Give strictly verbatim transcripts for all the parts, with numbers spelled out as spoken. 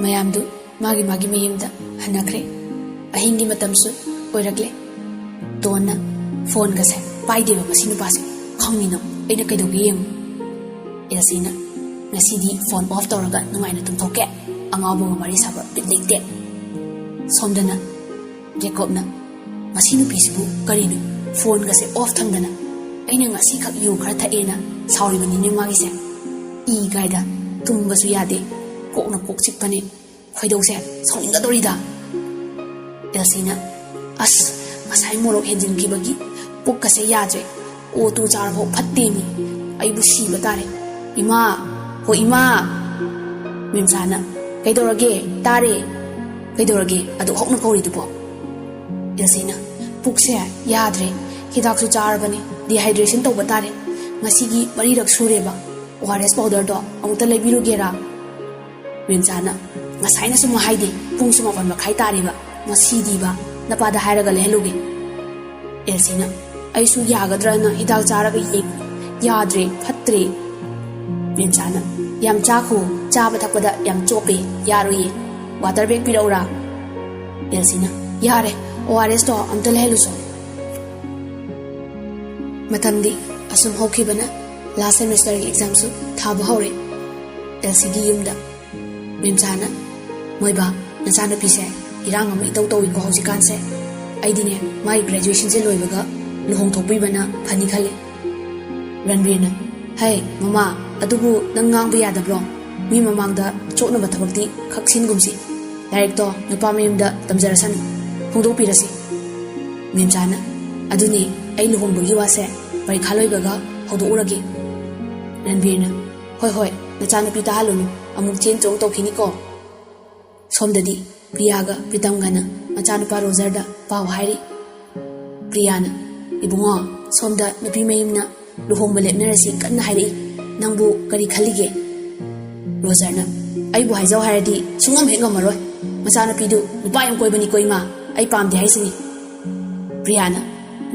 ꯃꯌꯥꯝꯗꯨ ꯃꯥꯒꯤ ꯃꯥꯒꯤ ꯃꯌꯨꯝꯗ ꯍꯟꯅꯈ꯭ꯔꯦ꯫ ꯑꯍꯤꯡꯒꯤ ꯃꯇꯝꯁꯨ ꯑꯣꯏꯔꯛꯂꯦ꯫ ꯇꯣꯟꯅ ꯐꯣꯟꯒꯁꯦ ꯄꯥꯏꯗꯦꯕ ꯃꯁꯤ ꯅꯨꯄꯥꯁꯦ꯫ "ꯈꯪꯅꯤꯅ ꯑꯩꯅ ꯀꯩꯗꯧꯒꯦ ꯌꯦꯡꯉꯨ꯫" ꯑꯦꯜꯁꯤꯅ, "ꯉꯁꯤꯗꯤ ꯐꯣꯟ ꯑꯣꯐ ꯇꯧꯔꯒ ꯅꯨꯡꯉꯥꯏꯅ ꯇꯨꯝꯊꯣꯛꯀꯦ꯫ ꯑꯉꯥꯎꯕꯒ ꯋꯥꯔꯤ ꯁꯥꯕ ꯕꯤꯠ ꯂꯩꯇꯦ꯫" ꯁꯣꯝꯗꯅ ꯖꯦꯀꯣꯕꯅ, "ꯃꯁꯤ ꯅꯨꯄꯤꯁꯤꯕꯨ ꯀꯔꯤꯅꯣ? ꯐꯣꯟꯒꯁꯦ ꯑꯣꯐ ꯊꯝꯗꯅ꯫ ꯑꯩꯅ ꯉꯁꯤꯈꯛ ꯌꯨ ꯈꯔ ꯊꯛꯑꯦꯅ ꯁꯥꯎꯔꯤꯕꯅꯤꯅꯦ ꯃꯥꯒꯤꯁꯦ꯫ ꯏ ꯀꯥꯏꯗ, ꯇꯨꯝꯕꯁꯨ ꯌꯥꯗꯦ, ꯀꯣꯛꯅ ꯀꯣꯛ ꯆꯤꯛꯄꯅꯦ꯫ ꯈꯣꯏꯗꯧꯁꯦ ꯁꯥꯎꯅꯤꯡꯒꯗꯧꯔꯤꯗ꯫" ꯑꯦꯜꯁꯤꯅ, "ꯑꯁ, ꯉꯁꯥꯏ ꯃꯣꯔꯣꯛ ꯍꯦꯟꯖꯤꯟꯈꯤꯕꯒꯤ ꯄꯨꯛꯀꯁꯦ ꯌꯥꯗ꯭ꯔꯦ꯫ ꯑꯣ ꯇꯨ ꯆꯥꯔꯐꯥꯎ ꯐꯠꯇꯦꯃꯤ꯫ ꯑꯩꯕꯨ ꯁꯤꯕ ꯇꯥꯔꯦ꯫ ꯏꯃꯥ, ꯍꯣ ꯏꯃꯥ!" ꯃꯤꯝꯆꯥꯅ, "ꯀꯩꯗꯧꯔꯒꯦ? ꯇꯥꯔꯦ꯫ ꯀꯩꯗꯧꯔꯒꯦ ꯑꯗꯨꯛ ꯍꯧꯅ ꯀꯧꯔꯤꯗꯨꯕꯣ?" ꯑꯦꯜꯁꯤꯅ, "ꯄꯨꯛꯁꯦ ꯌꯥꯗ꯭ꯔꯦ꯫ ꯍꯤꯗꯥꯛꯁꯨ ꯆꯥꯔꯕꯅꯦ꯫ ꯗꯤꯍꯥꯏꯗ꯭ꯔꯦꯁꯟ ꯇꯧꯕ ꯇꯥꯔꯦ꯫ ꯉꯁꯤꯒꯤ ꯃꯔꯤꯔꯛ ꯁꯨꯔꯦꯕ꯫ ꯑꯣ ꯑꯥꯔ ꯑꯦꯁ ꯄꯥꯎꯗꯔꯗꯣ ꯑꯃꯨꯛꯇ ꯂꯩꯕꯤꯔꯨꯒꯦꯔꯥ?" ꯃꯤꯝꯆꯥꯅ, "ꯉꯁꯥꯏꯅꯁꯨ ꯃꯍꯥꯏꯗꯦ, ꯄꯨꯡꯁꯨ ꯃꯥꯄꯟ ꯃꯈꯥꯏ ꯇꯥꯔꯦꯕ꯫ ꯉꯁꯤꯗꯤꯕ ꯅꯄꯥꯗ ꯍꯥꯏꯔꯒ ꯂꯩꯍꯜꯂꯨꯒꯦ꯫" ꯑꯦꯜꯁꯤꯅ, "ꯑꯩꯁꯨ ꯌꯥꯒꯗ꯭ꯔꯅ ꯍꯤꯗꯥꯛ ꯆꯥꯔꯒ ꯌꯦꯡ, ꯌꯥꯗ꯭ꯔꯦ, ꯐꯠꯇ꯭ꯔꯦ꯫" ꯃꯤꯝꯆꯥꯅ, "ꯌꯥꯝ ꯆꯥꯈꯣ, ꯆꯥꯕ ꯊꯛꯄꯗ ꯌꯥꯝ ꯆꯣꯞꯄꯦ, ꯌꯥꯔꯣꯏꯌꯦ꯫ Water bag ꯄꯤꯔꯛꯎꯔꯥ?" ꯑꯦꯜꯁꯤꯅ, "ꯌꯥꯔꯦ, ꯑꯣ ꯑꯥꯔ ꯑꯦꯁꯇꯣ ꯑꯝꯇ ꯂꯩꯍꯜꯂꯨꯁꯣ꯫" ꯃꯇꯝꯗꯤ ꯑꯁꯨꯝ ꯍꯧꯈꯤꯕꯅ ꯂꯥꯁ ꯁꯦꯃꯦꯁꯇꯔꯒꯤ ꯑꯦꯛꯖꯥꯝꯁꯨ ꯊꯥꯕ ꯍꯧꯔꯦ꯫ ꯑꯦꯜꯁꯤꯒꯤ ꯌꯨꯝꯗ ꯃꯤꯝꯆꯥꯅ, "ꯃꯣꯏꯕꯥ, ꯅꯆꯥꯅꯨꯄꯤꯁꯦ ꯏꯔꯥꯡ ꯑꯃ ꯏꯇꯧ ꯇꯧꯏꯀꯣ ꯍꯧꯖꯤꯛꯀꯥꯟꯁꯦ꯫ ꯑꯩꯗꯤꯅꯦ ꯃꯥꯒꯤ ꯒ꯭ꯔꯦꯖꯨꯑꯦꯁꯟꯁꯦ ꯂꯣꯏꯕꯒ ꯂꯨꯍꯣꯡꯊꯣꯛꯄꯤꯕꯅ ꯐꯅꯤ ꯈꯜꯂꯤ꯫" ꯔꯟꯕꯤꯔꯅ, "ꯍꯩ ꯃꯃꯥ, ꯑꯗꯨꯕꯨ ꯅꯪ ꯉꯥꯡꯕ ꯌꯥꯗꯕ꯭ꯔꯣ? ꯃꯤ ꯃꯃꯥꯡꯗ ꯆꯣꯞꯅꯕ ꯊꯕꯛꯇꯤ ꯈꯛꯁꯤꯟꯒꯨꯝꯁꯤ꯫ ꯂꯥꯏꯔꯤꯛꯇꯣ ꯅꯨꯄꯥ ꯃꯌꯨꯝꯗ ꯇꯝꯖꯔꯁꯅꯨ꯫ ꯍꯣꯡꯗꯣꯛꯄꯤꯔꯁꯤ꯫" ꯃꯤꯝꯆꯥꯅ, "ꯑꯗꯨꯅꯤ, ꯑꯩ ꯂꯨꯍꯣꯡꯕꯒꯤ ꯋꯥꯁꯦ ꯄꯔꯤꯈꯥ ꯂꯣꯏꯕꯒ ꯍꯧꯗꯣꯛꯎꯔꯒꯦ꯫" ꯔꯟꯕꯤꯔꯅ, "ꯍꯣꯏ ꯍꯣꯏ, ꯅꯆꯥꯅꯨꯄꯤ ꯇꯥꯍꯜꯂꯨꯅꯨ, ꯑꯃꯨꯛ ꯆꯦꯟ ꯆꯣꯡ ꯇꯧꯈꯤꯅꯤꯀꯣ꯫" ꯁꯣꯝꯗꯗꯤ ꯄ꯭ꯔꯤꯌꯥꯒ ꯄ꯭ꯔꯤꯇꯝꯒꯅ ꯃꯆꯥꯅꯨꯄꯥ ꯔꯣꯖꯔꯗ ꯄꯥꯎ ꯍꯥꯏꯔꯤ꯫ ꯄ꯭ꯔꯤꯌꯥꯅ, "ꯏꯕꯨꯡꯉꯣ, ꯁꯣꯝꯗ ꯅꯨꯄꯤ ꯃꯌꯨꯝꯅ ꯂꯨꯍꯣꯡꯕ ꯂꯦꯞꯅꯔꯁꯤ ꯀꯟꯅ ꯍꯥꯏꯔꯛꯏ꯫ ꯅꯪꯕꯨ ꯀꯔꯤ ꯈꯜꯂꯤꯒꯦ?" ꯔꯣꯖꯔꯅ, "ꯑꯩꯕꯨ ꯍꯥꯏꯖꯧ ꯍꯥꯏꯔꯗꯤ ꯁꯨꯡꯉꯝ ꯍꯦꯛ ꯉꯝꯃꯔꯣꯏ꯫ ꯃꯆꯥꯅꯨꯄꯤꯗꯨ ꯅꯨꯄꯥ ꯌꯥꯝ ꯀꯣꯏꯕꯅꯤꯀꯣ ꯏꯃꯥ, ꯑꯩ ꯄꯥꯝꯗꯦ ꯍꯥꯏꯁꯤꯅꯤ꯫" ꯄ꯭ꯔꯤꯌꯥꯅ,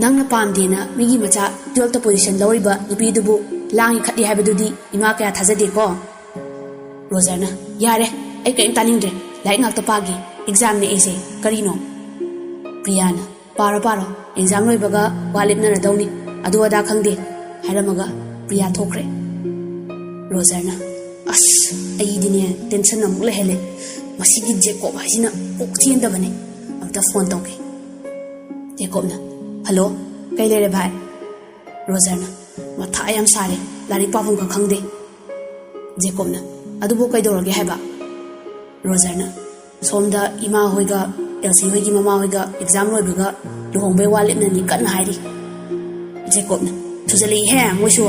"ꯅꯪꯅ ꯄꯥꯝꯗꯦꯅ ꯃꯤꯒꯤ ꯃꯆꯥ ꯇꯨꯌꯦꯜꯞꯇ ꯄꯣꯖꯤꯁꯟ ꯂꯧꯔꯤꯕ ꯅꯨꯄꯤꯗꯨꯕꯨ ꯂꯥꯡꯉꯤ ꯈꯠꯂꯤ ꯍꯥꯏꯕꯗꯨꯗꯤ ꯏꯃꯥ ꯀꯌꯥ ꯊꯥꯖꯗꯦꯀꯣ꯫" ꯔꯣꯖꯔꯅ, "ꯌꯥꯔꯦ, "ꯑꯩ ꯀꯔꯤꯝ ꯇꯥꯅꯤꯡꯗ꯭ꯔꯦ, ꯂꯥꯏꯔꯤꯛ ꯉꯥꯛꯇ ꯄꯥꯒꯦ, ꯑꯦꯛꯖꯥꯝꯅꯦ ꯑꯩꯁꯦ, ꯀꯔꯤꯅꯣ?" ꯄ꯭ꯔꯤꯌꯥꯅ, "ꯄꯥꯔꯣ ꯄꯥꯔꯣ, ꯑꯦꯛꯖꯥꯝ ꯂꯣꯏꯕꯒ ꯋꯥ ꯂꯦꯞꯅꯔꯗꯧꯅꯤ, ꯑꯗꯨ ꯑꯗꯥ ꯈꯪꯗꯦ" ꯍꯥꯏꯔꯝꯃꯒ ꯄ꯭ꯔꯤꯌꯥ ꯊꯣꯛꯈ꯭ꯔꯦ꯫ ꯔꯣꯖꯔꯅ, "ꯑꯁ, ꯑꯩꯗꯤꯅꯦ ꯇꯦꯟꯁꯟ ꯑꯃꯨꯛ ꯂꯩꯍꯜꯂꯦ, ꯃꯁꯤꯒꯤ ꯖꯦꯀꯣꯕ ꯍꯥꯏꯁꯤꯅ ꯀꯣꯛ ꯆꯦꯟꯗꯕꯅꯦ, ꯑꯝꯇ ꯐꯣꯟ ꯇꯧꯒꯦ"꯫ ꯖꯦꯀꯣꯕꯅ, "ꯍꯜꯂꯣ, ꯀꯩ ꯂꯩꯔꯦ ꯚꯥꯏ?" ꯔꯣꯖꯔꯅ, "ꯃꯊꯥ ꯌꯥꯝ ꯁꯥꯔꯦ, ꯂꯥꯏꯔꯤꯛ ꯄꯥꯐꯝꯒ ꯈꯪꯗꯦ"꯫ ꯖꯦꯀꯣꯕꯅ, "ꯑꯗꯨꯕꯨ ꯀꯩꯗꯧꯔꯒꯦ ꯍꯥꯏꯕ?" ꯔꯣꯖꯔꯅ, "ꯁꯣꯝꯗ ꯏꯃꯥ ꯍꯣꯏꯒ ꯑꯦꯜꯁꯤ ꯍꯣꯏꯒꯤ ꯃꯃꯥ ꯍꯣꯏꯒ ꯑꯦꯛꯖꯥꯝ ꯂꯣꯏꯕꯒ ꯂꯨꯍꯣꯡꯕꯩ ꯋꯥ ꯂꯦꯞꯅꯅꯤ ꯀꯟꯅ ꯍꯥꯏꯔꯤ"꯫ ꯖꯦꯀꯣꯕꯅ, "ꯊꯨꯖꯜꯂꯛꯏꯍꯦ ꯃꯣꯏꯁꯨ꯫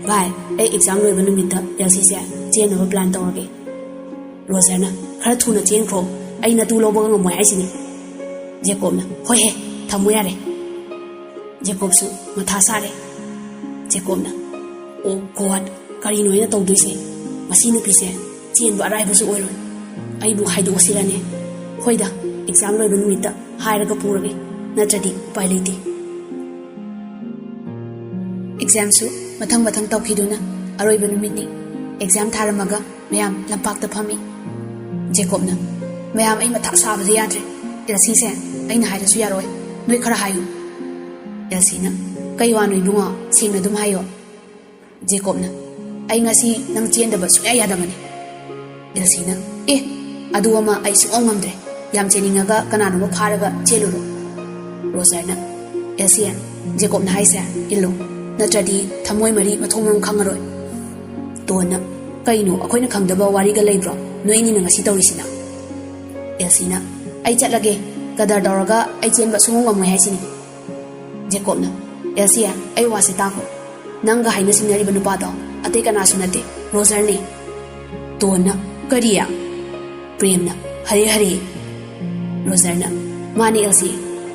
ꯚꯥꯏ, ꯑꯩ ꯑꯦꯛꯖꯥꯝ ꯂꯣꯏꯕ ꯅꯨꯃꯤꯠꯇ ꯑꯦꯜꯁꯤꯁꯦ ꯆꯦꯟꯅꯕ ꯄ꯭ꯂꯥꯟ ꯇꯧꯔꯒꯦ"꯫ ꯔꯣꯖꯔꯅ, "ꯈꯔ ꯊꯨꯅ ꯆꯦꯟꯈ꯭ꯔꯣ, ꯑꯩ ꯅꯇꯨ ꯂꯧꯕꯒ ꯉꯝꯃꯣꯏ ꯍꯥꯏꯁꯤꯅꯤ"꯫ ꯖꯦꯀꯣꯕꯅ, "ꯍꯣꯏꯍꯦ, ꯊꯝꯃꯣ ꯌꯥꯔꯦ"꯫ ꯖꯦꯀꯣꯕꯁꯨ ꯃꯊꯥ ꯁꯥꯔꯦ꯫ ꯖꯦꯀꯣꯕꯅ, "ꯑꯣ ꯒꯣꯗ, ꯀꯔꯤꯅꯣ ꯑꯩꯅ ꯇꯧꯗꯣꯏꯁꯦ? ꯃꯁꯤ ꯅꯨꯄꯤꯁꯦ ꯆꯦꯟꯕ ꯑꯔꯥꯏꯕꯁꯨ ꯑꯣꯏꯔꯣꯏ꯫ ꯑꯩꯕꯨ ꯍꯥꯏꯗꯣꯛꯑꯁꯤꯔꯅꯦ? ꯍꯣꯏꯗ, ꯑꯦꯛꯖꯥꯝ ꯂꯣꯏꯕ ꯅꯨꯃꯤꯠꯇ ꯍꯥꯏꯔꯒ ꯄꯨꯔꯒꯦ, ꯅꯠꯇ꯭ꯔꯗꯤ ꯎꯄꯥꯏ ꯂꯩꯇꯦ"꯫ ꯑꯦꯛꯖꯥꯝꯁꯨ ꯃꯊꯪ ꯃꯊꯪ ꯇꯧꯈꯤꯗꯨꯅ ꯑꯔꯣꯏꯕ ꯅꯨꯃꯤꯠꯅꯤ꯫ ꯑꯦꯛꯖꯥꯝ ꯊꯥꯔꯝꯃꯒ ꯃꯌꯥꯝ ꯂꯝꯄꯥꯛꯇ ꯐꯝꯃꯤ꯫ ꯖꯦꯀꯣꯕꯅ, "ꯃꯌꯥꯝ, ꯑꯩ ꯃꯊꯥ ꯁꯥꯕꯗ ꯌꯥꯗ꯭ꯔꯦ꯫ ꯑꯦꯜꯁꯤꯁꯦ ꯑꯩꯅ ꯍꯥꯏꯔꯁꯨ ꯌꯥꯔꯣꯏ, ꯅꯣꯏ ꯈꯔ ꯍꯥꯏꯌꯨ"꯫ ꯑꯦꯜꯁꯤꯅ, "ꯀꯩ ꯋꯥꯅꯣ ꯏꯕꯨꯡꯉꯣ, ꯁꯦꯡꯅ ꯑꯗꯨꯝ ꯍꯥꯏꯌꯣ"꯫ ꯖꯦꯀꯣꯕꯅ, "ꯑꯩ ꯉꯁꯤ ꯅꯪ ꯆꯦꯟꯗꯕ ꯁꯨꯡꯌꯥ ꯌꯥꯗꯕꯅꯤ"꯫ ꯑꯦꯜꯁꯤꯅ, "ꯑꯦ, ꯑꯗꯨ ꯑꯃ ꯑꯩ ꯁꯨꯡꯉꯝ ꯉꯝꯗ꯭ꯔꯦ꯫ ꯌꯥꯝ ꯆꯦꯟꯅꯤꯡꯉꯒ ꯀꯅꯥꯅꯣꯝꯃ ꯐꯥꯔꯒ ꯆꯦꯜꯂꯨꯔꯣ"꯫ ꯔꯣꯖꯔꯅ, "ꯑꯦꯜꯁꯤ, ꯖꯦꯀꯣꯕꯅ ꯍꯥꯏꯁꯦ ꯏꯜꯂꯣ, ꯅꯠꯇ꯭ꯔꯗꯤ ꯊꯃꯣꯏ ꯃꯔꯤ ꯃꯊꯣꯡ ꯃꯔꯝ ꯈꯪꯉꯔꯣꯏ"꯫ ꯗꯣꯟꯅ, "ꯀꯩꯅꯣ, ꯑꯩꯈꯣꯏꯅ ꯈꯪꯗꯕ ꯋꯥꯔꯤꯒ ꯂꯩꯕ꯭ꯔꯣ ꯅꯣꯏ ꯑꯅꯤꯅ ꯉꯁꯤ ꯇꯧꯔꯤꯁꯤꯅ?" ꯑꯦꯜꯁꯤꯅ, "ꯑꯩ ꯆꯠꯂꯒꯦ, ꯀꯗꯔ ꯇꯧꯔꯒ ꯑꯩ ꯆꯦꯟꯕ ꯁꯨꯡꯉꯝ ꯉꯝꯃꯣꯏ ꯍꯥꯏꯁꯤꯅꯤ"꯫ ꯖꯦꯀꯣꯕꯅ, "ꯑꯦꯜꯁꯤ, ꯑꯩ ꯋꯥꯁꯦ ꯇꯥꯈꯣ꯫ ꯅꯪꯒ ꯍꯥꯏꯅ ꯁꯤꯡꯅꯔꯤꯕ ꯅꯨꯄꯥꯗꯣ ꯑꯇꯩ ꯀꯅꯥꯁꯨ ꯅꯠꯇꯦ, ꯔꯣꯖꯔꯅꯤ"꯫ ꯗꯣꯟꯅ, "ꯀꯔꯤ?" ꯄ꯭ꯔꯦꯝꯅ, "ꯍꯔꯦ ꯍꯔꯦ"꯫ ꯔꯣꯖꯔꯅ, "ꯃꯥꯅꯦ ꯑꯦꯜꯁꯤ,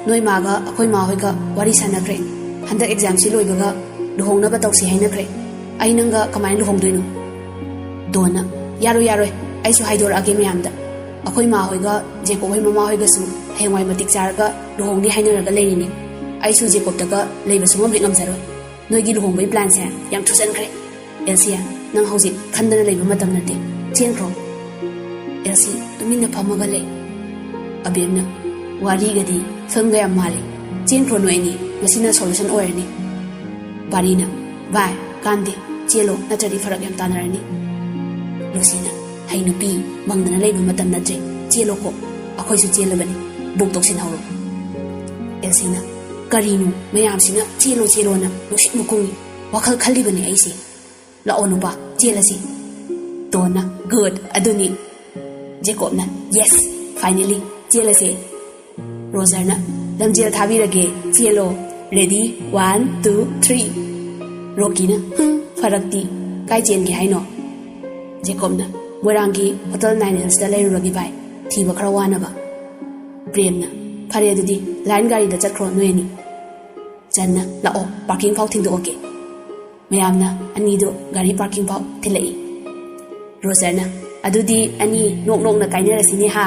ꯅꯣꯏ ꯃꯥꯒ ꯑꯩꯈꯣꯏ ꯃꯥ ꯍꯣꯏꯒ ꯋꯥꯔꯤ ꯁꯥꯟꯅꯈ꯭ꯔꯦ꯫ ꯍꯟꯗꯛ ꯑꯦꯛꯖꯥꯝꯁꯤ ꯂꯣꯏꯕꯒ ꯂꯨꯍꯣꯡꯅꯕ ꯇꯧꯁꯤ ꯍꯥꯏꯅꯈ꯭ꯔꯦ꯫ ꯑꯩ ꯅꯪꯒ ꯀꯃꯥꯏꯅ ꯂꯨꯍꯣꯡꯗꯣꯏꯅꯣ?" ꯗꯣꯟꯅ, "ꯌꯥꯔꯣꯏ, ꯌꯥꯔꯣꯏ, ꯑꯩꯁꯨ ꯍꯥꯏꯗꯣꯔꯛꯑꯒꯦ ꯃꯌꯥꯝꯗ꯫ ꯑꯩꯈꯣꯏ ꯃꯥ ꯍꯣꯏꯒ ꯖꯦꯀꯣꯕ ꯍꯣꯏ ꯃꯃꯥ ꯍꯣꯏꯒꯁꯨ ꯍꯌꯦꯡꯋꯥꯏ ꯃꯇꯤꯛ ꯆꯥꯔꯒ ꯂꯨꯍꯣꯡꯅꯤ ꯍꯥꯏꯅꯔꯒ ꯂꯩꯔꯤꯅꯤ꯫ ꯑꯩꯁꯨ ꯖꯦꯀꯣꯕꯇꯒ ꯂꯩꯕ ꯁꯨꯡꯉꯝ ꯍꯦꯛ ꯉꯝꯖꯔꯣꯏ꯫ ꯅꯣꯏꯒꯤ ꯂꯨꯍꯣꯡꯕꯒꯤ ꯄ꯭ꯂꯥꯟꯁꯦ ꯌꯥꯝ ꯊꯨꯖꯟꯈ꯭ꯔꯦ꯫ ꯑꯦꯜꯁꯤꯌꯥ, ꯅꯪ ꯍꯧꯖꯤꯛ ꯈꯟꯗꯅ ꯂꯩꯕ ꯃꯇꯝ ꯅꯠꯇꯦ꯫ ꯆꯦꯟꯈ꯭ꯔꯣ"꯫ ꯑꯦꯜꯁꯤ ꯇꯨꯃꯤꯟꯅ ꯐꯝꯃꯒ ꯂꯩ꯫ ꯑꯕꯦꯝꯅ, "ꯋꯥꯔꯤꯒꯗꯤ ꯐꯤꯂꯝꯒ ꯌꯥꯝ ꯃꯥꯜꯂꯤ꯫ ꯆꯦꯟꯈ꯭ꯔꯣ ꯅꯣꯏ ꯑꯅꯤ, ꯃꯁꯤꯅ ꯁꯣꯂꯨꯁꯟ ꯑꯣꯏꯔꯅꯤ꯫" ꯄꯥꯔꯤꯅ, "ꯚꯥꯏ, ꯀꯥꯟꯗꯦ, ꯆꯦꯜꯂꯣ, ꯅꯠꯇ꯭ꯔꯗꯤ ꯐꯔꯛ ꯌꯥꯝ ꯇꯥꯅꯔꯅꯤ꯫" ꯂꯨꯁꯤꯅ, "ꯍꯩ ꯅꯨꯄꯤ, ꯃꯪꯗꯅ ꯂꯩꯕ ꯃꯇꯝ ꯅꯠꯇ꯭ꯔꯦ, ꯆꯦꯜꯂꯣꯀꯣ, ꯑꯩꯈꯣꯏꯁꯨ ꯆꯦꯜꯂꯕꯅꯤ, ꯕꯨꯛ ꯇꯧꯁꯤꯟꯍꯧꯔꯣ꯫" ꯑꯦꯜꯁꯤꯅ, "ꯀꯔꯤꯅꯣ ꯃꯌꯥꯝꯁꯤꯅ ꯆꯦꯜꯂꯣ ꯆꯦꯜꯂꯣꯅ ꯅꯨꯡꯁꯤꯠ ꯃꯈꯣꯡꯅꯤ, ꯋꯥꯈꯜ ꯈꯜꯂꯤꯕꯅꯤ ꯑꯩꯁꯦ꯫ ꯂꯥꯛꯑꯣ ꯅꯨꯄꯥ, ꯆꯦꯜꯂꯁꯤ꯫" ꯇꯣꯟꯅ, "ꯒꯨꯗ, ꯑꯗꯨꯅꯤ꯫" ꯖꯦꯀꯣꯕꯅ, "ꯌꯦꯁ, ꯐꯥꯏꯅꯦꯂꯤ, ꯆꯦꯜꯂꯁꯦ꯫" ꯔꯣꯖꯔꯅ, "ꯂꯝꯖꯦꯜ ꯊꯥꯕꯤꯔꯒꯦ, ꯆꯦꯜꯂꯣ꯫ Ready, one, two, three." ꯔꯣꯀꯤꯅ, "ꯍꯨꯝ, ꯐꯔꯛꯇꯤ꯫ ꯀꯥꯏ ꯆꯦꯟꯒꯦ ꯍꯥꯏꯅꯣ?" ꯖꯦꯀꯣꯕꯅ, "ꯃꯣꯏꯔꯥꯡꯒꯤ ꯍꯣꯇꯦꯜ ꯅꯥꯏꯟ ꯍꯤꯜꯁꯇ ꯂꯩꯔꯨꯔꯒꯦ ꯚꯥꯏ, ꯊꯤꯕ ꯈꯔ ꯋꯥꯅꯕ꯫" ꯄ꯭ꯔꯦꯝꯅ, "ꯐꯔꯦ ꯑꯗꯨꯗꯤ, ꯂꯥꯏꯟ ꯒꯥꯔꯤꯗ ꯆꯠꯈ꯭ꯔꯣ ꯅꯣꯏ ꯑꯅꯤ꯫" ꯆꯟꯅ, "ꯂꯥꯛꯑꯣ, ꯄꯥꯔꯀꯤꯡ ꯐꯥꯎ ꯊꯤꯟꯗꯣꯛꯑꯒꯦ꯫" ꯃꯌꯥꯝꯅ ꯑꯅꯤꯗꯨ ꯒꯥꯔꯤ ꯄꯥꯔꯀꯤꯡ ꯐꯥꯎ ꯊꯤꯜꯂꯛꯏ꯫ ꯔꯣꯖꯔꯅ, "ꯑꯗꯨꯗꯤ ꯑꯅꯤ ꯅꯣꯛ ꯅꯣꯛꯅ ꯀꯥꯏꯅꯔꯁꯤꯅꯦ ꯍꯥ?"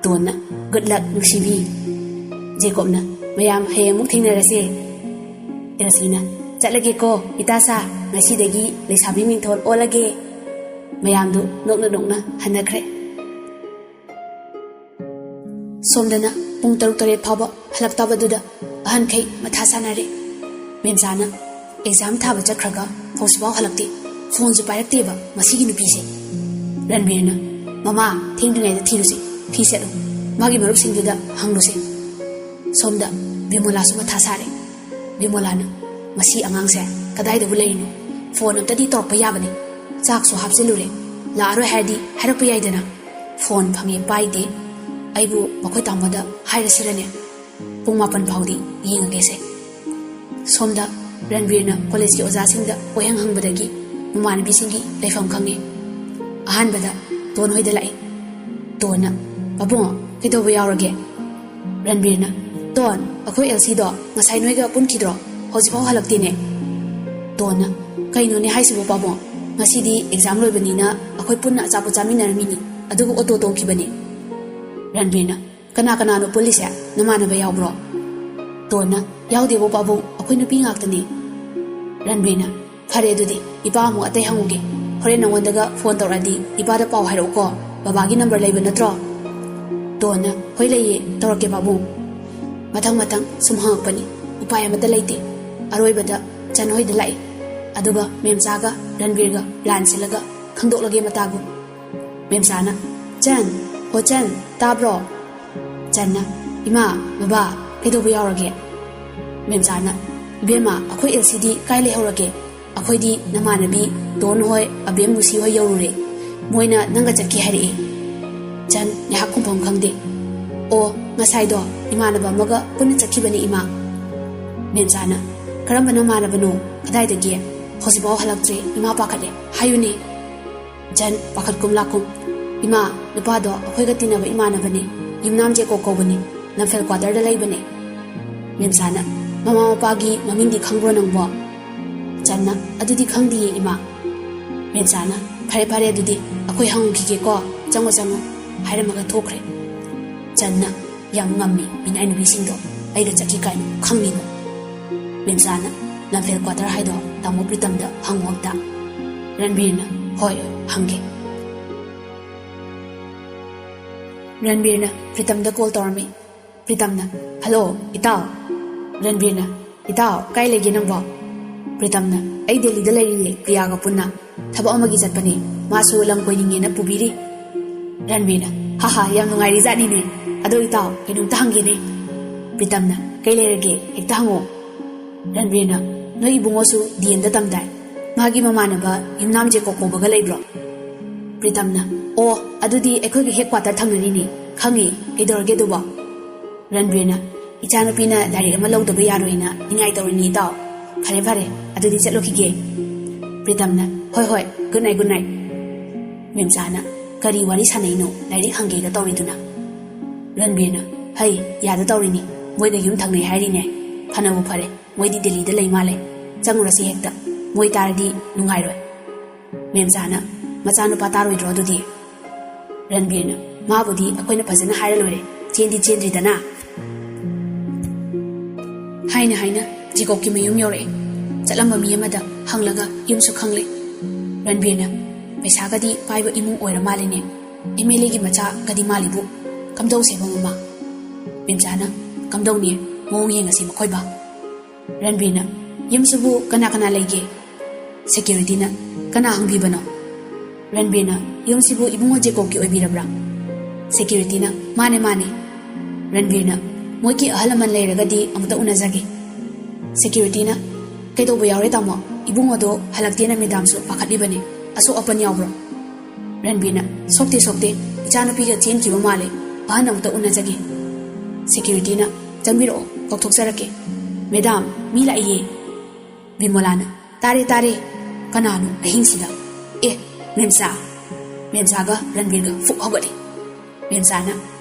ꯇꯣꯟꯅ, "ꯒꯨꯗ ꯂꯛ ꯅꯨꯡꯁꯤꯕꯤ꯫" ꯖꯦꯀꯣꯕꯅ, "ꯃꯌꯥꯝ ꯍꯌꯦꯡ ꯑꯃꯨꯛ ꯊꯦꯡꯅꯔꯁꯦ꯫" ꯑꯦꯜꯁꯤꯅ, "ꯆꯠꯂꯒꯦꯀꯣ ꯏꯇꯥ ꯁꯥ, ꯉꯁꯤꯗꯒꯤ ꯂꯩꯁꯥꯕꯤ ꯃꯤꯡꯊꯣꯜ ꯑꯣꯜꯂꯒꯦ꯫" ꯃꯌꯥꯝꯗꯨ ꯅꯣꯛꯅ ꯅꯣꯛꯅ ꯍꯟꯅꯈ꯭ꯔꯦ꯫ ꯁꯣꯝꯗꯅ ꯄꯨꯡ ꯇꯔꯨꯛ ꯇꯔꯦꯠ ꯐꯥꯎꯕ ꯍꯜꯂꯛꯇꯕꯗꯨꯗ ꯑꯍꯟꯈꯩ ꯃꯊꯥ ꯁꯥꯅꯔꯦ꯫ ꯃꯦꯝꯆꯥꯅ, "ꯑꯦꯛꯖꯥꯝ ꯊꯥꯕ ꯆꯠꯈ꯭ꯔꯒ ꯍꯧꯖꯤꯛꯐꯥꯎ ꯍꯜꯂꯛꯇꯦ, ꯐꯣꯟꯁꯨ ꯄꯥꯏꯔꯛꯇꯦꯕ ꯃꯁꯤꯒꯤ ꯅꯨꯄꯤꯁꯦ꯫" ꯔꯟꯕꯤꯔꯅ, "ꯃꯃꯥ, ꯊꯦꯡꯗ꯭ꯔꯤꯉꯩꯗ ꯊꯤꯔꯨꯁꯦ, ꯐꯤ ꯁꯦꯠꯂꯨ, ꯃꯥꯒꯤ ꯃꯔꯨꯞꯁꯤꯡꯗꯨꯗ ꯍꯪꯂꯨꯁꯦ꯫" ꯁꯣꯝꯗ ꯕꯤꯃꯣꯂꯥꯁꯨ ꯃꯊꯥ ꯁꯥꯔꯦ꯫ ꯕꯤꯃꯣꯂꯥꯅ, "ꯃꯁꯤ ꯑꯉꯥꯡꯁꯦ ꯀꯗꯥꯏꯗꯕꯨ ꯂꯩꯔꯤꯅꯣ? ꯐꯣꯟ ꯑꯝꯇꯗꯤ ꯇꯧꯔꯛꯄ ꯌꯥꯕꯅꯤ꯫ ꯆꯥꯛꯁꯨ ꯍꯥꯞꯆꯤꯜꯂꯨꯔꯦ, ꯂꯥꯛꯑꯔꯣꯏ ꯍꯥꯏꯔꯗꯤ ꯍꯥꯏꯔꯛꯄ ꯌꯥꯏꯗꯅ꯫ ꯐꯣꯟ ꯐꯪꯉꯦ ꯄꯥꯏꯗꯦ꯫ ꯑꯩꯕꯨ ꯃꯈꯣꯏ ꯇꯥꯃꯣꯗ ꯍꯥꯏꯔꯁꯤꯔꯅꯦ? ꯄꯨꯡ ꯃꯥꯄꯟ ꯐꯥꯎꯗꯤ ꯌꯦꯡꯉꯒꯦꯁꯦ꯫" ꯁꯣꯝꯗ ꯔꯟꯕꯤꯔꯅ ꯀꯣꯂꯦꯖꯀꯤ ꯑꯣꯖꯥꯁꯤꯡꯗ ꯄꯣꯠꯌꯦꯡ ꯍꯪꯕꯗꯒꯤ ꯃꯃꯥꯟꯅꯕꯤꯁꯤꯡꯒꯤ ꯂꯩꯐꯝ ꯈꯪꯉꯦ꯫ ꯑꯍꯥꯟꯕꯗ ꯇꯣꯟ ꯍꯣꯏꯗ ꯂꯥꯛꯏ꯫ ꯇꯣꯟꯅ, "ꯄꯥꯕꯨꯡ, ꯀꯩꯗꯧꯕ ꯌꯥꯎꯔꯒꯦ?" ꯔꯟꯕꯤꯔꯅ, "ꯇꯣꯟ, ꯑꯩꯈꯣꯏ ꯑꯦꯜꯁꯤꯗꯣ ꯉꯁꯥꯏ ꯅꯣꯏꯒ ꯄꯨꯟꯈꯤꯗ꯭ꯔꯣ? ꯍꯧꯖꯤꯛꯐꯥꯎ ꯍꯜꯂꯛꯇꯦꯅꯦ꯫" ꯇꯣꯟꯅ, "ꯀꯩꯅꯣꯅꯦ ꯍꯥꯏꯁꯤꯕꯣ ꯄꯥꯕꯨꯡ? ꯉꯁꯤꯗꯤ ꯑꯦꯛꯖꯥꯝ ꯂꯣꯏꯕꯅꯤꯅ ꯑꯩꯈꯣꯏ ꯄꯨꯟꯅ ꯑꯆꯥꯄꯣꯠ ꯆꯥꯃꯤꯟꯅꯔꯝꯃꯤꯅꯤ, ꯑꯗꯨꯒ ꯑꯣꯇꯣ ꯇꯣꯡꯈꯤꯕꯅꯤ꯫" ꯔꯟꯕꯤꯔꯅ, "ꯀꯅꯥ ꯀꯅꯥꯅꯣ ꯄꯨꯜꯂꯤꯁꯦ? ꯅꯃꯥꯟꯅꯕ ꯌꯥꯎꯕ꯭ꯔꯣ?" ꯇꯣꯟꯅ, "ꯌꯥꯎꯗꯦꯕꯣ ꯄꯥꯕꯨꯡ, ꯑꯩꯈꯣꯏ ꯅꯨꯄꯤ ꯉꯥꯛꯇꯅꯤ꯫" ꯔꯟꯕꯤꯔꯅ, "ꯐꯔꯦ ꯑꯗꯨꯗꯤ, ꯏꯄꯥ ꯑꯃꯨꯛ ꯑꯇꯩ ꯍꯪꯉꯨꯒꯦ꯫ ꯍꯣꯔꯦꯟ ꯅꯉꯣꯟꯗꯒ ꯐꯣꯟ ꯇꯧꯔꯛꯑꯗꯤ ꯏꯄꯥꯗ ꯄꯥꯎ ꯍꯥꯏꯔꯛꯎꯀꯣ꯫" ꯕꯕꯥꯒꯤ ꯅꯝꯕꯔ ꯂꯩꯕ ꯅꯠꯇ꯭ꯔꯣ? ꯗꯣꯟꯅ, "ꯍꯣꯏ ꯂꯩꯌꯦ, ꯇꯧꯔꯛꯀꯦ ꯄꯥꯕꯨꯡ"꯫ ꯃꯊꯪ ꯃꯊꯪ ꯁꯨꯝ ꯍꯪꯉꯛꯄꯅꯤ, ꯎꯄꯥꯏ ꯑꯃꯠꯇ ꯂꯩꯇꯦ꯫ ꯑꯔꯣꯏꯕꯗ ꯆꯟ ꯍꯣꯏꯗ ꯂꯥꯛꯏ꯫ ꯑꯗꯨꯒ ꯃꯦꯝꯆꯥꯒ ꯔꯟꯕꯤꯔꯒ ꯄ꯭ꯂꯥꯟ ꯁꯤꯜꯂꯒ ꯈꯪꯗꯣꯛꯂꯒꯦ ꯃꯇꯥꯒꯨꯝ꯫ ꯃꯦꯝꯆꯥꯅ, "ꯆꯟ, ꯍꯣ ꯆꯟ, ꯇꯥꯕ꯭ꯔꯣ?" ꯆꯟꯅ, "ꯏꯃꯥ, ꯕꯕꯥ, ꯀꯩꯗꯧꯕ ꯌꯥꯎꯔꯒꯦ?" ꯃꯦꯝꯆꯥꯅ, "ꯏꯕꯦꯝꯃ, ꯑꯩꯈꯣꯏ ꯑꯦꯜ ꯁꯤꯗꯤ ꯀꯥꯏ ꯂꯩꯍꯧꯔꯒꯦ? ꯑꯩꯈꯣꯏꯗꯤ ꯅꯃꯥꯟꯅꯕꯤ ꯗꯣꯟ ꯍꯣꯏ, ꯑꯕꯦꯝ, ꯅꯨꯡꯁꯤ ꯍꯣꯏ ꯌꯧꯔꯨꯔꯦ꯫ ꯃꯣꯏꯅ ꯅꯪꯒ ꯆꯠꯈꯤ ꯍꯥꯏꯔꯛꯑꯦ꯫" ꯆꯟ ꯉꯥꯏꯍꯥꯛ ꯈꯨꯝꯐꯝ ꯈꯪꯗꯦ꯫ "ꯑꯣ, ꯉꯁꯥꯏꯗꯣ ꯏꯃꯥꯟꯅꯕ ꯑꯃꯒ ꯄꯨꯟꯅ ꯆꯠꯈꯤꯕꯅꯤ, ꯏꯃꯥ꯫" ꯃꯦꯝꯆꯥꯅ, "ꯀꯔꯝꯕ ꯅꯃꯥꯟꯅꯕꯅꯣ? ꯀꯗꯥꯏꯗꯒꯤ? ꯍꯧꯖꯤꯛꯐꯥꯎ ꯍꯜꯂꯛꯇ꯭ꯔꯤ, ꯏꯃꯥ ꯄꯥꯈꯠꯂꯦ꯫ ꯍꯥꯏꯌꯨꯅꯦ꯫" ꯆꯟ ꯄꯥꯈꯠꯀꯨꯝ ꯂꯥꯛꯀꯨꯝ, "ꯏꯃꯥ, ꯅꯨꯄꯥꯗꯣ ꯑꯩꯈꯣꯏꯒ ꯇꯤꯟꯅꯕ ꯏꯃꯥꯟꯅꯕꯅꯦ꯫ ꯌꯨꯝꯅꯥꯝ ꯖꯦꯀꯣꯕ ꯀꯧꯕꯅꯦ꯫ ꯂꯝꯐꯦꯜ ꯀ꯭ꯋꯥꯇꯔꯗ ꯂꯩꯕꯅꯦ꯫" ꯃꯦꯝꯆꯥꯅ, "ꯃꯃꯥ ꯃꯄꯥꯒꯤ ꯃꯃꯤꯡꯗꯤ ꯈꯪꯕ꯭ꯔꯣ ꯅꯪꯕꯣ?" ꯆꯟꯅ, "ꯑꯗꯨꯗꯤ ꯈꯪꯗꯤꯌꯦ, ꯏꯃꯥ꯫" ꯃꯦꯝꯆꯥꯅ, "ꯐꯔꯦ, ꯐꯔꯦ, ꯑꯗꯨꯗꯤ ꯑꯩꯈꯣꯏ ꯍꯪꯉꯨꯈꯤꯒꯦꯀꯣ꯫ ꯆꯪꯉꯣ, ꯆꯪꯉꯣ꯫" ꯍꯥꯏꯔꯝꯃꯒ ꯊꯣꯛꯈ꯭ꯔꯦ꯫ ꯆꯟꯅ, "ꯌꯥꯝ ꯉꯝꯃꯤ ꯃꯤꯅꯥꯏ ꯅꯨꯄꯤꯁꯤꯡꯗꯣ, ꯑꯩꯒ ꯆꯠꯈꯤ ꯀꯥꯏꯅ ꯈꯪꯉꯤꯕ꯫" ꯃꯦꯝꯆꯥꯅ, "ꯂꯝꯐꯦꯜ ꯀ꯭ꯋꯥꯇꯔ ꯍꯥꯏꯗꯣ ꯇꯥꯃꯣ ꯄ꯭ꯔꯤꯇꯝꯗ ꯍꯪꯉꯣ ꯑꯝꯇ꯫" ꯔꯟꯕꯤꯔꯅ, "ꯍꯣꯏ, ꯍꯪꯒꯦ꯫" ꯔꯟꯕꯤꯔꯅ ꯄ꯭ꯔꯤꯇꯝꯗ ꯀꯣꯜ ꯇꯧꯔꯝꯃꯤ꯫ ꯄ꯭ꯔꯤꯇꯝꯅ, "ꯍꯜꯂꯣ, ꯏꯇꯥꯎ꯫" ꯔꯟꯕꯤꯔꯅ, "ꯏꯇꯥꯎ, ꯀꯥꯏ ꯂꯩꯒꯦ ꯅꯪꯕꯣ?" ꯄ꯭ꯔꯤꯇꯝꯅ, "ꯑꯩ ꯗꯦꯜꯂꯤꯗ ꯂꯩꯔꯤꯌꯦ, ꯄ꯭ꯔꯤꯌꯥꯒ ꯄꯨꯟꯅ꯫ ꯊꯕꯛ ꯑꯃꯒꯤ ꯆꯠꯄꯅꯦ꯫ ꯃꯥꯁꯨ ꯂꯝ ꯀꯣꯏꯅꯤꯡꯉꯦꯅ ꯄꯨꯕꯤꯔꯤ꯫" ꯔꯟꯕꯤꯔꯅ, "ꯍꯥ ꯍꯥ, ꯌꯥꯝ ꯅꯨꯡꯉꯥꯏꯔꯤ ꯖꯥꯠꯅꯤꯅꯦ꯫ ꯑꯗꯣ ꯏꯇꯥꯎ, ꯀꯩꯅꯣꯝꯇ ꯍꯪꯒꯦꯅꯦ꯫" ꯄ꯭ꯔꯤꯇꯝꯅ, "ꯀꯩ ꯂꯩꯔꯒꯦ? ꯍꯦꯛꯇ ꯍꯪꯉꯣ꯫" ꯔꯟꯕꯤꯔꯅ, "ꯅꯣꯏ ꯏꯕꯨꯡꯉꯣꯁꯨ ꯗꯤ ꯑꯦꯝꯗ ꯇꯝꯗꯥꯏ? ꯃꯥꯒꯤ ꯃꯃꯥꯟꯅꯕ ꯌꯨꯝꯅꯥꯝ ꯖꯦꯀꯣꯕ ꯀꯧꯕꯒ ꯂꯩꯕ꯭ꯔꯣ?" ꯄ꯭ꯔꯤꯇꯝꯅ, "ꯑꯣ, ꯑꯗꯨꯗꯤ ꯑꯩꯈꯣꯏꯒ ꯍꯦꯛ ꯀ꯭ꯋꯥꯇꯔ ꯊꯪꯅꯔꯤꯅꯦ꯫ ꯈꯪꯉꯦ, ꯀꯩꯗꯧꯔꯒꯦ ꯑꯗꯨꯕꯣ?" ꯔꯟꯕꯤꯔꯅ, "ꯏꯆꯥꯅꯨꯄꯤꯅ ꯂꯥꯏꯔꯤꯛ ꯑꯃ ꯂꯧꯗꯕ ꯌꯥꯔꯣꯏꯅ ꯅꯤꯡꯉꯥꯏ ꯇꯧꯔꯤꯅꯤ, ꯏꯇꯥꯎ꯫ ꯐꯔꯦ, ꯐꯔꯦ, ꯑꯗꯨꯗꯤ ꯆꯠꯂꯨꯈꯤꯒꯦ꯫" ꯄ꯭ꯔꯤꯇꯝꯅ, "ꯍꯣꯏ, ꯍꯣꯏ, ꯒꯨꯗ ꯅꯥꯏꯠ, ꯒꯨꯗ ꯅꯥꯏꯠ꯫" ꯃꯦꯝꯆꯥꯅ, "ꯀꯔꯤ ꯋꯥꯔꯤ ꯁꯥꯟꯅꯩꯅꯣ? ꯂꯥꯏꯔꯤꯛ ꯍꯪꯒꯦꯒ ꯇꯧꯔꯤꯗꯨꯅ?" ꯔꯟꯕꯤꯔꯅ, "ꯍꯩ, ꯌꯥꯗ ꯇꯧꯔꯤꯅꯤ꯫ ꯃꯣꯏꯒ ꯌꯨꯝ ꯊꯪꯅꯩ ꯍꯥꯏꯔꯤꯅꯦ꯫ ꯐꯅꯕꯨ ꯐꯔꯦ, ꯃꯣꯏꯗꯤ ꯗꯦꯜꯂꯤꯗ ꯂꯩ ꯃꯥꯜꯂꯦ꯫ ꯆꯪꯉꯨꯔꯁꯤ ꯍꯦꯛꯇ꯫ ꯃꯣꯏ ꯇꯥꯔꯗꯤ ꯅꯨꯡꯉꯥꯏꯔꯣꯏ꯫" ꯃꯦꯝꯆꯥꯅ, "ꯃꯆꯥꯅꯨꯄꯥ ꯇꯥꯔꯣꯏꯗ꯭ꯔꯣ ꯑꯗꯨꯗꯤ?" ꯔꯟꯕꯤꯔꯅ, "ꯃꯥꯕꯨꯗꯤ ꯑꯩꯈꯣꯏꯅ ꯐꯖꯅ ꯍꯥꯏꯔ ꯂꯣꯏꯔꯦ꯫ ꯆꯦꯟꯗꯤ ꯆꯦꯟꯗ꯭ꯔꯤꯗꯅ꯫" ꯍꯥꯏꯅ ꯍꯥꯏꯅ ꯖꯦꯀꯣꯕꯀꯤ ꯃꯌꯨꯝ ꯌꯧꯔꯛꯑꯦ꯫ ꯆꯠꯂꯝꯕ ꯃꯤ ꯑꯃꯗ ꯍꯪꯂꯒ ꯌꯨꯝꯁꯨ ꯈꯪꯂꯦ꯫ ꯔꯟꯕꯤꯔꯅ, "ꯄꯩꯁꯥꯒꯗꯤ ꯄꯥꯏꯕ ꯏꯃꯨꯡ ꯑꯣꯏꯔ ꯃꯥꯜꯂꯤꯅꯦ꯫ ꯑꯦꯝ ꯑꯦꯜ ꯑꯦꯒꯤ ꯃꯆꯥꯒꯗꯤ ꯃꯥꯜꯂꯤꯕꯨ꯫ ꯀꯝꯗꯧꯁꯦꯕ ꯃꯃꯥ? ꯃꯦꯝꯆꯥꯅ, ꯀꯝꯗꯧꯅꯤ, ꯃꯑꯣꯡ ꯌꯦꯡꯉꯁꯤ ꯃꯈꯣꯏꯕ꯫ ꯔꯟꯕꯤꯔꯅ, ꯌꯨꯝꯁꯤꯕꯨ ꯀꯅꯥ ꯀꯅꯥ ꯂꯩꯒꯦ? ꯁꯦꯀ꯭ꯌꯨꯔꯤꯇꯤꯅ, ꯀꯅꯥ ꯍꯪꯕꯤꯕꯅꯣ? ꯔꯟꯕꯤꯔꯅ, ꯌꯨꯝꯁꯤꯕꯨ ꯏꯕꯨꯡꯉꯣ ꯖꯦꯀꯣꯕꯀꯤ ꯑꯣꯏꯕꯤꯔꯕ꯭ꯔꯥ? ꯁꯦꯀ꯭ꯌꯨꯔꯤꯇꯤꯅ, ꯃꯥꯅꯦ ꯃꯥꯅꯦ꯫ ꯔꯟꯕꯤꯔꯅ, ꯃꯣꯏꯒꯤ ꯑꯍꯜ ꯂꯃꯟ ꯂꯩꯔꯒꯗꯤ ꯑꯃꯨꯛꯇ ꯎꯅꯖꯒꯦ꯫ ꯁꯦꯀ꯭ꯌꯨꯔꯤꯇꯤꯅ, ꯀꯩꯗꯧꯕ ꯌꯥꯎꯔꯦ ꯇꯥꯃꯣ? ꯏꯕꯨꯡꯉꯣꯗꯣ ꯍꯜꯂꯛꯇꯦꯅ ꯃꯦꯗꯥꯝꯁꯨ ꯄꯥꯈꯠꯂꯤꯕꯅꯦ꯫ ꯑꯁꯣꯛ ꯑꯄꯟ ꯌꯥꯎꯕ꯭ꯔꯣ? ꯔꯟꯕꯤꯔꯅ, ꯁꯣꯛꯇꯦ ꯁꯣꯛꯇꯦ, ꯏꯆꯥꯅꯨꯄꯤꯒ ꯆꯦꯟꯈꯤꯕ ꯃꯥꯜꯂꯦ꯫ ꯑꯍꯟ ꯑꯃꯨꯛꯇ ꯎꯅꯖꯒꯦ꯫ ꯁꯦꯀ꯭ꯌꯨꯔꯤꯇꯤꯅ, ꯆꯪꯕꯤꯔꯛꯑꯣ, ꯀꯧꯊꯣꯛꯆꯔꯛꯀꯦ꯫ ꯃꯦꯗꯥꯝ, ꯃꯤ ꯂꯥꯛꯏꯌꯦ꯫ ꯕꯤꯃꯣꯂꯥꯅ, ꯇꯥꯔꯦ ꯇꯥꯔꯦ꯫ ꯀꯅꯥꯅꯣ ꯑꯍꯤꯡꯁꯤꯗ? ꯑꯦ, ꯃꯦꯝꯆꯥ꯫ ꯃꯦꯝꯆꯥꯒ ꯔꯟꯕꯤꯔꯒ ꯐꯨꯛ ꯍꯧꯒꯠꯂꯤ꯫ ꯃꯦꯝꯆꯥꯅ,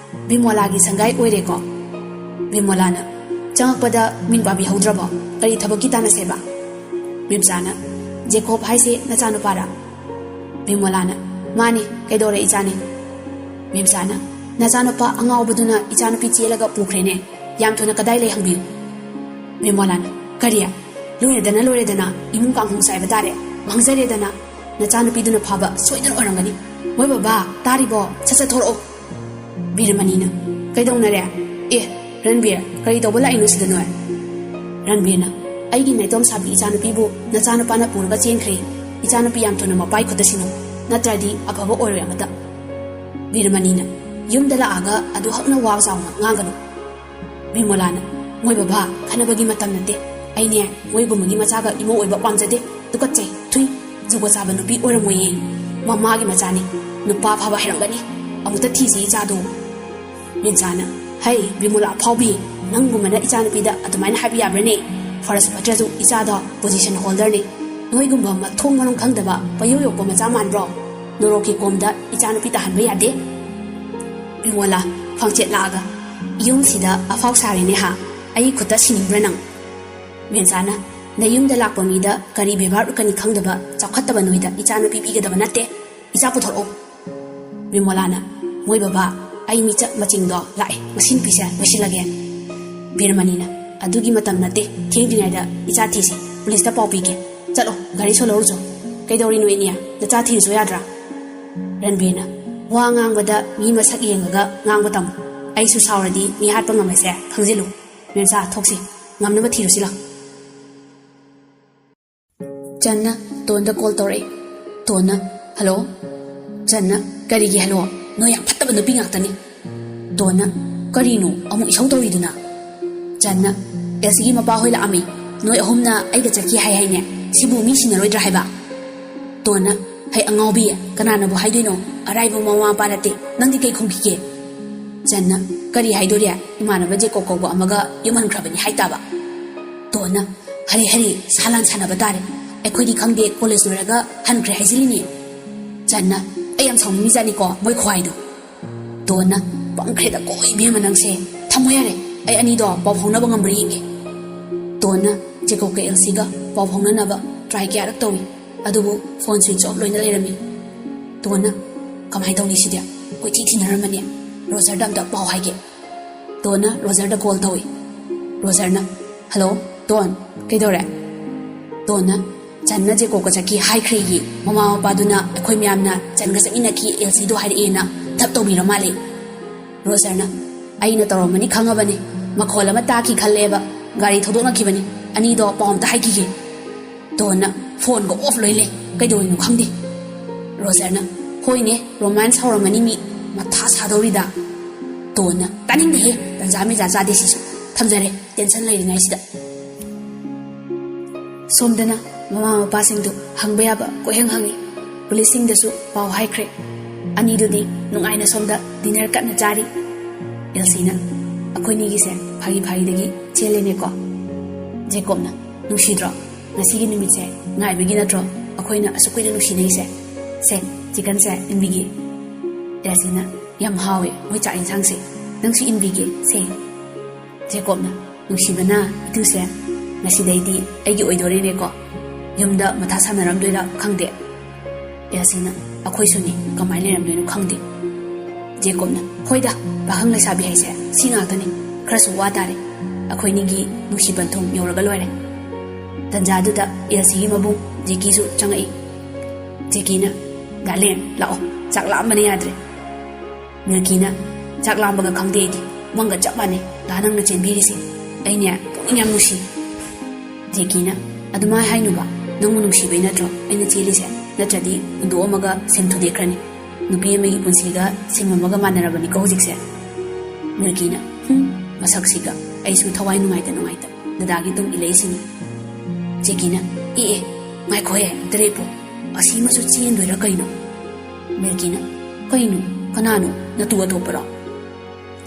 ꯕꯤꯃꯣꯂꯥꯒꯤ ꯁꯪꯒꯥꯏ ꯑꯣꯏꯔꯦꯀꯣ? ꯕꯤꯃꯣꯂꯥꯅ, ꯆꯪꯉꯛꯄꯗ ꯃꯤꯡ ꯄꯥꯕꯤꯍꯧꯗ꯭ꯔꯕꯣ? ꯀꯔꯤ ꯊꯕꯛꯀꯤ ꯇꯥꯟꯅꯁꯦꯕ? ꯃꯦꯝꯆꯥꯅ, ꯖꯦꯀꯣꯕ ꯍꯥꯏꯁꯦ ꯅꯆꯥꯅꯨꯄꯥꯔꯥ? ꯕꯤꯃꯣꯂꯥꯅ, ꯃꯥꯅꯤ, ꯀꯩꯗꯧꯔꯦ ꯏꯆꯥꯅꯤ? ꯃꯦꯝꯆꯥꯅ, ꯅꯆꯥꯅꯨꯄꯥ ꯑꯉꯥꯎꯕꯗꯨꯅ ꯏꯆꯥꯅꯨꯄꯤ ꯆꯦꯜꯂꯒ ꯄꯨꯈ꯭ꯔꯦꯅꯦ꯫ ꯌꯥꯝ ꯊꯨꯅ ꯀꯗꯥꯏ ꯂꯩ ꯍꯪꯕꯤꯌꯨ꯫ ꯕꯤꯃꯣꯂꯥꯅ, ꯀꯔꯤ? ꯂꯣꯏꯔꯦꯗꯅ, ꯂꯣꯏꯔꯦꯗꯅ, ꯏꯃꯨꯡ ꯀꯥꯡꯍꯧ ꯆꯥꯏꯕ ꯇꯥꯔꯦ꯫ ꯃꯥꯡꯖꯔꯦꯗꯅ꯫ ꯅꯆꯥꯅꯨꯄꯤꯗꯨꯅ ꯐꯥꯕ ꯁꯣꯏꯗꯅ ꯑꯣꯏꯔꯝꯒꯅꯤ꯫ ꯃꯣꯏ ꯕꯕꯥ, ꯇꯥꯔꯤꯕꯣ? ꯁꯠ ꯁꯠ ꯊꯣꯔꯛꯑꯣ꯫ ꯕꯤꯔꯃꯅꯤꯅ, ꯀꯩꯗꯧꯅꯔꯦ? ꯑꯦ, ꯔꯟꯕꯤꯔ, ꯀꯔꯤ ꯇꯧꯕ ꯂꯥꯛꯏꯅꯣ ꯁꯤꯗ ꯅꯣꯏ? ꯔꯟꯕꯤꯔꯅ, ꯑꯩꯒꯤ ꯅꯥꯏꯇꯣꯝ ꯁꯥꯕꯤ ꯏꯆꯥꯅꯨꯄꯤꯕꯨ ꯅꯆꯥꯅꯨꯄꯥꯅ ꯄꯨꯔꯒ ꯆꯦꯟꯈ꯭ꯔꯦ꯫ ꯏꯆꯥꯅꯨꯄꯤ ꯌꯥꯝ ꯊꯨꯅ ꯃꯄꯥꯏ ꯈꯨꯠꯇ ꯁꯤꯟꯅꯧ, ꯅꯠꯇ꯭ꯔꯗꯤ ꯑꯐꯕ ꯑꯣꯏꯔꯣꯏ ꯑꯃꯇ꯫ ꯕꯤꯔꯃꯅꯤꯅ, ꯌꯨꯝꯗ ꯂꯥꯛꯑꯒ ꯑꯗꯨ ꯍꯛꯅ ꯋꯥ ꯆꯥꯎꯅ ꯉꯥꯡꯒꯅꯨ꯫ ꯕꯤꯃꯣꯂꯥꯅ, ꯃꯣꯏ ꯕꯕꯥ, ꯈꯟꯅꯕꯒꯤ ꯃꯇꯝ ꯅꯠꯇꯦ꯫ ꯑꯩꯅꯦ, ꯃꯣꯏꯒꯨꯝꯕꯒꯤ ꯃꯆꯥꯒ ꯏꯃꯧ ꯑꯣꯏꯕ ꯄꯥꯝꯖꯗꯦ꯫ ꯇꯨꯀꯠꯆꯩ, ꯊꯨꯏ꯫ ꯖꯨꯒꯣꯠ ꯆꯥꯕ ꯅꯨꯄꯤ ꯑꯣꯏꯔꯝꯃꯣꯏꯌꯦ꯫ ꯃꯃꯥꯒꯤ ꯃꯆꯥꯅꯤ꯫ ꯅꯨꯄꯥ ꯐꯕ ꯍꯩꯔꯝꯒꯅꯤ꯫ ꯑꯃꯨꯛꯇ ꯊꯤꯁꯤ ꯏꯆꯥꯗꯣ꯫ ꯃꯦꯝꯆꯥꯅ, ꯍꯩ, ꯕꯤꯃꯣꯂꯥ ꯑꯐꯥꯎꯕꯤ, ꯅꯪꯒꯨꯝꯕꯅ ꯏꯆꯥꯅꯨꯄꯤꯗ ꯑꯗꯨꯃꯥꯏꯅ ꯍꯥꯏꯕ ꯌꯥꯕ꯭ꯔꯅꯦ? ꯐꯔꯁꯨ ꯐꯠꯇ꯭ꯔꯁꯨ ꯏꯆꯥꯗꯣ position holderꯅꯤ꯫ ꯅꯣꯏꯒꯨꯝꯕ ꯃꯊꯣꯡ ꯃꯔꯝ ꯈꯪꯗꯕ ꯄꯌꯧ ꯌꯧꯛꯄ ꯃꯆꯥ ꯃꯥꯟꯕ꯭ꯔꯣ? ꯅꯣꯔꯣꯛꯀꯤ ꯀꯣꯝꯗ ꯏꯆꯥꯅꯨꯄꯤ ꯇꯥꯍꯟꯕ ꯌꯥꯗꯦ꯫ ꯕꯤꯃꯣꯂꯥ, ꯈ꯭ꯋꯥꯡꯆꯦꯠ ꯂꯥꯛꯑꯒ, ꯌꯨꯝꯁꯤꯗ ꯑꯐꯥꯎ ꯁꯥꯔꯦꯅꯦ ꯍꯥ? ꯑꯩ ꯈꯨꯠꯇ ꯁꯤꯅꯤꯡꯕ꯭ꯔꯥ ꯅꯪ? ꯃꯦꯝꯆꯥꯅ, ꯅꯌꯨꯝꯗ ꯂꯥꯛꯄ ꯃꯤꯗ ꯀꯔꯤ ꯕꯦꯕꯥꯔ ꯎꯠꯀꯅꯤ ꯈꯪꯗꯕ ꯆꯥꯎꯈꯠꯇꯕ ꯅꯣꯏꯗ ꯏꯆꯥꯅꯨꯄꯤ ꯄꯤꯒꯗꯕ ꯅꯠꯇꯦ꯫ ꯏꯆꯥ ꯄꯨꯊꯣꯔꯛꯑꯣ꯫ ꯕꯤꯃꯣꯂꯥꯅ, ꯃꯣꯏ ꯕꯕꯥ, ꯑꯩ ꯃꯤꯆꯠ ꯃꯆꯤꯡꯗꯣ ꯂꯥꯛꯑꯦ, ꯉꯁꯤ ꯅꯨꯄꯤꯁꯦ ꯂꯣꯏꯁꯤꯜꯂꯒꯦ꯫ ꯕꯤꯔꯃꯅꯤꯅ, ꯑꯗꯨꯒꯤ ꯃꯇꯝ ꯅꯠꯇꯦ, ꯊꯦꯡꯗ꯭ꯔꯤꯉꯩꯗ ꯏꯆꯥ ꯊꯤꯁꯤ, ꯄꯨꯂꯤꯁꯇ ꯄꯥꯎ ꯄꯤꯒꯦ꯫ ꯆꯠꯂꯣ, ꯒꯥꯔꯤ ꯁꯣ ꯂꯧꯔꯨꯆꯣ꯫ ꯀꯩꯗꯧꯔꯤꯅꯣ ꯏꯅꯦ? ꯅꯆꯥ ꯊꯤꯔꯨꯆꯣ ꯌꯥꯗ꯭ꯔꯥ? ꯔꯟꯕꯤꯔꯅ, ꯋꯥ ꯉꯥꯡꯕꯗ ꯃꯤ ꯃꯁꯛ ꯌꯦꯡꯉꯒ ꯉꯥꯡꯕ ꯇꯝꯃꯨ꯫ ꯑꯩꯁꯨ ꯁꯥꯎꯔꯗꯤ ꯃꯤ ꯍꯥꯠꯄ ꯉꯝꯃꯦꯁꯦ ꯈꯪꯖꯤꯜꯂꯨ꯫ ꯃꯦꯝꯆꯥ, ꯊꯣꯛꯁꯤ꯫ ꯉꯝꯅꯕ ꯊꯤꯔꯨꯁꯤ ꯂꯥꯎ꯫ ꯆꯟꯅ ꯇꯣꯟꯗ ꯀꯣꯜ ꯇꯧꯔꯛꯏ꯫ ꯇꯣꯟꯅ, "ꯍꯜꯂꯣ?" ꯆꯟꯅ, "ꯀꯔꯤꯒꯤ ꯍꯜꯂꯣ? ꯅꯣꯏ ꯌꯥꯝ ꯐꯠꯇꯕ ꯅꯨꯄꯤ ꯉꯥꯛꯇꯅꯤ꯫" ꯇꯣꯟꯅ, "ꯀꯔꯤꯅꯣ ꯑꯃꯨꯛ ꯏꯁꯧ ꯇꯧꯔꯤꯗꯨꯅ?" ꯆꯟꯅ, "ꯑꯦꯜꯁꯤꯒꯤ ꯃꯄꯥ ꯍꯣꯏ ꯂꯥꯛꯑꯝꯃꯤ꯫ ꯅꯣꯏ ꯑꯍꯨꯝꯅ ꯑꯩꯒ ꯆꯠꯈꯤ ꯍꯥꯏ ꯍꯥꯏꯅꯦ꯫ ꯁꯤꯕꯨ ꯃꯤ ꯁꯤꯟꯅꯔꯣꯏꯗ꯭ꯔꯥ ꯍꯥꯏꯕ?" ꯇꯣꯟꯅ, "ꯍꯩ ꯑꯉꯥꯎꯕꯤ, ꯀꯅꯥꯅꯕꯨ ꯍꯥꯏꯗꯣꯏꯅꯣ? ꯑꯔꯥꯏꯕ ꯃꯃꯥ ꯃꯄꯥ ꯅꯠꯇꯦ꯫ ꯅꯪꯗꯤ ꯀꯩ ꯈꯨꯝꯈꯤꯒꯦ?" ꯆꯟꯅ, "ꯀꯔꯤ ꯍꯥꯏꯗꯣꯔꯤ? ꯏꯃꯥꯟꯅꯕ ꯖꯦꯀꯣꯕ ꯀꯧꯕ ꯑꯃꯒ ꯌꯨꯝ ꯍꯟꯈ꯭ꯔꯕꯅꯤ ꯍꯥꯏꯇꯥꯕ?" ꯇꯣꯟꯅ, "ꯍꯔꯦ ꯍꯔꯦ, ꯁꯥ ꯂꯥꯟ ꯁꯥꯟꯅꯕ ꯇꯥꯔꯦ꯫ ꯑꯩꯈꯣꯏꯗꯤ ꯈꯪꯗꯦ, ꯀꯣꯂꯦꯖ ꯂꯣꯏꯔꯒ ꯍꯟꯈ꯭ꯔꯦ ꯍꯥꯏꯖꯤꯜꯂꯤꯅꯦ꯫" ꯆꯟꯅ, "ꯑꯩ ꯌꯥꯝ ꯁꯥꯎꯅꯤꯡꯉꯤꯖꯥꯠꯅꯤꯀꯣ ꯃꯣꯏ ꯈꯨꯍꯥꯏꯗꯣ꯫" ꯇꯣꯟꯅ, "ꯄꯪꯈ꯭ꯔꯦꯗꯀꯣ ꯏꯕꯦꯝꯃ ꯅꯪꯁꯦ꯫ ꯊꯝꯃꯣ ꯌꯥꯔꯦ, ꯑꯩ ꯑꯅꯤꯗꯣ ꯄꯥꯎ ꯐꯥꯎꯅꯕ ꯉꯝꯕ꯭ꯔꯥ ꯌꯦꯡꯒꯦ꯫" ꯇꯣꯟꯅ ꯖꯦꯀꯣꯕꯀ ꯑꯦꯜꯁꯤꯒ ꯄꯥꯎ ꯐꯥꯎꯅꯅꯕ ꯇ꯭ꯔꯥꯏ ꯀꯌꯥꯔꯛ ꯇꯧꯏ, ꯑꯗꯨꯕꯨ ꯐꯣꯟ ꯁ꯭ꯋꯤꯆ ꯑꯣꯐ ꯂꯣꯏꯅ ꯂꯩꯔꯝꯃꯤ꯫ ꯇꯣꯟꯅ, "ꯀꯃꯥꯏꯅ ꯇꯧꯅꯤ ꯁꯤꯗꯤ? ꯀꯣꯏꯊꯤ ꯊꯤꯅꯔꯝꯃꯅꯤ꯫ ꯔꯣꯖꯔꯗ ꯑꯝꯇ ꯄꯥꯎ ꯍꯥꯏꯒꯦ꯫" ꯇꯣꯟꯅ ꯔꯣꯖꯔꯗ ꯀꯣꯜ ꯇꯧꯏ꯫ ꯔꯣꯖꯔꯅ, "ꯍꯜꯂꯣ, ꯇꯣꯟ, ꯀꯩꯗꯧꯔꯦ?" ꯇꯣꯟꯅ, "ꯆꯟꯅ ꯖꯦꯀꯣꯕꯀ ꯆꯠꯈꯤ ꯍꯥꯏꯈ꯭ꯔꯦꯌꯦ꯫ ꯃꯃꯥ ꯃꯄꯥꯗꯨꯅ ꯑꯩꯈꯣꯏ ꯃꯌꯥꯝꯅ ꯆꯟꯒ ꯆꯠꯃꯤꯟꯅꯈꯤ, ꯑꯦꯜꯁꯤꯗꯣ ꯍꯥꯏꯔꯛꯑꯦꯅ ꯊꯞ ꯇꯧꯕꯤꯔ ꯃꯥꯜꯂꯦ꯫" ꯔꯣꯖꯔꯅ, "ꯑꯩꯅ ꯇꯧꯔꯝꯃꯅꯤ ꯈꯪꯉꯕꯅꯤ꯫ ꯃꯈꯣꯜ ꯑꯃ ꯇꯥꯈꯤ ꯈꯜꯂꯦꯕ꯫ ꯒꯥꯔꯤ ꯊꯧꯗꯣꯛꯅꯈꯤꯕꯅꯤ꯫ ꯑꯅꯤꯗꯣ ꯄꯥꯎ ꯑꯝꯇ ꯍꯥꯏꯈꯤꯒꯦ꯫" ꯇꯣꯟꯅ, "ꯐꯣꯟꯒ ꯑꯣꯐ ꯂꯣꯏ ꯂꯩ꯫ ꯀꯩꯗꯧꯔꯤꯅꯣ ꯈꯪꯗꯦ꯫" ꯔꯣꯖꯔꯅ, "ꯍꯣꯏꯅꯦ, ꯔꯣꯃꯥꯟꯁ ꯍꯧꯔꯝꯃꯅꯤ ꯃꯤ꯫ ꯃꯊꯥ ꯁꯥꯗꯧꯔꯤꯗ꯫" ꯇꯣꯟꯅ, "ꯇꯥꯅꯤꯡꯗꯦꯍꯦ, ꯇꯟꯖꯥ ꯃꯦꯖꯥ ꯆꯥꯗꯦ ꯁꯤꯁꯨ꯫ ꯊꯝꯖꯔꯦ, ꯇꯦꯟꯁꯟ ꯂꯩꯔꯤꯉꯩꯁꯤꯗ꯫" ꯁꯣꯝꯗꯅ ꯃꯃꯥ ꯃꯄꯥꯁꯤꯡꯗꯨ ꯍꯪꯕ ꯌꯥꯕ ꯀꯣꯏꯍꯪ ꯍꯪꯉꯤ꯫ ꯄꯨꯂꯤꯁꯁꯤꯡꯗꯁꯨ ꯄꯥꯎ ꯍꯥꯏꯈ꯭ꯔꯦ꯫ ꯑꯅꯤꯗꯨꯗꯤ ꯅꯨꯡꯉꯥꯏꯅ ꯁꯣꯝꯗ ꯗꯤꯅꯔ ꯀꯟꯅ ꯆꯥꯔꯤ꯫ ꯑꯦꯜꯁꯤꯅ, "ꯑꯩꯈꯣꯏꯅꯤꯒꯤꯁꯦ ꯐꯥꯒꯤ ꯐꯥꯒꯤꯗꯒꯤ ꯆꯦꯜꯂꯦꯅꯦꯀꯣ꯫" ꯖꯦꯀꯣꯕꯅ, "ꯅꯨꯡꯁꯤꯗ꯭ꯔꯣ? ꯉꯁꯤꯒꯤ ꯅꯨꯃꯤꯠꯁꯦ ꯉꯥꯏꯕꯒꯤ ꯅꯠꯇ꯭ꯔꯣ ꯑꯩꯈꯣꯏꯅ ꯑꯁꯨꯛ ꯀꯨꯏꯅ ꯅꯨꯡꯁꯤꯅꯩꯁꯦ? ꯁꯦ, ꯆꯤꯀꯟꯁꯦ ꯏꯟꯕꯤꯒꯦ꯫" ꯑꯦꯜꯁꯤꯅ, "ꯌꯥꯝ ꯍꯥꯎꯋꯦ ꯃꯣꯏ ꯆꯥꯛ ꯌꯦꯟꯁꯥꯡꯁꯦ꯫ ꯅꯪꯁꯨ ꯏꯟꯕꯤꯒꯦ ꯁꯦ꯫" ꯖꯦꯀꯣꯕꯅ, "ꯅꯨꯡꯁꯤꯕꯅ, ꯏꯇꯨꯁꯦ ꯉꯁꯤꯗꯩꯗꯤ ꯑꯩꯒꯤ ꯑꯣꯏꯗꯣꯔꯦꯅꯦꯀꯣ꯫ ꯌꯨꯝꯗ ꯃꯊꯥ ꯁꯥꯟꯅꯔꯝꯗꯣꯏꯔꯥ ꯈꯪꯗꯦ꯫" ꯑꯦꯜꯁꯤꯅ, "ꯑꯩꯈꯣꯏꯁꯨꯅꯤ, ꯀꯃꯥꯏꯅ ꯂꯩꯔꯝꯗꯣꯏꯅꯣ ꯈꯪꯗꯦ꯫" ꯖꯦꯀꯣꯕꯅ, "ꯍꯣꯏꯗ, ꯄꯥꯈꯪ ꯂꯩꯁꯥꯕꯤ ꯍꯥꯏꯁꯦ ꯁꯤ ꯉꯥꯛꯇꯅꯤ꯫ ꯈꯔꯁꯨ ꯋꯥ ꯇꯥꯔꯦ꯫ ꯑꯩꯈꯣꯏꯅꯤꯒꯤ ꯅꯨꯡꯁꯤ ꯄꯟꯊꯨꯡ ꯌꯧꯔꯒ ꯂꯣꯏꯔꯦ꯫" ꯇꯟꯖꯥꯗꯨꯗ ꯑꯦꯜꯁꯤꯒꯤ ꯃꯕꯨꯡ ꯖꯦꯀꯤꯁꯨ ꯆꯪꯉꯛꯏ꯫ ꯖꯦꯀꯤꯅ, "ꯗꯥꯔꯂꯤꯡ, ꯂꯥꯛꯑꯣ, ꯆꯥꯛ ꯂꯥꯝꯕꯅ ꯌꯥꯗ꯭ꯔꯦ꯫" ꯃꯤꯜꯀꯤꯅ, "ꯆꯥꯛ ꯂꯥꯝꯕꯒ ꯈꯪꯗꯦ ꯑꯩꯗꯤ, ꯃꯪꯒ ꯆꯞ ꯃꯥꯟꯅꯩ ꯗꯥ ꯅꯪꯅ ꯆꯦꯟꯕꯤꯔꯤꯁꯦ꯫ ꯑꯩꯅꯦ ꯄꯨꯛꯅꯤꯡ ꯌꯥꯝ ꯅꯨꯡꯁꯤ꯫" ꯖꯦꯀꯤꯅ, "ꯑꯗꯨꯃꯥꯏ ꯍꯥꯏꯅꯨꯕ, ꯅꯪꯕꯨ ꯅꯨꯡꯁꯤꯕꯩ ꯅꯠꯇ꯭ꯔꯣ ꯑꯩꯅ ꯆꯦꯜꯂꯤꯁꯦ? ꯅꯠꯇ꯭ꯔꯗꯤ ꯍꯨꯟꯗꯣꯛꯑꯝꯃꯒ ꯁꯦꯝ ꯊꯨꯗꯦꯛꯈ꯭ꯔꯅꯤ꯫ ꯅꯨꯄꯤ ꯑꯃꯒꯤ ꯄꯨꯟꯁꯤꯒ ꯁꯦꯝ ꯑꯃꯒ ꯃꯥꯟꯅꯔꯕꯅꯤꯀꯣ ꯍꯧꯖꯤꯛꯁꯦ꯫" ꯃꯤꯜꯀꯤꯅ, "ꯍꯨꯝ, ꯃꯁꯛꯁꯤꯒ, ꯑꯩꯁꯨ ꯊꯋꯥꯏ ꯅꯨꯡꯉꯥꯏꯇ ꯅꯨꯡꯉꯥꯏꯇ ꯗꯗꯥꯒꯤ ꯇꯨꯡ ꯏꯜꯂꯛꯏꯁꯤꯅꯤ꯫" ꯖꯦꯀꯤꯅ, "ꯑꯦ ꯑꯦ, ꯉꯥꯏꯈꯣꯍꯦ, ꯑꯝꯇ ꯂꯦꯞꯄꯣ꯫ ꯑꯁꯤꯃꯁꯨ ꯆꯦꯟꯗꯣꯏꯔꯥ ꯀꯩꯅꯣ?" ꯃꯤꯜꯀꯤꯅ, "ꯀꯩꯅꯣ? ꯀꯅꯥꯅꯣ? ꯅꯇꯨ ꯑꯇꯣꯞꯄꯔꯣ?"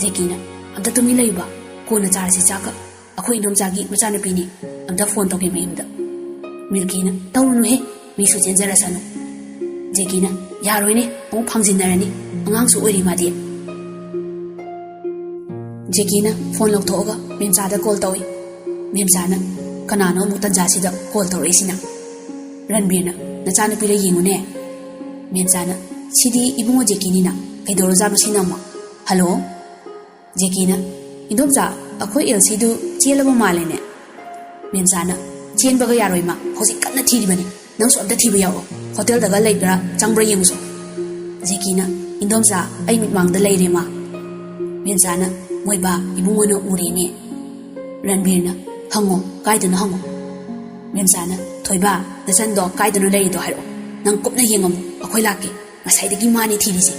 ꯖꯦꯀꯤꯅ, "ꯑꯝꯇ ꯇꯨꯃꯤꯟ ꯂꯩꯌꯨꯕ, ꯀꯣꯟꯅ ꯆꯥꯔꯁꯤ ꯆꯥꯛꯀ꯫ ꯑꯩꯈꯣꯏ ꯏꯗꯣꯝꯆꯥꯒꯤ ꯃꯆꯥꯅꯨꯄꯤꯅꯤ꯫ ꯑꯝꯇ ꯐꯣꯟ ꯇꯧꯒꯦ ꯃꯌꯨꯝꯗ꯫" ꯃꯤꯜꯀꯤꯅ, "ꯇꯧꯔꯨꯅꯨꯍꯦ, ꯃꯤꯁꯨ ꯆꯦꯟꯖꯔꯁꯅꯨ꯫" ꯖꯦꯀꯤꯅ, "ꯌꯥꯔꯣꯏꯅꯦ, ꯑꯃꯨꯛ ꯐꯥꯡꯖꯤꯟꯅꯔꯅꯤ, ꯑꯉꯥꯡꯁꯨ ꯑꯣꯏꯔꯤ ꯃꯥꯗꯤ꯫" ꯖꯦꯀꯤꯅ ꯐꯣꯟ ꯂꯧꯊꯣꯛꯑꯒ ꯃꯦꯝꯆꯥꯗ ꯀꯣꯜ ꯇꯧꯏ꯫ ꯃꯦꯝꯆꯥꯅ, "ꯀꯅꯥꯅꯣ ꯑꯃꯨꯛ ꯇꯟꯖꯥꯁꯤꯗ ꯀꯣꯜ ꯇꯧꯔꯛꯏꯁꯤꯅ?" ꯔꯟꯕꯤꯔꯅ, "ꯅꯆꯥꯅꯨꯄꯤꯔ ꯌꯦꯡꯉꯨꯅꯦ꯫" ꯃꯦꯝꯆꯥꯅ, "ꯁꯤꯗꯤ ꯏꯕꯨꯡꯉꯣ ꯖꯦꯀꯤꯅꯤꯅ, ꯀꯩꯗꯧꯔꯖꯥꯠꯅꯣ ꯁꯤꯅ ꯑꯃꯨꯛ? ꯍꯜꯂꯣ?" ꯖꯦꯀꯤꯅ, "ꯏꯟꯗꯣꯝꯆꯥ, ꯑꯩꯈꯣꯏ ꯑꯦꯜꯁꯤꯗꯨ ꯆꯦꯜꯂꯕ ꯃꯥꯜꯂꯦꯅꯦ꯫" ꯃꯦꯝꯆꯥꯅ, "ꯆꯦꯟꯕꯒ ꯌꯥꯔꯣꯏ ꯃꯥ, ꯍꯧꯖꯤꯛ ꯀꯟꯅ ꯊꯤꯔꯤꯕꯅꯤ꯫ ꯅꯪꯁꯨ ꯑꯝꯇ ꯊꯤꯕ ꯌꯥꯎꯑꯣ, ꯍꯣꯇꯦꯜꯗꯒ ꯂꯩꯕ꯭ꯔꯥ ꯆꯪꯕ꯭ꯔꯥ ꯌꯦꯡꯉꯨꯁꯣ꯫" ꯖꯦꯀꯤꯅ, "ꯏꯟꯗꯣꯝꯆꯥ, ꯑꯩ ꯃꯤꯠꯃꯥꯡꯗ ꯂꯩꯔꯦ ꯃꯥ꯫" ꯃꯦꯝꯆꯥꯅ, "ꯃꯣꯏꯕꯥ, ꯏꯕꯨꯡꯉꯣꯅ ꯎꯔꯦꯅꯦ꯫" ꯔꯟꯕꯤꯔꯅ, "ꯍꯪꯉꯣ, ꯀꯥꯏꯗꯅꯣ ꯍꯪꯉꯣ꯫" ꯃꯦꯝꯆꯥꯅ, "ꯊꯣꯏꯕ, ꯅꯆꯟꯗꯣ ꯀꯥꯏꯗꯅꯣ ꯂꯩꯔꯤꯗꯣ ꯍꯥꯏꯔꯛꯑꯣ, ꯅꯪ ꯀꯨꯞꯅ ꯌꯦꯡꯉꯝꯃꯨ, ꯑꯩꯈꯣꯏ ꯂꯥꯛꯀꯦ꯫ ꯉꯁꯥꯏꯗꯒꯤ ꯃꯥꯅꯤ ꯊꯤꯔꯤꯁꯦ꯫"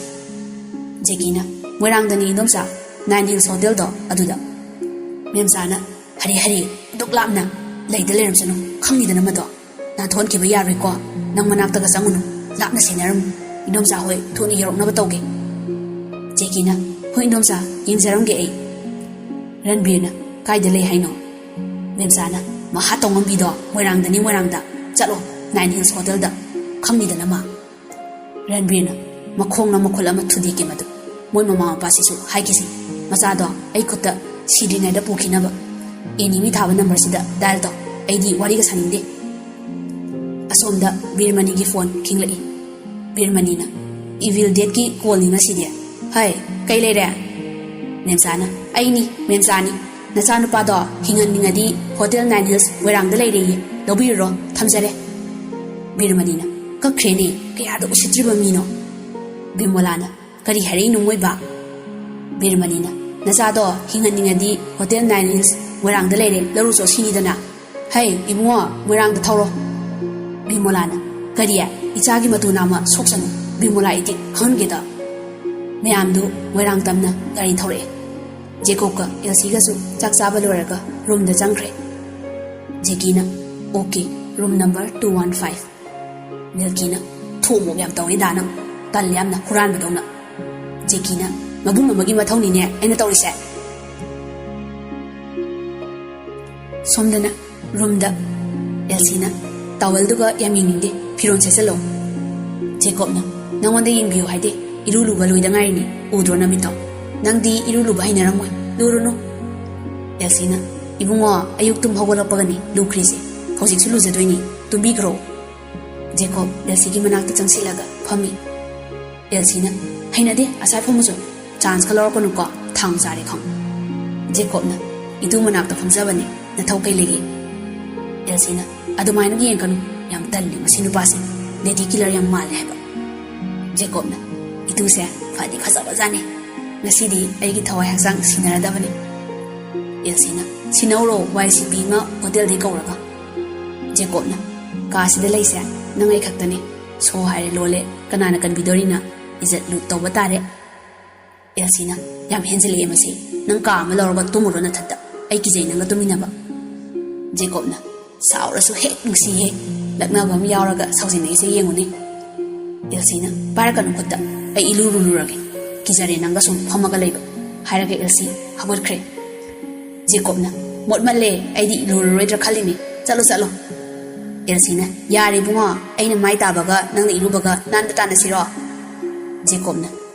ꯖꯦꯀꯤꯅ, "ꯃꯣꯏꯔꯥꯡꯗꯅꯤ ꯏꯟꯗꯣꯝꯆꯥ, ꯅꯥꯏꯟ ꯍꯤꯜꯁ ꯍꯣꯇꯦꯜꯗꯣ ꯑꯗꯨꯗ꯫" ꯃꯦꯝꯆꯥꯅ, "ꯍꯔꯦ ꯍꯔꯦ, ꯑꯗꯨꯛ ꯂꯥꯞꯅ ꯂꯩꯗ ꯂꯩꯔꯝꯁꯅꯨ, ꯈꯪꯉꯤꯗꯅ ꯃꯗꯣ꯫ ꯅꯥꯟꯊꯣꯛꯍꯟꯈꯤꯕ ꯌꯥꯔꯣꯏꯀꯣ, ꯅꯪ ꯃꯅꯥꯛꯇꯒ ꯆꯪꯉꯨꯅꯨ, ꯂꯥꯞꯅ ꯁꯦꯟꯅꯔꯝꯃꯨ꯫ ꯏꯟꯗꯣꯝꯆꯥ ꯍꯣꯏ ꯊꯨꯅ ꯌꯧꯔꯛꯅꯕ ꯇꯧꯒꯦ꯫" ꯖꯦꯀꯤꯅ, "ꯍꯣꯏ ꯏꯟꯗꯣꯝꯆꯥ, ꯌꯦꯡꯖꯔꯝꯒꯦ ꯑꯩ꯫" ꯔꯟꯕꯤꯔꯅ, "ꯀꯥꯏꯗ ꯂꯩ ꯍꯥꯏꯅꯣ?" ꯃꯦꯝꯆꯥꯅ, "ꯃꯍꯥ ꯇꯧꯉꯝꯕꯤꯗꯣ ꯃꯣꯏꯔꯥꯡꯗꯅꯤ, ꯃꯣꯏꯔꯥꯡꯗ꯫ ꯆꯠꯂꯣ, ꯅꯥꯏꯟ ꯍꯤꯜꯁ ꯍꯣꯇꯦꯜꯗ, ꯈꯪꯉꯤꯗꯅ ꯃꯥ꯫" ꯔꯟꯕꯤꯔꯅ, "ꯃꯈꯣꯡꯅ ꯃꯈꯨꯜ ꯑꯃ ꯊꯨꯗꯦꯛꯀꯦ ꯃꯗꯨ꯫ ꯃꯣꯏ ꯃꯃꯥ ꯃꯄꯥꯁꯤꯁꯨ ꯍꯥꯏꯈꯤꯁꯤ, ꯃꯆꯥꯗꯣ ꯑꯩ ꯈꯨꯠꯇ ꯁꯤꯗ꯭ꯔꯤꯉꯩꯗ ꯄꯨꯈꯤꯅꯕ꯫ ꯑꯦꯅꯤꯃꯤ ꯊꯥꯕ ꯅꯝꯕꯔꯁꯤꯗ ꯗꯥꯏꯜ ꯇꯧ, ꯑꯩꯗꯤ ꯋꯥꯔꯤꯒ ꯁꯥꯅꯤꯡꯗꯦ꯫" ꯑꯁꯣꯝꯗ ꯕꯤꯔꯃꯅꯤꯒꯤ ꯐꯣꯟ ꯈꯤꯡꯂꯛꯏ꯫ ꯕꯤꯔꯃꯅꯤꯅ, "ꯏꯚꯤꯜ ꯗꯦꯠꯀꯤ ꯀꯣꯜꯅꯤ ꯉꯁꯤꯗꯤ꯫ ꯍꯩ, ꯀꯩ ꯂꯩꯔꯦ?" ꯃꯦꯝꯆꯥꯅ, "ꯑꯩꯅꯤ, ꯃꯦꯝꯆꯥꯅꯤ꯫ ꯅꯆꯥꯅꯨꯄꯥꯗꯣ ꯍꯤꯡꯍꯟꯅꯤꯡꯉꯗꯤ ꯍꯣꯇꯦꯜ ꯅꯥꯏꯟ ꯍꯤꯜꯁ ꯃꯣꯏꯔꯥꯡꯗ ꯂꯩꯔꯦꯌꯦ, ꯂꯧꯕꯤꯔꯨꯔꯣ, ꯊꯝꯖꯔꯦ꯫" ꯕꯤꯔꯃꯅꯤꯅ, "ꯀꯛꯈ꯭ꯔꯦꯅꯦ, ꯀꯌꯥꯗ ꯎꯁꯤꯠꯇ꯭ꯔꯤꯕ ꯃꯤꯅꯣ!" ꯕꯤꯃꯣꯂꯥꯅ, "ꯀꯔꯤ ꯍꯥꯏꯔꯛꯏꯅꯣ ꯃꯣꯏꯕꯥ?" ꯕꯤꯔꯃꯅꯤꯅ, "ꯅꯆꯥꯗꯣ ꯍꯤꯡꯍꯟꯅꯤꯡꯉꯗꯤ ꯍꯣꯇꯦꯜ ꯅꯥꯏꯟ ꯍꯤꯜꯁ ꯃꯣꯏꯔꯥꯡꯗ ꯂꯩꯔꯦ, ꯂꯧꯔꯨ ꯆꯣ ꯁꯤꯅꯤꯗꯅ꯫ ꯍꯩ, ꯏꯕꯨꯡꯉꯣ, ꯃꯣꯏꯔꯥꯡꯗ ꯊꯧꯔꯣ꯫" ꯕꯤꯃꯣꯂꯥꯅ, "ꯀꯔꯤ? ꯏꯆꯥꯒꯤ ꯃꯇꯨ ꯅꯥꯝꯃ ꯁꯣꯛꯁꯅꯨ, ꯕꯤꯃꯣꯂꯥ ꯏꯇꯤꯛ ꯈꯪꯍꯟꯒꯦꯗ꯫" ꯃꯌꯥꯝꯗꯨ ꯃꯣꯏꯔꯥꯡ ꯇꯝꯅ ꯒꯥꯔꯤ ꯊꯧꯔꯛꯑꯦ꯫ ꯖꯦꯀꯣꯕꯀ ꯑꯦꯜꯁꯤꯒꯁꯨ ꯆꯥꯛ ꯆꯥꯕ ꯂꯣꯏꯔꯒ ꯔꯨꯝꯗ ꯆꯪꯈ꯭ꯔꯦ꯫ ꯖꯦꯀꯤꯅ, "okay, room number two one five." ꯃꯤꯜꯀꯤꯅ, "ꯊꯣꯡ ꯃꯣꯛ ꯌꯥꯝ ꯇꯧꯋꯤꯗ ꯅꯪ, ꯇꯜꯂꯦ ꯌꯥꯝꯅ ꯍꯨꯔꯥꯟꯕꯗꯧꯅ꯫" ꯖꯦꯀꯤꯅ, "ꯃꯕꯨꯡ ꯑꯃꯒꯤ ꯃꯊꯧꯅꯤꯅꯦ ꯑꯩꯅ ꯇꯧꯔꯤꯁꯦ꯫" ꯁꯣꯝꯗꯅ ꯔꯨꯝꯗ ꯑꯦꯜꯁꯤꯅ, "ꯇꯥꯋꯦꯜꯗꯨꯒ ꯌꯥꯝ ꯌꯦꯡꯅꯤꯡꯗꯦ, ꯐꯤꯔꯣꯜ ꯁꯦꯠꯆꯜꯂꯣ꯫" ꯖꯦꯀꯣꯕꯅ, "ꯅꯉꯣꯟꯗ ꯌꯦꯡꯕꯤꯌꯨ ꯍꯥꯏꯗꯦ, ꯏꯔꯨ ꯂꯨꯕ ꯂꯣꯏꯗ ꯉꯥꯏꯔꯤꯅꯦ, ꯎꯗ꯭ꯔꯣ ꯅꯃꯤꯠꯇꯣ? ꯅꯪꯗꯤ ꯏꯔꯨ ꯂꯨꯕ ꯍꯩꯅꯔꯝꯃꯣꯏ, ꯂꯨꯔꯨꯅꯨ꯫" ꯑꯦꯜꯁꯤꯅ, "ꯏꯕꯨꯡꯉꯣ, ꯑꯌꯨꯛ ꯇꯨꯝ ꯍꯧꯒꯠꯂꯛꯄꯒꯅꯤ ꯂꯨꯈ꯭ꯔꯤꯁꯦ, ꯍꯧꯖꯤꯛꯁꯨ ꯂꯨꯖꯗꯣꯏꯅꯤ, ꯇꯨꯝꯕꯤꯈ꯭ꯔꯣ꯫" ꯖꯦꯀꯣꯕ ꯑꯦꯜꯁꯤꯒꯤ ꯃꯅꯥꯛꯇ ꯆꯪꯁꯤꯜꯂꯒ ꯐꯝꯃꯤ꯫ ꯑꯦꯜꯁꯤꯅ, "ꯍꯩꯅꯗꯦ, ꯑꯁꯥꯏ ꯐꯝꯃꯨꯆꯣ, ꯆꯥꯟꯁꯀ ꯂꯧꯔꯛꯀꯅꯨꯀꯣ, ꯊꯥꯡ ꯆꯥꯔꯦ ꯈꯪ꯫" ꯖꯦꯀꯣꯕꯅ, "ꯏꯇꯨ ꯃꯅꯥꯛꯇ ꯐꯝꯖꯕꯅꯦ, ꯅꯊꯧ ꯀꯩ ꯂꯩꯒꯦ?" ꯑꯦꯜꯁꯤꯅ, "ꯑꯗꯨꯃꯥꯏꯅ ꯌꯦꯡꯒꯅꯨ, ꯌꯥꯝ ꯇꯜꯂꯤ ꯃꯁꯤ ꯅꯨꯄꯥꯁꯦ, ꯂꯦꯗꯤ ꯀꯤꯂꯔ ꯌꯥꯝ ꯃꯥꯜꯂꯦ ꯍꯥꯏꯕ꯫" ꯖꯦꯀꯣꯕꯅ, "ꯏꯇꯨꯁꯦ ꯐꯗꯤ ꯐꯖꯕꯖꯥꯠꯅꯤ, ꯉꯁꯤꯗꯤ ꯑꯩꯒꯤ ꯊꯋꯥꯏ ꯍꯛꯆꯥꯡ ꯁꯤꯟꯅꯔꯗꯕꯅꯤ꯫" ꯑꯦꯜꯁꯤꯅ, "ꯁꯤꯟꯅꯧꯔꯣ, ꯋꯥꯏ ꯁꯤꯠꯄꯤ ꯑꯃ ꯍꯣꯇꯦꯜꯗꯩ ꯀꯧꯔꯒ꯫" ꯖꯦꯀꯣꯕꯅ, "ꯀꯥꯁꯤꯗ ꯂꯩꯁꯦ ꯅꯪ ꯑꯩ ꯈꯛꯇꯅꯤ, ꯁꯣ ꯍꯥꯏꯔꯦ ꯂꯣꯜꯂꯦ, ꯀꯅꯥꯅ ꯀꯟꯕꯤꯗꯣꯔꯤꯅ? ꯏꯖꯠ ꯂꯨꯠ ꯇꯧꯕ ꯇꯥꯔꯦ꯫" ꯑꯦꯜꯁꯤꯅ, "ꯌꯥꯝ ꯍꯦꯟꯖꯤꯜꯂꯛꯑꯦ ꯃꯁꯤ, ꯅꯪ ꯀꯥ ꯑꯃ ꯂꯧꯔꯒ ꯇꯨꯝꯃꯨꯔꯣ ꯅꯊꯟꯇ, ꯑꯩ ꯀꯤꯖꯩ ꯅꯪꯒ ꯇꯨꯝꯃꯤꯟꯅꯕ꯫" ꯖꯦꯀꯣꯕꯅ, "ꯁꯥꯎꯔꯁꯨ ꯍꯦꯛ ꯅꯨꯡꯁꯤꯍꯦ, ꯂꯛꯅꯕ ꯑꯃ ꯌꯥꯎꯔꯒ ꯁꯥꯎꯖꯤꯟꯅꯩꯁꯦ ꯌꯦꯡꯉꯨꯅꯦ꯫" ꯑꯦꯜꯁꯤꯅ, "ꯄꯥꯏꯔꯛꯀꯅꯨ ꯈꯨꯠꯇ, ꯑꯩ ꯏꯂꯨ ꯂꯨꯔꯨꯔꯒꯦ, ꯀꯤꯖꯔꯦ ꯅꯪꯒ ꯁꯨꯝ ꯐꯝꯃꯒ ꯂꯩꯕ꯫" ꯍꯥꯏꯔꯒ ꯑꯦꯜꯁꯤ ꯍꯧꯒꯠꯈ꯭ꯔꯦ꯫ ꯖꯦꯀꯣꯕꯅ, "ꯃꯣꯠꯃꯜꯂꯦ, ꯑꯩꯗꯤ ꯂꯨꯔꯔꯣꯏꯗ꯭ꯔꯥ ꯈꯜꯂꯤꯅꯦ, ꯆꯠꯂꯣ ꯆꯠꯂꯣ꯫" ꯑꯦꯜꯁꯤꯅ, "ꯌꯥꯔꯦ ꯏꯕꯨꯡꯉꯣ, ꯑꯩꯅ ꯃꯥꯏ ꯇꯥꯕꯒ ꯅꯪꯅ ꯏꯔꯨꯕꯒ ꯅꯥꯟꯕ ꯇꯥꯅꯁꯤꯔꯣ?" ꯖꯦꯀꯣꯕꯅ,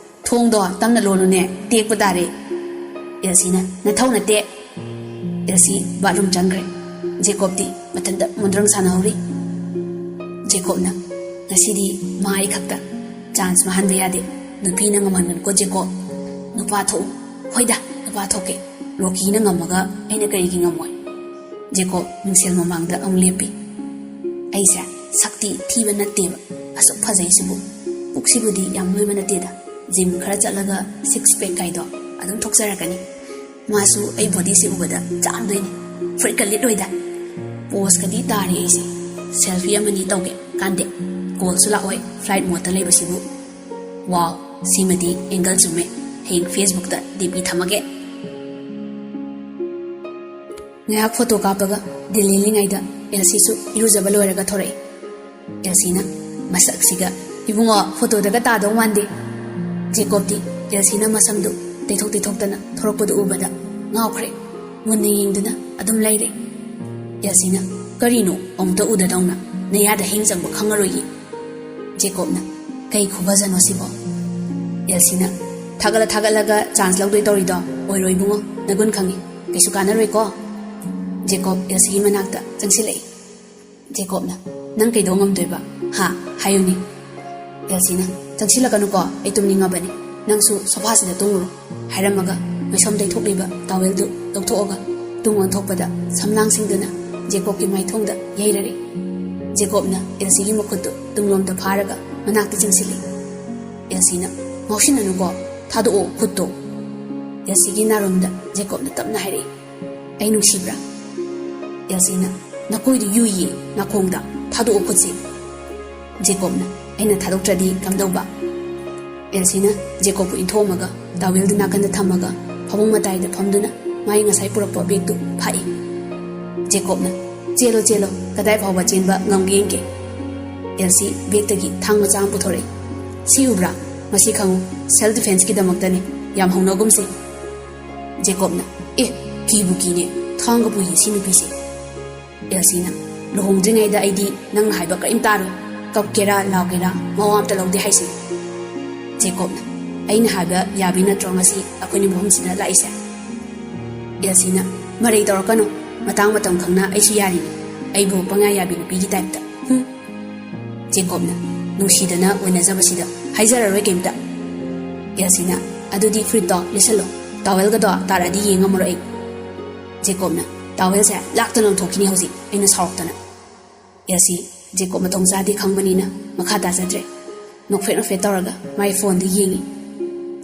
"ꯊꯣꯡꯗꯣ ꯇꯞꯅ ꯂꯣꯜꯂꯨꯅꯦ, ꯇꯦꯛꯄ ꯇꯥꯔꯦ꯫" ꯑꯦꯜꯁꯤꯅ, "ꯅꯊꯧ ꯅꯠꯇꯦ꯫" ꯑꯦꯜꯁꯤ ꯕꯥꯠꯔꯨꯝ ꯆꯪꯈ꯭ꯔꯦ꯫ ꯖꯦꯀꯣꯕꯇꯤ ꯃꯊꯟꯇ ꯃꯣꯟꯗ꯭ꯔꯪ ꯁꯥꯟꯅꯍꯧꯔꯤ꯫ ꯖꯦꯀꯣꯕꯅ, "ꯉꯁꯤꯗꯤ ꯃꯥ ꯑꯩ ꯈꯛꯇ, ꯆꯥꯟꯁ ꯃꯥꯡꯍꯟꯕ ꯌꯥꯗꯦ꯫ ꯅꯨꯄꯤꯅ ꯉꯝꯍꯟꯒꯅꯨꯀꯣ ꯖꯦꯀꯣꯕ꯫ ꯅꯨꯄꯥ ꯊꯣꯛꯎ꯫" "ꯍꯣꯏꯗ, ꯅꯨꯄꯥ ꯊꯣꯛꯀꯦ꯫ ꯔꯣꯀꯤꯅ ꯉꯝꯃꯒ ꯑꯩꯅ ꯀꯔꯤꯒꯤ ꯉꯝꯃꯣꯏ?" ꯖꯦꯀꯣꯕ ꯃꯤꯡꯁꯦꯜ ꯃꯃꯥꯡꯗ ꯑꯃꯨꯛ ꯂꯦꯞꯄꯤ꯫ "ꯑꯩꯁꯦ ꯁꯛꯇꯤ ꯊꯤꯕ ꯅꯠꯇꯦꯕ, ꯑꯁꯨꯛ ꯐꯖꯩꯁꯤꯕꯨ꯫ ꯄꯨꯛꯁꯤꯕꯨꯗꯤ ꯌꯥꯝ ꯅꯣꯏꯕ ꯅꯠꯇꯦꯗ, ꯖꯤꯝ ꯈꯔ ꯆꯠꯂꯒ ꯁꯤꯛꯁ ꯄꯦꯛ ꯀꯥꯏꯗꯣ ꯑꯗꯨꯝ ꯊꯣꯛꯆꯔꯛꯀꯅꯤ꯫ ꯃꯥꯁꯨ ꯑꯩ ꯕꯣꯗꯤꯁꯤ ꯎꯕꯗ ꯆꯥꯝꯗꯣꯏꯅꯤ, ꯐꯨꯔꯤꯠꯀ ꯂꯤꯠꯂꯣꯏꯗ꯫ ꯄꯣꯁꯀꯗꯤ ꯇꯥꯔꯦ ꯑꯩꯁꯦ꯫ ꯁꯦꯜꯐꯤ ꯑꯃꯅꯤ ꯇꯧꯒꯦ꯫ ꯀꯥꯟꯗꯦ, ꯀꯣꯜꯁꯨ ꯂꯥꯛꯑꯣꯏ ꯐ꯭ꯂꯥꯏꯠ ꯃꯣꯗꯇ ꯂꯩꯕꯁꯤꯕꯨ꯫ ꯋꯥꯎ, ꯁꯤꯃꯗꯤ ꯑꯦꯡꯒꯜ ꯆꯨꯝꯃꯦ꯫ ꯍꯌꯦꯡ ꯐꯦꯁꯕꯨꯛꯇ ꯗꯤ ꯄꯤ ꯊꯝꯃꯒꯦ꯫ ꯉꯥꯏꯍꯥꯛ ꯐꯣꯇꯣ ꯀꯥꯞꯄꯒ ꯗꯤꯜꯂꯤ ꯂꯤꯉꯩꯗ ꯑꯦꯜꯁꯤꯁꯨ ꯏꯔꯨꯖꯕ ꯂꯣꯏꯔꯒ ꯊꯣꯔꯛꯏ꯫ ꯑꯦꯜꯁꯤꯅ ꯃꯁꯛꯁꯤꯒ, "ꯏꯕꯨꯡꯉꯣ, ꯐꯣꯇꯣꯗꯒ ꯇꯥꯗꯧ ꯃꯥꯟꯗꯦ꯫" ꯖꯦꯀꯣꯕꯇꯤ ꯑꯦꯜꯁꯤꯅ ꯃꯁꯝꯗꯨ ꯇꯩꯊꯣꯛ ꯇꯩꯊꯣꯛꯇꯅ ꯊꯣꯔꯛꯄꯗꯨ ꯎꯕꯗ ꯉꯥꯎꯈ꯭ꯔꯦ꯫ ꯃꯨꯟꯅ ꯌꯦꯡꯗꯨꯅ ꯑꯗꯨꯝ ꯂꯩꯔꯦ꯫ ꯑꯦꯜꯁꯤꯅ, "ꯀꯔꯤꯅꯣ, ꯑꯃꯨꯛꯇ ꯎꯗꯗꯧꯅ? ꯅꯌꯥꯗ ꯍꯤꯡ ꯆꯪꯕ ꯈꯪꯉꯔꯣꯏꯌꯦ꯫" ꯖꯦꯀꯣꯕꯅ, "ꯀꯩ ꯈꯨꯐꯖꯅꯣ ꯁꯤꯕꯣ?" ꯑꯦꯜꯁꯤꯅ, "ꯊꯥꯒꯠꯂ ꯊꯥꯒꯠꯂꯒ ꯆꯥꯟꯁ ꯂꯧꯗꯣꯏ ꯇꯧꯔꯤꯗꯣ ꯑꯣꯏꯔꯣꯏ ꯏꯕꯨꯡꯉꯣ, ꯅꯒꯨꯟ ꯈꯪꯉꯤ꯫ ꯀꯩꯁꯨ ꯀꯥꯟꯅꯔꯣꯏꯀꯣ꯫" ꯖꯦꯀꯣꯕ ꯑꯦꯜꯁꯤꯒꯤ ꯃꯅꯥꯛꯇ ꯆꯪꯁꯤꯜꯂꯛꯏ꯫ ꯖꯦꯀꯣꯕꯅ, "ꯅꯪ ꯀꯩꯗꯧ ꯉꯝꯗꯣꯏꯕ? ꯍꯥ? ꯍꯥꯏꯌꯨꯅꯦ꯫" ꯑꯦꯜꯁꯤꯅ, "ꯆꯪꯁꯤꯜꯂꯛꯀꯅꯨꯀꯣ, ꯑꯩ ꯇꯨꯝꯅꯤꯡꯉꯕꯅꯤ꯫ ꯅꯪꯁꯨ ꯁꯣꯐꯥꯁꯤꯗ ꯇꯨꯝꯃꯨꯔꯣ꯫" ꯍꯥꯏꯔꯝꯃꯒ ꯃꯩꯁꯣꯝ ꯇꯩꯊꯣꯛꯂꯤꯕ ꯇꯥꯋꯦꯜꯗꯨ ꯂꯧꯊꯣꯛꯑꯒ ꯇꯨꯡ ꯑꯣꯟꯊꯣꯛꯄꯗ ꯁꯝꯂꯥꯡꯁꯤꯡꯗꯨꯅ ꯖꯦꯀꯣꯕꯀꯤ ꯃꯥꯏꯊꯣꯡꯗ ꯌꯩꯔꯔꯦ꯫ ꯖꯦꯀꯣꯕꯅ ꯑꯦꯜꯁꯤꯒꯤ ꯃꯈꯨꯠꯇꯨ ꯇꯨꯡꯂꯣꯝꯗ ꯐꯥꯔꯒ ꯃꯅꯥꯛꯇ ꯆꯤꯡꯁꯤꯜꯂꯤ꯫ ꯑꯦꯜꯁꯤꯅ, "ꯉꯥꯎꯁꯤꯟꯅꯅꯨꯀꯣ, ꯊꯥꯗꯣꯛꯑꯣ ꯈꯨꯠꯇꯣ꯫" ꯑꯦꯜꯁꯤꯒꯤ ꯅꯥꯔꯣꯝꯗ ꯖꯦꯀꯣꯕꯅ ꯇꯞꯅ ꯍꯥꯏꯔꯛꯏ, "ꯑꯩ ꯅꯨꯡꯁꯤꯕ꯭ꯔꯥ?" ꯑꯦꯜꯁꯤꯅ, "ꯅꯀꯣꯏꯗꯨ ꯌꯨꯏꯌꯦ, ꯅꯥꯀꯣꯡꯗ, ꯊꯥꯗꯣꯛꯑꯣ ꯈꯨꯠꯁꯤ꯫" ꯖꯦꯀꯣꯕꯅ, "ꯑꯩꯅ ꯊꯥꯗꯣꯛꯇ꯭ꯔꯗꯤ ꯀꯝꯗꯧꯕ?" ꯑꯦꯜꯁꯤꯅ ꯖꯦꯀꯣꯕꯄꯨ ꯏꯟꯊꯣꯛꯑꯝꯃꯒ ꯇꯥꯋꯦꯜꯗꯨ ꯅꯥꯀꯟꯗ ꯊꯝꯃꯒ ꯐꯃꯨꯡ ꯃꯇꯥꯏꯗ ꯐꯝꯗꯨꯅ ꯃꯥꯒꯤ ꯉꯁꯥꯏ ꯄꯨꯔꯛꯄ ꯕꯦꯒꯇꯨ ꯐꯥꯛꯏ꯫ ꯖꯦꯀꯣꯕꯅ, "ꯆꯦꯜꯂꯣ, ꯆꯦꯜꯂꯣ, ꯀꯗꯥꯏ ꯐꯥꯎꯕ ꯆꯦꯟꯕ ꯉꯝꯒꯦ ꯌꯦꯡꯒꯦ꯫" ꯑꯦꯜꯁꯤ ꯕꯦꯒꯇꯒꯤ ꯊꯥꯡ ꯃꯆꯥ ꯑꯃ ꯄꯨꯊꯣꯔꯛꯏ꯫ "ꯁꯤ ꯎꯕ꯭ꯔꯥ? ꯃꯁꯤ ꯈꯪꯉꯨ, ꯁꯦꯜꯐ ꯗꯤꯐꯦꯟꯁꯀꯤꯗꯃꯛꯇꯅꯤ꯫ ꯌꯥꯝ ꯍꯧꯅꯒꯨꯝꯁꯦ꯫" ꯖꯦꯀꯣꯕꯅ, "ꯑꯦ, ꯀꯤꯕꯨ ꯀꯤꯅꯦ, ꯊꯥꯡꯒ ꯄꯨꯏꯌꯦ ꯁꯤ ꯅꯨꯄꯤꯁꯦ꯫" ꯑꯦꯜꯁꯤꯅ, "ꯂꯨꯍꯣꯡꯗ꯭ꯔꯤꯉꯩꯗ ꯑꯩꯗꯤ ꯅꯪꯅ ꯍꯥꯏꯕ ꯀꯔꯤꯝ ꯇꯥꯔꯣꯏ꯫ ꯀꯞꯀꯦꯔꯥ ꯂꯥꯎꯒꯦꯔꯥ ꯃꯋꯥ ꯑꯝꯇ ꯂꯧꯗꯦ ꯍꯥꯏꯁꯤꯅꯤ꯫" ꯖꯦꯀꯣꯕꯅ, "ꯑꯩꯅ ꯍꯥꯏꯕ ꯌꯥꯕꯤ ꯅꯠꯇ꯭ꯔꯣ ꯉꯁꯤ ꯑꯩꯈꯣꯏꯅꯤ ꯃꯐꯝꯁꯤꯗ ꯂꯥꯛꯏꯁꯦ?" ꯑꯦꯜꯁꯤꯅ, "ꯃꯔꯩ ꯇꯧꯔꯛꯀꯅꯨ, ꯃꯇꯥꯡ ꯃꯇꯝ ꯈꯪꯅ ꯑꯩꯁꯨ ꯌꯥꯔꯤꯅꯤ꯫ ꯑꯩꯕꯨ ꯄꯪꯌꯥ ꯌꯥꯕꯤ ꯅꯨꯄꯤꯒꯤ ꯇꯥꯏꯞꯇ꯫ ꯍꯨꯝ꯫" ꯖꯦꯀꯣꯕꯅ, "ꯅꯨꯡꯁꯤꯗꯅ ꯑꯣꯏꯅꯖꯕꯁꯤꯗ ꯍꯥꯏꯖꯔꯔꯣꯏ ꯀꯩꯝꯇ꯫" ꯑꯦꯜꯁꯤꯅ, "ꯑꯗꯨꯗꯤ ꯐꯨꯔꯤꯠꯇꯣ ꯂꯤꯠꯁꯜꯂꯣ, ꯇꯥꯋꯦꯜꯒꯗꯣ ꯇꯥꯔꯛꯑꯗꯤ ꯌꯦꯡ ꯉꯝꯃꯔꯣꯏ ꯑꯩ꯫" ꯖꯦꯀꯣꯕꯅ, "ꯇꯥꯋꯦꯜꯁꯦ ꯂꯥꯛꯇꯅ ꯂꯪꯊꯣꯛꯈꯤꯅꯤ ꯍꯧꯖꯤꯛ ꯑꯩꯅ ꯁꯥꯎꯔꯛꯇꯅ꯫" ꯑꯦꯜꯁꯤ, ꯖꯦꯀꯣꯕ ꯃꯊꯣꯡ ꯆꯥꯗꯦ ꯈꯪꯕꯅꯤꯅ ꯃꯈꯥ ꯇꯥꯖꯗ꯭ꯔꯦ꯫ ꯅꯣꯛꯐꯦꯠ ꯅꯣꯛꯐꯦꯠ ꯇꯧꯔꯒ ꯃꯥꯏ ꯐꯣꯟꯗꯨ ꯌꯦꯡꯉꯤ꯫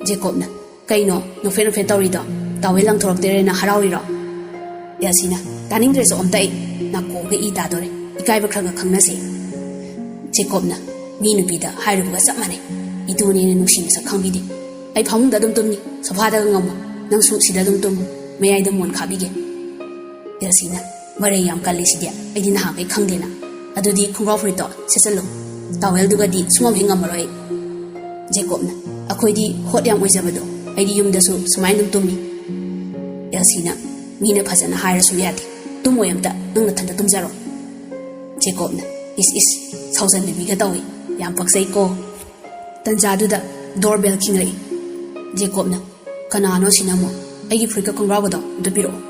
ꯖꯦꯀꯣꯕꯅ, "ꯀꯩꯅꯣ ꯅꯣꯛꯐꯦꯠ ꯅꯣꯛꯐꯦꯠ ꯇꯧꯔꯤꯗꯣ? ꯇꯥꯋꯦꯜ ꯂꯪꯊꯣꯔꯛꯇꯣꯏꯔꯦꯅ ꯍꯔꯥꯎꯔꯤꯔꯣ?" ꯑꯦꯜꯁꯤꯅ, "ꯇꯥꯅꯤꯡꯗ꯭ꯔꯦ ꯁꯣꯝꯇ, ꯑꯩ ꯅꯥꯀꯣꯡꯒ ꯏ ꯇꯥꯗꯣꯔꯦ꯫ ꯏꯀꯥꯏꯕ ꯈꯔ ꯈꯔ ꯈꯪꯅꯁꯦ꯫" ꯖꯦꯀꯣꯕꯅ, "ꯃꯤ ꯅꯨꯄꯤꯗ ꯍꯥꯏꯔꯨꯕꯒ ꯆꯞ ꯃꯥꯟꯅꯩ꯫ ꯏꯇꯨꯅꯦꯅ ꯅꯨꯡꯁꯤ ꯃꯁꯛ ꯈꯪꯕꯤꯗꯦ꯫ ꯑꯩ ꯐꯃꯨꯡꯗ ꯑꯗꯨꯝ ꯇꯨꯝꯅꯤ, ꯁꯣꯐꯥꯗꯒ ꯉꯝꯃꯣ꯫ ꯅꯪꯁꯨ ꯁꯤꯗ ꯑꯗꯨꯝ ꯇꯨꯝꯃꯨ, ꯃꯌꯥꯏꯗ ꯃꯣꯟ ꯈꯥꯕꯤꯒꯦ꯫" ꯑꯦꯜꯁꯤꯅ, "ꯃꯔꯩ ꯌꯥꯝ ꯀꯜꯂꯤ ꯁꯤꯗꯤ, ꯑꯩꯗꯤ ꯅꯍꯥꯟꯈꯩ ꯈꯪꯗꯦꯅ꯫ ꯑꯗꯨꯗꯤ ꯈꯣꯡꯒ꯭ꯔꯥꯎ ꯐꯨꯔꯤꯠꯇꯣ ꯁꯦꯠꯆꯜꯂꯨ꯫ ꯇꯥꯋꯦꯜꯗꯨꯒꯗꯤ ꯁꯨꯡꯉꯝ ꯍꯦꯛ ꯉꯝꯃꯔꯣꯏ ꯑꯩ꯫" ꯖꯦꯀꯣꯕꯅ, "ꯑꯩꯈꯣꯏꯗꯤ ꯍꯣꯠ ꯌꯥꯝ ꯑꯣꯏꯖꯕꯗꯣ, ꯑꯩꯗꯤ ꯌꯨꯝꯗꯁꯨ ꯁꯨꯃꯥꯏꯅ ꯑꯗꯨꯝ ꯇꯨꯝꯃꯤ꯫" ꯑꯦꯜꯁꯤꯅ, "ꯃꯤꯅ ꯐꯖꯅ ꯍꯥꯏꯔꯁꯨ ꯌꯥꯗꯦ, ꯇꯨꯝꯃꯣꯏ ꯑꯝꯇ, ꯅꯪ ꯅꯊꯟꯇ ꯇꯨꯝꯖꯔꯣ꯫" ꯖꯦꯀꯣꯕꯅ, "ꯏꯁ ꯏꯁ, ꯁꯥꯎꯖꯟꯅꯕꯤꯒ ꯇꯧꯏ, ꯌꯥꯝ ꯄꯛꯆꯩꯀꯣ꯫" ꯇꯟꯖꯥꯗꯨꯗ ꯗꯣꯔ ꯕꯦꯜ ꯈꯤꯡꯂꯛꯏ꯫ ꯖꯦꯀꯣꯕꯅ, "ꯀꯅꯥꯅꯣ ꯁꯤꯅ ꯑꯃꯨꯛ? ꯑꯩꯒꯤ ꯐꯨꯔꯤꯠꯀ ꯈꯣꯡꯒ꯭ꯔꯥꯎꯒꯗꯣ ꯑꯝꯇ ꯄꯤꯔꯛꯑꯣ꯫"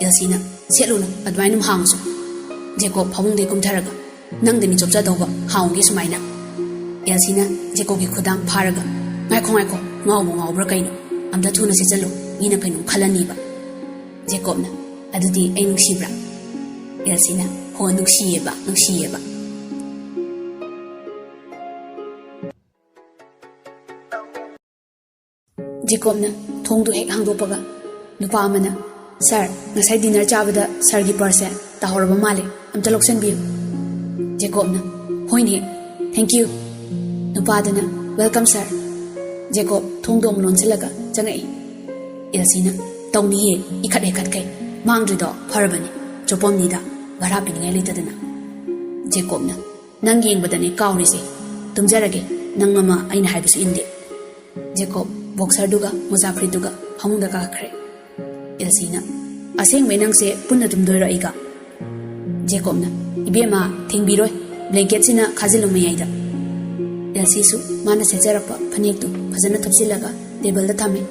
ꯑꯦꯜꯁꯤꯅ, "ꯁꯦꯠꯂꯨꯅꯨ, ꯑꯗꯨꯃꯥꯏꯅ ꯑꯗꯨꯝ ꯍꯥꯡꯉꯨꯁꯣ꯫" ꯖꯦꯀꯣꯕ ꯐꯃꯨꯡꯗꯩ ꯀꯨꯝꯊꯔꯒ, "ꯅꯪꯗꯅꯤ ꯆꯣꯞꯆꯗꯧꯕ, ꯍꯥꯡꯉꯨꯒꯦ ꯁꯨꯃꯥꯏꯅ꯫" ꯑꯦꯜꯁꯤꯅ ꯖꯦꯀꯣꯕꯒꯤ ꯈꯨꯗꯥꯡ ꯐꯥꯔꯒ, "ꯉꯥꯏꯈꯣ ꯉꯥꯏꯈꯣ, ꯉꯥꯎꯕꯨ ꯉꯥꯎꯕ꯭ꯔꯥ ꯀꯩꯅꯣ? ꯑꯝꯇ ꯊꯨꯅ ꯁꯦꯠꯆꯜꯂꯨ, ꯃꯤꯅ ꯀꯩꯅꯣꯝ ꯈꯜꯂꯅꯤꯕ꯫" ꯖꯦꯀꯣꯕꯅ, "ꯑꯗꯨꯗꯤ ꯑꯩ ꯅꯨꯡꯁꯤꯕ꯭ꯔꯥ?" ꯑꯦꯜꯁꯤꯅ, "ꯍꯣ, ꯅꯨꯡꯁꯤꯌꯦꯕ, ꯅꯨꯡꯁꯤꯌꯦꯕ꯫" ꯖꯦꯀꯣꯕꯅ ꯊꯣꯡꯗꯨ ꯍꯦꯛ ꯍꯥꯡꯗꯣꯛꯄꯒ, ꯅꯨꯄꯥ ꯑꯃꯅ, "ꯁꯥꯔ, ꯉꯁꯥꯏ ꯗꯤꯅꯔ ꯆꯥꯕꯗ ꯁꯥꯔꯒꯤ ꯄꯔꯁꯁꯦ ꯇꯥꯍꯧꯔꯕ ꯃꯥꯜꯂꯦ, ꯑꯝꯇ ꯂꯧꯁꯟꯕꯤꯌꯨ꯫" ꯖꯦꯀꯣꯕꯅ, "ꯍꯣꯏꯅꯦ, thank you꯫" ꯅꯨꯄꯥꯗꯨꯅ, "Welcome, sir꯫" ꯖꯦꯀꯣꯕ ꯊꯣꯡꯗꯣ ꯑꯃꯨꯛ ꯂꯣꯟꯁꯤꯜꯂꯒ ꯆꯪꯉꯛꯏ꯫ ꯑꯦꯜꯁꯤꯅ, "ꯇꯧꯅꯤꯌꯦ, ꯏꯈꯠ ꯍꯦꯛꯀꯠꯈꯩ꯫ ꯃꯥꯡꯗ꯭ꯔꯤꯗꯣ ꯐꯔꯕꯅꯤ, ꯆꯣꯞꯄꯝꯅꯤꯗ, ꯚꯔꯥ ꯄꯤꯅꯤꯡꯉꯥꯏ ꯂꯩꯇꯗꯅ꯫" ꯖꯦꯀꯣꯕꯅ, "ꯅꯪ ꯌꯦꯡꯕꯗꯅꯦ ꯀꯥꯎꯔꯤꯁꯦ꯫ ꯇꯨꯝꯖꯔꯒꯦ, ꯅꯪ ꯑꯃ ꯑꯩꯅ ꯍꯥꯏꯕꯁꯨ ꯏꯟꯗꯦ꯫" ꯖꯦꯀꯣꯕ ꯕꯣꯛꯁꯔꯗꯨꯒ ꯃꯣꯖꯥ ꯐꯨꯔꯤꯠꯇꯨꯒ ꯐꯃꯨꯡꯗ ꯀꯥꯈꯠꯈ꯭ꯔꯦ꯫ ꯑꯦꯜꯁꯤꯅ, "ꯑꯁꯦꯡꯕꯩ ꯅꯪꯁꯦ ꯄꯨꯟꯅ ꯇꯨꯝꯗꯣꯏꯔꯣ ꯑꯩꯒ?" ꯖꯦꯀꯣꯕꯅ, "ꯏꯕꯦꯝꯃ, ꯊꯦꯡꯕꯤꯔꯣꯏ, ꯕ꯭ꯂꯦꯡꯀꯦꯠꯁꯤꯅ ꯈꯥꯖꯤꯜꯂꯨ ꯃꯌꯥꯏꯗ꯫" ꯑꯦꯜꯁꯤꯁꯨ ꯃꯥꯅ ꯁꯦꯠꯆꯔꯛꯄ ꯐꯅꯦꯛꯇꯨ ꯐꯖꯅ ꯊꯨꯞꯆꯤꯜꯂꯒ ꯇꯦꯕꯜꯗ ꯊꯝꯃꯤ꯫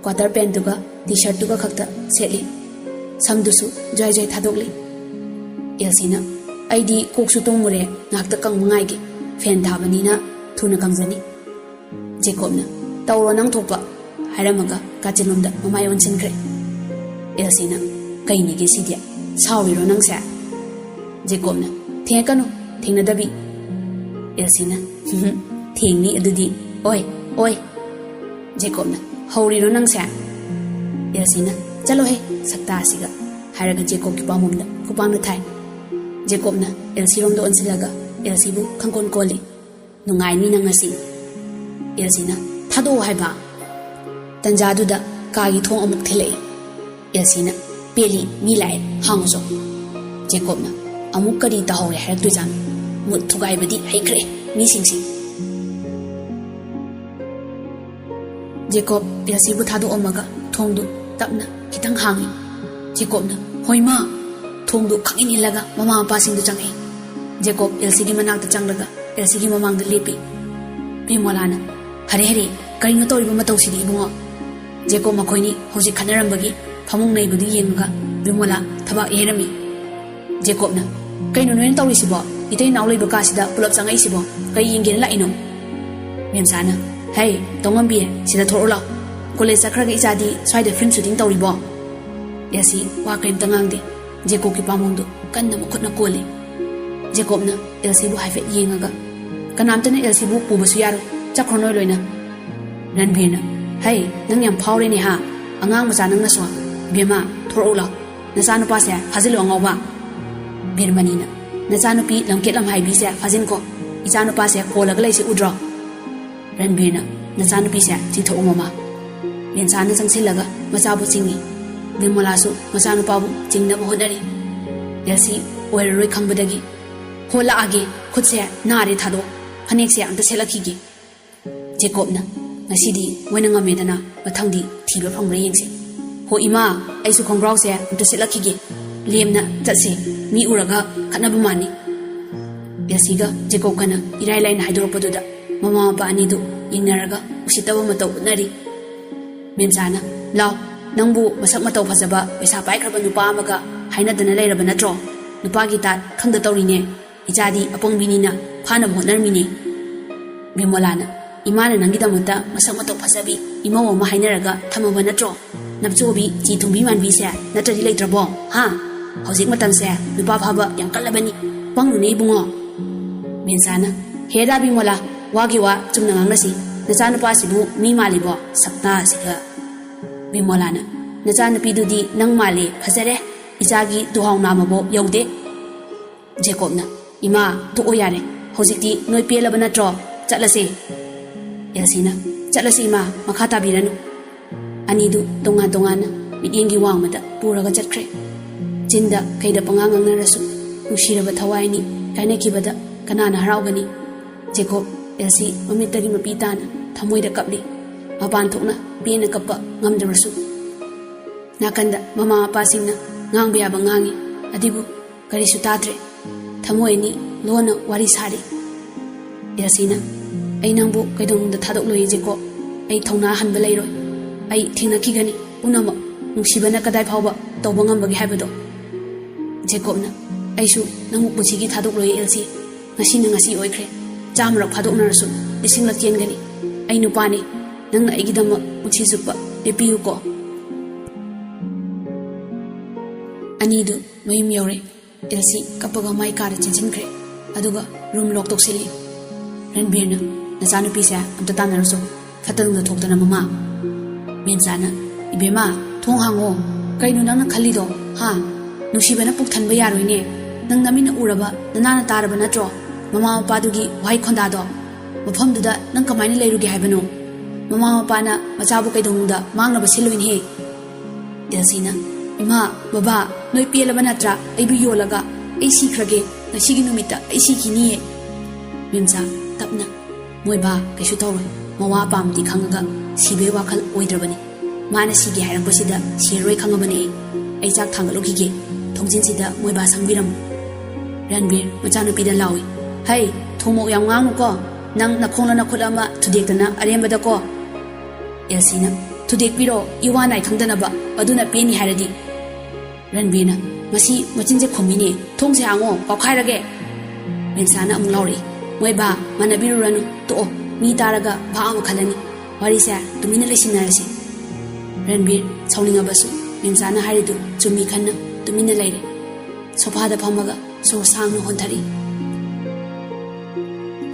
ꯀ꯭ꯋꯥꯇꯔ ꯄꯦꯟꯗꯨꯒ ꯇꯤ ꯁꯥꯔꯠꯇꯨꯒ ꯈꯛꯇ ꯁꯦꯠꯂꯤ꯫ ꯁꯝꯗꯨꯁꯨ ꯖ꯭ꯋꯥꯏ ꯖ꯭ꯋꯥꯏ ꯊꯥꯗꯣꯛꯂꯤ꯫ ꯑꯦꯜꯁꯤꯅ, "ꯑꯩꯗꯤ ꯀꯣꯛꯁꯨ ꯇꯨꯝꯃꯨꯔꯦ, ꯉꯥꯏꯍꯥꯛꯇ ꯀꯪꯕ ꯉꯥꯏꯒꯦ꯫ ꯐꯦꯟ ꯊꯥꯕꯅꯤꯅ ꯊꯨꯅ ꯀꯪꯖꯅꯤ꯫" ꯖꯦꯀꯣꯕꯅ, "ꯇꯧꯔꯣ ꯅꯪ ꯊꯣꯛꯄ," ꯍꯥꯏꯔꯝꯃꯒ ꯀꯥꯆꯤꯟꯂꯣꯝꯗ ꯃꯃꯥꯏ ꯑꯣꯟꯁꯤꯟꯈ꯭ꯔꯦ꯫ ꯑꯦꯜꯁꯤꯅ, "ꯀꯩꯅꯤꯒꯦ ꯁꯤꯗꯤ? ꯁꯥꯎꯔꯤꯔꯣ ꯅꯪꯁꯦ?" ꯖꯦꯀꯣꯕꯅ, "ꯊꯦꯡꯉꯛꯀꯅꯨ, ꯊꯦꯡꯅꯗꯕꯤ꯫ ꯑꯦꯜꯁꯤꯅ, "ꯊꯦꯡꯅꯤ ꯑꯗꯨꯗꯤ꯫ ꯑꯣꯏ, ꯑꯣꯏ꯫" ꯖꯦꯀꯣꯕꯅ, "ꯍꯧꯔꯤꯔꯣ ꯅꯪꯁꯦ?" ꯑꯦꯜꯁꯤꯅ, "ꯆꯠꯂꯣꯍꯦ, ꯁꯛꯇꯥꯁꯤꯒ" ꯍꯥꯏꯔꯒ ꯖꯦꯀꯣꯕꯀꯤ ꯄꯥꯝꯕꯣꯝꯗ ꯈꯨꯄꯥꯛꯅ ꯊꯥꯏ꯫ ꯖꯦꯀꯣꯕꯅ ꯑꯦꯜꯁꯤꯔꯣꯝꯗ ꯑꯣꯟꯁꯤꯜꯂꯒ ꯑꯦꯜꯁꯤꯕꯨ ꯈꯪꯀꯣꯟ ꯀꯣꯜꯂꯤ꯫ "ꯅꯨꯡꯉꯥꯏꯅꯤ ꯅꯪ ꯉꯁꯤ꯫" ꯑꯦꯜꯁꯤꯅ, "ꯊꯥꯗꯣꯛꯑꯣ ꯍꯥꯏꯕ꯫" ꯇꯟꯖꯥꯗꯨꯗ ꯀꯥꯒꯤ ꯊꯣꯡ ꯑꯃꯨꯛ ꯊꯤꯜꯂꯛꯏ꯫ ꯑꯦꯜꯁꯤꯅ, "ꯄꯦꯜꯂꯤ, ꯃꯤ ꯂꯥꯛꯑꯦ, ꯍꯥꯡꯉꯨꯆꯣ꯫" ꯖꯦꯀꯣꯕꯅ, "ꯑꯃꯨꯛ ꯀꯔꯤ ꯇꯧꯍꯧꯔꯦ ꯍꯥꯏꯔꯛꯇꯣꯏꯖꯥꯠꯅꯣ? ꯃꯨꯠ ꯊꯨꯒꯥꯏꯕꯗꯤ ꯍꯩꯈ꯭ꯔꯦ ꯃꯤꯁꯤꯡꯁꯦ꯫" ꯖꯦꯀꯣꯕ ꯑꯦꯜꯁꯤꯕꯨ ꯊꯥꯗꯣꯛꯑꯝꯃꯒ ꯊꯣꯡꯗꯨ ꯇꯞꯅ ꯈꯤꯇꯪ ꯍꯥꯡꯉꯤ꯫ ꯖꯦꯀꯣꯕꯅ, "ꯍꯣꯏ ꯃꯥ!" ꯊꯣꯡꯗꯨ ꯈꯪꯏꯟ ꯏꯜꯂꯒ ꯃꯃꯥ ꯃꯄꯥꯁꯤꯡꯗꯨ ꯆꯪꯉꯛꯏ꯫ ꯖꯦꯀꯣꯕ ꯑꯦꯜꯁꯤꯒꯤ ꯃꯅꯥꯛꯇ ꯆꯪꯂꯒ ꯑꯦꯜꯁꯤꯒꯤ ꯃꯃꯥꯡꯗ ꯂꯦꯞꯄꯤ꯫ ꯕꯤꯃꯣꯂꯥꯅ, "ꯍꯔꯦ ꯍꯔꯦ, ꯀꯔꯤꯅꯣ ꯇꯧꯔꯤꯕ ꯃꯇꯧꯁꯤꯗꯤ ꯏꯕꯨꯡꯉꯣ?" ꯖꯦꯀꯣꯕ ꯃꯈꯣꯏꯅꯤ ꯍꯧꯖꯤꯛ ꯈꯠꯅꯔꯝꯕꯒꯤ ꯐꯃꯨꯡ ꯅꯩꯕꯗꯨ ꯌꯦꯡꯉꯒ ꯕꯤꯃꯣꯂꯥ ꯊꯕꯥꯛ ꯌꯩꯔꯝꯃꯤ꯫ ꯖꯦꯀꯣꯕꯅ, "ꯀꯩꯅꯣ ꯅꯣꯏꯅ ꯇꯧꯔꯤꯁꯤꯕꯣ? ꯏꯇꯩ ꯏꯅꯥꯎ ꯂꯩꯕ ꯀꯥꯁꯤꯗ ꯄꯨꯂꯞ ꯆꯪꯉꯛꯏꯁꯤꯕꯣ? ꯀꯩ ꯌꯦꯡꯒꯦꯅ ꯂꯥꯛꯏꯅꯣ?" ꯃꯦꯝꯆꯥꯅ, "ꯍꯩ, ꯇꯣꯡꯉꯝꯕꯤ, ꯁꯤꯗ ꯊꯣꯔꯛꯎ ꯂꯥꯎ꯫ ꯀꯣꯂꯦꯖ ꯆꯠꯈ꯭ꯔꯒ ꯏꯆꯥꯗꯤ ꯁ꯭ꯋꯥꯏꯗ ꯐꯤꯂꯝ ꯁꯨꯇꯤꯡ ꯇꯧꯔꯤꯕꯣ?" ꯑꯦꯜꯁꯤ ꯋꯥ ꯀꯔꯤꯝꯇ ꯉꯥꯡꯗꯦ꯫ ꯖꯦꯀꯣꯕꯀꯤ ꯄꯥꯝꯕꯣꯝꯗꯨ ꯀꯟꯅ ꯃꯈꯨꯠꯅ ꯀꯣꯜꯂꯤ꯫ ꯖꯦꯀꯣꯕꯅ ꯑꯦꯜꯁꯤꯕꯨ ꯍꯥꯏꯐꯦꯠ ꯌꯦꯡꯉꯒ, "ꯀꯅꯥꯝꯇꯅ ꯑꯦꯜꯁꯤꯕꯨ ꯄꯨꯕꯁꯨ ꯌꯥꯔꯣꯏ, ꯆꯠꯈ꯭ꯔꯣ ꯅꯣꯏ ꯂꯣꯏꯅ꯫" ꯔꯟꯕꯤꯔꯅ, "ꯍꯩ, ꯅꯪ ꯌꯥꯝ ꯐꯥꯎꯔꯦꯅꯦ ꯍꯥ? ꯑꯉꯥꯡ ꯃꯆꯥ ꯅꯪꯅꯁꯨ꯫ ꯏꯕꯦꯝꯃ, ꯊꯣꯔꯛꯎ ꯂꯥꯎ꯫ ꯅꯆꯥꯅꯨꯄꯥꯁꯦ ꯐꯥꯖꯤꯜꯂꯨ ꯑꯉꯥꯎꯕ꯫" ꯕꯤꯔꯃꯅꯤꯅ, "ꯅꯆꯥꯅꯨꯄꯤ ꯂꯝꯀꯦꯠ ꯂꯝꯍꯥꯏꯕꯤꯁꯦ ꯐꯥꯖꯤꯟꯈꯣ꯫ ꯏꯆꯥꯅꯨꯄꯥꯁꯦ ꯀꯣꯜꯂꯒ ꯂꯩꯁꯦ ꯎꯗ꯭ꯔꯣ?" ꯔꯟꯕꯤꯔꯅ, "ꯅꯆꯥꯅꯨꯄꯤꯁꯦ ꯆꯤꯡꯊꯣꯛꯑꯣ ꯃꯃꯥ꯫" ꯃꯦꯝꯆꯥꯅ ꯆꯪꯁꯤꯜꯂꯒ ꯃꯆꯥꯕꯨ ꯆꯤꯡꯏ꯫ ꯕꯤꯃꯣꯂꯥꯁꯨ ꯃꯆꯥꯅꯨꯄꯥꯕꯨ ꯆꯤꯡꯅꯕ ꯍꯣꯠꯅꯔꯤ꯫ ꯑꯦꯜꯁꯤ ꯑꯣꯏꯔꯔꯣꯏ ꯈꯪꯕꯗꯒꯤ, "ꯍꯣ, ꯂꯥꯛꯑꯒꯦ, ꯈꯨꯠꯁꯦ ꯅꯥꯔꯦ ꯊꯥꯗꯣꯛ, ꯐꯅꯦꯛꯁꯦ ꯑꯝꯇ ꯁꯦꯠꯂꯛꯈꯤꯒꯦ꯫" ꯖꯦꯀꯣꯕꯅ, "ꯉꯁꯤꯗꯤ ꯃꯣꯏꯅ ꯉꯝꯃꯦꯗꯅ, ꯃꯊꯪꯗꯤ ꯊꯤꯕ ꯐꯪꯕ꯭ꯔꯥ ꯌꯦꯡꯁꯤ꯫" "ꯍꯣ ꯏꯃꯥ, ꯑꯩꯁꯨ ꯈꯣꯡꯒ꯭ꯔꯥꯎꯁꯦ ꯑꯝꯇ ꯁꯦꯠꯂꯛꯈꯤꯒꯦ, ꯂꯦꯝꯅ ꯆꯠꯁꯦ, ꯃꯤ ꯎꯔꯒ ꯈꯠꯅꯕ ꯃꯥꯟꯅꯤ꯫" ꯑꯦꯜꯁꯤꯒ ꯖꯦꯀꯣꯕꯀꯅ ꯏꯔꯥꯏ ꯂꯥꯏꯅ ꯍꯥꯏꯗꯣꯔꯛꯄꯗꯨꯗ ꯃꯃꯥ ꯃꯄꯥ ꯑꯅꯤꯗꯨ ꯌꯦꯡꯅꯔꯒ ꯎꯁꯤꯠꯇꯕ ꯃꯇꯧ ꯎꯠꯅꯔꯤ꯫ ꯃꯦꯝꯆꯥꯅ, "ꯂꯥꯎ, ꯅꯪꯕꯨ ꯃꯁꯛ ꯃꯇꯧ ꯐꯖꯕ, ꯄꯩꯁꯥ ꯄꯥꯏꯈ꯭ꯔꯕ ꯅꯨꯄꯥ ꯑꯃꯒ ꯍꯥꯏꯅꯗꯅ ꯂꯩꯔꯕ ꯅꯠꯇ꯭ꯔꯣ? ꯅꯨꯄꯥꯒꯤ ꯇꯥꯠ ꯈꯪꯗ ꯇꯧꯔꯤꯅꯦ꯫ ꯏꯆꯥꯗꯤ ꯑꯄꯪꯕꯤꯅꯤꯅ ꯐꯥꯅꯕ ꯍꯣꯠꯅꯔꯝꯃꯤꯅꯦ꯫" ꯕꯤꯃꯣꯂꯥꯅ, "ꯏꯃꯥꯅ ꯅꯪꯒꯤꯗꯃꯛꯇ ꯃꯁꯛ ꯃꯇꯧ ꯐꯖꯕꯤ ꯏꯃꯧ ꯑꯃ ꯍꯥꯏꯅꯔꯒ ꯊꯝꯃꯕ ꯅꯠꯇ꯭ꯔꯣ? ꯅꯞꯆꯣꯕꯤ ꯆꯤ ꯊꯨꯝꯕꯤ ꯃꯥꯟꯕꯤꯁꯦ ꯅꯠꯇ꯭ꯔꯗꯤ ꯂꯩꯇ꯭ꯔꯕꯣ? ꯍꯥ? ꯍꯧꯖꯤꯛ ꯃꯇꯝꯁꯦ ꯅꯨꯄꯥ ꯐꯥꯕ ꯌꯥꯝ ꯀꯜꯂꯕꯅꯤ꯫ ꯄꯪꯅꯨꯅꯦ ꯏꯕꯨꯡꯉꯣ꯫ ꯃꯦꯝꯆꯥꯅ, "ꯍꯦꯔꯥ ꯕꯤꯃꯣꯂꯥ, ꯋꯥꯒꯤ ꯋꯥ ꯆꯨꯝꯅ ꯉꯥꯡꯅꯁꯤ꯫ ꯅꯆꯥꯅꯨꯄꯥꯁꯤꯕꯨ ꯃꯤ ꯃꯥꯜꯂꯤꯕꯣ? ꯁꯛꯇꯥꯁꯤꯒ!" ꯕꯤꯃꯣꯂꯥꯅ, "ꯅꯆꯥꯅꯨꯄꯤꯗꯨꯗꯤ ꯅꯪ ꯃꯥꯜꯂꯤ, ꯐꯖꯔꯦ꯫ ꯏꯆꯥꯒꯤ ꯇꯨꯍꯥꯎ ꯅꯥꯝꯃꯕꯣ ꯌꯧꯗꯦ꯫" ꯖꯦꯀꯣꯕꯅ, "ꯏꯃꯥ, ꯇꯣꯛꯑꯣ ꯌꯥꯔꯦ꯫ ꯍꯧꯖꯤꯛꯇꯤ ꯅꯣꯏ ꯄꯦꯜꯂꯕ ꯅꯠꯇ꯭ꯔꯣ? ꯆꯠꯂꯁꯦ꯫" ꯑꯦꯜꯁꯤꯅ, "ꯆꯠꯂꯁꯤ ꯏꯃꯥ, ꯃꯈꯥ ꯇꯥꯕꯤꯔꯅꯨ꯫" ꯑꯅꯤꯗꯨ ꯇꯣꯉꯥꯟ ꯇꯣꯉꯥꯟꯅ ꯃꯤꯠꯌꯦꯡꯒꯤ ꯋꯥꯡꯃꯗ ꯄꯨꯔꯒ ꯆꯠꯈ꯭ꯔꯦ꯫ ꯆꯤꯟꯗ ꯀꯩꯗ ꯄꯉꯥꯡ ꯉꯥꯡꯅꯔꯁꯨ, ꯅꯨꯡꯁꯤꯔꯕ ꯊꯋꯥꯏ ꯑꯅꯤ ꯀꯥꯏꯅꯈꯤꯕꯗ ꯀꯅꯥꯅ ꯍꯔꯥꯎꯒꯅꯤ? ꯖꯦꯀꯣꯕ, ꯑꯦꯜꯁꯤ ꯃꯃꯤꯠꯇꯒꯤ ꯃꯄꯤ ꯇꯥꯅ ꯊꯃꯣꯏꯗ ꯀꯞꯂꯤ꯫ ꯃꯄꯥꯟ ꯊꯣꯛꯅ ꯄꯦꯟꯅ ꯀꯞꯄ ꯉꯝꯗ꯭ꯔꯕꯁꯨ꯫ ꯅꯥꯀꯟꯗ ꯃꯃꯥ ꯃꯄꯥꯁꯤꯡꯅ ꯉꯥꯡꯕ ꯌꯥꯕ ꯉꯥꯡꯉꯤ, ꯑꯗꯨꯕꯨ ꯀꯔꯤꯁꯨ ꯇꯥꯗ꯭ꯔꯦ꯫ ꯊꯃꯣꯏ ꯑꯅꯤ ꯂꯣꯟꯅ ꯋꯥꯔꯤ ꯁꯥꯔꯤ꯫ ꯑꯦꯜꯁꯤꯅ, "ꯑꯩ ꯅꯪꯕꯨ ꯀꯩꯗꯧꯅꯨꯡꯗ ꯊꯥꯗꯣꯛꯂꯣꯏ ꯖꯦꯀꯣꯕ꯫ ꯑꯩ ꯊꯧꯅꯥ ꯍꯟꯕ ꯂꯩꯔꯣꯏ꯫ ꯑꯩ ꯊꯦꯡꯅꯈꯤꯒꯅꯤ ꯄꯨꯝꯅꯃꯛ, ꯅꯨꯡꯁꯤꯕꯅ ꯀꯗꯥꯏ ꯐꯥꯎꯕ ꯇꯧꯕ ꯉꯝꯕꯒꯦ ꯍꯥꯏꯕꯗꯣ꯫" ꯖꯦꯀꯣꯕꯅ, "ꯑꯩꯁꯨ ꯅꯪꯕꯨ ꯄꯨꯟꯁꯤꯒꯤ ꯊꯥꯗꯣꯛꯂꯣꯏ ꯑꯦꯜꯁꯤ꯫ ꯉꯁꯤꯅ ꯉꯁꯤ ꯑꯣꯏꯈ꯭ꯔꯦ꯫ ꯆꯥꯝꯃꯔꯛ ꯐꯥꯗꯣꯛꯅꯔꯁꯨ ꯂꯤꯁꯤꯡꯂꯛ ꯆꯦꯟꯒꯅꯤ꯫ ꯑꯩ ꯅꯨꯄꯥꯅꯤ꯫ ꯅꯪꯅ ꯑꯩꯒꯤꯗꯃꯛ ꯄꯨꯟꯁꯤ ꯆꯨꯞꯄ ꯂꯦꯞꯄꯤꯌꯨꯀꯣ꯫" ꯑꯅꯤꯗꯨ ꯃꯌꯨꯝ ꯌꯧꯔꯦ꯫ ꯑꯦꯜꯁꯤ ꯀꯞꯄꯒ ꯃꯥꯏ ꯀꯥꯗ ꯆꯦꯟꯁꯤꯟꯈ꯭ꯔꯦ꯫ ꯑꯗꯨꯒ ꯔꯨꯝ ꯂꯣꯛ ꯇꯧꯁꯤꯜꯂꯤ꯫ ꯔꯟꯕꯤꯔꯅ, "ꯅꯆꯥꯅꯨꯄꯤꯁꯦ ꯑꯝꯇ ꯇꯥꯟꯅꯔꯨꯆꯣ꯫ ꯐꯠꯇ ꯅꯨꯡꯗ ꯊꯣꯛꯇꯅ ꯃꯃꯥ꯫" ꯃꯦꯝꯆꯥꯅ, "ꯏꯕꯦꯝꯃ, ꯊꯣꯡ ꯍꯥꯡꯉꯣ꯫ ꯀꯩꯅꯣ ꯅꯪꯅ ꯈꯜꯂꯤꯗꯣ, ꯍꯥ? ꯅꯨꯡꯁꯤꯕꯅ ꯄꯨꯛ ꯊꯟꯕ ꯌꯥꯔꯣꯏꯅꯦ꯫ ꯅꯪ ꯅꯃꯤꯠꯅ ꯎꯔꯕ, ꯅꯅꯥꯅ ꯇꯥꯔꯕ ꯅꯠꯇ꯭ꯔꯣ? ꯃꯃꯥ ꯃꯄꯥꯗꯨꯒꯤ ꯋꯥꯍꯩ ꯈꯣꯟꯗꯥꯗꯣ꯫ ꯃꯐꯝꯗꯨꯗ ꯅꯪ ꯀꯃꯥꯏꯅ ꯂꯩꯔꯨꯒꯦ ꯍꯥꯏꯕꯅꯣ? ꯃꯃꯥ ꯃꯄꯥꯅ ꯃꯆꯥꯕꯨ ꯀꯩꯗꯧꯅꯨꯡꯗ ꯃꯥꯡꯅꯕ ꯁꯤꯜꯂꯣꯏꯅꯦꯍꯦ꯫" ꯑꯦꯜꯁꯤꯅ, "ꯏꯃꯥ, ꯕꯕꯥ, ꯅꯣꯏ ꯄꯦꯜꯂꯕ ꯅꯠꯇ꯭ꯔꯥ? ꯑꯩꯕꯨ ꯌꯣꯜꯂꯒ ꯑꯩ ꯁꯤꯈ꯭ꯔꯒꯦ꯫ ꯉꯁꯤꯒꯤ ꯅꯨꯃꯤꯠꯇ ꯑꯩ ꯁꯤꯈꯤꯅꯤꯌꯦ꯫" ꯃꯦꯝꯆꯥ, ꯇꯞꯅ, "ꯃꯣꯏ ꯕꯥ, ꯀꯩꯁꯨ ꯇꯧꯔꯣꯏ꯫ ꯃꯋꯥ ꯑꯄꯥꯝꯕꯗꯤ ꯈꯪꯉꯒ ꯁꯤꯕꯒꯤ ꯋꯥꯈꯜ ꯑꯣꯏꯗ꯭ꯔꯕꯅꯤ꯫ ꯃꯥꯅ ꯁꯤꯒꯦ ꯍꯥꯏꯔꯛꯄꯁꯤꯗ ꯁꯤꯔꯔꯣꯏ ꯈꯪꯉꯕꯅꯦ ꯑꯩ꯫ ꯑꯩ ꯆꯥꯛ ꯊꯥꯡꯒꯠꯂꯨꯈꯤꯒꯦ꯫ ꯊꯣꯡꯖꯤꯟꯁꯤꯗ ꯃꯣꯏ ꯕꯥ ꯁꯪꯕꯤꯔꯝꯃꯨ꯫" ꯔꯟꯕꯤꯔ ꯃꯆꯥꯅꯨꯄꯤꯗ ꯂꯥꯎꯏ, "ꯍꯩ, ꯊꯣꯡꯃꯣꯛ ꯌꯥꯝ ꯉꯥꯡꯅꯨꯀꯣ꯫ ꯅꯪ ꯅꯈꯣꯡꯂ ꯅꯈꯨꯠ ꯑꯃ ꯊꯨꯗꯦꯛꯇꯅ ꯑꯔꯦꯝꯕꯗꯀꯣ꯫" ꯑꯦꯜꯁꯤꯅ, "ꯊꯨꯗꯦꯛꯄꯤꯔꯣ, ꯏꯋꯥ ꯅꯥꯏ ꯈꯪꯗꯅꯕ, ꯑꯗꯨꯅ ꯄꯦꯟꯅꯤ ꯍꯥꯏꯔꯗꯤ꯫" ꯔꯟꯕꯤꯔꯅ, "ꯃꯁꯤ ꯃꯆꯤꯟꯁꯦ ꯈꯨꯝꯃꯤꯅꯦ, ꯊꯣꯡꯁꯦ ꯍꯥꯡꯉꯣ, ꯀꯥꯎꯈꯥꯏꯔꯒꯦ!" ꯃꯦꯝꯆꯥꯅ ꯑꯃꯨꯛ ꯂꯥꯎꯔꯛꯏ, "ꯃꯣꯏ ꯕꯥ, ꯃꯥꯟꯅꯕꯤꯔꯨꯔꯅꯨ, ꯇꯣꯛꯑꯣ, ꯃꯤ ꯇꯥꯔꯒ ꯚꯥꯞ ꯑꯃ ꯈꯜꯂꯅꯤ꯫ ꯋꯥꯔꯤꯁꯦ ꯇꯨꯃꯤꯟꯅ ꯂꯩꯁꯤꯟꯅꯔꯁꯤ꯫" ꯔꯟꯕꯤꯔ, ꯁꯥꯎꯅꯤꯡꯉꯕꯁꯨ ꯃꯦꯝꯆꯥꯅ ꯍꯥꯏꯔꯤꯗꯨ ꯆꯨꯝꯃꯤ ꯈꯟꯅ ꯇꯨꯃꯤꯟꯅ ꯂꯩꯔꯦ꯫ ꯁꯣꯐꯥꯗ ꯐꯝꯃꯒ ꯁꯣꯔ ꯁꯥꯡꯅ ꯍꯣꯟꯊꯔꯤ꯫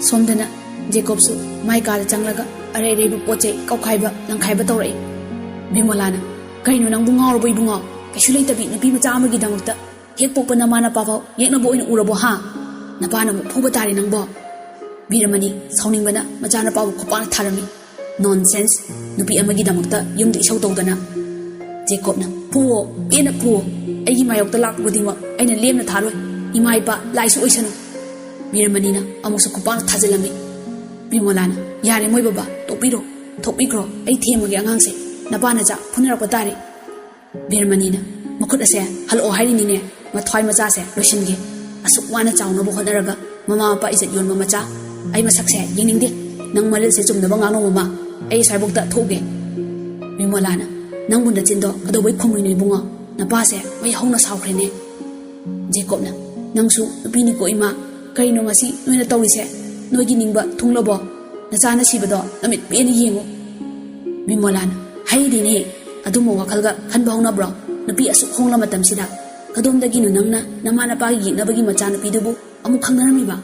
ꯁꯣꯝꯗꯅ ꯖꯦꯀꯣꯕꯁꯨ ꯃꯥꯏ ꯀꯥꯗ ꯆꯪꯂꯒ ꯑꯔꯩ ꯑꯔꯩꯕ ꯄꯣꯠ ꯆꯩ ꯀꯧꯈꯥꯏꯕ ꯂꯪꯈꯥꯏꯕ ꯇꯧꯔꯛꯏ꯫ ꯕꯤꯃꯣꯂꯥꯅ, "ꯀꯩꯅꯣ ꯅꯪꯕꯨ ꯉꯥꯎꯔꯕꯣ ꯏꯕꯨꯡꯉꯣ? ꯀꯩꯁꯨ ꯂꯩꯇꯕꯤ ꯅꯨꯄꯤ ꯃꯆꯥ ꯑꯃꯒꯤꯗꯃꯛꯇ ꯍꯦꯛ ꯄꯣꯛꯄ ꯅꯃꯥ ꯅꯄꯥ ꯐꯥꯎ ꯌꯦꯛꯅꯕ ꯑꯣꯏꯅ ꯎꯔꯕꯣ ꯍꯥ? ꯅꯄꯥꯅ ꯑꯃꯨꯛ ꯐꯨꯕ ꯇꯥꯔꯦ ꯅꯪꯕꯣ!" ꯕꯤꯔꯃꯅꯤ ꯁꯥꯎꯅꯤꯡꯕꯅ ꯃꯆꯥꯅꯨꯄꯥꯕꯨ ꯈꯨꯄꯥꯛꯅ ꯊꯥꯔꯝꯃꯤ꯫ "ꯅꯣꯟꯁꯦꯟꯁ! ꯅꯨꯄꯤ ꯑꯃꯒꯤꯗꯃꯛꯇ ꯌꯨꯝꯗ ꯏꯁꯧ ꯇꯧꯗꯅ!" ꯖꯦꯀꯣꯕꯅ, "ꯐꯨꯋꯣ, ꯄꯦꯟꯅ ꯐꯨꯋꯣ꯫ ꯑꯩꯒꯤ ꯃꯥꯌꯣꯛꯇ ꯂꯥꯛꯄ ꯈꯨꯗꯤꯡꯃꯛ ꯑꯩꯅ ꯂꯦꯝꯅ ꯊꯥꯔꯣꯏ꯫ ꯏꯃꯥ ꯏꯄꯥ ꯂꯥꯏꯁꯨ ꯑꯣꯏꯁꯅꯨ!" ꯕꯤꯔꯃꯅꯤꯅ ꯑꯃꯨꯛꯁꯨ ꯈꯨꯄꯥꯛꯅ ꯊꯥꯖꯤꯜꯂꯝꯃꯤ꯫ ꯕꯤꯃꯣꯂꯥꯅ, "ꯌꯥꯔꯦ ꯃꯣꯏ ꯕꯕꯥ, ꯇꯣꯛꯄꯤꯔꯣ, ꯊꯣꯛꯄꯤꯈ꯭ꯔꯣ, ꯑꯩ ꯊꯦꯝꯃꯒꯦ ꯑꯉꯥꯡꯁꯦ, ꯅꯄꯥ ꯅꯆꯥ ꯐꯨꯅꯔꯛꯄ ꯇꯥꯔꯦ!" ꯕꯤꯔꯃꯅꯤꯅ, "ꯃꯈꯨꯠ ꯑꯁꯦ ꯍꯜꯂꯛꯑꯣ ꯍꯥꯏꯔꯤꯅꯤꯅꯦ, ꯃꯊ꯭ꯋꯥꯏ ꯃꯆꯥꯁꯦ ꯂꯣꯏꯁꯤꯟꯒꯦ꯫ ꯑꯁꯨꯛ ꯋꯥꯅ ꯆꯥꯎꯅꯕ ꯍꯣꯠꯅꯔꯒ ꯃꯃꯥ ꯃꯄꯥ ꯏꯖꯠ ꯌꯣꯟꯕ ꯃꯆꯥ, ꯑꯩ ꯃꯁꯛꯁꯦ ꯌꯦꯡꯅꯤꯡꯗꯦ꯫ ꯅꯪ ꯃꯔꯤꯜꯁꯦ ꯆꯨꯝꯅꯕ ꯉꯥꯡꯅꯧ ꯃꯃꯥ, ꯑꯩ ꯑꯁ꯭ꯋꯥꯏꯕꯣꯛꯇ ꯊꯣꯛꯎꯒꯦ꯫" ꯕꯤꯃꯣꯂꯥꯅ, "ꯅꯪꯕꯨ ꯅꯆꯤꯟꯗꯣ ꯀꯩꯗꯧꯕꯩ ꯈꯨꯝꯃꯤꯅꯣ ꯏꯕꯨꯡꯉꯣ? ꯅꯄꯥꯁꯦ ꯃꯩ ꯍꯧꯅ ꯁꯥꯎꯈ꯭ꯔꯦꯅꯦ꯫" ꯖꯦꯀꯣꯕꯅ, "ꯅꯪꯁꯨ ꯅꯨꯄꯤꯅꯤꯀꯣ ꯏꯃꯥ, ꯀꯔꯤꯅꯣ ꯃꯁꯤ ꯅꯣꯏꯅ ꯇꯧꯔꯤꯁꯦ? ꯅꯣꯏꯒꯤ ꯅꯤꯡꯕ ꯊꯨꯡꯂꯕꯣ? ꯅꯆꯥꯅ ꯁꯤꯕꯗꯣ ꯅꯃꯤꯠ ꯄꯦꯟꯅ ꯌꯦꯡꯉꯨ꯫" ꯕꯤꯃꯣꯂꯥꯅ, "ꯍꯩꯗꯤꯅꯦ, ꯑꯗꯨꯝꯕ ꯋꯥꯈꯜꯒ ꯈꯟꯕ ꯍꯧꯅꯕ꯭ꯔꯣ? ꯅꯨꯄꯤ ꯑꯁꯨꯛ ꯍꯣꯡꯂ ꯃꯇꯝꯁꯤꯗ ꯀꯗꯣꯝꯗꯒꯤꯅꯣ ꯅꯪꯅ ꯅꯃꯥ ꯅꯄꯥꯒꯤ ꯌꯦꯛꯅꯕꯒꯤ ꯃꯆꯥꯅꯨꯄꯤꯗꯨꯕꯨ ꯑꯃꯨꯛ ꯈꯪꯅꯔꯝꯃꯤꯕ?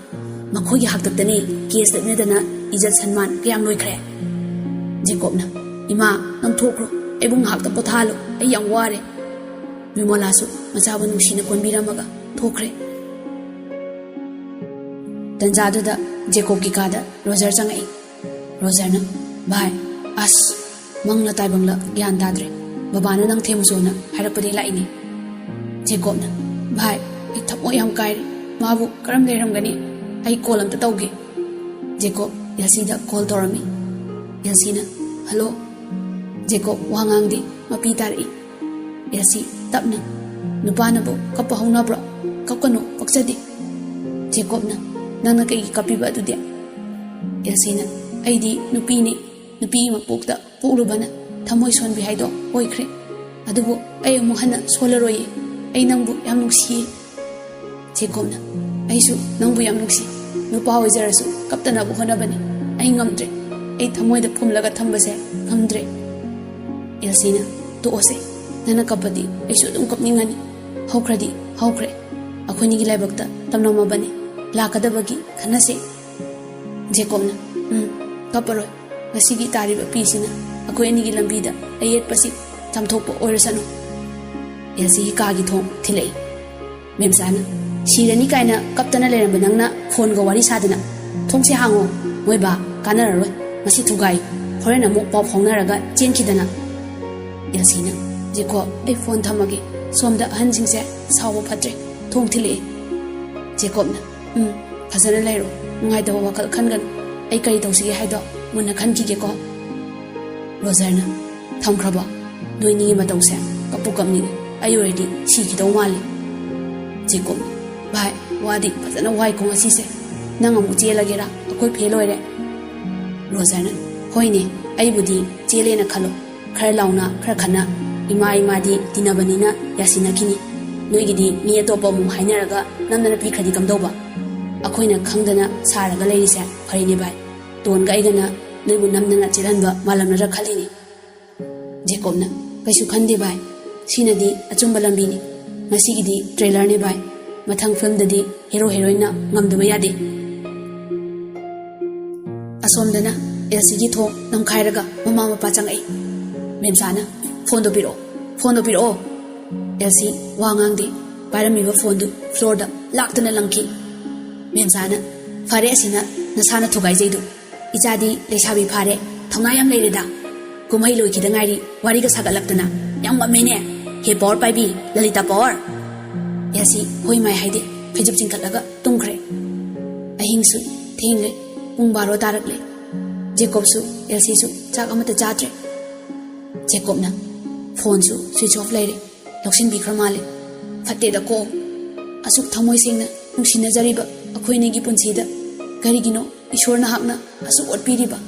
ꯃꯈꯣꯏꯒꯤ ꯍꯥꯛꯇꯛꯇꯅꯦ ꯀꯦꯁ ꯂꯦꯞꯅꯗꯅ ꯏꯖꯠ ꯁꯟꯃꯥꯟ ꯀꯌꯥꯝ ꯂꯣꯏꯈ꯭ꯔꯦ꯫" ꯖꯦꯀꯣꯕꯅ, "ꯏꯃꯥ, ꯅꯪ ꯊꯣꯛꯈ꯭ꯔꯣ, ꯑꯩꯕꯨ ꯉꯥꯏꯍꯥꯛꯇ ꯄꯣꯊꯥꯍꯜꯂꯣ, ꯑꯩ ꯌꯥꯝ ꯋꯥꯔꯦ꯫" ꯕꯤꯃꯣꯂꯥꯁꯨ ꯃꯆꯥꯕꯨ ꯅꯨꯡꯁꯤꯅ ꯀꯣꯟꯕꯤꯔꯝꯃꯒ ꯊꯣꯛꯈ꯭ꯔꯦ꯫ ꯇꯟꯖꯥꯗꯨꯗ ꯖꯦꯀꯣꯕꯀꯤ ꯀꯥꯗ ꯔꯣꯖꯔ ꯆꯪꯉꯛꯏ꯫ ꯔꯣꯖꯔꯅ, "ꯚꯥꯏ, ꯑꯁ, ꯃꯪꯂ ꯇꯥꯏꯕꯪꯂ ꯒ꯭ꯌꯥꯟ ꯇꯥꯗ꯭ꯔꯦ꯫ ꯕꯕꯥꯅ ꯅꯪ ꯊꯦꯝꯃꯨꯆꯣꯅ ꯍꯥꯏꯔꯛꯄꯗꯒꯤ ꯂꯥꯛꯏꯅꯦ꯫" ꯖꯦꯀꯣꯕꯅ, "ꯚꯥꯏ, ꯑꯩ ꯊꯃꯣꯏ ꯌꯥꯝ ꯀꯥꯏꯔꯦ꯫ ꯃꯥꯕꯨ ꯀꯔꯝ ꯂꯩꯔꯝꯒꯅꯤ? ꯑꯩ ꯀꯣꯜ ꯑꯝꯇ ꯇꯧꯒꯦ꯫" ꯖꯦꯀꯣꯕ ꯑꯦꯜꯁꯤꯗ ꯀꯣꯜ ꯇꯧꯔꯝꯃꯤ꯫ ꯑꯦꯜꯁꯤꯅ, "ꯍꯜꯂꯣ꯫" ꯖꯦꯀꯣꯕ ꯋꯥ ꯉꯥꯡꯗꯦ, ꯃꯄꯤ ꯇꯥꯔꯛꯏ꯫ ꯑꯦꯜꯁꯤ ꯇꯞꯅ, "ꯅꯨꯄꯥꯅꯕꯨ ꯀꯞꯄ ꯍꯧꯅꯕ꯭ꯔꯣ? ꯀꯞꯀꯅꯨ, ꯄꯛꯆꯗꯦ꯫" ꯖꯦꯀꯣꯕꯅ, "ꯅꯪꯅ ꯀꯩꯒꯤ ꯀꯞꯄꯤꯕ ꯑꯗꯨꯗꯤ?" ꯑꯦꯜꯁꯤꯅ, "ꯑꯩꯗꯤ ꯅꯨꯄꯤꯅꯤ, ꯅꯨꯄꯤ ꯃꯄꯣꯛꯇ ꯄꯣꯛꯂꯨꯕꯅ ꯊꯃꯣꯏ ꯁꯣꯟꯕꯤ ꯍꯥꯏꯗꯣ ꯑꯣꯏꯈ꯭ꯔꯦ꯫ ꯑꯗꯨꯕꯨ ꯑꯩ ꯑꯃꯨꯛ ꯍꯟꯅ ꯁꯣꯜꯂꯔꯣꯏꯌꯦ꯫ ꯑꯩ ꯅꯪꯕꯨ ꯌꯥꯝ ꯅꯨꯡꯁꯤꯌꯦ꯫" ꯖꯦꯀꯣꯕꯅ, "ꯑꯩꯁꯨ ꯅꯪꯕꯨ ꯌꯥꯝ ꯅꯨꯡꯁꯤ꯫ ꯅꯨꯄꯥ ꯑꯣꯏꯖꯔꯁꯨ ꯀꯞꯇꯅꯕ ꯍꯣꯠꯅꯕꯅꯤ꯫ ꯑꯩ ꯉꯝꯗ꯭ꯔꯦ꯫ ꯑꯩ ꯊꯃꯣꯏꯗ ꯐꯨꯝꯂꯒ ꯊꯝꯕꯁꯦ ꯉꯝꯗ꯭ꯔꯦ꯫" ꯑꯦꯜꯁꯤꯅ, "ꯇꯣꯛꯑꯣꯁꯦ꯫ ꯅꯪꯅ ꯀꯞꯄꯗꯤ ꯑꯩꯁꯨ ꯑꯗꯨꯝ ꯀꯞꯅꯤꯡꯉꯅꯤ꯫ ꯍꯧꯈ꯭ꯔꯗꯤ ꯍꯧꯈ꯭ꯔꯦ꯫ ꯑꯩꯈꯣꯏꯅꯤꯒꯤ ꯂꯥꯏꯕꯛꯇ ꯇꯝꯂꯝꯃꯕꯅꯤ꯫ ꯂꯥꯛꯀꯗꯕꯒꯤ ꯈꯟꯅꯁꯦ꯫" ꯖꯦꯀꯣꯕꯅ, "ꯎꯝ, ꯀꯞꯄꯔꯣꯏ꯫ ꯉꯁꯤꯒꯤ ꯇꯥꯔꯤꯕ ꯄꯤꯁꯤꯅ ꯑꯩꯈꯣꯏ ꯑꯅꯤꯒꯤ ꯂꯝꯕꯤꯗ ꯑꯌꯦꯠꯄꯁꯤ ꯆꯥꯝꯊꯣꯛꯄ ꯑꯣꯏꯔꯁꯅꯨ꯫" ꯑꯦꯜꯁꯤꯒꯤ ꯀꯥꯒꯤ ꯊꯣꯡ ꯊꯤꯜꯂꯛꯏ꯫ ꯃꯦꯝꯆꯥꯅ, "ꯁꯤꯔꯅꯤ ꯀꯥꯏꯅ ꯀꯞꯇꯅ ꯂꯩꯔꯝꯕ ꯅꯪꯅ ꯐꯣꯟꯒ ꯋꯥꯔꯤ ꯁꯥꯗꯅ꯫ ꯊꯣꯡꯁꯦ ꯍꯥꯡꯉꯣ, ꯃꯣꯏꯕꯥ ꯀꯥꯟꯅꯔꯔꯣꯏ꯫ ꯃꯁꯤ ꯊꯨꯒꯥꯏ, ꯍꯣꯔꯦꯟ ꯑꯃꯨꯛ ꯄꯥꯎ ꯐꯥꯎꯅꯔꯒ ꯆꯦꯟꯈꯤꯗꯅ꯫" ꯑꯦꯜꯁꯤꯅ, "ꯖꯦꯀꯣꯕ, ꯑꯩ ꯐꯣꯟ ꯊꯝꯃꯒꯦ꯫ ꯁꯣꯝꯗ ꯑꯍꯟꯁꯤꯡꯁꯦ ꯁꯥꯎꯕ ꯐꯠꯇ꯭ꯔꯦ, ꯊꯣꯡ ꯊꯤꯜꯂꯛꯑꯦ꯫" ꯖꯦꯀꯣꯕꯅ, "ꯎꯝ, ꯐꯖꯅ ꯂꯩꯔꯣ, ꯅꯨꯡꯉꯥꯏꯇꯕ ꯋꯥꯈꯜ ꯈꯟꯒꯅꯨ꯫ ꯑꯩ ꯀꯔꯤ ꯇꯧꯁꯤꯒꯦ ꯍꯥꯏꯗꯣ ꯃꯨꯟꯅ ꯈꯟꯈꯤꯒꯦꯀꯣ꯫" ꯔꯣꯖꯔꯅ, "ꯊꯝꯈ꯭ꯔꯕꯣ? ꯅꯣꯏꯅꯤꯒꯤ ꯃꯇꯧꯁꯦ ꯀꯞꯄꯨ ꯀꯞꯅꯤꯡꯉꯤ꯫ ꯑꯩ ꯑꯣꯏꯔꯗꯤ ꯁꯤꯈꯤꯗꯧ ꯃꯥꯜꯂꯤ꯫" ꯖꯦꯀꯣꯕ, "ꯚꯥꯏ, ꯋꯥꯗꯤ ꯐꯖꯅ ꯋꯥꯏꯀꯣ ꯉꯁꯤꯁꯦ꯫ ꯅꯪ ꯑꯃꯨꯛ ꯆꯦꯜꯂꯒꯦꯔꯥ? ꯑꯩꯈꯣꯏ ꯐꯦꯜ ꯑꯣꯏꯔꯦ꯫" ꯔꯣꯖꯔꯅ, "ꯍꯣꯏꯅꯦ, ꯑꯩꯕꯨꯗꯤ ꯆꯦꯜꯂꯦꯅ ꯈꯜꯂꯣ꯫ ꯈꯔ ꯂꯥꯎꯅ, ꯈꯔ ꯈꯟꯅ꯫ ꯏꯃꯥ ꯏꯃꯥꯗꯤ ꯇꯤꯟꯅꯕꯅꯤꯅ ꯌꯥꯁꯤꯟꯅꯈꯤꯅꯤ꯫ ꯅꯣꯏꯒꯤꯗꯤ ꯃꯤ ꯑꯇꯣꯞꯄ ꯑꯃꯨꯛ ꯍꯥꯏꯅꯔꯒ ꯅꯝꯗꯅ ꯄꯤꯈ꯭ꯔꯗꯤ ꯀꯝꯗꯧꯕ? ꯑꯩꯈꯣꯏꯅ ꯈꯪꯗꯅ ꯁꯥꯔꯒ ꯂꯩꯔꯤꯁꯦ ꯐꯔꯤꯅꯦ ꯚꯥꯏ꯫ ꯇꯣꯟꯒ ꯑꯩꯒꯅ ꯅꯣꯏꯕꯨ ꯅꯝꯗꯅ ꯆꯦꯜꯍꯟꯕ ꯃꯥꯜꯂꯝꯅꯗ꯭ꯔꯥ ꯈꯜꯂꯤꯅꯤ꯫" ꯖꯦꯀꯣꯕꯅ, "ꯀꯩꯁꯨ ꯈꯟꯗꯦ ꯚꯥꯏ, ꯁꯤꯅꯗꯤ ꯑꯆꯨꯝꯕ ꯂꯝꯕꯤꯅꯤ꯫ ꯉꯁꯤꯒꯤꯗꯤ ꯇ꯭ꯔꯦꯂꯔꯅꯦ ꯚꯥꯏ, ꯃꯊꯪ ꯐꯤꯜꯝꯗꯗꯤ ꯍꯦꯔꯣ ꯍꯦꯔꯣꯏꯟꯅ ꯉꯝꯗꯕ ꯌꯥꯗꯦ꯫" ꯑꯁꯣꯝꯗꯅ ꯑꯦꯜꯁꯤꯒꯤ ꯊꯣꯡ ꯅꯝꯈꯥꯏꯔꯒ ꯃꯃꯥ ꯃꯄꯥ ꯆꯪꯉꯛꯏ꯫ ꯃꯦꯝꯆꯥꯅ, "ꯐꯣꯟꯗꯣ ꯄꯤꯔꯛꯑꯣ, ꯐꯣꯟꯗꯣ ꯄꯤꯔꯛꯑꯣ꯫" ꯑꯦꯜꯁꯤ ꯋꯥ ꯉꯥꯡꯗꯦ, ꯄꯥꯏꯔꯝꯃꯤꯕ ꯐꯣꯟꯗꯨ ꯐ꯭ꯂꯣꯔꯗ ꯂꯥꯛꯇꯅ ꯂꯪꯈꯤ꯫ ꯃꯦꯝꯆꯥꯅ, "ꯐꯔꯦ, ꯑꯁꯤꯅ ꯅꯁꯥꯅ ꯊꯨꯒꯥꯏꯖꯩꯗꯨ꯫ ꯏꯆꯥꯗꯤ ꯂꯩꯁꯥꯕꯤ ꯐꯥꯔꯦ, ꯊꯧꯅꯥ ꯌꯥꯝ ꯂꯩꯔꯦꯗ꯫ ꯀꯨꯝꯍꯩ ꯂꯣꯏꯈꯤꯗ ꯉꯥꯏꯔꯤ, ꯋꯥꯔꯤꯒ ꯁꯥꯒꯠꯂꯛꯇꯅ꯫ ꯌꯥꯝ ꯉꯝꯃꯦꯅꯦ, ꯍꯦ ꯄꯋꯥꯔ ꯄꯥꯏꯕꯤ, ꯂꯂꯤꯇꯥ ꯄꯋꯥꯔ꯫" ꯑꯦꯜꯁꯤ ꯍꯣꯏ ꯃꯥꯏ ꯍꯥꯏꯗꯦ, ꯐꯩꯖꯨꯞ ꯆꯤꯡꯈꯠꯂꯒ ꯇꯨꯝꯈ꯭ꯔꯦ꯫ ꯑꯍꯤꯡꯁꯨ ꯊꯦꯡꯂꯦ, ꯄꯨꯡ ꯕꯥꯔꯣ ꯇꯥꯔꯛꯂꯦ꯫ ꯖꯦꯀꯣꯕꯁꯨ ꯑꯦꯜꯁꯤꯁꯨ ꯆꯥꯛ ꯑꯃꯠꯇ ꯆꯥꯗ꯭ꯔꯦ꯫ ꯖꯦꯀꯣꯕꯅ, "ꯐꯣꯟꯁꯨ ꯁ꯭ꯋꯤꯆ ꯑꯣꯐ ꯂꯩꯔꯦ, ꯂꯧꯁꯤꯟꯕꯤꯈ꯭ꯔ ꯃꯥꯜꯂꯦ꯫ ꯐꯠꯇꯦꯗꯀꯣ, ꯑꯁꯨꯛ ꯊꯃꯣꯏ ꯁꯦꯡꯅ ꯅꯨꯡꯁꯤꯅꯖꯔꯤꯕ ꯑꯩꯈꯣꯏ ꯑꯅꯤꯒꯤ ꯄꯨꯟꯁꯤꯗ ꯀꯔꯤꯒꯤꯅꯣ ꯏꯁꯣꯔ ꯅꯍꯥꯛꯅ ꯑꯁꯨꯛ ꯑꯣꯠꯄꯤꯔꯤꯕ?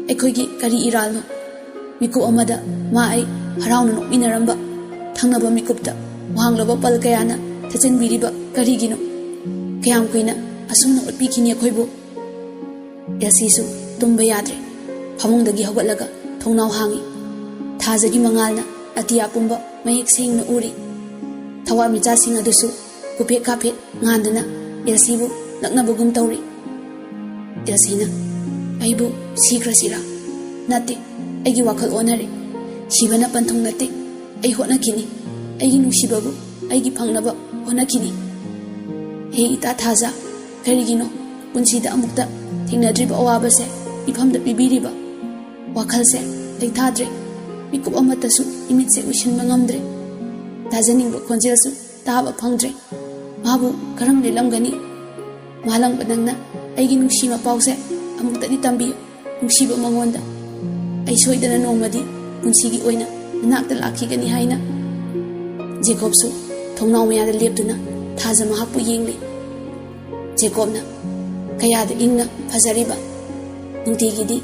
ꯑꯩꯈꯣꯏꯒꯤ ꯀꯔꯤ ꯏꯔꯥꯜꯅꯣ? ꯃꯤꯀꯨꯞ ꯑꯃꯗ ꯃꯥ ꯑꯩ ꯍꯔꯥꯎꯅ ꯅꯣꯛꯃꯤꯟꯅꯔꯝꯕ, ꯊꯪꯅꯕ ꯃꯤꯀꯨꯞꯇ ꯋꯥꯡꯂꯕ ꯄꯜ ꯀꯌꯥꯅ ꯊꯦꯠꯆꯤꯟꯕꯤꯔꯤꯕ ꯀꯔꯤꯒꯤꯅꯣ? ꯀꯌꯥꯝ ꯀꯨꯏꯅ ꯑꯁꯨꯝꯅ ꯑꯣꯠꯄꯤꯈꯤꯅꯤ ꯑꯩꯈꯣꯏꯕꯨ?" ꯑꯦꯜꯁꯤꯁꯨ ꯇꯨꯝꯕ ꯌꯥꯗ꯭ꯔꯦ꯫ ꯐꯃꯨꯡꯗꯒꯤ ꯍꯧꯒꯠꯂꯒ ꯊꯣꯡꯅꯥꯎ ꯍꯥꯡꯉꯤ꯫ ꯊꯥꯖꯒꯤ ꯃꯉꯥꯜꯅ ꯑꯇꯤꯌꯥ ꯄꯨꯝꯕ ꯃꯌꯦꯛ ꯁꯦꯡꯅ ꯎꯔꯤ꯫ ꯊꯋꯥꯟꯃꯤꯆꯥꯛꯁꯤꯡ ꯑꯗꯨꯁꯨ ꯀꯨꯞꯐꯦꯠ ꯀꯥꯞꯐꯦꯠ ꯉꯥꯟꯗꯨꯅ ꯑꯦꯜꯁꯤꯕꯨ ꯂꯛꯅꯕꯒꯨꯝ ꯇꯧꯔꯤ꯫ ꯑꯦꯜꯁꯤꯅ, "ꯑꯩꯕꯨ ꯁꯤꯈ꯭ꯔꯁꯤꯔꯥ? ꯅꯠꯇꯦ, ꯑꯩꯒꯤ ꯋꯥꯈꯜ ꯑꯣꯟꯅꯔꯦ꯫ ꯁꯤꯕꯅ ꯄꯟꯊꯨꯡ ꯅꯠꯇꯦ꯫ ꯑꯩ ꯍꯣꯠꯅꯈꯤꯅꯤ꯫ ꯑꯩꯒꯤ ꯅꯨꯡꯁꯤꯕꯕꯨ ꯑꯩꯒꯤ ꯐꯪꯅꯕ ꯍꯣꯠꯅꯈꯤꯅꯤ꯫" "ꯍꯦ ꯏꯇꯥ ꯊꯥꯖ, ꯀꯔꯤꯒꯤꯅꯣ ꯄꯨꯟꯁꯤꯗ ꯑꯃꯨꯛꯇ ꯊꯦꯡꯅꯗ꯭ꯔꯤꯕ ꯑꯋꯥꯕꯁꯦ ꯏꯐꯝꯗ ꯄꯤꯕꯤꯔꯤꯕ?" ꯋꯥꯈꯜꯁꯦ ꯂꯩꯊꯥꯗ꯭ꯔꯦ꯫ ꯃꯤꯀꯨꯞ ꯑꯃꯠꯇꯁꯨ ꯏꯃꯤꯠꯁꯦ ꯎꯏꯁꯤꯟꯕ ꯉꯝꯗ꯭ꯔꯦ꯫ ꯇꯥꯖꯅꯤꯡꯕ ꯈꯣꯟꯖꯦꯜꯁꯨ ꯇꯥꯕ ꯐꯪꯗ꯭ꯔꯦ꯫ ꯃꯥꯕꯨ ꯀꯔꯝ ꯂꯦꯜꯂꯝꯒꯅꯤ? ꯃꯥꯂꯪꯕ ꯅꯪꯅ ꯑꯩꯒꯤ ꯅꯨꯡꯁꯤ ꯃꯄꯥꯎꯁꯦ ꯑꯃꯨꯛꯇꯗꯤ ꯇꯝꯕꯤꯌꯨ꯫ ꯅꯨꯡꯁꯤꯕ ꯃꯉꯣꯟꯗ, "ꯑꯩ ꯁꯣꯏꯗꯅ ꯅꯣꯡꯃꯗꯤ ꯄꯨꯟꯁꯤꯒꯤ ꯑꯣꯏꯅ ꯅꯅꯥꯛꯇ ꯂꯥꯛꯈꯤꯒꯅꯤ" ꯍꯥꯏꯅ꯫ ꯖꯦꯀꯣꯕꯁꯨ ꯊꯣꯡꯅꯥꯎ ꯃꯌꯥꯗ ꯂꯦꯞꯇꯨꯅ ꯊꯥꯖ ꯃꯍꯥꯛꯄꯨ ꯌꯦꯡꯂꯤ꯫ ꯖꯦꯀꯣꯕꯅ, "ꯀꯌꯥꯗ ꯏꯪꯅ ꯐꯖꯔꯤꯕ꯫ ꯅꯨꯡꯇꯤꯒꯤꯗꯤ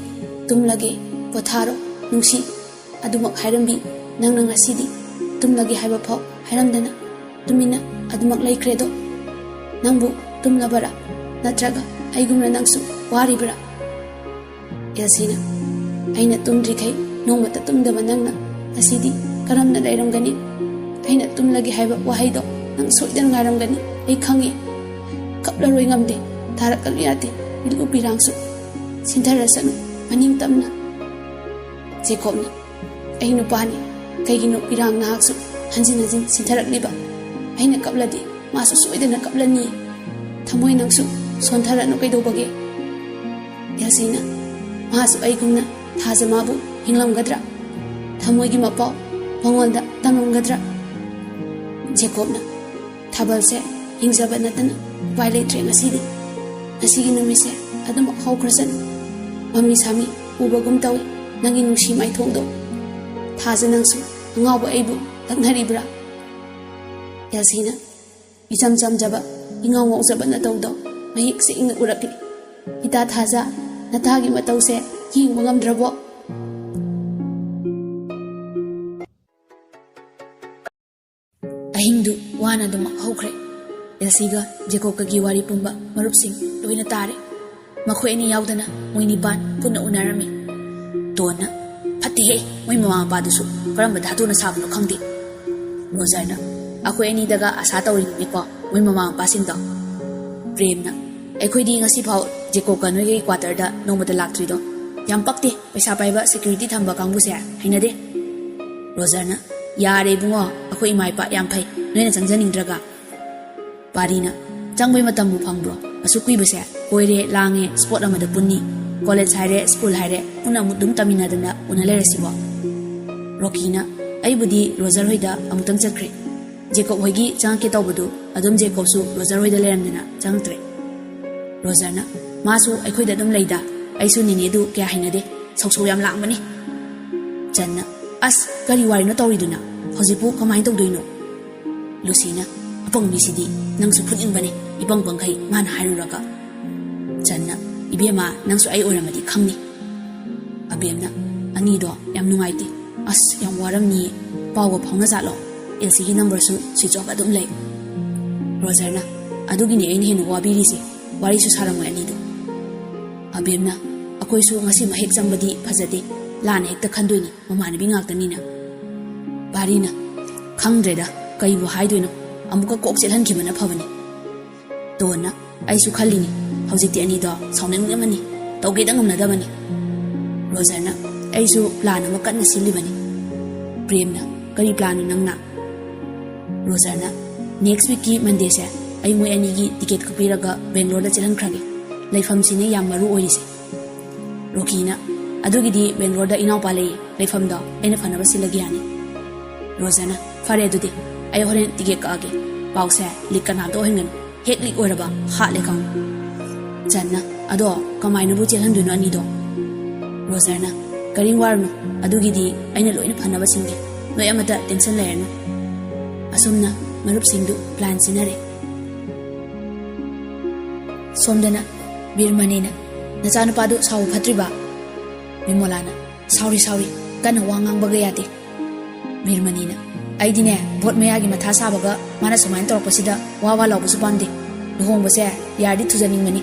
ꯇꯨꯝꯂꯒꯦ, ꯄꯣꯊꯥꯔꯣ, ꯅꯨꯡꯁꯤ꯫ ꯑꯗꯨꯃꯛ ꯍꯥꯏꯔꯝꯕꯤ ꯅꯪꯅ ꯉꯁꯤꯗꯤ ꯇꯨꯝꯂꯒꯦ ꯍꯥꯏꯕ ꯐꯥꯎ ꯍꯥꯏꯔꯝꯗꯅ ꯇꯨꯃꯤꯟꯅ ꯑꯗꯨꯃꯛ ꯂꯩꯈ꯭ꯔꯦꯗꯣ꯫ ꯅꯪꯕꯨ ꯇꯨꯝꯂꯕꯔꯥ? ꯅꯠꯇ꯭ꯔꯒ ꯑꯩꯒꯨꯝꯅ ꯅꯪꯁꯨ ꯋꯥꯔꯤꯕ꯭ꯔꯥ?" ꯑꯦꯜꯁꯤꯅ, "ꯑꯩꯅ ꯇꯨꯝꯗ꯭ꯔꯤꯈꯩ ꯅꯣꯡꯃꯇ ꯇꯨꯝꯗꯕ ꯅꯪꯅ ꯉꯁꯤꯗꯤ ꯀꯔꯝꯅ ꯂꯩꯔꯝꯒꯅꯤ? ꯑꯩꯅ ꯇꯨꯝꯂꯒꯦ ꯍꯥꯏꯕ ꯋꯥꯍꯩꯗꯣ ꯅꯪ ꯁꯣꯏꯗꯅ ꯉꯥꯏꯔꯝꯒꯅꯤ꯫ ꯑꯩ ꯈꯪꯉꯤ꯫ ꯀꯞꯂꯔꯣꯏ, ꯉꯝꯗꯦ꯫ ꯊꯥꯔꯛꯀꯅꯨ, ꯌꯥꯗꯦ꯫ ꯃꯤꯠꯂꯨ ꯄꯤꯔꯥꯡꯁꯨ ꯁꯤꯟꯊꯔꯁꯅꯨ꯫ ꯃꯅꯤꯡ ꯇꯝꯅ꯫" ꯖꯦꯀꯣꯕꯅ, "ꯑꯩ ꯅꯨꯄꯥꯅꯤ꯫ ꯀꯩꯒꯤꯅꯣ ꯄꯤꯔꯥꯡ ꯅꯍꯥꯛꯁꯨ ꯍꯟꯖꯤꯟ ꯍꯟꯖꯤꯟ ꯁꯤꯟꯊꯔꯛꯂꯤꯕ? ꯑꯩꯅ ꯀꯞꯂꯗꯤ ꯃꯥꯁꯨ ꯁꯣꯏꯗꯅ ꯀꯞꯂꯅꯤ꯫ ꯊꯃꯣꯏ, ꯅꯪꯁꯨ ꯁꯣꯟꯊꯔꯅꯨ ꯀꯩꯗꯧꯕꯒꯦ?" ꯑꯦꯜꯁꯤꯅ, "ꯃꯥꯁꯨ ꯑꯩꯒꯨꯝꯅ ꯊꯥꯖ ꯃꯥꯕꯨ ꯍꯤꯡꯂꯝꯒꯗ꯭ꯔꯥ? ꯊꯃꯣꯏꯒꯤ ꯃꯄꯥꯎ ꯃꯉꯣꯟꯗ ꯇꯝꯂꯝꯒꯗ꯭ꯔꯥ?" ꯖꯦꯀꯣꯕꯅ, "ꯊꯥꯕꯜꯁꯦ ꯍꯤꯡꯖꯕ ꯅꯠꯇꯅ ꯎꯄꯥꯏ ꯂꯩꯇ꯭ꯔꯦ ꯉꯁꯤꯗꯤ꯫ ꯉꯁꯤꯒꯤ ꯅꯨꯃꯤꯠꯁꯦ ꯑꯗꯨꯃꯛ ꯍꯧꯈ꯭ꯔꯁꯅꯨ꯫ ꯃꯃꯤ ꯁꯥꯃꯤ ꯎꯕꯒꯨꯝ ꯇꯧꯏ ꯅꯪꯒꯤ ꯅꯨꯡꯁꯤ ꯃꯥꯏꯊꯣꯡꯗꯣ꯫ ꯊꯥꯖ, ꯅꯪꯁꯨ ꯑꯉꯥꯎꯕ ꯑꯩꯕꯨ ꯂꯛꯅꯔꯤꯕ꯭ꯔꯥ?" ꯑꯦꯜꯁꯤꯅ ꯏꯆꯝ ꯆꯝꯖꯕ, ꯏꯉꯥꯎ ꯉꯥꯎꯖꯕ ꯅꯇꯧꯗꯣ ꯃꯌꯦꯛ ꯁꯦꯡꯅ ꯎꯔꯛꯂꯤ꯫ "ꯏꯇꯥ ꯊꯥꯖ, ꯅꯇꯥꯒꯤ ꯃꯇꯧꯁꯦ ꯌꯦꯡꯕ ꯉꯝꯗ꯭ꯔꯕꯣ?" ꯑꯍꯤꯡꯗꯨ ꯋꯥꯅ ꯑꯗꯨꯃꯛ ꯍꯧꯈ꯭ꯔꯦ꯫ ꯑꯦꯜꯁꯤꯒ ꯖꯦꯀꯣꯕꯀꯒꯤ ꯋꯥꯔꯤ ꯄꯨꯝꯕ ꯃꯔꯨꯞꯁꯤꯡ ꯂꯣꯏꯅ ꯇꯥꯔꯦ꯫ ꯃꯈꯣꯏ ꯑꯅꯤ ꯌꯥꯎꯗꯅ ꯃꯣꯏ ꯅꯤꯄꯥꯟ ꯄꯨꯟꯅ ꯎꯅꯔꯝꯃꯤ꯫ ꯇꯣꯟꯅ, "ꯐꯠꯇꯦꯍꯦ, ꯃꯣꯏ ꯃꯃꯥ ꯃꯄꯥꯗꯨꯁꯨ ꯀꯔꯝꯕ ꯙꯥꯇꯨꯅ ꯁꯥꯕꯅꯣ ꯈꯪꯗꯦ꯫" ꯔꯣꯖꯔꯅ, "ꯑꯩꯈꯣꯏ ꯑꯅꯤꯗꯒ ꯑꯁꯥ ꯇꯧꯔꯤꯅꯤꯅꯦꯀꯣ ꯃꯣꯏ ꯃꯃꯥ ꯃꯄꯥꯁꯤꯡꯗꯣ꯫" ꯄ꯭ꯔꯦꯝꯅ, "ꯑꯩꯈꯣꯏꯗꯤ ꯉꯁꯤꯐꯥꯎ ꯖꯦꯀꯣꯕꯀ ꯅꯣꯏꯒꯤ ꯀ꯭ꯋꯥꯇꯔꯗ ꯅꯣꯡꯃꯇ ꯂꯥꯛꯇ꯭ꯔꯤꯗꯣ ꯌꯥꯝ ꯄꯛꯇꯦ꯫ ꯄꯩꯁꯥ ꯄꯥꯏꯕ ꯁꯦꯀ꯭ꯌꯨꯔꯤꯇꯤ ꯊꯝꯕ ꯀꯥꯡꯕꯨꯁꯦ ꯍꯩꯅꯗꯦ꯫ ꯔꯣꯖꯔꯅ, "ꯌꯥꯔꯦ ꯏꯕꯨꯡꯉꯣ, ꯑꯩꯈꯣꯏ ꯏꯃꯥ ꯏꯄꯥ ꯌꯥꯝ ꯐꯩ, ꯅꯣꯏꯅ ꯆꯪꯖꯅꯤꯡꯗ꯭ꯔꯒ?" ꯄꯥꯔꯤꯅ, "ꯆꯪꯕꯩ ꯃꯇꯝꯕꯨ ꯐꯪꯕ꯭ꯔꯣ? ꯑꯁꯨꯛ ꯀꯨꯏꯕꯁꯦ ꯀꯣꯏꯔꯦ, ꯂꯥꯡꯉꯦ, ꯁ꯭ꯄꯣꯔꯠ ꯑꯃꯗ ꯄꯨꯟꯅꯤ, ꯀꯣꯂꯦꯖ ꯍꯥꯏꯔꯦ, ꯁ꯭ꯀꯨꯜ ꯍꯥꯏꯔꯦ, ꯄꯨꯟꯅ ꯑꯃꯨꯛ ꯑꯗꯨꯝ ꯇꯝꯃꯤꯟꯅꯗꯅ ꯎꯅ ꯂꯩꯔꯁꯤꯕꯣ?" ꯔꯣꯀꯤꯅ, "ꯑꯩꯕꯨꯗꯤ ꯔꯣꯖꯔ ꯍꯣꯏꯗ ꯑꯃꯨꯛꯇꯪ ꯆꯠꯈ꯭ꯔꯦ꯫ ꯖꯦꯀꯣꯕ ꯍꯣꯏꯒꯤ ꯆꯪꯉꯛꯀꯦ ꯇꯧꯕꯗꯨ ꯑꯗꯨꯝ ꯖꯦꯀꯣꯕꯁꯨ ꯔꯣꯖꯔ ꯍꯣꯏꯗ ꯂꯩꯔꯝꯗꯅ ꯆꯪꯉꯛꯇ꯭ꯔꯦ꯫" ꯔꯣꯖꯔꯅ, "ꯃꯥꯁꯨ ꯑꯩꯈꯣꯏꯗ ꯑꯗꯨꯝ ꯂꯩꯗ, ꯑꯩꯁꯨ ꯅꯦꯅꯦꯗꯨ ꯀꯌꯥ ꯍꯩꯅꯗꯦ, ꯁꯧꯁꯧ ꯌꯥꯝ ꯂꯥꯡꯕꯅꯤ꯫" ꯆꯟꯅ, "ꯑꯁ, ꯀꯔꯤ ꯋꯥꯔꯤꯅꯣ ꯇꯧꯔꯤꯗꯨꯅ? ꯍꯧꯖꯤꯛꯄꯨ ꯀꯃꯥꯏꯅ ꯇꯧꯗꯣꯏꯅꯣ?" ꯂꯨꯁꯤꯅ, "ꯑꯄꯪꯕꯤꯁꯤꯗꯤ, ꯅꯪꯁꯨ ꯐꯨꯅꯤꯡꯕꯅꯤ, ꯏꯄꯪ ꯄꯪꯈꯩ ꯃꯥꯅ ꯍꯥꯏꯔꯨꯔꯒ꯫" ꯆꯟꯅ, "ꯏꯕꯦꯝꯃ, ꯅꯪꯁꯨ ꯑꯩ ꯑꯣꯏꯔꯝꯃꯗꯤ ꯈꯪꯅꯤ꯫" ꯑꯕꯦꯝꯅ, "ꯑꯅꯤꯗꯣ ꯌꯥꯝ ꯅꯨꯡꯉꯥꯏꯇꯦ꯫ ꯑꯁ, ꯌꯥꯝ ꯋꯥꯔꯝꯅꯤꯌꯦ꯫ ꯄꯥꯎꯒ ꯐꯥꯎꯅ ꯖꯥꯠꯂꯣ? ꯑꯦꯜꯁꯤꯒꯤ ꯅꯝꯕꯔꯁꯨ ꯁ꯭ꯋꯤꯆ ꯑꯣꯐ ꯑꯗꯨꯝ ꯂꯩ꯫" ꯔꯣꯖꯔꯅ, "ꯑꯗꯨꯒꯤꯅꯦ ꯑꯩꯅ ꯍꯦꯟꯅ ꯋꯥꯕꯤꯔꯤꯁꯦ꯫ ꯋꯥꯔꯤꯁꯨ ꯁꯥꯔꯝꯃꯣꯏ ꯑꯅꯤꯗꯣ꯫" ꯑꯕꯦꯝꯅ, "ꯑꯩꯈꯣꯏꯁꯨ ꯉꯁꯤꯃꯛ ꯍꯦꯛ ꯆꯪꯕꯗꯤ ꯐꯖꯗꯦ꯫ ꯂꯥꯟꯅ ꯍꯦꯛꯇ ꯈꯟꯗꯣꯏꯅꯤ, ꯃꯃꯥꯟꯅꯕꯤ ꯉꯥꯛꯇꯅꯤꯅ꯫" ꯄꯥꯔꯤꯅ, "ꯈꯪꯗ꯭ꯔꯦꯗ, ꯀꯩꯕꯨ ꯍꯥꯏꯗꯣꯏꯅꯣ꯫ ꯑꯃꯨꯛꯀ ꯀꯣꯛ ꯆꯦꯜꯍꯟꯈꯤꯕꯅ ꯐꯕꯅꯤ꯫" ꯇꯣꯟꯅ, "ꯑꯩꯁꯨ ꯈꯜꯂꯤꯅꯤ, ꯍꯧꯖꯤꯛꯇꯤ ꯑꯅꯤꯗꯣ ꯁꯥꯎꯅꯤꯡꯉꯝꯃꯅꯤ, ꯇꯧꯒꯦꯗ ꯉꯝꯅꯗꯕꯅꯤ꯫" ꯔꯣꯖꯔꯅ, "ꯑꯩꯁꯨ ꯄ꯭ꯂꯥꯟ ꯑꯃ ꯀꯟꯅ ꯁꯤꯜꯂꯤꯕꯅꯤ꯫" ꯄ꯭ꯔꯦꯝꯅ, "ꯀꯔꯤ ꯄ꯭ꯂꯥꯟꯅꯣ ꯅꯪꯅ?" ꯔꯣꯖꯔꯅ, "ꯅꯦꯛꯁ ꯋꯤꯛꯀꯤ ꯃꯟꯗꯦꯁꯦ ꯑꯩ ꯃꯣꯏ ꯑꯅꯤꯒꯤ ꯇꯤꯀꯦꯠ ꯀꯛꯄꯤꯔꯒ ꯕꯦꯡꯒ꯭ꯂꯣꯔꯗ ꯆꯦꯜꯍꯟꯈ꯭ꯔꯒꯦ꯫ ꯂꯩꯐꯝꯁꯤꯅꯦ ꯌꯥꯝ ꯃꯔꯨ ꯑꯣꯏꯔꯤꯁꯦ꯫" ꯔꯣꯀꯤꯅ, "ꯑꯗꯨꯒꯤꯗꯤ ꯕꯦꯡꯒ꯭ꯂꯣꯔꯗ ꯏꯅꯥꯎꯄꯥ ꯂꯩꯌꯦ, ꯂꯩꯐꯝꯗꯣ ꯑꯩꯅ ꯐꯅꯕ ꯁꯤꯜꯂꯒꯦ ꯌꯥꯅꯤ꯫" ꯔꯣꯖꯔꯅ, "ꯐꯔꯦ ꯑꯗꯨꯗꯤ, ꯑꯩ ꯍꯣꯔꯦꯟ ꯇꯤꯀꯦꯠ ꯀꯛꯑꯒꯦ꯫ ꯄꯥꯎꯁꯦ ꯂꯤꯛ ꯀꯅꯥꯝꯇ ꯑꯣꯏꯍꯟꯒꯅꯨ, ꯍꯦꯛ ꯂꯤꯛ ꯑꯣꯏꯔꯕ ꯍꯥꯠꯂꯦ ꯈꯪꯉꯨ꯫" ꯆꯟꯅ, "ꯑꯗꯣ ꯀꯃꯥꯏꯅꯕꯨ ꯆꯦꯜꯍꯟꯗꯣꯏꯅꯣ ꯑꯅꯤꯗꯣ?" ꯔꯣꯖꯔꯅ, "ꯀꯔꯤꯝ ꯋꯥꯔꯨꯅꯨ, ꯑꯗꯨꯒꯤꯗꯤ ꯑꯩꯅ ꯂꯣꯏꯅ ꯐꯅꯕ ꯁꯤꯟꯒꯦ, ꯅꯣꯏ ꯑꯃꯠꯇ ꯇꯦꯟꯁꯟ ꯂꯩꯔꯅꯨ꯫" ꯑꯁꯨꯝꯅ ꯃꯔꯨꯞꯁꯤꯡꯗꯨ ꯄ꯭ꯂꯥꯟ ꯁꯤꯟꯅꯔꯦ꯫ ꯁꯣꯝꯗꯅ ꯕꯤꯔꯃꯅꯤꯅ, "ꯅꯆꯥꯅꯨꯄꯥꯗꯨ ꯁꯥꯎꯕ ꯐꯠꯇ꯭ꯔꯤꯕ?" ꯕꯤꯃꯣꯂꯥꯅ, "ꯁꯥꯎꯔꯤ, ꯁꯥꯎꯔꯤ, ꯀꯟꯅ ꯋꯥ ꯉꯥꯡꯕꯒ ꯌꯥꯗꯦ꯫" ꯕꯤꯔꯃꯅꯤꯅ, "ꯑꯩꯗꯤꯅꯦ, ꯚꯣꯠ ꯃꯌꯥꯒꯤ ꯃꯊꯥ ꯁꯥꯕꯒ ꯃꯥꯅ ꯁꯨꯃꯥꯏꯅ ꯇꯧꯔꯛꯄꯁꯤꯗ ꯋꯥ ꯋꯥ ꯂꯥꯎꯕꯁꯨ ꯄꯥꯝꯗꯦ꯫ ꯂꯨꯍꯣꯡꯕꯁꯦ ꯌꯥꯔꯗꯤ ꯊꯨꯖꯅꯤꯡꯕꯅꯤ꯫"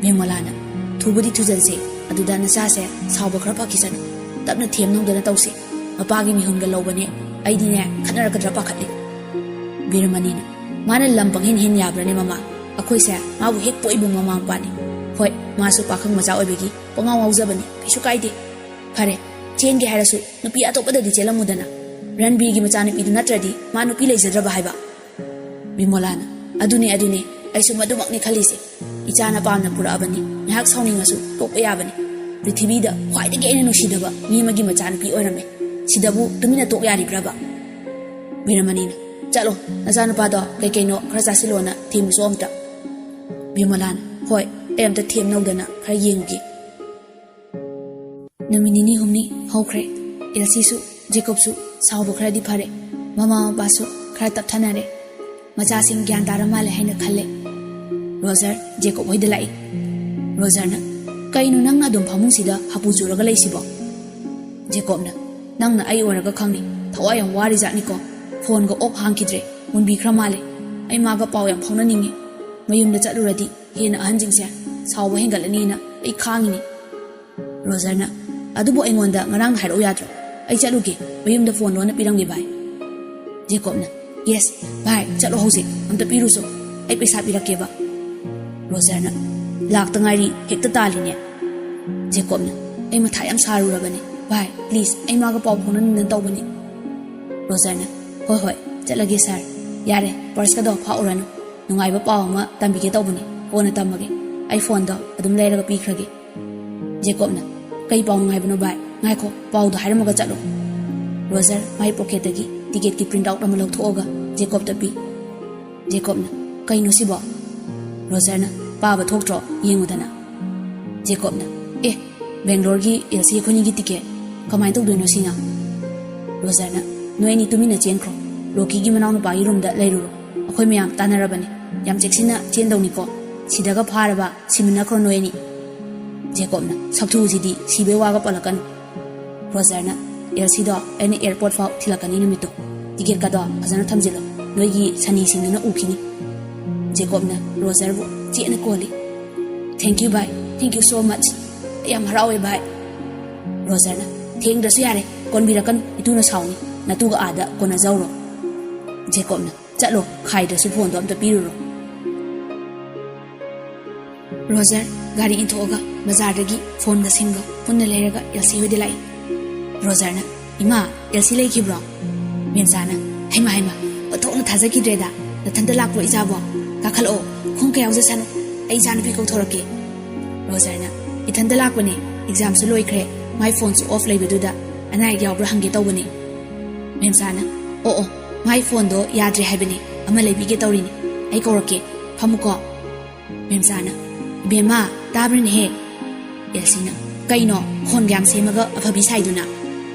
ꯕꯤꯃꯣꯂꯥꯅ, "ꯊꯨꯕꯨꯗꯤ ꯊꯨꯖꯟꯁꯦ, ꯑꯗꯨꯗ ꯅꯆꯥꯁꯦ ꯁꯥꯎꯕ ꯈꯔ ꯐꯈꯤꯁꯅꯨ, ꯇꯞꯅ ꯊꯦꯝ ꯅꯧꯗꯅ ꯇꯧꯁꯤ꯫ ꯃꯄꯥꯒꯤ ꯃꯤꯍꯨꯟꯒ ꯂꯧꯕꯅꯦ, ꯑꯩꯗꯤꯅꯦ ꯈꯠꯅꯔꯛꯀꯗ꯭ꯔꯥ ꯄꯥꯈꯠꯂꯤ꯫" ꯕꯤꯔꯃꯅꯤꯅ, "ꯃꯥꯅ ꯂꯝ ꯄꯪꯍꯦꯟ ꯍꯦꯟ ꯌꯥꯕ꯭ꯔꯅꯦ ꯃꯃꯥ? ꯑꯩꯈꯣꯏꯁꯦ ꯃꯥꯕꯨ ꯍꯦꯛ ꯄꯣꯛꯏꯕꯨ ꯃꯃꯥ ꯃꯄꯥꯅꯤ꯫ ꯍꯣꯏ, ꯃꯥꯁꯨ ꯄꯥꯈꯪ ꯃꯆꯥ ꯑꯣꯏꯕꯒꯤ ꯄꯉꯥꯎ ꯉꯥꯎꯖꯕꯅꯤ, ꯀꯩꯁꯨ ꯀꯥꯏꯗꯦ꯫ ꯐꯔꯦ, ꯆꯦꯟꯒꯦ ꯍꯥꯏꯔꯁꯨ ꯅꯨꯄꯤ ꯑꯇꯣꯞꯄꯗꯗꯤ ꯆꯦꯜꯂꯝꯃꯨꯗꯅ꯫ ꯔꯟꯕꯤꯔꯒꯤ ꯃꯆꯥꯅꯨꯄꯤꯗꯨ ꯅꯠꯇ꯭ꯔꯗꯤ ꯃꯥ ꯅꯨꯄꯤ ꯂꯩꯖꯗ꯭ꯔꯕ ꯍꯥꯏꯕ꯫ ꯕꯤꯃꯣꯂꯥꯅ, ꯑꯗꯨꯅꯦ, ꯑꯗꯨꯅꯦ, ꯑꯩꯁꯨ ꯃꯗꯨꯃꯛꯅꯤ ꯈꯜꯂꯤꯁꯦ꯫ ꯏꯆꯥꯅ ꯄꯥꯝꯅ ꯄꯨꯔꯛꯑꯕꯅꯤ, ꯉꯥꯏꯍꯥꯛ ꯁꯥꯎꯅꯤꯡꯉꯁꯨ ꯇꯣꯛꯄ ꯌꯥꯕꯅꯤ꯫ ꯄ꯭ꯔꯤꯊꯤꯕꯤꯗ ꯈ꯭ꯋꯥꯏꯗꯒꯤ ꯑꯩꯅ ꯅꯨꯡꯁꯤꯗꯕ ꯃꯤ ꯑꯃꯒꯤ ꯃꯆꯥꯅꯨꯄꯤ ꯑꯣꯏꯔꯝꯃꯦ꯫ ꯁꯤꯗꯕꯨ ꯇꯨꯃꯤꯟꯅ ꯇꯣꯛ ꯌꯥꯔꯤꯕ꯭ꯔꯕ? ꯕꯤꯔꯃꯅꯤꯅ, ꯆꯠꯂꯣ, ꯅꯆꯥꯅꯨꯄꯥꯗꯣ ꯀꯩ ꯀꯩꯅꯣ ꯈꯔ ꯆꯥꯁꯤꯜꯂꯣꯅ ꯊꯦꯝꯃꯨꯆꯣ ꯑꯝꯇ꯫ ꯕꯤꯃꯣꯂꯥꯅ, ꯍꯣꯏ, ꯑꯩ ꯑꯝꯇ ꯊꯦꯝꯅꯧꯗꯅ ꯈꯔ ꯌꯦꯡꯉꯨꯒꯦ꯫ ꯅꯨꯃꯤꯠ ꯅꯤꯅꯤ ꯍꯨꯝꯅꯤ ꯍꯧꯈ꯭ꯔꯦ꯫ ꯑꯦꯜꯁꯤꯁꯨ ꯖꯦꯀꯣꯕꯁꯨ ꯁꯥꯎꯕ ꯈꯔꯗꯤ ꯐꯔꯦ꯫ ꯃꯃꯥ ꯃꯄꯥꯁꯨ ꯈꯔ ꯇꯞꯊꯅꯔꯦ꯫ ꯃꯆꯥꯁꯤꯡ ꯒ꯭ꯌꯥꯟ ꯇꯥꯔ ꯃꯥꯜꯂꯦ ꯍꯥꯏꯅ ꯈꯜꯂꯦ꯫ ꯔꯣꯖꯔ ꯖꯦꯀꯣꯕ ꯍꯣꯏꯗ ꯂꯥꯛꯏ꯫ ꯔꯣꯖꯔꯅ, ꯀꯩꯅꯣ ꯅꯪꯅ ꯑꯗꯨꯝ ꯐꯃꯨꯡꯁꯤꯗ ꯍꯥꯄꯨ ꯆꯨꯔꯒ ꯂꯩꯁꯤꯕꯣ? ꯖꯦꯀꯣꯕꯅ, ꯅꯪꯅ ꯑꯩ ꯑꯣꯏꯔꯒ ꯈꯪꯅꯤ꯫ ꯊꯋꯥꯏ ꯌꯥꯝ ꯋꯥꯔꯤꯖꯥꯠꯅꯤꯀꯣ꯫ ꯐꯣꯟꯒ ꯑꯣꯐ ꯍꯥꯡꯈꯤꯗ꯭ꯔꯦ꯫ ꯃꯨꯟꯕꯤꯈ꯭ꯔ ꯃꯥꯜꯂꯦ꯫ ꯑꯩ ꯃꯥꯒ ꯄꯥꯎ ꯌꯥꯝ ꯐꯥꯎꯅꯅꯤꯡꯉꯤ꯫ ꯃꯌꯨꯝꯗ ꯆꯠꯂꯨꯔꯗꯤ ꯍꯦꯟꯅ ꯑꯍꯟꯁꯤꯡꯁꯦ ꯁꯥꯎꯕ ꯍꯦꯟꯒꯠꯂꯅꯤꯅ ꯑꯩ ꯈꯥꯡꯉꯤꯅꯤ꯫ ꯔꯣꯖꯔꯅ, ꯑꯗꯨꯕꯨ ꯑꯩꯉꯣꯟꯗ ꯉꯔꯥꯡ ꯍꯥꯏꯔꯛꯎ ꯌꯥꯗ꯭ꯔꯣ? ꯑꯩ ꯆꯠꯂꯨꯒꯦ, ꯃꯌꯨꯝꯗ ꯐꯣꯟ ꯂꯣꯟꯅ ꯄꯤꯔꯝꯒꯦ ꯚꯥꯏ꯫ ꯖꯦꯀꯣꯕꯅ, ꯌꯦꯁ ꯚꯥꯏ, ꯆꯠꯂꯣ ꯍꯧꯖꯤꯛ, ꯑꯝꯇ ꯄꯤꯔꯨꯆꯣ, ꯑꯩ ꯄꯩꯁꯥ ꯄꯤꯔꯛꯀꯦꯕ꯫ ꯔꯣꯖꯔꯅ, ꯂꯥꯛꯇ ꯉꯥꯏꯔꯤ, ꯍꯦꯛꯇ ꯇꯥꯜꯂꯤꯅꯦ꯫ ꯖꯦꯀꯣꯕꯅ, ꯑꯩ ꯃꯊꯥ ꯌꯥꯝ ꯁꯥꯔꯨꯔꯕꯅꯦ ꯚꯥꯏ, ꯄ꯭ꯂꯤꯖ, ꯑꯩ ꯃꯥꯒ ꯄꯥꯎ ꯐꯥꯎꯅꯅꯤꯡꯗꯅ ꯇꯧꯕꯅꯤ꯫ ꯔꯣꯖꯔꯅ, ꯍꯣꯏ ꯍꯣꯏ, ꯆꯠꯂꯒꯦ ꯁꯥꯔ, ꯌꯥꯔꯦ, ꯄꯔꯁꯀꯗꯣ ꯐꯥꯛꯎꯔꯅꯨ, ꯅꯨꯡꯉꯥꯏꯕ ꯄꯥꯎ ꯑꯃ ꯇꯝꯕꯤꯒꯦ ꯇꯧꯕꯅꯤ, ꯀꯣꯟꯅ ꯇꯝꯃꯒꯦ, ꯑꯩ ꯐꯣꯟꯗꯣ ꯑꯗꯨꯝ ꯂꯩꯔꯒ ꯄꯤꯈ꯭ꯔꯒꯦ꯫ ꯖꯦꯀꯣꯕꯅ, ꯀꯩ ꯄꯥꯎ ꯅꯨꯡꯉꯥꯏꯕꯅꯣ ꯚꯥꯏ? ꯉꯥꯏꯈꯣ, ꯄꯥꯎꯗꯣ ꯍꯥꯏꯔꯝꯃꯒ ꯆꯠꯂꯣ꯫ ꯔꯣꯖꯔ ꯃꯥꯏ ꯄꯣꯀꯦꯠꯇꯒꯤ ꯇꯤꯀꯦꯠꯀꯤ ꯄ꯭ꯔꯤꯟꯠ ꯑꯥꯎꯠ ꯑꯃ ꯂꯧꯊꯣꯛꯑꯒ ꯖꯦꯀꯣꯕꯇ ꯄꯤ꯫ ꯖꯦꯀꯣꯕꯅ, ꯀꯩꯅꯣ ꯁꯤꯕꯣ? ꯔꯣꯖꯔꯅ, ꯄꯥꯕ ꯊꯣꯛꯇ꯭ꯔꯣ? ꯌꯦꯡꯉꯨꯗꯅ꯫ ꯖꯦꯀꯣꯕꯅ, ꯑꯦ, ꯕꯦꯡꯒ꯭ꯂꯣꯔꯒꯤ ꯑꯦꯜꯁꯤ ꯑꯩꯈꯣꯏꯅꯤꯒꯤ ꯇꯤꯀꯦꯠ꯫ ꯀꯃꯥꯏꯅ ꯇꯧꯗꯣꯏꯅꯣ ꯁꯤꯅ? ꯔꯣꯖꯔꯅ, ꯅꯣꯏ ꯑꯅꯤ ꯇꯨꯃꯤꯟꯅ ꯆꯦꯟꯈ꯭ꯔꯣ, ꯔꯣꯀꯤꯒꯤ ꯃꯅꯥꯎꯅꯨꯄꯥꯒꯤ ꯔꯨꯝꯗ ꯂꯩꯔꯨꯔꯣ꯫ ꯑꯩꯈꯣꯏ ꯃꯌꯥꯝ ꯇꯥꯟꯅꯔꯕꯅꯤ, ꯌꯥꯝ ꯆꯦꯛꯁꯤꯟꯅ ꯆꯦꯟꯗꯧꯅꯤꯀꯣ꯫ ꯁꯤꯗꯒ ꯐꯥꯔꯕ ꯁꯤꯃꯤꯟꯅꯈ꯭ꯔꯣ ꯅꯣꯏ ꯑꯅꯤ꯫ ꯖꯦꯀꯣꯕꯅ, ꯁꯛꯊꯨꯁꯤꯗꯤ, ꯁꯤꯕꯩ ꯋꯥꯒ ꯄꯜꯂꯛꯀꯅꯨ꯫ ꯔꯣꯖꯔꯅ, ꯑꯦꯜꯁꯤꯗꯣ ꯑꯩꯅ ꯑꯦꯌꯔꯄꯣꯔꯠ ꯐꯥꯎ ꯊꯤꯜꯂꯛꯀꯅꯤ ꯅꯨꯃꯤꯠꯇꯣ꯫ ꯇꯤꯀꯦꯠꯀꯗꯣ ꯐꯖꯅ ꯊꯝꯖꯤꯜꯂꯣ, ꯅꯣꯏꯒꯤ ꯁꯅꯤꯁꯤꯡꯗꯨꯅ ꯎꯈꯤꯅꯤ꯫ ꯖꯦꯀꯣꯕꯅ ꯔꯣꯖꯔꯕꯨ ꯆꯦꯠꯅ ꯀꯣꯜꯂꯤ꯫ Thank you ꯚꯥꯏ, thank you so much꯫ ꯑꯩ ꯌꯥꯝ ꯍꯔꯥꯎꯋꯦ ꯚꯥꯏ꯫ ꯔꯣꯖꯔꯅ, ꯊꯦꯡꯗ꯭ꯔꯁꯨ ꯌꯥꯔꯦ, ꯀꯣꯟꯕꯤꯔꯛꯀꯅꯨ, ꯏꯇꯨꯅ ꯁꯥꯎꯅꯤ꯫ ꯅꯇꯨꯒ ꯑꯥꯗ ꯀꯣꯟꯅꯖꯧꯔꯣ꯫ ꯖꯦꯀꯣꯕꯅ, ꯆꯠꯂꯣ, ꯈꯥꯏꯗ꯭ꯔꯁꯨ ꯐꯣꯟꯗꯣ ꯑꯝꯇ ꯄꯤꯔꯨꯔꯣ꯫ ꯔꯣꯖꯔ ꯒꯥꯔꯤ ꯏꯟꯊꯣꯛꯑꯒ ꯕꯖꯥꯔꯗꯒꯤ ꯐꯣꯟꯒ ꯁꯤꯝꯒ ꯄꯨꯟꯅ ꯂꯩꯔꯒ ꯑꯦꯜꯁꯤ ꯍꯣꯏꯗ ꯂꯥꯛꯏ꯫ ꯔꯣꯖꯔꯅ, "ꯏꯃꯥ, ꯑꯦꯜꯁꯤ ꯂꯩꯈꯤꯕ꯭ꯔꯣ?" ꯃꯦꯝꯆꯥꯅ, "ꯍꯩꯃ ꯍꯩꯃ, ꯑꯣꯟꯊꯣꯛꯅ ꯊꯥꯖꯈꯤꯗ꯭ꯔꯦꯗ꯫ ꯅꯊꯟꯇ ꯂꯥꯛꯄ꯭ꯔꯣ ꯏꯆꯥꯕꯣ? ꯀꯥꯈꯠꯂꯛꯑꯣ, ꯈꯣꯡ ꯀꯌꯥ ꯌꯥꯎꯖꯁꯅꯨ, ꯑꯩ ꯏꯆꯥꯅꯨꯄꯤ ꯀꯧꯊꯣꯔꯛꯀꯦ꯫" ꯔꯣꯖꯔꯅ, "ꯏꯊꯟꯇ ꯂꯥꯛꯄꯅꯦ, ꯑꯦꯛꯖꯥꯝꯁꯨ ꯂꯣꯏꯈ꯭ꯔꯦ, ꯃꯥꯏ ꯐꯣꯟꯁꯨ ꯑꯣꯐ ꯂꯩꯕꯗꯨꯗ ꯑꯅꯥ ꯑꯌꯦꯛ ꯌꯥꯎꯕ꯭ꯔꯥ ꯍꯪꯒꯦ ꯇꯧꯕꯅꯦ꯫" ꯃꯦꯝꯆꯥꯅ, "ꯑꯣ ꯑꯣ, ꯃꯥꯏ ꯐꯣꯟꯗꯣ ꯌꯥꯗ꯭ꯔꯦ ꯍꯥꯏꯕꯅꯦ, ꯑꯃ ꯂꯩꯕꯤꯒꯦ ꯇꯧꯔꯤꯅꯤ, ꯑꯩ ꯀꯧꯔꯛꯀꯦ, ꯐꯝꯃꯨꯀꯣ꯫" ꯃꯦꯝꯆꯥꯅ, "ꯏꯕꯦꯝꯃ, ꯇꯥꯕ꯭ꯔꯅꯦꯍꯦ?" ꯑꯦꯜꯁꯤꯅ, "ꯀꯩꯅꯣ, ꯈꯣꯟꯒ ꯌꯥꯝ ꯁꯦꯝꯃꯒ ꯑꯐꯕꯤ ꯁꯥꯏꯗꯨꯅ?"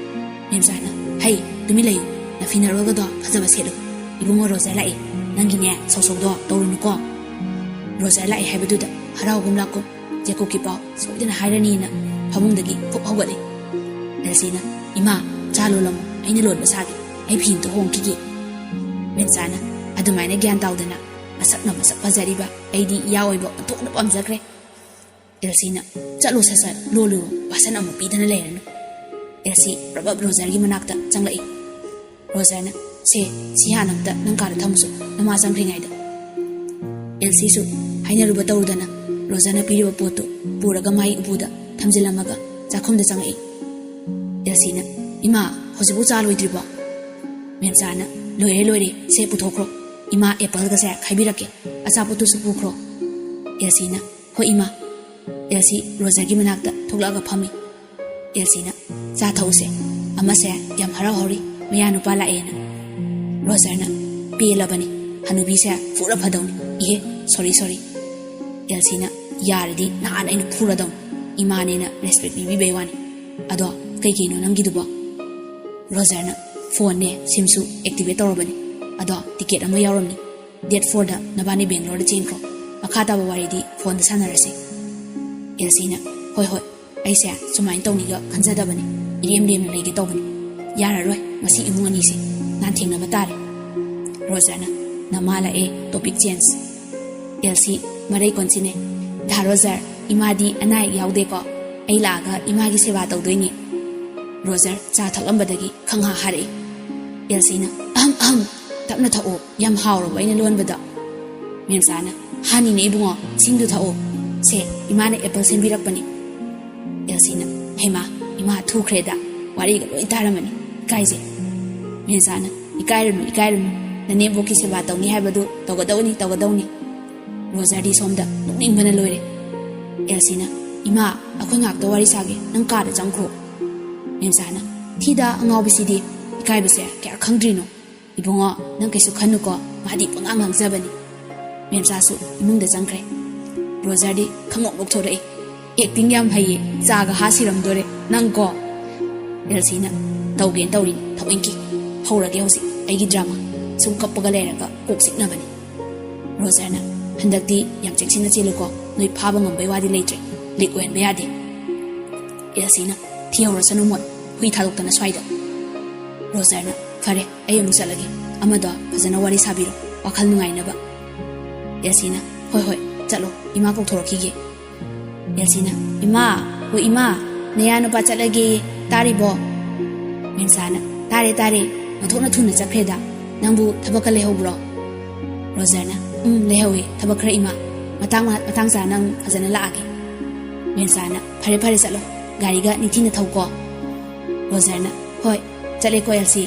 ꯃꯦꯝꯆꯥꯅ, "ꯍꯩ, ꯇꯨꯃꯤꯟ ꯂꯩꯌꯨ, ꯅꯐꯤꯅꯔꯣꯜꯒꯗꯣ ꯐꯖꯕ ꯁꯦꯠꯂꯨ꯫ ꯏꯕꯨꯡꯉꯣ ꯔꯣꯖꯔ ꯂꯥꯛꯑꯦ, ꯅꯪꯒꯤꯅꯦ ꯁꯧꯁꯧꯗꯣ ꯇꯧꯔꯨꯅꯨꯀꯣ꯫" ꯔꯣꯖꯔ ꯂꯥꯛꯑꯦ ꯍꯥꯏꯕꯗꯨꯗ ꯍꯔꯥꯎꯒꯨꯝ ꯂꯥꯛꯀꯨꯝ ꯖꯦꯀꯣꯕꯀꯤ ꯄꯥꯎ ꯁꯣꯏꯗꯅ ꯍꯥꯏꯔꯅꯤꯅ ꯐꯃꯨꯡꯗꯒꯤ ꯐꯨꯛ ꯍꯧꯒꯠꯂꯤ꯫ ꯑꯦꯜꯁꯤꯅ, "ꯏꯃꯥ, ꯆꯥ ꯂꯣꯜꯂꯝꯃꯣ, ꯑꯩꯅ ꯂꯣꯟꯕ ꯁꯥꯒꯦ, ꯑꯩ ꯐꯤ ꯑꯝꯇ ꯍꯣꯡꯈꯤꯒꯦ꯫" ꯃꯦꯝꯆꯥꯅ, "ꯑꯗꯨꯃꯥꯏꯅ ꯒ꯭ꯌꯥꯟ ꯇꯥꯎꯗꯅ, ꯃꯁꯛꯅ ꯃꯁꯛ ꯐꯖꯔꯤꯕ ꯑꯩꯗꯤ ꯏꯌꯥ ꯑꯣꯏꯕ ꯑꯣꯟꯊꯣꯛꯅ ꯄꯥꯝꯖꯈ꯭ꯔꯦ꯫" ꯑꯦꯜꯁꯤꯅ, "ꯆꯠꯂꯣ ꯁꯠ ꯁꯠ, ꯂꯣꯜꯂꯨꯔꯣ, ꯋꯥꯁꯟ ꯑꯃꯨꯛ ꯄꯤꯗꯅ ꯂꯩꯔꯅꯨ꯫" ꯑꯦꯜꯁꯤ ꯄ꯭ꯔꯕꯞ ꯔꯣꯖꯔꯒꯤ ꯃꯅꯥꯛꯇ ꯆꯪꯂꯛꯏ꯫ ꯔꯣꯖꯔꯅ, "ꯁꯦ, ꯁꯤ ꯍꯥꯟꯅ ꯑꯝꯇ ꯅꯪ ꯀꯥꯗ ꯊꯝꯃꯨꯁꯨ, ꯅꯃꯥ ꯆꯪꯈ꯭ꯔꯤꯉꯩꯗ꯫" ꯑꯦꯜꯁꯤꯁꯨ ꯍꯥꯏꯅꯔꯨꯕ ꯇꯧꯔꯨꯗꯅ ꯔꯣꯖꯔꯅ ꯄꯤꯔꯤꯕ ꯄꯣꯠꯇꯨ ꯄꯨꯔꯒ ꯃꯥꯏ ꯎꯄꯨꯗ ꯊꯝꯖꯤꯜꯂꯝꯃꯒ ꯆꯥꯛꯈꯨꯝꯗ ꯆꯪꯂꯛꯏ꯫ ꯑꯦꯜꯁꯤꯅ, "ꯏꯃꯥ, ꯍꯧꯖꯤꯛꯐꯥꯎ ꯆꯥ ꯂꯣꯏꯗ꯭ꯔꯤꯕꯣ?" ꯃꯦꯝꯆꯥꯅ, "ꯂꯣꯏꯔꯦ, ꯂꯣꯏꯔꯦ, ꯁꯦ ꯄꯨꯊꯣꯛꯈ꯭ꯔꯣ, ꯏꯃꯥ ꯑꯦꯄꯜꯒꯁꯦ ꯈꯥꯏꯕꯤꯔꯛꯀꯦ, ꯑꯆꯥꯄꯣꯠꯇꯨꯁꯨ ꯄꯨꯈ꯭ꯔꯣ꯫" ꯑꯦꯜꯁꯤꯅ, "ꯍꯣꯏ ꯏꯃꯥ꯫" ꯑꯦꯜꯁꯤ ꯔꯣꯖꯔꯒꯤ ꯃꯅꯥꯛꯇ ꯊꯣꯛꯂꯛꯑꯒ ꯐꯝꯃꯤ꯫ ꯑꯦꯜꯁꯤꯅ, "ꯆꯥ ꯊꯛꯎꯁꯦ, ꯑꯃꯁꯦ ꯌꯥꯝ ꯍꯔꯥꯎ ꯍꯧꯔꯤ, ꯃꯌꯥ ꯅꯨꯄꯥ ꯂꯥꯛꯑꯦꯅ꯫" ꯔꯣꯖꯔꯅ, "ꯄꯦꯜꯂꯕꯅꯤ, ꯍꯅꯨꯕꯤꯁꯦ ꯐꯨꯔ ꯐꯗꯧꯅꯤ꯫ ꯏꯍꯦ, ꯁꯣꯔꯤ, ꯁꯣꯔꯤ꯫" ꯑꯦꯜꯁꯤꯅ, "ꯌꯥꯔꯗꯤ ꯅꯍꯥꯟ ꯑꯩꯅ ꯐꯨꯔꯗꯧꯅꯤ, ꯏꯃꯥꯅꯦꯅ ꯔꯦꯁꯄꯦꯛ ꯄꯤꯕꯤꯕꯩ ꯋꯥꯅꯤ꯫ ꯑꯗꯣ ꯀꯩꯀꯩꯅꯣ ꯅꯪꯒꯤꯗꯨꯕꯣ?" ꯔꯣꯖꯔꯅ, "ꯐꯣꯟꯅꯦ, ꯁꯤꯝꯁꯨ ꯑꯦꯛꯇꯤꯚꯦꯠ ꯇꯧꯔꯕꯅꯤ, ꯑꯗꯣ ꯇꯤꯀꯦꯠ ꯑꯃ ꯌꯥꯎꯔꯝꯅꯤ꯫ ꯗꯦꯠ ꯐꯣꯔꯗ ꯅꯕꯥꯅꯤ ꯕꯦꯡꯒ꯭ꯂꯣꯔꯗ ꯆꯦꯟꯈ꯭ꯔꯣ꯫ ꯃꯈꯥ ꯇꯥꯕ ꯋꯥꯔꯤꯗꯤ ꯐꯣꯟꯗ ꯁꯥꯟꯅꯔꯁꯤ꯫" ꯑꯦꯜꯁꯤꯅ, "ꯍꯣꯏ ꯍꯣꯏ, ꯑꯩꯁꯦ ꯁꯨꯃꯥꯏꯅ ꯇꯧꯅꯤꯒ ꯈꯟꯖꯗꯕꯅꯤ, ꯏꯔꯦꯝ ꯂꯦꯝꯅ ꯂꯩꯒꯦ ꯇꯧꯕꯅꯤ꯫ ꯌꯥꯔꯔꯣꯏ, ꯉꯁꯤ ꯏꯃꯨꯡ ꯑꯅꯤꯁꯦ ꯂꯥꯟꯊꯦꯡꯅꯕ ꯇꯥꯔꯦ꯫" ꯔꯣꯖꯔꯅ, "ꯅꯃꯥ ꯂꯥꯛꯑꯦ, ꯇꯣꯄꯤꯛ ꯆꯦꯟꯖ꯫" ꯑꯦꯜꯁꯤ ꯃꯔꯩ ꯀꯣꯟꯁꯤꯟꯅꯩ, "ꯗꯥ ꯔꯣꯖꯔ, ꯏꯃꯥꯗꯤ ꯑꯅꯥ ꯑꯌꯦꯛ ꯌꯥꯎꯗꯦꯀꯣ? ꯑꯩ ꯂꯥꯛꯑꯒ ꯏꯃꯥꯒꯤ ꯁꯦꯕꯥ ꯇꯧꯗꯣꯏꯅꯤ꯫" ꯔꯣꯖꯔ ꯆꯥ ꯊꯛꯂꯝꯕꯗꯒꯤ ꯈꯪꯍꯥ ꯍꯥꯔꯛꯏ꯫ ꯑꯦꯜꯁꯤꯅ, "ꯑꯍꯝ ꯑꯍꯝ, ꯇꯞꯅ ꯊꯛꯑꯣ, ꯌꯥꯝ ꯍꯥꯎꯔꯕ ꯑꯩꯅ ꯂꯣꯟꯕꯗꯣ꯫" ꯃꯦꯝꯆꯥꯅ, "ꯍꯥꯅꯤꯅꯦ ꯏꯕꯨꯡꯉꯣ, ꯁꯤꯡꯗꯨ ꯊꯛꯑꯣ, "ꯁꯦ, ꯏꯃꯥꯅ ꯑꯦꯄꯜ ꯁꯦꯝꯕꯤꯔꯛꯄꯅꯤ"꯫ ꯑꯦꯜꯁꯤꯅ, "ꯍꯩꯃꯥ, ꯏꯃꯥ ꯊꯨꯈ꯭ꯔꯦꯗ, ꯋꯥꯔꯤꯒ ꯂꯣꯏ ꯇꯥꯔꯝꯃꯅꯤ, ꯏꯀꯥꯏꯖꯩ"꯫ ꯃꯦꯝꯆꯥꯅ, "ꯏꯀꯥꯏꯔꯨꯅꯨ, ꯏꯀꯥꯏꯔꯨꯅꯨ, ꯅꯅꯦꯝꯕꯣꯛꯀꯤ ꯁꯦꯕꯥ ꯇꯧꯅꯤ ꯍꯥꯏꯕꯗꯨ ꯇꯧꯒꯗꯧꯅꯤ, ꯇꯧꯒꯗꯧꯅꯤ"꯫ ꯔꯣꯖꯔꯗꯤ ꯁꯣꯝꯗ ꯅꯣꯛꯅꯤꯡꯕꯅ ꯂꯣꯏꯔꯦ꯫ ꯑꯦꯜꯁꯤꯅ, "ꯏꯃꯥ, ꯑꯩꯈꯣꯏ ꯉꯥꯛꯇ ꯋꯥꯔꯤ ꯁꯥꯒꯦ, ꯅꯪ ꯀꯥꯗ ꯆꯪꯈ꯭ꯔꯣ"꯫ ꯃꯦꯝꯆꯥꯅ, "ꯊꯤꯗ ꯑꯉꯥꯎꯕꯤꯁꯤꯗꯤ, ꯏꯀꯥꯏꯕꯁꯦ ꯀꯌꯥ ꯈꯪꯗ꯭ꯔꯤꯅꯣ"꯫ "ꯏꯕꯨꯡꯉꯣ, ꯅꯪ ꯀꯩꯁꯨ ꯈꯟꯅꯨꯀꯣ, ꯃꯥꯗꯤ ꯄꯉꯥꯡ ꯉꯥꯡꯖꯕꯅꯤ"꯫ ꯃꯦꯝꯆꯥꯁꯨ ꯏꯃꯨꯡꯗ ꯆꯪꯈ꯭ꯔꯦ꯫ ꯔꯣꯖꯔꯗꯤ ꯈꯪꯅꯣꯛ ꯅꯣꯛꯊꯣꯔꯛꯏ꯫ "ꯑꯦꯛꯇꯤꯡ ꯌꯥꯝ ꯍꯩꯌꯦ, ꯆꯥꯒ ꯍꯥ ꯁꯤꯔꯝꯗꯣꯔꯦ ꯅꯪꯀꯣ"꯫ ꯑꯦꯜꯁꯤꯅ, "ꯇꯧꯒꯦꯅ ꯇꯧꯔꯤꯅꯤ ꯊꯑꯣꯏꯀꯤ꯫ ꯍꯧꯔꯒꯦ ꯍꯧꯖꯤꯛ ꯑꯩꯒꯤ ꯗ꯭ꯔꯃꯥ꯫ ꯁꯨꯝ ꯀꯞꯄꯒ ꯂꯩꯔꯒ ꯀꯣꯛ ꯆꯤꯛꯅꯕꯅꯤ"꯫ ꯔꯣꯖꯔꯅ, "ꯍꯟꯗꯛꯇꯤ ꯌꯥꯝ ꯆꯦꯛꯁꯤꯟꯅ ꯆꯦꯜꯂꯨꯀꯣ, ꯅꯣꯏ ꯐꯥꯕ ꯉꯝꯕꯩ ꯋꯥꯗꯤ ꯂꯩꯇ꯭ꯔꯦ, ꯂꯤꯛ ꯑꯣꯏꯍꯟꯕ ꯌꯥꯗꯦ"꯫ ꯑꯦꯜꯁꯤꯅ, "ꯊꯤꯍꯧꯔꯁꯅꯨ ꯃꯣꯠ, ꯍꯨꯏ ꯊꯥꯗꯣꯛꯇꯅ ꯁ꯭ꯋꯥꯏꯗ"꯫ ꯔꯣꯖꯔꯅ, "ꯐꯔꯦ, ꯑꯩ ꯑꯃꯨꯛ ꯆꯠꯂꯒꯦ, ꯑꯃꯗꯣ ꯐꯖꯅ ꯋꯥꯔꯤ ꯁꯥꯕꯤꯔꯣ, ꯋꯥꯈꯜ ꯅꯨꯡꯉꯥꯏꯅꯕ"꯫ ꯑꯦꯜꯁꯤꯅ, "ꯍꯣꯏ ꯍꯣꯏ, ꯆꯠꯂꯣ, ꯏꯃꯥ ꯀꯧꯊꯣꯔꯛꯈꯤꯒꯦ"꯫ ꯑꯦꯜꯁꯤꯅ, "ꯏꯃꯥ, ꯍꯣ ꯏꯃꯥ, ꯅꯌꯥ ꯅꯨꯄꯥ ꯆꯠꯂꯒꯦ, ꯇꯥꯔꯤꯕꯣ?" ꯃꯦꯝꯆꯥꯅ, "ꯇꯥꯔꯦ ꯇꯥꯔꯦ, ꯃꯊꯣꯛꯅ ꯊꯨꯅ ꯆꯠꯈ꯭ꯔꯦꯗ, ꯅꯪꯕꯨ ꯊꯕꯛꯀ ꯂꯩꯍꯧꯕ꯭ꯔꯣ?" ꯔꯣꯖꯔꯅ, "ꯎꯝ, ꯂꯩꯍꯧꯋꯦ ꯊꯕꯛ ꯈꯔ ꯏꯃꯥ, ꯃꯇꯥꯡ ꯃꯇꯥꯡ ꯆꯥꯅ ꯑꯃꯨꯛ ꯐꯖꯅ ꯂꯥꯛꯑꯒꯦ"꯫ ꯃꯦꯝꯆꯥꯅ, "ꯐꯔꯦ ꯐꯔꯦ, ꯆꯠꯂꯣ, ꯒꯥꯔꯤꯒ ꯅꯤꯡꯊꯤꯅ ꯊꯧꯀꯣ"꯫ ꯔꯣꯖꯔꯅ, "ꯍꯣꯏ, ꯆꯠꯂꯦꯀꯣ ꯑꯦꯜꯁꯤ"꯫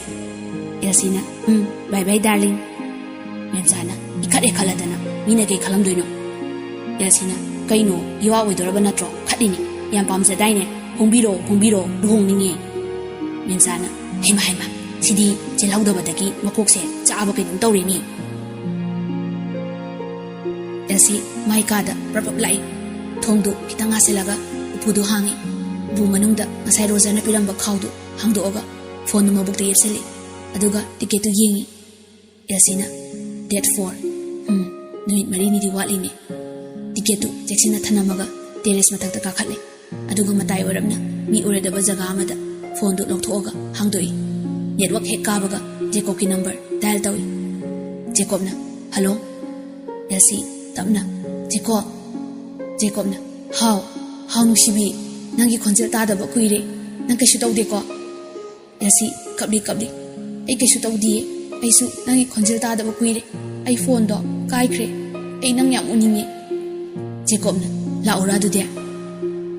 ꯑꯦꯜꯁꯤꯅ, "ꯎꯝ, bye bye darling"꯫ ꯃꯦꯝꯆꯥꯅ, ꯏꯈꯠ ꯍꯦꯛ ꯈꯠꯂꯗꯅ, ꯃꯤꯅ ꯀꯩ ꯈꯜꯂꯝꯗꯣꯏꯅꯣ? ꯑꯦꯜꯁꯤꯅ, "ꯀꯩꯅꯣ, ꯏꯋꯥ ꯑꯣꯏꯗꯣꯔꯕ ꯅꯠꯇ꯭ꯔꯣ? ꯈꯠꯂꯤꯅꯦ꯫ ꯌꯥꯝ ꯄꯥꯝꯖꯗꯥꯏꯅꯦ? ꯍꯣꯡꯕꯤꯔꯣ, ꯍꯣꯡꯕꯤꯔꯣ, ꯂꯨꯍꯣꯡꯅꯤꯡꯉꯦ"꯫ ꯃꯦꯝꯆꯥꯅ, "ꯍꯩꯃ, ꯍꯩꯃ, ꯁꯤꯗꯤ ꯆꯦꯜꯍꯧꯗꯕꯗꯒꯤ ꯃꯀꯣꯛꯁꯦ ꯆꯥꯕ ꯀꯩꯅꯣꯝ ꯇꯧꯔꯦꯅꯦ"꯫ ꯑꯦꯜꯁꯤ ꯃꯥꯏ ꯀꯥꯗ ꯄ꯭ꯔꯞ ꯄ꯭ꯔꯞ ꯂꯥꯛꯏ꯫ ꯊꯣꯡꯗꯨ ꯈꯤꯇꯪ ꯉꯥꯁꯤꯜꯂꯒ ꯎꯄꯨꯗꯨ ꯍꯥꯡꯉꯤ꯫ ꯎꯄꯨ ꯃꯅꯨꯡꯗ ꯉꯁꯥꯏ ꯔꯣꯖꯔꯅ ꯄꯤꯔꯝꯕ ꯈꯥꯎꯗꯨ ꯍꯥꯡꯗꯣꯛꯑꯒ ꯐꯣꯟꯗꯨ ꯃꯕꯨꯛꯇ ꯌꯦꯞꯁꯤꯜꯂꯤ꯫ ꯑꯗꯨꯒ ꯇꯤꯀꯦꯠꯇꯨ ꯌꯦꯡꯉꯤ꯫ ꯑꯦꯜꯁꯤꯅ, "Date four꯫ ꯎꯝ, ꯅꯨꯃꯤꯠ ꯃꯔꯤꯅꯤꯗꯤ ꯋꯥꯠꯂꯤꯅꯦ"꯫ ꯇꯤꯀꯦꯠꯇꯨ ꯆꯦꯛꯁꯤꯟꯅ ꯊꯅꯝꯃꯒ ꯇꯦꯔꯦꯁ ꯃꯊꯛꯇ ꯀꯥꯈꯠꯂꯦ꯫ ꯑꯗꯨꯒ ꯃꯇꯥꯏ ꯑꯣꯏꯔꯞꯅ ꯃꯤ ꯎꯔꯗꯕ ꯖꯒꯥ ꯑꯃꯗ ꯐꯣꯟꯗꯨ ꯂꯧꯊꯣꯛꯑꯒ ꯍꯥꯡꯗꯣꯛꯏ꯫ ꯅꯦꯠꯋꯥꯛ ꯍꯦꯛ ꯀꯥꯕꯒ ꯖꯦꯀꯣꯕꯀꯤ ꯅꯝꯕꯔ ꯗꯥꯏꯜ ꯇꯧꯏ꯫ ꯖꯦꯀꯣꯕꯅ, "ꯍꯜꯂꯣ"꯫ ꯑꯦꯜꯁꯤ ꯇꯞꯅ, "ꯖꯦꯀꯣꯕ"꯫ ꯖꯦꯀꯣꯕꯅ, "ꯍꯥꯎ, ꯍꯥꯎ ꯅꯨꯡꯁꯤꯕꯤ, ꯅꯪꯒꯤ ꯈꯣꯟꯖꯦꯜ ꯇꯥꯗꯕ ꯀꯨꯏꯔꯦ꯫ ꯅꯪ ꯀꯩꯁꯨ ꯇꯧꯗꯦꯀꯣ?" ꯑꯦꯜꯁꯤ ꯀꯞꯂꯤ ꯀꯞꯂꯤ, "ꯑꯩ ꯀꯩꯁꯨ ꯇꯧꯗꯤꯌꯦ꯫ ꯑꯩꯁꯨ ꯅꯪꯒꯤ ꯈꯣꯟꯖꯦꯜ ꯇꯥꯗꯕ ꯀꯨꯏꯔꯦ꯫ ꯑꯩ ꯐꯣꯟꯗꯣ ꯀꯥꯏꯈ꯭ꯔꯦ꯫ ꯑꯩ ꯅꯪ ꯌꯥꯝ ꯎꯅꯤꯡꯉꯦ"꯫ ꯖꯦꯀꯣꯕꯅ, "ꯂꯥꯛꯎꯔꯥ ꯑꯗꯨꯗꯤ?"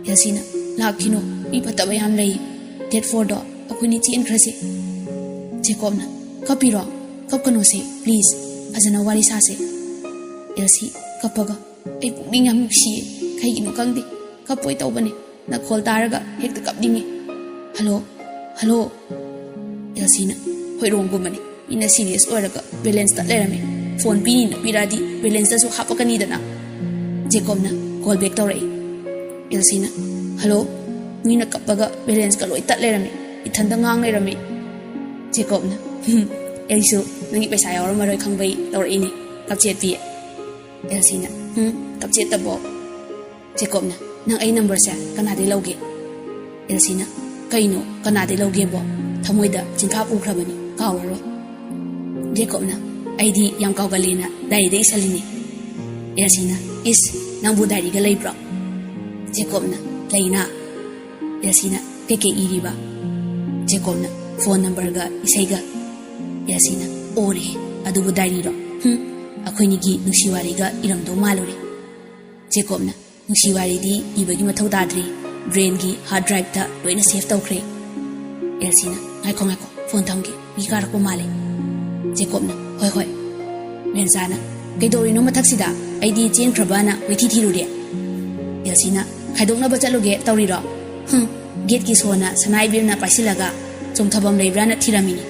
ꯑꯦꯜꯁꯤꯅ, "ꯂꯥꯛꯈꯤꯅꯨ, ꯃꯤ ꯐꯠꯇꯕ ꯌꯥꯝ ꯂꯩ꯫ ꯗꯦꯠ ꯐꯣꯔꯗꯣ ꯑꯩꯈꯣꯏꯅꯤ ꯆꯦꯟꯈ꯭ꯔꯁꯤ꯫" ꯖꯦꯀꯣꯕꯅ, "ꯀꯞꯄꯤꯔꯣ? ꯀꯞꯀꯅꯣꯁꯦ, ꯄ꯭ꯂꯤꯖ꯫ ꯐꯖꯅ ꯋꯥꯔꯤ ꯁꯥꯁꯦ꯫" ꯑꯦꯜꯁꯤ ꯀꯞꯄꯒ, "ꯑꯩ ꯄꯨꯛꯅꯤꯡ ꯌꯥꯝ ꯅꯨꯡꯁꯤꯌꯦ꯫ ꯀꯩꯒꯤꯅꯣ ꯈꯪꯗꯦ, ꯀꯞꯄꯣꯏ ꯇꯧꯕꯅꯦ꯫ ꯅꯈꯣꯜ ꯇꯥꯔꯒ ꯍꯦꯛꯇ ꯀꯞꯅꯤꯡꯉꯦ꯫ Hello, hello." ꯑꯦꯜꯁꯤꯅ, "ꯍꯣꯏꯔꯣꯡꯒꯨꯝꯕꯅꯤ꯫ ꯃꯤꯅ ꯁꯤꯔꯤꯌꯁ ꯑꯣꯏꯔꯒ ꯕꯦꯂꯦꯟꯁ ꯇꯠ ꯂꯩꯔꯝꯃꯤ꯫ ꯐꯣꯟ ꯄꯤꯅꯤꯅ ꯄꯤꯔꯛꯑꯗꯤ ꯕꯦꯂꯦꯟꯁꯇꯁꯨ ꯍꯥꯞꯄꯛꯀꯅꯤꯗꯅ꯫" ꯖꯦꯀꯣꯕꯅ ꯀꯣꯜ ꯕꯦꯛ ꯇꯧꯔꯛꯏ꯫ ꯑꯦꯜꯁꯤꯅ, "ꯍꯜꯂꯣ, ꯃꯤꯅ ꯀꯞꯄꯒ ꯕꯦꯂꯦꯟꯁꯀ ꯂꯣꯏ ꯇꯠ ꯂꯩꯔꯝꯃꯤ꯫ ꯏꯊꯟꯇ ꯉꯥꯡ ꯂꯩꯔꯝꯃꯤ꯫" ꯖꯦꯀꯣꯕꯅ, "ꯍꯨꯝ, ꯑꯩꯁꯨ ꯅꯪꯒꯤ ꯄꯩꯁꯥ ꯌꯥꯎꯔꯝꯃꯔꯣꯏ ꯈꯪꯕꯩ ꯇꯧꯔꯛꯏꯅꯤ, ꯀꯞꯆꯦꯠꯄꯤ꯫" ꯑꯦꯜꯁꯤꯅ, "ꯍꯨꯝ, ꯀꯞꯆꯦꯠꯇꯕꯣ?" ꯖꯦꯀꯣꯕꯅ, "ꯅꯪ ꯑꯩ ꯅꯝꯕꯔꯁꯦ ꯀꯅꯥꯗꯩ ꯂꯧꯒꯦ?" ꯑꯦꯜꯁꯤꯅ, "ꯀꯩꯅꯣ, ꯀꯅꯥꯗꯩ ꯂꯧꯒꯦꯕꯣ? ꯊꯃꯣꯏꯗ ꯆꯤꯟꯐꯥ ꯄꯨꯈ꯭ꯔꯕꯅꯤ, ꯀꯥꯎꯔꯔꯣꯏ꯫" ꯖꯦꯀꯣꯕꯅ, "ꯑꯩꯗꯤ ꯌꯥꯝ ꯀꯥꯎꯒꯜꯂꯦꯅ ꯗꯥꯏꯔꯤꯗ ꯏꯁꯜꯂꯤꯅꯤ꯫" ꯑꯦꯜꯁꯤꯅ, "ꯏꯁ, ꯅꯪꯕꯨ ꯗꯥꯏꯔꯤꯒ ꯂꯩꯕ꯭ꯔꯣ?" ꯖꯦꯀꯣꯕꯅ, "ꯂꯩꯅ꯫" ꯑꯦꯜꯁꯤꯅ, "ꯀꯩꯀꯩ ꯏꯔꯤꯕ?" ꯖꯦꯀꯣꯕꯅ, "ꯐꯣꯟ ꯅꯝꯕꯔꯒ ꯏꯁꯩꯒ꯫" ꯑꯦꯜꯁꯤꯅ, "ꯑꯣꯔꯦ, ꯑꯗꯨꯕꯨ ꯗꯥꯏꯔꯤꯔꯣ? ꯍꯨꯝ, ꯑꯩꯈꯣꯏꯅꯤꯒꯤ ꯅꯨꯡꯁꯤ ꯋꯥꯔꯤꯒ ꯏꯔꯝꯗꯧ ꯃꯥꯜꯂꯨꯔꯦ꯫" ꯖꯦꯀꯣꯕꯅ, "ꯅꯨꯡꯁꯤ ꯋꯥꯔꯤꯗꯤ ꯏꯕꯒꯤ ꯃꯊꯧ ꯇꯥꯗ꯭ꯔꯦ, ꯕ꯭ꯔꯦꯟꯒꯤ ꯍꯥꯔꯗ ꯗ꯭ꯔꯥꯏꯚꯇ ꯂꯣꯏꯅ ꯁꯦꯚ ꯇꯧꯈ꯭ꯔꯦ꯫" ꯑꯦꯜꯁꯤꯅ, "ꯉꯥꯏꯈꯣ, ꯉꯥꯏꯈꯣ, ꯐꯣꯟ ꯊꯝꯒꯦ, ꯃꯤ ꯀꯥꯔꯛꯄ ꯃꯥꯜꯂꯦ꯫" ꯖꯦꯀꯣꯕꯅ, "ꯍꯣꯏ, ꯍꯣꯏ꯫" ꯃꯦꯝꯆꯥꯅ, "ꯀꯩꯗꯧꯔꯤꯅꯣ ꯃꯊꯛꯁꯤꯗ? ꯑꯩꯗꯤ ꯆꯦꯟꯈ꯭ꯔꯕꯅ ꯀꯣꯏꯊꯤ ꯊꯤꯔꯨꯔꯦ꯫" ꯑꯦꯜꯁꯤꯅ, "ꯈꯥꯏꯗꯣꯛꯅꯕ ꯆꯠꯂꯨꯒꯦ ꯇꯧꯔꯤꯔꯣ? ꯍꯨꯝ, ꯒꯦꯠꯀꯤ ꯁꯣꯅ ꯁꯅꯥ ꯏꯕꯦꯝꯅ ꯄꯥꯏꯁꯤꯜꯂꯒ ꯆꯣꯡꯊꯐꯝ ꯂꯩꯕ꯭ꯔꯥꯅ ꯊꯤꯔꯝꯃꯤꯅꯤ꯫"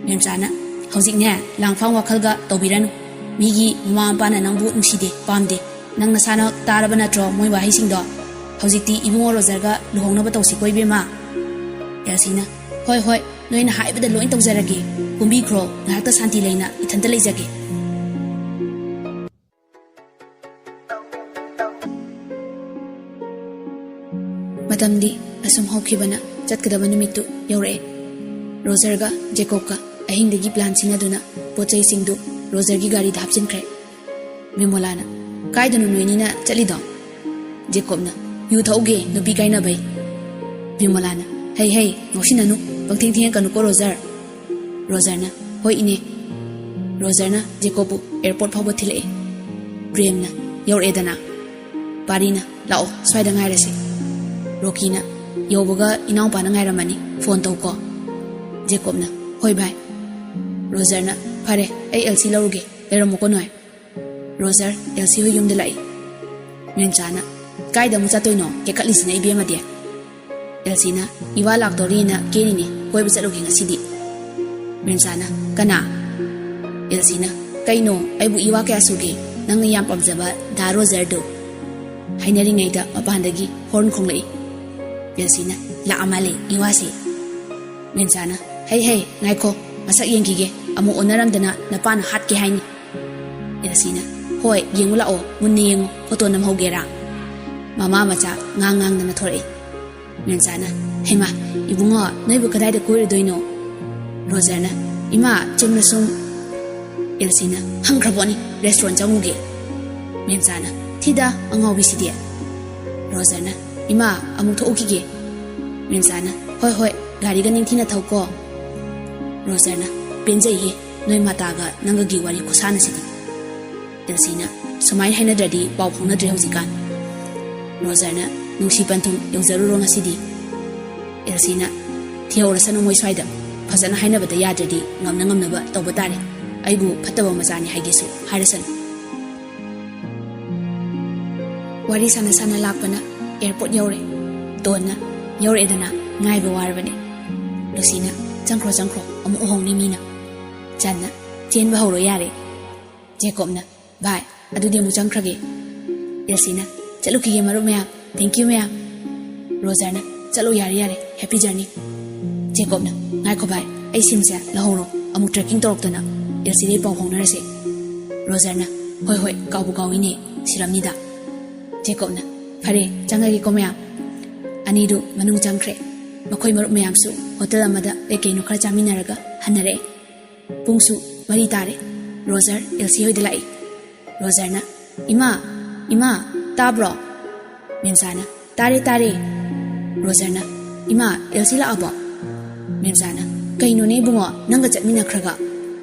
ꯃꯦꯝꯆꯥꯅ, "ꯍꯧꯖꯤꯛꯅꯦ, ꯂꯥꯡꯐꯥꯡ ꯋꯥꯈꯜꯒ ꯇꯧꯕꯤꯔꯅꯨ꯫ ꯃꯤꯒꯤ ꯃꯃꯥ ꯃꯄꯥꯅ ꯅꯪꯕꯨ ꯅꯨꯡꯁꯤꯗꯦ, ꯄꯥꯝꯗꯦ꯫ ꯅꯪ ꯅꯁꯥꯅ ꯇꯥꯔꯕ ꯅꯠꯇ꯭ꯔꯣ ꯃꯣꯏ ꯋꯥꯍꯩꯁꯤꯡꯗꯣ? ꯍꯧꯖꯤꯛꯇꯤ ꯏꯕꯨꯡꯉꯣ ꯔꯣꯖꯔꯒ ꯂꯨꯍꯣꯡꯅꯕ ꯇꯧꯁꯤꯀꯣ, ꯏꯕꯦꯝꯃ꯫" ꯑꯦꯜꯁꯤꯅ, "ꯍꯣꯏ, ꯍꯣꯏ, ꯅꯣꯏꯅ ꯍꯥꯏꯕꯗ ꯂꯣꯏ ꯇꯧꯖꯔꯒꯦ꯫ ꯀꯨꯝꯕꯤꯈ꯭ꯔꯣ, ꯉꯥꯏꯍꯥꯛꯇ ꯁꯥꯟꯇꯤ ꯂꯩꯅ ꯏꯊꯟꯇ ꯂꯩꯖꯒꯦ꯫" ꯃꯇꯝꯗꯤ ꯑꯁꯨꯝ ꯍꯧꯈꯤꯕꯅ ꯆꯠꯀꯗꯕ ꯅꯨꯃꯤꯠꯇꯨ ꯌꯧꯔꯛꯑꯦ꯫ ꯔꯣꯖꯔꯒ ꯖꯦꯀꯣꯕꯀ ꯑꯍꯤꯡꯗꯒꯤ ꯄ꯭ꯂꯥꯟ ꯁꯤꯟꯅꯗꯨꯅ ꯄꯣꯠ ꯆꯩꯁꯤꯡꯗꯨ ꯔꯣꯖꯔꯒꯤ ꯒꯥꯔꯤꯗ ꯍꯥꯞꯆꯤꯟꯈ꯭ꯔꯦ꯫ ꯕꯤꯃꯣꯂꯥꯅ, "ꯀꯥꯏꯗꯅꯣ ꯅꯣꯏꯅꯤꯅ ꯆꯠꯂꯤꯗꯣ?" ꯖꯦꯀꯣꯕꯅ, "ꯌꯨ ꯊꯛꯎꯒꯦ, ꯅꯨꯄꯤ ꯀꯥꯏꯅꯕꯩ꯫" ꯕꯤꯃꯣꯂꯥꯅ, "ꯍꯩ ꯍꯩ, ꯉꯥꯎꯁꯤꯟꯅꯅꯨ, ꯄꯪꯊꯦꯡ ꯊꯦꯡꯉꯛꯀꯅꯨꯀꯣ ꯔꯣꯖꯔ꯫" ꯔꯣꯖꯔꯅ, "ꯍꯣꯏ ꯏꯅꯦ꯫" ꯔꯣꯖꯔꯅ ꯖꯦꯀꯣꯕꯄꯨ ꯑꯦꯌꯔꯄꯣꯔꯠ ꯐꯥꯎꯕ ꯊꯤꯜꯂꯛꯑꯦ꯫ ꯄ꯭ꯔꯦꯝꯅ, "ꯌꯧꯔꯛꯑꯦꯗꯅ?" ꯄꯥꯔꯤꯅ, "ꯂꯥꯛꯑꯣ, ꯁ꯭ꯋꯥꯏꯗ ꯉꯥꯏꯔꯁꯤ꯫" ꯔꯣꯀꯤꯅ, "ꯌꯧꯕꯒ ꯏꯅꯥꯎꯄꯥꯅ ꯉꯥꯏꯔꯝꯃꯅꯤ, ꯐꯣꯟ ꯇꯧꯀꯣ꯫" ꯖꯦꯀꯣꯕꯅ, "ꯍꯣꯏ ꯚꯥꯏ꯫" ꯔꯣꯖꯔꯅ, "ꯐꯔꯦ, ꯑꯩ ꯑꯦꯜꯁꯤ ꯂꯧꯔꯨꯒꯦ, ꯂꯩꯔꯝꯃꯨꯀꯣ ꯅꯣꯏ꯫" ꯔꯣꯖꯔ ꯑꯦꯜꯁꯤ ꯍꯣꯏ ꯌꯨꯝꯗ ꯂꯥꯛꯏ꯫ ꯃꯦꯝꯆꯥꯅ, "ꯀꯥꯏꯗ ꯑꯃꯨꯛ ꯆꯠꯇꯣꯏꯅꯣ ꯀꯦꯀꯠꯂꯤꯁꯤꯅ ꯏꯕꯦꯝꯃꯗꯤ?" ꯑꯦꯜꯁꯤꯅ, "ꯏꯋꯥ ꯂꯥꯛꯇꯣꯔꯤꯅ ꯀꯦꯔꯤꯅꯦ, ꯀꯣꯏꯕ ꯆꯠꯂꯨꯒꯦ ꯉꯁꯤꯗꯤ꯫" ꯃꯦꯝꯆꯥꯅ, "ꯀꯅꯥ?" ꯑꯦꯜꯁꯤꯅ, "ꯀꯩꯅꯣ, ꯑꯩꯕꯨ ꯏꯋꯥ ꯀꯌꯥ ꯁꯨꯒꯦ, ꯅꯪꯅ ꯌꯥꯝ ꯄꯥꯝꯖꯕ ꯗꯥ ꯔꯣꯖꯔꯗꯨ꯫ ꯍꯥꯏꯅꯔꯤꯉꯩꯗ ꯃꯄꯥꯟꯗꯒꯤ ꯍꯣꯔꯟ ꯈꯣꯡꯂꯛꯏ꯫ ꯑꯦꯜꯁꯤꯅ, "ꯂꯥꯛꯑ ꯃꯥꯜꯂꯦ ꯏꯋꯥꯁꯦ꯫" ꯃꯦꯝꯆꯥꯅ, "ꯍꯩ ꯍꯩ, ꯉꯥꯏꯈꯣ, ꯃꯁꯛ ꯌꯦꯡꯈꯤꯒꯦ, ꯑꯃꯨꯛ ꯑꯣꯟꯅꯔꯝꯗꯅ ꯅꯄꯥꯅ ꯍꯥꯠꯀꯦ ꯍꯥꯏꯅꯤ꯫" ꯑꯦꯜꯁꯤꯅ, "ꯍꯣꯏ, ꯌꯦꯡꯉꯨ ꯂꯥꯛꯑꯣ, ꯃꯨꯟꯅ ꯌꯦꯡꯉꯨ, ꯐꯣꯇꯣ ꯅꯝꯍꯧꯒꯦꯔꯥ?" ꯃꯃꯥ ꯃꯆꯥ ꯉꯥꯡ ꯉꯥꯡꯗꯅ ꯊꯣꯔꯛꯏ꯫ ꯃꯦꯝꯆꯥꯅ, "ꯍꯩꯃꯥ, ꯏꯕꯨꯡꯉꯣ, ꯅꯣꯏꯕꯨ ꯀꯗꯥꯏꯗ ꯀꯣꯏꯔꯨꯗꯣꯏꯅꯣ?" ꯔꯣꯖꯔꯅ, "ꯏꯃꯥ, ꯆꯨꯝꯅ ꯁꯨꯝ꯫" ꯑꯦꯜꯁꯤꯅ, "ꯍꯪꯈ꯭ꯔꯕꯣꯠꯅꯤ, ꯔꯦꯁꯇꯨꯔꯦꯟ ꯆꯪꯉꯨꯒꯦ꯫" ꯃꯦꯝꯆꯥꯅ, "ꯊꯤꯗ, ꯑꯉꯥꯎꯕꯤꯁꯤꯗꯤ꯫" ꯔꯣꯖꯔꯅ, "ꯏꯃꯥ, ꯑꯃꯨꯛ ꯊꯣꯛꯎꯈꯤꯒꯦ꯫" ꯃꯦꯝꯆꯥꯅ, "ꯍꯣꯏ ꯍꯣꯏ, ꯒꯥꯔꯤꯒ ꯅꯤꯡꯊꯤꯅ ꯊꯧꯀꯣ꯫" ꯔꯣꯖꯔꯅ, "ꯄꯦꯟꯖꯩꯍꯦ, ꯅꯣꯏ ꯃꯇꯥꯒ ꯅꯪꯒꯒꯤ ꯋꯥꯔꯤ ꯈꯨꯁꯥꯟꯅꯁꯤꯗꯤ꯫" ꯑꯦꯜꯁꯤꯅ, "ꯁꯨꯃꯥꯏꯅ ꯍꯥꯏꯅꯗ꯭ꯔꯗꯤ ꯄꯥꯎ ꯐꯥꯎꯅꯗ꯭ꯔꯦ ꯍꯧꯖꯤꯛꯀꯥꯟ꯫" ꯔꯣꯖꯔꯅ, "ꯅꯨꯡꯁꯤ ꯄꯟꯊꯨꯡ ꯌꯧꯖꯔꯨꯔꯣ ꯉꯁꯤꯗꯤ꯫" ꯑꯦꯜꯁꯤꯅ, "ꯊꯤꯍꯧꯔꯁꯅꯨ ꯃꯣꯏ ꯁ꯭ꯋꯥꯏꯗ꯫ ꯐꯖꯅ ꯍꯥꯏꯅꯕꯗ ꯌꯥꯗ꯭ꯔꯗꯤ ꯉꯝꯅ ꯉꯝꯅꯕ ꯇꯧꯕ ꯇꯥꯔꯦ꯫ ꯑꯩꯕꯨ ꯐꯠꯇꯕ ꯃꯆꯥꯅꯤ ꯍꯥꯏꯒꯦꯁꯨ ꯍꯥꯏꯔꯁꯅꯨ꯫" ꯋꯥꯔꯤ ꯁꯥꯟꯅ ꯁꯥꯟꯅ ꯂꯥꯛꯄꯅ ꯑꯦꯌꯔꯄꯣꯔꯠ ꯌꯧꯔꯦ꯫ ꯇꯣꯟꯅ, "ꯌꯧꯔꯛꯑꯦꯗꯅ, ꯉꯥꯏꯕ ꯋꯥꯔꯕꯅꯦ꯫" ꯂꯨꯁꯤꯅ, "ꯆꯪꯈ꯭ꯔꯣ ꯆꯪꯈ꯭ꯔꯣ, ꯑꯃꯨꯛ ꯎꯍꯧꯅꯤ ꯃꯤꯅ꯫" ꯆꯟꯅ, "ꯆꯦꯟꯕ ꯍꯧꯔꯣ ꯌꯥꯔꯦ꯫" ꯖꯦꯀꯣꯕꯅ, "ꯚꯥꯏ, ꯑꯗꯨꯗꯤ ꯑꯃꯨꯛ ꯆꯪꯈ꯭ꯔꯒꯦ꯫" ꯑꯦꯜꯁꯤꯅ, "ꯆꯠꯂꯨꯈꯤꯒꯦ ꯃꯔꯨꯞ ꯃꯌꯥꯝ, ꯊꯦꯡꯀ꯭ꯌꯨ ꯃꯌꯥꯝ꯫" ꯔꯣꯖꯔꯅ, "ꯆꯠꯂꯣ ꯌꯥꯔꯦ ꯌꯥꯔꯦ, ꯍꯦꯄꯤ ꯖꯔꯅꯤ꯫" ꯖꯦꯀꯣꯕꯅ, "ꯉꯥꯏꯈꯣ ꯚꯥꯏ, ꯑꯩ ꯁꯤꯝꯁꯦ ꯂꯧꯍꯧꯔꯣ, ꯑꯃꯨꯛ ꯇ꯭ꯔꯦꯀꯤꯡ ꯇꯧꯔꯛꯇꯅ ꯑꯦꯜꯁꯤꯗꯩ ꯄꯥꯎ ꯐꯥꯎꯅꯔꯁꯦ꯫" ꯔꯣꯖꯔꯅ, "ꯍꯣꯏ ꯍꯣꯏ, ꯀꯥꯎꯕꯨ ꯀꯥꯎꯏꯅꯦ, ꯁꯤꯔꯝꯅꯤꯗ꯫" ꯖꯦꯀꯣꯕꯅ, "ꯐꯔꯦ, ꯆꯪꯉꯒꯦꯀꯣ ꯃꯌꯥꯝ꯫" ꯑꯅꯤꯗꯨ ꯃꯅꯨꯡ ꯆꯪꯈ꯭ꯔꯦ꯫ ꯃꯈꯣꯏ ꯃꯔꯨꯞ ꯃꯌꯥꯝꯁꯨ ꯍꯣꯇꯦꯜ ꯑꯃꯗ ꯀꯩ ꯀꯩꯅꯣ ꯈꯔ ꯆꯥꯃꯤꯟꯅꯔꯒ ꯍꯟꯅꯔꯛꯑꯦ꯫ ꯄꯨꯡꯁꯨ ꯃꯔꯤ ꯇꯥꯔꯦ꯫ ꯔꯣꯖꯔ ꯑꯦꯜꯁꯤ ꯍꯣꯏꯗ ꯂꯥꯛꯏ꯫ ꯔꯣꯖꯔꯅ, "ꯏꯃꯥ, ꯏꯃꯥ, ꯇꯥꯕ꯭ꯔꯣ?" ꯃꯦꯝꯆꯥꯅ, "ꯇꯥꯔꯦ, ꯇꯥꯔꯦ꯫" ꯔꯣꯖꯔꯅ, "ꯏꯃꯥ, ꯑꯦꯜꯁꯤ ꯂꯥꯛꯑꯕꯣ?" ꯃꯦꯝꯆꯥꯅ, "ꯀꯩꯅꯣꯅꯦ ꯏꯕꯨꯡꯉꯣ, ꯅꯪꯒ ꯆꯠꯃꯤꯟꯅꯈ꯭ꯔꯒ?"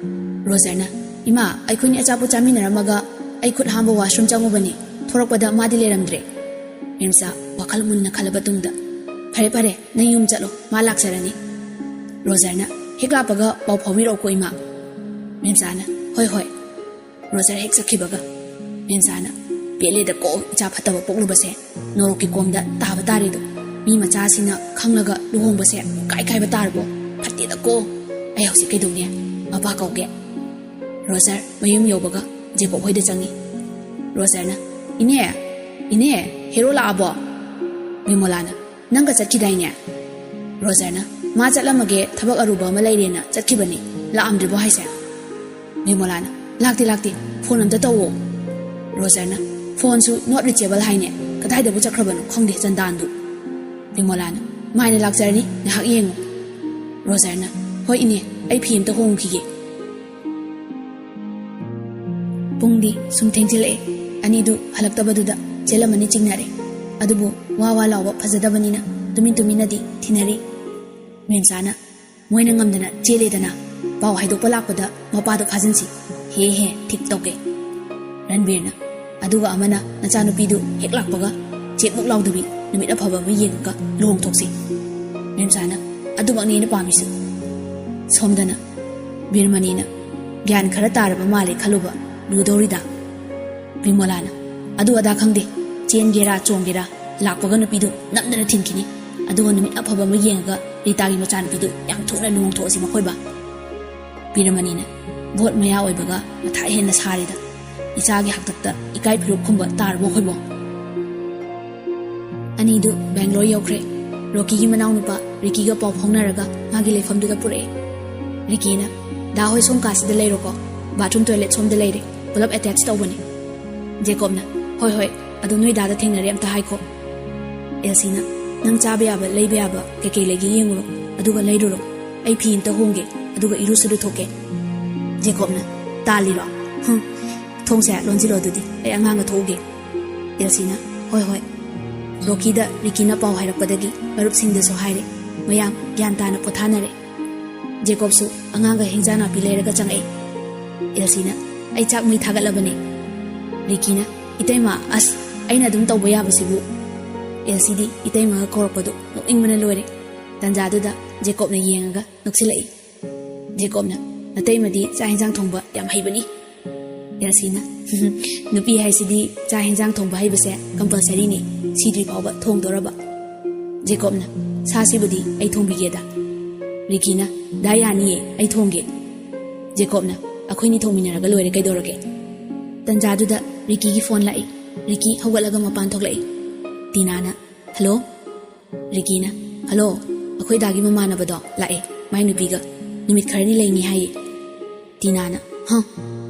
ꯔꯣꯖꯔꯅ, "ꯏꯃꯥ, ꯑꯩꯈꯣꯏꯅꯤ ꯑꯆꯥꯄꯣꯠ ꯆꯥꯃꯤꯟꯅꯔꯝꯃꯒ ꯑꯩ ꯈꯨꯠ ꯍꯥꯝꯕ ꯋꯥꯁꯔꯨꯝ ꯆꯪꯉꯨꯕꯅꯤ꯫ ꯊꯣꯔꯛꯄꯗ ꯃꯥꯗꯤ ꯂꯩꯔꯝꯗ꯭ꯔꯦ꯫ ꯃꯦꯝꯆꯥ ꯋꯥꯈꯜ ꯃꯨꯟꯅ ꯈꯜꯂꯕ ꯇꯨꯡꯗ, "ꯐꯔꯦ ꯐꯔꯦ, ꯅꯪ ꯌꯨꯝ ꯆꯠꯂꯣ, ꯃꯥ ꯂꯥꯛꯆꯔꯅꯤ꯫ ꯔꯣꯖꯔꯅ, ꯍꯦꯛ ꯂꯥꯛꯄꯒ ꯄꯥꯎ ꯐꯥꯎꯕꯤꯔꯛꯎꯀꯣ ꯏꯃꯥ꯫" ꯃꯦꯝꯆꯥꯅ, "ꯍꯣꯏ ꯍꯣꯏ꯫" ꯔꯣꯖꯔ ꯍꯦꯛ ꯆꯠꯈꯤꯕꯒ ꯃꯦꯝꯆꯥꯅ, "ꯄꯦꯜꯂꯦꯗꯀꯣ, ꯏꯆꯥ ꯐꯠꯇꯕ ꯄꯣꯛꯂꯨꯕꯁꯦ꯫ ꯅꯣꯔꯣꯛꯀꯤ ꯀꯣꯝꯗ ꯇꯥꯕ ꯇꯥꯔꯦꯗꯣ꯫ ꯃꯤ ꯃꯆꯥꯁꯤꯅ ꯈꯪꯂꯒ ꯂꯨꯍꯣꯡꯕꯁꯦ ꯀꯥꯏ ꯀꯥꯏꯕ ꯇꯥꯔꯕꯣ? ꯐꯠꯇꯦꯗꯀꯣ꯫ ꯑꯩ ꯍꯧꯖꯤꯛ ꯀꯩꯗꯧꯅꯤ? ꯃꯄꯥ ꯀꯧꯒꯦ꯫" ꯔꯣꯖꯔ ꯃꯌꯨꯝ ꯌꯧꯕꯒ ꯖꯦꯀꯣꯕ ꯍꯣꯏꯗ ꯆꯪꯉꯤ꯫ ꯔꯣꯖꯔꯅ, "ꯏꯅꯦ, ꯏꯅꯦ, ꯍꯦꯔꯣ ꯂꯥꯛꯑꯕꯣ?" ꯕꯤꯃꯣꯂꯥꯅ, "ꯅꯪꯒ ꯆꯠꯈꯤꯗꯥꯏꯅꯦ?" ꯔꯣꯖꯔꯅ, "ꯃꯥ ꯆꯠꯂꯝꯃꯒꯦ, ꯊꯕꯛ ꯑꯔꯨꯕ ꯑꯃ ꯂꯩꯔꯦꯅ ꯆꯠꯈꯤꯕꯅꯤ꯫ ꯂꯥꯛꯑꯝꯗ꯭ꯔꯤꯕꯣ ꯍꯥꯏꯁꯦ?" ꯕꯤꯃꯣꯂꯥꯅ, "ꯂꯥꯛꯇꯦ, ꯂꯥꯛꯇꯦ, ꯐꯣꯟ ꯑꯝꯇ ꯇꯧꯋꯣ꯫" ꯔꯣꯖꯔꯅ, "ꯐꯣꯟꯁꯨ not reachable ꯍꯥꯏꯅꯦ, ꯀꯗꯥꯏꯗꯕꯨ ꯆꯠꯈ꯭ꯔꯕꯅꯣ ꯈꯪꯗꯦ ꯆꯟꯗꯥꯟꯗꯨ꯫" ꯕꯤꯃꯣꯂꯥꯅ, "ꯃꯥꯏꯅ ꯂꯥꯛꯆꯔꯅꯤ, ꯉꯥꯏꯍꯥꯛ ꯌꯦꯡꯉꯨ꯫" ꯔꯣꯖꯔꯅ, "ꯍꯣꯏ ꯏꯅꯦ, ꯑꯩ ꯐꯤ ꯑꯝꯇ ꯍꯣꯡꯈꯤꯒꯦ꯫" ꯄꯨꯡꯗꯤ ꯁꯨꯝ ꯊꯦꯡꯖꯤꯜꯂꯛꯑꯦ꯫ ꯑꯅꯤꯗꯨ ꯍꯜꯂꯛꯇꯕꯗꯨꯗ ꯆꯦꯜꯂꯝꯃꯅꯤ ꯆꯤꯡꯅꯔꯦ꯫ ꯑꯗꯨꯕꯨ ꯋꯥ ꯋꯥ ꯂꯥꯎꯕ ꯐꯖꯗꯕꯅꯤꯅ ꯇꯨꯃꯤꯟ ꯇꯨꯃꯤꯟꯅꯗꯤ ꯊꯤꯅꯔꯤ꯫ ꯃꯦꯝꯆꯥꯅ, "ꯃꯣꯏꯅ ꯉꯝꯗꯅ ꯆꯦꯜꯂꯦꯗꯅ, ꯄꯥꯎ ꯍꯥꯏꯗꯣꯛꯄ ꯂꯥꯛꯄꯗ ꯃꯄꯥꯗꯣ ꯐꯥꯖꯤꯟꯁꯤ꯫ ꯍꯦ ꯍꯦ, ꯊꯤꯛ ꯇꯧꯒꯦ꯫" ꯔꯟꯕꯤꯔꯅ, "ꯑꯗꯨꯒ ꯑꯃꯅ ꯅꯆꯥꯅꯨꯄꯤꯗꯨ ꯍꯦꯛ ꯂꯥꯛꯄꯒ ꯆꯦꯛꯃꯨꯛ ꯂꯥꯎꯗꯕꯤ ꯅꯨꯃꯤꯠ ꯑꯐꯕ ꯑꯃ ꯌꯦꯡꯉꯒ ꯂꯨꯍꯣꯡꯊꯣꯛꯁꯤ꯫" ꯃꯦꯝꯆꯥꯅ, "ꯑꯗꯨꯃꯛꯅꯤ ꯑꯩꯅ ꯄꯥꯝꯃꯤꯁꯨ꯫" ꯁꯣꯝꯗꯅ ꯕꯤꯔꯃꯅꯤꯅ, "ꯒ꯭ꯌꯥꯟ ꯈꯔ ꯇꯥꯔꯕ ꯃꯥꯜꯂꯦ ꯈꯜꯂꯨꯕ, ꯂꯨꯗꯧꯔꯤꯗ꯫" ꯕꯤꯃꯣꯂꯥꯅ, "ꯑꯗꯨ ꯑꯗꯥ ꯈꯪꯗꯦ, ꯆꯦꯟꯒꯦꯔꯥ ꯆꯣꯡꯒꯦꯔꯥ, ꯂꯥꯛꯄꯒ ꯅꯨꯄꯤꯗꯨ ꯅꯝꯗꯅ ꯊꯤꯟꯈꯤꯅꯤ꯫ ꯑꯗꯨꯒ ꯅꯨꯃꯤꯠ ꯑꯐꯕ ꯑꯃ ꯌꯦꯡꯉꯒ ꯔꯤꯇꯥꯒꯤ ꯃꯆꯥꯅꯨꯄꯤꯗꯨ ꯌꯥꯝ ꯊꯨꯅ ꯂꯨꯍꯣꯡꯊꯣꯛꯑꯁꯤ ꯃꯈꯣꯏꯕꯥ꯫" ꯕꯤꯔꯃꯅꯤꯅ, "ꯚꯣꯠ ꯃꯌꯥ ꯑꯣꯏꯕꯒ ꯃꯊꯥ ꯍꯦꯟꯅ ꯁꯥꯔꯦꯗ꯫ ꯏꯆꯥꯒꯤ ꯍꯥꯛꯇꯛꯇ ꯏꯀꯥꯏ ꯐꯤꯔꯨꯞ ꯈꯨꯝꯕ ꯇꯥꯔꯕꯣ ꯑꯩꯈꯣꯏꯕꯣ?" ꯑꯅꯤꯗꯨ ꯕꯦꯡꯒ꯭ꯂꯣꯔ ꯌꯧꯈ꯭ꯔꯦ꯫ ꯔꯣꯀꯤꯒꯤ ꯃꯅꯥꯎꯅꯨꯄꯥ ꯔꯤꯀꯤꯒ ꯄꯥꯎ ꯐꯥꯎꯅꯔꯒ ꯃꯥꯒꯤ ꯂꯩꯐꯝꯗꯨꯗ ꯄꯨꯔꯛꯑꯦ꯫ ꯔꯤꯀꯤꯅ, "ꯗꯥ ꯍꯣꯏ ꯁꯣꯝ ꯀꯥꯁꯤꯗ ꯂꯩꯔꯣꯀꯣ, ꯕꯥꯊꯔꯨꯝ ꯇꯣꯏꯂꯦꯠ ꯁꯣꯝꯗ ꯂꯩꯔꯦ, ꯄꯨꯂꯞ ꯑꯦꯇꯦꯆ ꯇꯧꯕꯅꯦ꯫" ꯖꯦꯀꯣꯕꯅ, "ꯍꯣꯏ ꯍꯣꯏ, ꯑꯗꯨ ꯅꯣꯏ ꯗꯥꯗ ꯊꯦꯡꯅꯔꯦ ꯑꯝꯇ ꯍꯥꯏꯈꯣ꯫" ꯑꯦꯜꯁꯤꯅ, "ꯅꯪ ꯆꯥꯕ ꯌꯥꯕ ꯂꯩꯕ ꯌꯥꯕ ꯀꯩꯀꯩ ꯂꯩꯒꯦ ꯌꯦꯡꯉꯨꯔꯣ, ꯑꯗꯨꯒ ꯂꯩꯔꯨꯔꯣ꯫ ꯑꯩ ꯐꯤ ꯑꯝꯇ ꯍꯣꯡꯒꯦ, ꯑꯗꯨꯒ ꯏꯔꯨꯁꯨ ꯂꯨꯊꯣꯛꯀꯦ꯫" ꯖꯦꯀꯣꯕꯅ, "ꯇꯥꯜꯂꯤꯔꯣ? ꯍꯨꯝ, ꯊꯣꯡꯁꯦ ꯂꯣꯟꯁꯤꯜꯂꯣ ꯑꯗꯨꯗꯤ, ꯑꯩ ꯑꯉꯥꯡꯒ ꯊꯣꯛꯎꯒꯦ꯫" ꯑꯦꯜꯁꯤꯅ, "ꯍꯣꯏ ꯍꯣꯏ꯫" ꯔꯣꯀꯤꯗ ꯔꯤꯀꯤꯅ ꯄꯥꯎ ꯍꯥꯏꯔꯛꯄꯗꯒꯤ ꯃꯔꯨꯞꯁꯤꯡꯗꯁꯨ ꯍꯥꯏꯔꯦ꯫ ꯃꯌꯥꯝ ꯒ꯭ꯌꯥꯟ ꯇꯥꯅ ꯄꯣꯊꯥꯅꯔꯦ꯫ ꯖꯦꯀꯣꯕꯁꯨ ꯑꯉꯥꯡꯒ ꯍꯤꯟꯖꯥꯡ ꯅꯥꯄꯤ ꯂꯩꯔꯒ ꯆꯪꯉꯛꯏ꯫ ꯑꯦꯜꯁꯤꯅ, "ꯑꯩ ꯆꯥꯛ ꯃꯩ ꯊꯥꯒꯠꯂꯕꯅꯦ꯫" ꯔꯤꯀꯤꯅ, "ꯏꯇꯩꯃ, ꯑꯁ, ꯑꯩꯅ ꯑꯗꯨꯝ ꯇꯧꯕ ꯌꯥꯕꯁꯤꯕꯨ?" ꯑꯦꯜꯁꯤꯗꯤ ꯏꯇꯩꯃꯒ ꯀꯧꯔꯛꯄꯗꯨ ꯅꯣꯛꯅꯤꯡꯕꯅ ꯂꯣꯏꯔꯦ꯫ ꯇꯟꯖꯥꯗꯨꯗ ꯖꯦꯀꯣꯕꯅ ꯌꯦꯡꯉꯒ ꯅꯣꯛꯁꯤꯜꯂꯛꯏ꯫ ꯖꯦꯀꯣꯕꯅ, "ꯅꯇꯩꯃꯗꯤ ꯆꯥꯛ ꯍꯦꯟꯖꯥꯡ ꯊꯣꯡꯕ ꯌꯥꯝ ꯍꯩꯕꯅꯤ꯫" ꯑꯦꯜꯁꯤꯅ, "ꯅꯨꯄꯤ ꯍꯥꯏꯁꯤꯗꯤ ꯆꯥꯛ ꯍꯦꯟꯖꯥꯡ ꯊꯣꯡꯕ ꯍꯩꯕꯁꯦ ꯀꯝꯄꯜꯁꯔꯤꯅꯤ, ꯁꯤꯗ꯭ꯔꯤ ꯐꯥꯎꯕ ꯊꯣꯡꯗꯣꯔꯕ꯫" ꯖꯦꯀꯣꯕꯅ, "ꯁꯥꯁꯤꯕꯨꯗꯤ ꯑꯩ ꯊꯣꯡꯕꯤꯒꯦꯗ꯫" ꯔꯤꯀꯤꯅ, "ꯗꯥ, ꯌꯥꯅꯤꯌꯦ, ꯑꯩ ꯊꯣꯡꯒꯦ꯫" ꯖꯦꯀꯣꯕꯅ, "ꯑꯩꯈꯣꯏꯅꯤ ꯊꯣꯡꯃꯤꯟꯅꯔꯒ ꯂꯣꯏꯔꯦ, ꯀꯩꯗꯧꯔꯒꯦ?" ꯇꯟꯖꯥꯗꯨꯗ ꯔꯤꯀꯤꯒꯤ ꯐꯣꯟ ꯂꯥꯛꯏ꯫ ꯔꯤꯀꯤ ꯍꯧꯒꯠꯂꯒ ꯃꯄꯥꯟ ꯊꯣꯛꯂꯛꯏ꯫ ꯇꯤꯅꯥꯅ, "ꯍꯜꯂꯣ?" ꯔꯤꯀꯤꯅ, "ꯍꯜꯂꯣ, ꯑꯩꯈꯣꯏ ꯗꯥꯒꯤ ꯃꯃꯥꯟꯅꯕꯗꯣ ꯂꯥꯛꯑꯦ, ꯃꯥꯏ ꯅꯨꯄꯤꯒ꯫ ꯅꯨꯃꯤꯠ ꯈꯔꯅꯤ ꯂꯩꯅꯤ ꯍꯥꯏꯌꯦ꯫" ꯇꯤꯅꯥꯅ, "ꯍ,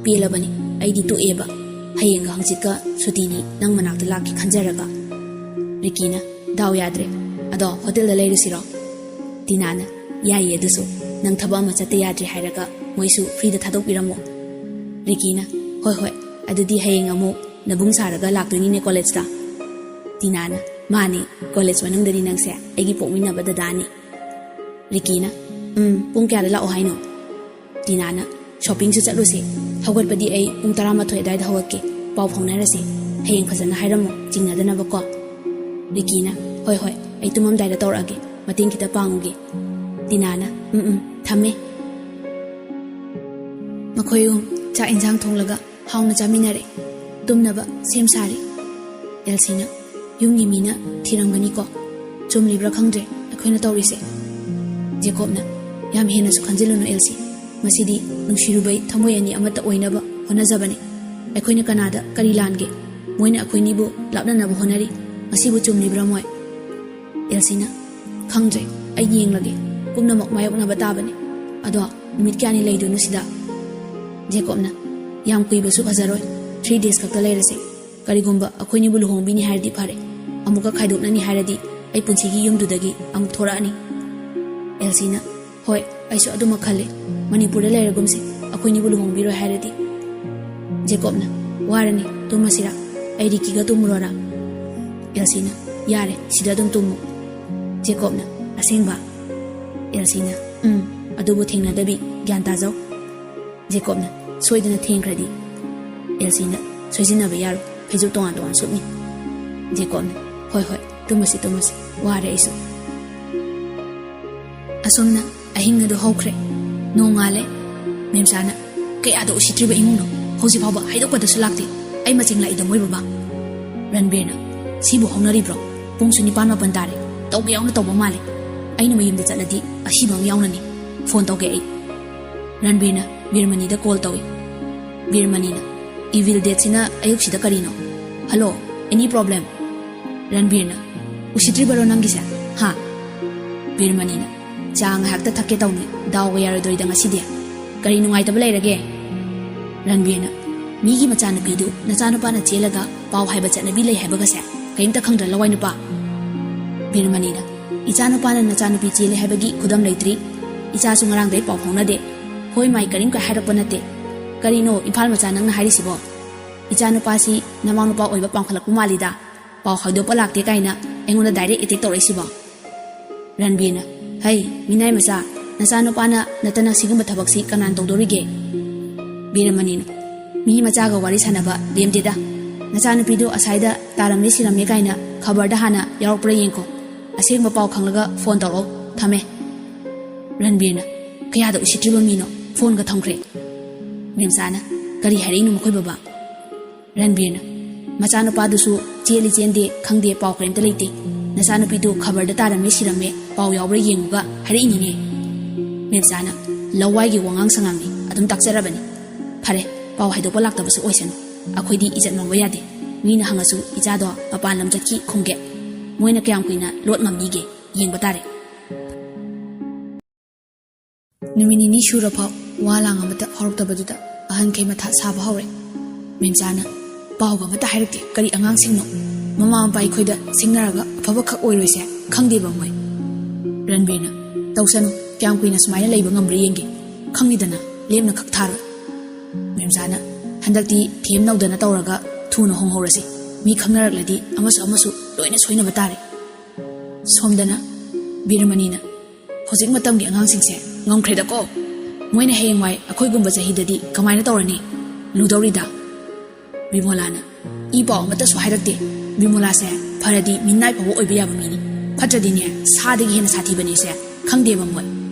ꯄꯦꯜꯂꯕꯅꯤ, ꯑꯩꯗꯤ ꯇꯣꯛꯑꯦꯕ꯫ ꯍꯌꯦꯡꯒ ꯍꯪꯆꯤꯠꯀ ꯁꯨꯇꯤꯅꯤ, ꯅꯪ ꯃꯅꯥꯛꯇ ꯂꯥꯛꯀꯦ ꯈꯟꯖꯔꯒ꯫" ꯔꯤꯀꯤꯅ, "ꯗꯥꯎ ꯌꯥꯗ꯭ꯔꯦ꯫ ꯑꯗꯣ ꯍꯣꯇꯦꯜꯗ ꯂꯩꯔꯨꯁꯤꯔꯣ?" ꯇꯤꯅꯥꯅ, "ꯌꯥꯏꯌꯦ ꯑꯗꯨꯁꯨ, ꯅꯪ ꯊꯕꯛ ꯑꯃ ꯆꯠꯇ ꯌꯥꯗ꯭ꯔꯦ ꯍꯥꯏꯔꯒ ꯃꯣꯏꯁꯨ ꯐ꯭ꯔꯤꯗ ꯊꯥꯗꯣꯛꯄꯤꯔꯝꯃꯣ꯫" ꯔꯤꯀꯤꯅ, "ꯍꯣꯏ ꯍꯣꯏ, ꯑꯗꯨꯗꯤ ꯍꯌꯦꯡ ꯑꯃꯨꯛ ꯅꯕꯨꯡ ꯁꯥꯔꯒ ꯂꯥꯛꯇꯣꯏꯅꯤꯅꯦ ꯀꯣꯂꯦꯖꯇ?" ꯇꯤꯅꯥꯅ, "ꯃꯥꯅꯦ, ꯀꯣꯂꯦꯖ ꯃꯅꯨꯡꯗꯗꯤ ꯅꯪꯁꯦ ꯑꯩꯒꯤ ꯄꯣꯛꯃꯤꯟꯅꯕ ꯗꯗꯥꯅꯤ꯫" ꯔꯤꯀꯤꯅ, "ꯎꯝ, ꯄꯨꯡ ꯀꯌꯥꯗ ꯂꯥꯛꯑꯣ ꯍꯥꯏꯅꯣ?" ꯇꯤꯅꯥꯅ, "ꯁꯣꯄꯤꯡꯁꯨ ꯆꯠꯂꯨꯁꯦ꯫ ꯍꯧꯒꯠꯄꯗꯤ ꯑꯩ ꯄꯨꯡ ꯇꯔꯥꯃꯥꯊꯣꯏ ꯑꯗꯨꯋꯥꯏꯗ ꯍꯧꯒꯠꯀꯦ꯫ ꯄꯥꯎ ꯐꯥꯎꯅꯔꯁꯦ꯫ ꯍꯌꯦꯡ ꯐꯖꯅ ꯍꯥꯏꯔꯝꯃꯣ, ꯆꯤꯡꯅꯗꯅꯕꯀꯣ꯫" ꯔꯤꯀꯤꯅ, "ꯍꯣꯏ ꯍꯣꯏ, ꯑꯩ ꯇꯨꯝꯃꯝꯗꯥꯏꯗ ꯇꯧꯔꯛꯑꯒꯦ, ꯃꯇꯦꯡ ꯈꯤꯇ ꯄꯥꯡꯉꯨꯒꯦ꯫" ꯇꯤꯅꯥꯅ, "ꯎꯝ ꯎꯝ, ꯊꯝꯃꯦ꯫" ꯃꯈꯣꯏ ꯑꯍꯨꯝ ꯆꯥꯛ ꯏꯟꯁꯥꯡ ꯊꯣꯡꯂꯒ ꯍꯥꯎꯅ ꯆꯥꯃꯤꯟꯅꯔꯦ꯫ ꯇꯨꯝꯅꯕ ꯁꯦꯝ ꯁꯥꯔꯦ꯫ ꯑꯦꯜꯁꯤꯅ, "ꯌꯨꯝꯒꯤ ꯃꯤꯅ ꯊꯤꯔꯝꯒꯅꯤꯀꯣ꯫ ꯆꯨꯝꯂꯤꯕ꯭ꯔꯥ ꯈꯪꯗ꯭ꯔꯦ ꯑꯩꯈꯣꯏꯅ ꯇꯧꯔꯤꯁꯦ꯫" ꯖꯦꯀꯣꯕꯅ, "ꯌꯥꯝ ꯍꯦꯟꯅꯁꯨ ꯈꯟꯖꯤꯜꯂꯨꯅꯨ ꯑꯦꯜꯁꯤ꯫ ꯃꯁꯤꯗꯤ ꯅꯨꯡꯁꯤꯔꯨꯕꯩ ꯊꯃꯣꯏ ꯑꯅꯤ ꯑꯃꯠꯇ ꯑꯣꯏꯅꯕ ꯍꯣꯠꯅꯖꯕꯅꯤ꯫ ꯑꯩꯈꯣꯏꯅ ꯀꯅꯥꯗ ꯀꯔꯤ ꯂꯥꯟꯒꯦ? ꯃꯣꯏꯅ ꯑꯩꯈꯣꯏꯅꯤꯕꯨ ꯂꯥꯞꯅꯅꯕ ꯍꯣꯠꯅꯔꯤ꯫ ꯃꯁꯤꯕꯨ ꯆꯨꯝꯂꯤꯕ꯭ꯔꯥ ꯃꯣꯏ?" ꯑꯦꯜꯁꯤꯅ, "ꯈꯪꯗ꯭ꯔꯦ, ꯑꯩ ꯌꯦꯡꯂꯒꯦ꯫ ꯄꯨꯝꯅꯃꯛ ꯃꯥꯌꯣꯛꯅꯕ ꯇꯥꯕꯅꯤ꯫ ꯑꯗꯣ ꯅꯨꯃꯤꯠ ꯀꯌꯥꯅꯤ ꯂꯩꯗꯣꯏꯅꯣ ꯁꯤꯗ?" ꯖꯦꯀꯣꯕꯅ, "ꯌꯥꯝ ꯀꯨꯏꯕꯁꯨ ꯐꯖꯔꯣꯏ꯫ ꯊ꯭ꯔꯤ ꯗꯦꯖ ꯈꯛꯇ ꯂꯩꯔꯁꯦ꯫ ꯀꯔꯤꯒꯨꯝꯕ ꯑꯩꯈꯣꯏꯅꯤꯕꯨ ꯂꯨꯍꯣꯡꯕꯤꯅꯤ ꯍꯥꯏꯔꯗꯤ ꯐꯔꯦ꯫ ꯑꯃꯨꯛꯀ ꯈꯥꯏꯗꯣꯛꯅꯅꯤ ꯍꯥꯏꯔꯗꯤ ꯑꯩ ꯄꯨꯟꯁꯤꯒꯤ ꯌꯨꯝꯗꯨꯗꯒꯤ ꯑꯃꯨꯛ ꯊꯣꯔꯛꯑꯅꯤ꯫" ꯑꯦꯜꯁꯤꯅ, "ꯍꯣꯏ, ꯑꯩꯁꯨ ꯑꯗꯨꯃꯛ ꯈꯜꯂꯤ꯫ ꯃꯅꯤꯄꯨꯔꯗ ꯂꯩꯔꯒꯨꯝꯁꯦ, ꯑꯩꯈꯣꯏꯅꯤꯕꯨ ꯂꯨꯍꯣꯡꯕꯤꯔꯣꯏ ꯍꯥꯏꯔꯗꯤ꯫" ꯖꯦꯀꯣꯕꯅ, "ꯋꯥꯔꯅꯤ, ꯇꯨꯝꯃꯁꯤꯔꯥ? ꯑꯩ ꯔꯤꯀꯤꯒ ꯇꯨꯝꯃꯨꯔꯣꯔꯥ?" ꯑꯦꯜꯁꯤꯅ, "ꯌꯥꯔꯦ, ꯁꯤꯗ ꯑꯗꯨꯝ ꯇꯨꯝꯃꯨ꯫" ꯖꯦꯀꯣꯕꯅ, "ꯑꯁꯦꯡꯕ?" ꯑꯦꯜꯁꯤꯅ, "ꯎꯝ, ꯑꯗꯨꯕꯨ ꯊꯦꯡꯅꯗꯕꯤ, ꯒ꯭ꯌꯥꯟ ꯇꯥꯖꯧ꯫" ꯖꯦꯀꯣꯕꯅ, "ꯁꯣꯏꯗꯅ ꯊꯦꯡꯈ꯭ꯔꯗꯤ?" ꯑꯦꯜꯁꯤꯅ, "ꯁꯣꯏꯖꯤꯟꯅꯕ ꯌꯥꯔꯣꯏ, ꯐꯩꯖꯨꯞ ꯇꯣꯉꯥꯟ ꯇꯣꯉꯥꯟ ꯁꯨꯞꯅꯤ꯫ ꯖꯦꯀꯣꯕꯅ, "ꯍꯣꯏ, ꯍꯣꯏ, ꯇꯨꯝꯃꯁꯤ, ꯇꯨꯝꯃꯁꯤ, ꯋꯥꯔꯦ ꯑꯩꯁꯨ"꯫ ꯑꯁꯣꯝꯅ ꯑꯍꯤꯡ ꯑꯗꯨ ꯍꯧꯈ꯭ꯔꯦ꯫ ꯅꯣꯡꯉꯥꯜꯂꯦ꯫ ꯃꯦꯝꯆꯥꯅ, "ꯀꯌꯥꯗ ꯎꯁꯤꯠꯇ꯭ꯔꯤꯕ ꯏꯃꯨꯡꯅꯣ, ꯍꯧꯖꯤꯛ ꯐꯥꯎꯕ ꯍꯥꯏꯗꯣꯛꯄꯗꯁꯨ ꯂꯥꯛꯇꯦ꯫ ꯑꯩ ꯃꯆꯤꯡ ꯂꯥꯛꯏꯗ ꯃꯣꯏ ꯕꯕꯥ"꯫ ꯔꯟꯕꯤꯔꯅ, "ꯁꯤꯕꯨ ꯍꯧꯅꯔꯤꯕ꯭ꯔꯣ? ꯄꯨꯡꯁꯨ ꯅꯤꯄꯥꯟ ꯃꯥꯄꯟ ꯇꯥꯔꯦ, ꯇꯧꯕ ꯌꯥꯎꯅ ꯇꯧꯕ ꯃꯥꯜꯂꯦ꯫ ꯑꯩꯅ ꯃꯌꯨꯝꯗ ꯆꯠꯂꯗꯤ ꯑꯁꯤꯕ ꯑꯃ ꯌꯥꯎꯅꯅꯤ꯫ ꯐꯣꯟ ꯇꯧꯒꯦ ꯑꯩ"꯫ ꯔꯟꯕꯤꯔꯅ ꯕꯤꯔꯃꯅꯤꯗ ꯀꯣꯜ ꯇꯧꯏ꯫ ꯕꯤꯔꯃꯅꯤꯅ, "Evil Deadꯁꯤꯅ ꯑꯌꯨꯛꯁꯤꯗ ꯀꯔꯤꯅꯣ? Hello, any problem?" ꯔꯟꯕꯤꯔꯅ, "ꯎꯁꯤꯠꯇ꯭ꯔꯤꯕꯔꯣ ꯅꯪꯒꯤꯁꯦ? ꯍꯥ?" ꯕꯤꯔꯃꯅꯤꯅ, "ꯆꯥ ꯉꯥꯏꯍꯥꯛꯇ ꯊꯛꯀꯦ ꯇꯧꯅꯤ, ꯗꯥꯎꯒ ꯌꯥꯔꯣꯏꯗꯣꯔꯤꯗ ꯉꯁꯤꯗꯤ꯫ ꯀꯔꯤ ꯅꯨꯡꯉꯥꯏꯇꯕ ꯂꯩꯔꯒꯦ?" ꯔꯟꯕꯤꯔꯅ, "ꯃꯤꯒꯤ ꯃꯆꯥꯅꯨꯄꯤꯗꯨ ꯅꯆꯥꯅꯨꯄꯥꯅ ꯆꯦꯜꯂꯒ ꯄꯥꯎ ꯍꯥꯏꯕ ꯆꯠꯅꯕꯤ ꯂꯩ ꯍꯥꯏꯕꯒꯁꯦ ꯀꯔꯤꯝꯇ ꯈꯪꯗ꯭ꯔ, ꯂꯋꯥꯏ ꯅꯨꯄꯥ?" ꯕꯤꯔꯃꯅꯤꯅ, "ꯏꯆꯥꯅꯨꯄꯥꯅ ꯅꯆꯥꯅꯨꯄꯤ ꯆꯦꯜꯂꯦ ꯍꯥꯏꯕꯒꯤ ꯈꯨꯗꯝ ꯂꯩꯇ꯭ꯔꯤ꯫ ꯏꯆꯥꯁꯨ ꯉꯔꯥꯡꯗꯩ ꯄꯥꯎ ꯐꯥꯎꯅꯗꯦ꯫ ꯍꯣꯏ ꯃꯥꯏ ꯀꯔꯤꯝ ꯀꯥꯏ ꯍꯥꯏꯔꯛꯄ ꯅꯠꯇꯦ꯫ ꯀꯔꯤꯅꯣ ꯏꯝꯐꯥꯜ ꯃꯆꯥ ꯅꯪꯅ ꯍꯥꯏꯔꯤꯁꯤꯕꯣ? ꯏꯆꯥꯅꯨꯄꯥꯁꯤ ꯅꯃꯥꯎ ꯅꯨꯄꯥ ꯑꯣꯏꯕ ꯄꯥꯝꯈꯠꯂꯛꯄ ꯃꯥꯜꯂꯤꯗ꯫ ꯄꯥꯎ ꯍꯥꯏꯗꯣꯛꯄ ꯂꯥꯛꯇꯦ ꯀꯥꯏꯅ ꯑꯩꯉꯣꯟꯗ direct attack ꯇꯧꯔꯛꯏꯁꯤꯕꯣ?" ꯔꯟꯕꯤꯔꯅ, "ꯍꯩ, ꯃꯤꯅꯥꯏ ꯃꯆꯥ, ꯅꯆꯥꯅꯨꯄꯥꯅ ꯅꯠꯇꯅ ꯁꯤꯒꯨꯝꯕ ꯊꯕꯛꯁꯤ ꯀꯅꯥꯅ ꯇꯧꯗꯣꯔꯤꯒꯦ?" ꯕꯤꯔꯃꯅꯤꯅ, "ꯃꯤ ꯃꯆꯥꯒ ꯋꯥꯔꯤ ꯁꯥꯟꯅꯕ ꯂꯦꯝꯗꯦꯗ꯫ ꯅꯆꯥꯅꯨꯄꯤꯗꯣ ꯑꯁꯥꯏꯗ ꯇꯥꯔꯝꯃꯦ ꯁꯤꯔꯝꯃꯦ ꯀꯥꯏꯅ ꯈꯕꯔꯗ ꯍꯥꯟꯅ ꯌꯥꯎꯔꯛꯄ꯭ꯔꯥ ꯌꯦꯡꯈꯣ꯫ ꯑꯁꯦꯡꯕ ꯄꯥꯎ ꯈꯪꯂꯒ ꯐꯣꯟ ꯇꯧꯔꯛꯑꯣ꯫ ꯊꯝꯃꯦ"꯫ ꯔꯟꯕꯤꯔꯅ, "ꯀꯌꯥꯗ ꯎꯁꯤꯠꯇ꯭ꯔꯤꯕ ꯃꯤꯅꯣ, ꯐꯣꯟꯒ ꯊꯝꯈ꯭ꯔꯦ"꯫ ꯃꯦꯝꯆꯥꯅ, "ꯀꯔꯤ ꯍꯥꯏꯔꯛꯏꯅꯣ ꯃꯈꯣꯏ ꯕꯕꯥ?" ꯔꯟꯕꯤꯔꯅ, "ꯃꯆꯥꯅꯨꯄꯥꯗꯨꯁꯨ ꯆꯦꯜꯂꯤ ꯆꯦꯟꯗꯦ ꯈꯪꯗꯦ, ꯄꯥꯎ ꯀꯔꯤꯝꯇ ꯂꯩꯇꯦ꯫ ꯅꯆꯥꯅꯨꯄꯤꯗꯨ ꯈꯕꯔꯗ ꯇꯥꯔꯝꯃꯦ ꯁꯤꯔꯝꯃꯦ, ꯄꯥꯎ ꯌꯥꯎꯕ꯭ꯔꯥ ꯌꯦꯡꯉꯨꯒ ꯍꯥꯏꯔꯛꯏꯅꯤꯅꯦ"꯫ ꯃꯦꯝꯆꯥꯅ, "ꯂꯋꯥꯏꯒꯤ ꯋꯥꯉꯥꯡ ꯁꯉꯥꯡꯅꯤ, ꯑꯗꯨꯝ ꯇꯥꯛꯆꯔꯕꯅꯤ꯫ ꯐꯔꯦ, ꯄꯥꯎ ꯍꯥꯏꯗꯣꯛꯄ ꯂꯥꯛꯇꯕꯁꯨ ꯑꯣꯏꯁꯅꯨ꯫ ꯑꯩꯈꯣꯏꯗꯤ ꯏꯖꯠ ꯃꯥꯡꯕ ꯌꯥꯗꯦ꯫ ꯃꯤꯅ ꯍꯪꯉꯁꯨ ꯏꯆꯥꯗꯣ ꯃꯄꯥꯟ ꯂꯝ ꯆꯠꯈꯤ ꯈꯨꯝꯒꯦ꯫ ꯃꯣꯏꯅ ꯀꯌꯥꯝ ꯀꯨꯏꯅ ꯂꯣꯠ ꯉꯝꯅꯤꯒꯦ, ꯌꯦꯡꯕ ꯇꯥꯔꯦ"꯫ ꯅꯨꯃꯤꯠ ꯅꯤꯅꯤ ꯁꯨꯔꯐꯥꯎ ꯋꯥ ꯂꯥꯡ ꯑꯃꯠꯇ ꯍꯧꯔꯛꯇꯕꯗꯨꯗ ꯑꯍꯟꯈꯩ ꯃꯊꯥ ꯁꯥꯕ ꯍꯧꯔꯦ꯫ ꯃꯦꯝꯆꯥꯅ, "ꯄꯥꯎꯒ ꯑꯃꯠꯇ ꯍꯥꯏꯔꯛꯇꯦ, ꯀꯔꯤ ꯑꯉꯥꯡꯁꯤꯡꯅꯣ? ꯃꯃꯥ ꯃꯄꯥ ꯑꯩꯈꯣꯏꯗ ꯁꯤꯡꯅꯔꯒ ꯑꯐꯕꯈꯛ ꯑꯣꯏꯔꯣꯏꯁꯦ, ꯈꯪꯗꯦꯕ ꯃꯣꯏ"꯫ ꯔꯟꯕꯤꯔꯅ, "ꯇꯧꯁꯅꯨ, ꯀꯌꯥꯝ ꯀꯨꯏꯅ ꯁꯨꯃꯥꯏꯅ ꯂꯩꯕ ꯉꯝꯕ꯭ꯔꯥ ꯌꯦꯡꯒꯦ, ꯈꯪꯉꯤꯗꯅ, ꯂꯦꯝꯅ ꯈꯛ ꯊꯥꯔꯣꯏ"꯫ ꯃꯦꯝꯆꯥꯅ, "ꯍꯟꯗꯛꯇꯤ ꯊꯦꯝ ꯅꯧꯗꯅ ꯇꯧꯔꯒ ꯊꯨꯅ ꯍꯣꯡꯍꯧꯔꯁꯤ, ꯃꯤ ꯈꯪꯅꯔꯛꯂꯗꯤ ꯑꯃꯁꯨ ꯑꯃꯁꯨ ꯂꯣꯏꯅ ꯁꯣꯏꯅꯕ ꯇꯥꯔꯦ"꯫ ꯁꯣꯝꯗꯅ ꯕꯤꯔꯃꯅꯤꯅ, "ꯍꯧꯖꯤꯛ ꯃꯇꯝꯒꯤ ꯑꯉꯥꯡꯁꯤꯡꯁꯦ ꯉꯝꯈ꯭ꯔꯦꯗꯀꯣ꯫ ꯃꯣꯏꯅ ꯍꯌꯦꯡꯋꯥꯏ ꯑꯩꯈꯣꯏꯒꯨꯝꯕ ꯆꯍꯤꯗꯗꯤ ꯀꯃꯥꯏꯅ ꯇꯧꯔꯅꯤ? ꯂꯨꯗꯧꯔꯤꯗ"꯫ ꯕꯤꯃꯣꯂꯥꯅ, "ꯏ ꯄꯥꯎ ꯑꯃꯠꯇꯁꯨ ꯍꯥꯏꯔꯛꯇꯦ꯫ ꯕꯤꯃꯣꯂꯥꯁꯦ ꯐꯔꯗꯤ ꯃꯤꯅꯥꯏ ꯐꯥꯎꯕ ꯑꯣꯏꯕ ꯌꯥꯕ ꯃꯤꯅꯤ, ꯐꯠꯇ꯭ꯔꯗꯤꯅꯦ ꯁꯥꯗꯒꯤ ꯍꯦꯟꯅ ꯁꯥꯊꯤꯕꯅꯦꯁꯦ ꯈꯪꯗꯦꯕ ꯃꯣꯏ꯫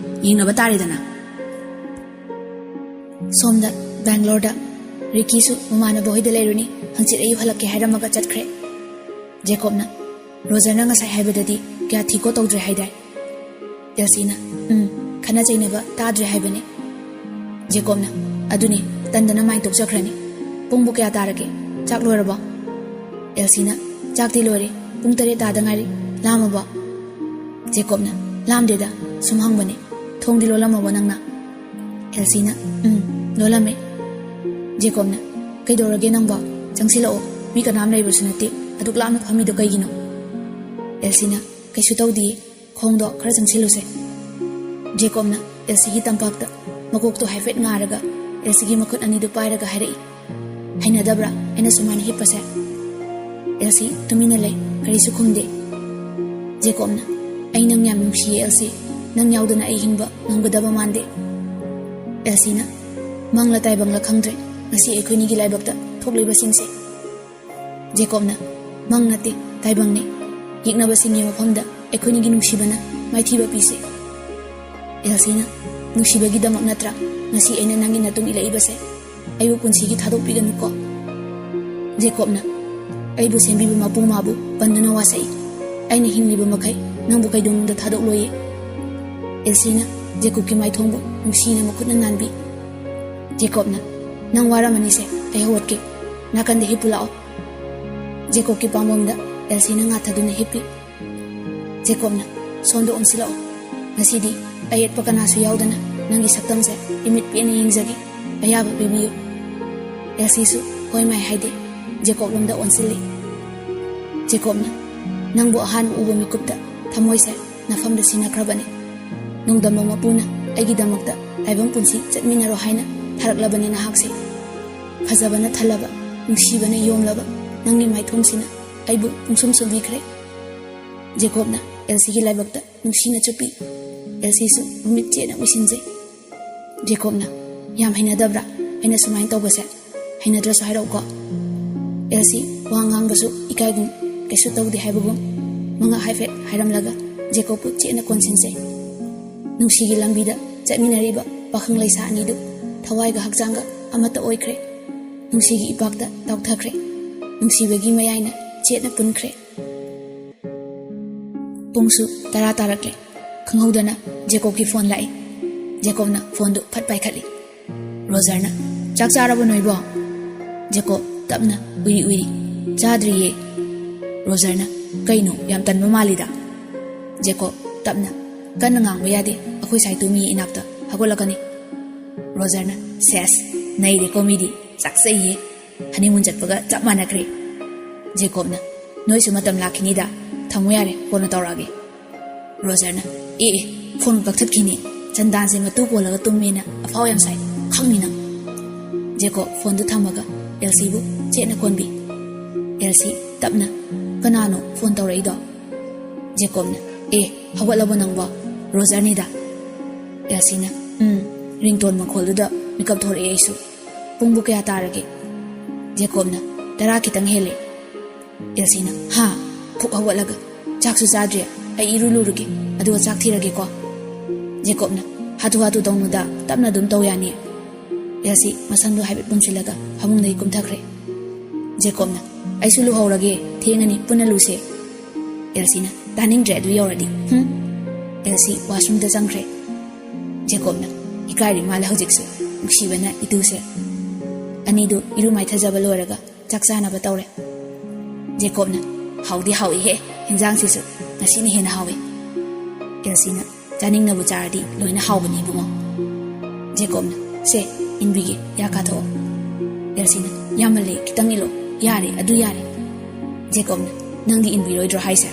ꯌꯦꯡꯅꯕ ꯇꯥꯔꯦꯗꯅ꯫" ꯁꯣꯝꯗ ꯕꯦꯡꯒ꯭ꯂꯣꯔꯗ ꯔꯤꯀꯤꯁꯨ ꯃꯃꯥꯟꯅꯕ ꯍꯣꯏꯗ ꯂꯩꯔꯨꯅꯤ, ꯍꯪꯆꯤꯠ ꯑꯌꯨꯛ ꯍꯜꯂꯛꯀꯦ ꯍꯥꯏꯔꯝꯃꯒ ꯆꯠꯈ꯭ꯔꯦ꯫ ꯖꯦꯀꯣꯕꯅ, "ꯔꯣꯖꯔꯅ ꯉꯁꯥꯏ ꯍꯥꯏꯕꯗꯗꯤ ꯀꯌꯥ ꯊꯤꯀꯣ ꯇꯧꯗ꯭ꯔꯦ ꯍꯥꯏꯗꯥꯏ?" ꯑꯦꯜꯁꯤꯅ, "ꯎꯝ, ꯈꯠꯅ ꯆꯩꯅꯕ ꯇꯥꯗ꯭ꯔꯦ ꯍꯥꯏꯕꯅꯦ꯫" ꯖꯦꯀꯣꯕꯅ, "ꯑꯗꯨꯅꯦ, ꯇꯟꯗꯅ ꯃꯥꯏꯟ ꯇꯣꯛꯆꯈ꯭ꯔꯅꯤ꯫ ꯄꯨꯡꯕꯨ ꯀꯌꯥ ꯇꯥꯔꯒꯦ? ꯆꯥꯛ ꯂꯣꯏꯔꯕꯣ?" ꯑꯦꯜꯁꯤꯅ, "ꯆꯥꯛꯇꯤ ꯂꯣꯏꯔꯦ, ꯄꯨꯡ ꯇꯔꯦꯠ ꯇꯥꯗ ꯉꯥꯏꯔꯤ꯫ ꯂꯥꯝꯃꯕꯣ?" ꯖꯦꯀꯣꯕꯅ, "ꯂꯥꯝꯗꯦꯗ, ꯁꯨꯝ ꯍꯪꯕꯅꯦ꯫ ꯊꯣꯡꯗꯤ ꯂꯣꯜꯂꯝꯃꯕꯣ ꯅꯪꯅ?" ꯑꯦꯜꯁꯤꯅ, "ꯎꯝ, ꯂꯣꯜꯂꯝꯃꯦ꯫" ꯖꯦꯀꯣꯕꯅ, "ꯀꯩꯗꯧꯔꯒꯦ ꯅꯪꯕꯣ? ꯆꯪꯁꯤꯜꯂꯛꯑꯣ, ꯃꯤ ꯀꯅꯥꯝ ꯂꯩꯕꯁꯨ ꯅꯠꯇꯦ, ꯑꯗꯨꯛ ꯂꯥꯞꯅ ꯐꯝꯃꯤꯗꯣ ꯀꯩꯒꯤꯅꯣ?" ꯑꯦꯜꯁꯤꯅ, "ꯀꯩꯁꯨ ꯇꯧꯗꯤꯌꯦ, ꯈꯣꯡꯗꯣ ꯈꯔ ꯆꯪꯁꯤꯜꯂꯨꯁꯦ꯫" ꯖꯦꯀꯣꯕꯅ ꯑꯦꯜꯁꯤꯒꯤ ꯇꯝꯄꯥꯛꯇ ꯃꯀꯣꯛꯇꯣ ꯍꯥꯏꯐꯦꯠ ꯉꯥꯔꯒ ꯑꯦꯜꯁꯤꯒꯤ ꯃꯈꯨꯠ ꯑꯅꯤꯗꯨ ꯄꯥꯏꯔꯒ ꯍꯥꯏꯔꯛꯏ, "ꯍꯩꯅꯗꯕ꯭ꯔꯥ ꯑꯩꯅ ꯁꯨꯃꯥꯏꯅ ꯍꯤꯞꯄꯁꯦ?" ꯑꯦꯜꯁꯤ ꯇꯨꯃꯤꯟꯅ ꯂꯩ, ꯀꯔꯤꯁꯨ ꯈꯨꯝꯗꯦ꯫ ꯖꯦꯀꯣꯕꯅ, "ꯑꯩ ꯅꯪ ꯌꯥꯝ ꯅꯨꯡꯁꯤꯌꯦ ꯑꯦꯜꯁꯤ, ꯅꯪ ꯌꯥꯎꯗꯅ ꯑꯩ ꯍꯤꯡꯕ ꯉꯝꯒꯗꯕ ꯃꯥꯟꯗꯦ꯫" ꯑꯦꯜꯁꯤꯅ, "ꯃꯪꯂ ꯇꯥꯏꯕꯪꯂ ꯈꯪꯗ꯭ꯔꯦ ꯉꯁꯤ ꯑꯩꯈꯣꯏꯅꯤꯒꯤ ꯂꯥꯏꯕꯛꯇ ꯊꯣꯛꯂꯤꯕꯁꯤꯡꯁꯦ꯫" ꯖꯦꯀꯣꯕꯅ, "ꯃꯪ ꯅꯠꯇꯦ, ꯇꯥꯏꯕꯪꯅꯦ꯫ ꯌꯦꯛꯅꯕꯁꯤꯡꯒꯤ ꯃꯐꯝꯗ ꯑꯩꯈꯣꯏꯅꯤꯒꯤ ꯅꯨꯡꯁꯤꯕꯅ ꯃꯥꯏꯊꯤꯕ ꯄꯤꯁꯦ꯫" ꯑꯦꯜꯁꯤꯅ, "ꯅꯨꯡꯁꯤꯕꯒꯤꯗꯃꯛ ꯅꯠꯇ꯭ꯔꯥ ꯉꯁꯤ ꯑꯩꯅ ꯅꯪꯒꯤ ꯅꯇꯨꯡ ꯏꯜꯂꯛꯏꯕꯁꯦ? ꯑꯩꯕꯨ ꯄꯨꯟꯁꯤꯒꯤ ꯊꯥꯗꯣꯛꯄꯤꯒꯅꯨꯀꯣ꯫" ꯖꯦꯀꯣꯕꯅ, "ꯑꯩꯕꯨ ꯁꯦꯝꯕꯤꯕ ꯃꯄꯨ ꯃꯥꯕꯨ ꯄꯟꯗꯨꯅ ꯋꯥꯁꯛꯏ꯫ ꯑꯩꯅ ꯍꯤꯡꯂꯤꯕ ꯃꯈꯩ ꯅꯪꯕꯨ ꯀꯩꯗꯧꯅꯨꯡꯗ ꯊꯥꯗꯣꯛꯂꯣꯏꯌꯦ꯫" ꯑꯦꯜꯁꯤꯅ ꯖꯦꯀꯣꯕꯀꯤ ꯃꯥꯏꯊꯣꯡꯕꯨ ꯅꯨꯡꯁꯤꯅ ꯃꯈꯨꯠꯅ ꯅꯥꯟꯕꯤ꯫ ꯖꯦꯀꯣꯕꯅ, "ꯅꯪ ꯋꯥꯔꯝꯃꯅꯤꯁꯦ, ꯑꯩ ꯍꯧꯒꯠꯀꯦ꯫ ꯅꯥꯀꯟꯗ ꯍꯤꯞꯄꯨ ꯂꯥꯛꯑꯣ꯫" ꯖꯦꯀꯣꯕꯀꯤ ꯄꯥꯝꯕꯣꯝꯗ ꯑꯦꯜꯁꯤꯅ ꯉꯥꯊꯗꯨꯅ ꯍꯤꯞꯄꯤ꯫ ꯖꯦꯀꯣꯕꯅ, "ꯁꯣꯝꯗ ꯑꯣꯟꯁꯤꯜꯂꯛꯑꯣ꯫ ꯉꯁꯤꯗꯤ ꯑꯌꯦꯠꯄ ꯀꯅꯥꯁꯨ ꯌꯥꯎꯗꯅ ꯅꯪꯒꯤ ꯁꯛꯇꯝꯁꯦ ꯏꯃꯤꯠ ꯄꯦꯟꯅ ꯌꯦꯡꯖꯒꯦ꯫ ꯑꯌꯥꯕ ꯄꯤꯕꯤꯌꯨ꯫" ꯑꯦꯜꯁꯤꯁꯨ ꯍꯣꯏ ꯃꯥꯏ ꯍꯥꯏꯗꯦ꯫ ꯖꯦꯀꯣꯕ ꯂꯣꯝꯗ ꯑꯣꯟꯁꯤꯜꯂꯤ꯫ ꯖꯦꯀꯣꯕꯅ, "ꯅꯪꯕꯨ ꯑꯍꯥꯟꯕ ꯎꯕ ꯃꯤꯀꯨꯞꯇ ꯊꯃꯣꯏꯁꯦ ꯅꯐꯝꯗ ꯁꯤꯟꯅꯈ꯭ꯔꯕꯅꯤ꯫ ꯅꯣꯡꯗꯝꯕ ꯃꯄꯨꯅ ꯑꯩꯒꯤꯗꯃꯛꯇ ꯇꯥꯏꯕꯪ ꯄꯨꯟꯁꯤ ꯆꯠꯃꯤꯟꯅꯔꯣ ꯍꯥꯏꯅ ꯊꯥꯔꯛꯂꯕꯅꯤ ꯅꯍꯥꯛꯁꯦ꯫ ꯐꯖꯕꯅ ꯊꯜꯂꯕ, ꯅꯨꯡꯁꯤꯕꯅ ꯌꯣꯝꯂꯕ ꯅꯪꯒꯤ ꯃꯥꯏꯊꯣꯡꯁꯤꯅ ꯑꯩꯕꯨ ꯄꯨꯡꯁꯨꯝ ꯁꯨꯝꯕꯤꯈ꯭ꯔꯦ꯫" ꯖꯦꯀꯣꯕꯅ ꯑꯦꯜꯁꯤꯒꯤ ꯂꯥꯏꯕꯛꯇ ꯅꯨꯡꯁꯤꯅ ꯆꯨꯞꯄꯤ꯫ ꯑꯦꯜꯁꯤꯁꯨ ꯃꯃꯤꯠ ꯆꯦꯠꯅ ꯎꯏꯁꯤꯟꯖꯩ꯫ ꯖꯦꯀꯣꯕꯅ, "ꯌꯥꯝ ꯍꯩꯅꯗꯕ꯭ꯔꯥ ꯑꯩꯅ ꯁꯨꯃꯥꯏꯅ ꯇꯧꯕꯁꯦ? ꯍꯩꯅꯗ꯭ꯔꯁꯨ ꯍꯥꯏꯔꯛꯎꯀꯣ꯫" ꯑꯦꯜꯁꯤ ꯋꯥ ꯉꯥꯡꯕꯁꯨ ꯏꯀꯥꯏꯒꯨꯝ, ꯀꯩꯁꯨ ꯇꯧꯗꯦ ꯍꯥꯏꯕꯒꯨꯝ ꯃꯉꯥ ꯍꯥꯏꯐꯦꯠ ꯍꯥꯏꯔꯝꯂꯒ ꯖꯦꯀꯣꯕꯄꯨ ꯆꯦꯠꯅ ꯀꯣꯟꯁꯤꯟꯖꯩ꯫ ꯅꯨꯡꯁꯤꯒꯤ ꯂꯝꯕꯤꯗ ꯆꯠꯃꯤꯟꯅꯔꯤꯕ ꯄꯥꯈꯪ ꯂꯩꯁꯥ ꯑꯅꯤꯗꯨ ꯊꯋꯥꯏꯒ ꯍꯛꯆꯥꯡꯒ ꯑꯃꯠꯇ ꯑꯣꯏꯈ꯭ꯔꯦ꯫ ꯅꯨꯡꯁꯤꯒꯤ ꯏꯄꯥꯛꯇ ꯇꯥꯎꯊꯈ꯭ꯔꯦ꯫ ꯅꯨꯡꯁꯤꯕꯒꯤ ꯃꯌꯥꯏꯅ ꯆꯦꯠꯅ ꯄꯨꯟꯈ꯭ꯔꯦ꯫ ꯄꯨꯡꯁꯨ ꯇꯔꯥ ꯇꯥꯔꯛꯂꯦ꯫ ꯈꯪꯍꯧꯗꯅ ꯖꯦꯀꯣꯕꯀꯤ ꯐꯣꯟ ꯂꯥꯛꯏ꯫ ꯖꯦꯀꯣꯕꯅ ꯐꯣꯟꯗꯨ ꯐꯠ ꯄꯥꯏꯈꯠꯂꯤ꯫ ꯔꯣꯖꯔꯅ, "ꯆꯥꯛ ꯆꯥꯔꯕꯣ ꯅꯣꯏꯕꯣ?" ꯖꯦꯀꯣꯕ ꯇꯞꯅ ꯎꯏꯔꯤ ꯎꯏꯔꯤ, "ꯆꯥꯗ꯭ꯔꯤꯌꯦ꯫" ꯔꯣꯖꯔꯅ, "ꯀꯩꯅꯣ, ꯌꯥꯝ ꯇꯟꯕ ꯃꯥꯜꯂꯤꯗ?" ꯖꯦꯀꯣꯕ ꯇꯞꯅ, "ꯀꯟꯅ ꯉꯥꯡꯕ ꯌꯥꯗꯦ, ꯑꯩꯈꯣꯏ ꯁꯥꯏ ꯇꯨꯃꯤ ꯏꯅꯥꯛꯇ ꯍꯧꯒꯠꯂꯛꯀꯅꯤ꯫" ꯔꯣꯖꯔꯅ, "ꯁꯦꯁ, ꯅꯩꯔꯦꯀꯣ ꯃꯤꯗꯤ, ꯆꯥꯛꯆꯩꯌꯦ꯫ ꯍꯅꯤꯃꯨꯟ ꯆꯠꯄꯒ ꯆꯞ ꯃꯥꯟꯅꯈ꯭ꯔꯦ꯫" ꯖꯦꯀꯣꯕꯅ, "ꯅꯣꯏꯁꯨ ꯃꯇꯝ ꯂꯥꯛꯈꯤꯅꯤꯗ, ꯊꯝꯃꯣ ꯌꯥꯔꯦ, ꯀꯣꯟꯅ ꯇꯧꯔꯛꯑꯒꯦ꯫" ꯔꯣꯖꯔꯅ, "ꯑꯦ ꯑꯦ, ꯐꯣꯟ ꯀꯛꯊꯠꯈꯤꯅꯦ, ꯆꯟꯗꯥꯟꯁꯦ ꯃꯇꯨ ꯀꯣꯜꯂꯒ ꯇꯨꯝꯃꯦꯅ ꯑꯐꯥꯎ ꯌꯥꯝ ꯁꯥꯏ, ꯈꯪꯅꯤ ꯅꯪ꯫" ꯖꯦꯀꯣꯕ ꯐꯣꯟꯗꯨ ꯊꯝꯃꯒ ꯑꯦꯜꯁꯤꯕꯨ ꯆꯦꯠꯅ ꯀꯣꯟꯕꯤ꯫ ꯑꯦꯜꯁꯤ ꯇꯞꯅ, "ꯀꯅꯥꯅꯣ ꯐꯣꯟ ꯇꯧꯔꯛꯏꯗꯣ?" ꯖꯦꯀꯣꯕꯅ, "ꯑꯦ, ꯍꯧꯒꯠꯂꯕꯣ ꯅꯪꯕꯣ? ꯔꯣꯖꯔꯅꯤꯗ꯫" ꯑꯦꯜꯁꯤꯅ, "ꯎꯝ, ꯔꯤꯡꯇꯣꯟ ꯃꯈꯣꯜꯗꯨꯗ ꯃꯤꯀꯞ ꯊꯣꯔꯛꯑꯦ ꯑꯩꯁꯨ꯫ ꯄꯨꯡꯕꯨ ꯀꯌꯥ ꯇꯥꯔꯒꯦ?" ꯖꯦꯀꯣꯕꯅ, "ꯇꯔꯥ ꯈꯤꯇꯪ ꯍꯦꯜꯂꯦ꯫" ꯑꯦꯜꯁꯤꯅ, "ꯍꯥ? ꯐꯨꯛ ꯍꯧꯒꯠꯂꯒ, 'ꯆꯥꯛꯁꯨ ꯆꯥꯗ꯭ꯔꯤ, ꯑꯩ ꯏꯔꯨ ꯂꯨꯔꯨꯒꯦ, ꯑꯗꯨꯒ ꯆꯥꯛ ꯊꯤꯔꯒꯦꯀꯣ?'" ꯖꯦꯀꯣꯕꯅ, "ꯍꯥꯊꯨ ꯍꯥꯊꯨ ꯇꯧꯅꯨꯗ, ꯇꯞꯅ ꯑꯗꯨꯝ ꯇꯧ ꯌꯥꯅꯤ꯫" ꯑꯦꯜꯁꯤ ꯃꯁꯝꯗꯨ ꯍꯥꯏꯐꯦꯠ ꯄꯨꯟꯁꯤꯜꯂꯒ ꯐꯃꯨꯡꯗꯒꯤ ꯀꯨꯝꯊꯈ꯭ꯔꯦ꯫ ꯖꯦꯀꯣꯕꯅ, "ꯑꯩꯁꯨ ꯂꯨꯍꯧꯔꯒꯦ, ꯊꯦꯡꯉꯅꯤ, ꯄꯨꯟꯅ ꯂꯨꯁꯦ꯫" ꯑꯦꯜꯁꯤꯅ, "ꯇꯥꯅꯤꯡꯗ꯭ꯔꯦ ꯑꯗꯨ ꯌꯧꯔꯗꯤ, ꯍꯨꯝ?" ꯑꯦꯜꯁꯤ ꯋꯥꯁꯔꯨꯝꯗ ꯆꯪꯈ꯭ꯔꯦ꯫ ꯖꯦꯀꯣꯕꯅ, "ꯏꯀꯥꯏꯔꯤ ꯃꯥꯜꯂꯦ ꯍꯧꯖꯤꯛꯁꯨ, ꯅꯨꯡꯁꯤꯕꯅ ꯏꯇꯨꯁꯦ꯫" ꯑꯅꯤꯗꯨ ꯏꯔꯨ ꯃꯥꯏꯊꯖꯕ ꯂꯣꯏꯔꯒ ꯆꯥꯛ ꯆꯥꯅꯕ ꯇꯧꯔꯦ꯫ ꯖꯦꯀꯣꯕꯅ, "ꯍꯥꯎꯗꯤ ꯍꯥꯎꯏꯍꯦ, ꯍꯤꯟꯖꯥꯡꯁꯤꯁꯨ ꯉꯁꯤꯅ ꯍꯦꯟꯅ ꯍꯥꯎꯏ꯫" ꯑꯦꯜꯁꯤꯅ, "ꯆꯥꯅꯤꯡꯅꯕꯨ ꯆꯥꯔꯗꯤ ꯂꯣꯏꯅ ꯍꯥꯎꯕꯅꯤ ꯏꯕꯨꯡꯉꯣ꯫" ꯖꯦꯀꯣꯕꯅ, "ꯁꯦ, ꯏꯟꯕꯤꯒꯦ, ꯌꯥ ꯀꯥꯊꯣꯛꯑꯣ꯫" ꯑꯦꯜꯁꯤꯅ, "ꯌꯥꯝꯃꯜꯂꯦ, ꯈꯤꯇꯪ ꯏꯜꯂꯣ, ꯌꯥꯔꯦ, ꯑꯗꯨ ꯌꯥꯔꯦ꯫" ꯖꯦꯀꯣꯕꯅ, "ꯅꯪꯗꯤ ꯏꯟꯕꯤꯔꯣꯏꯗ꯭ꯔꯣ ꯍꯥꯏꯁꯦ?"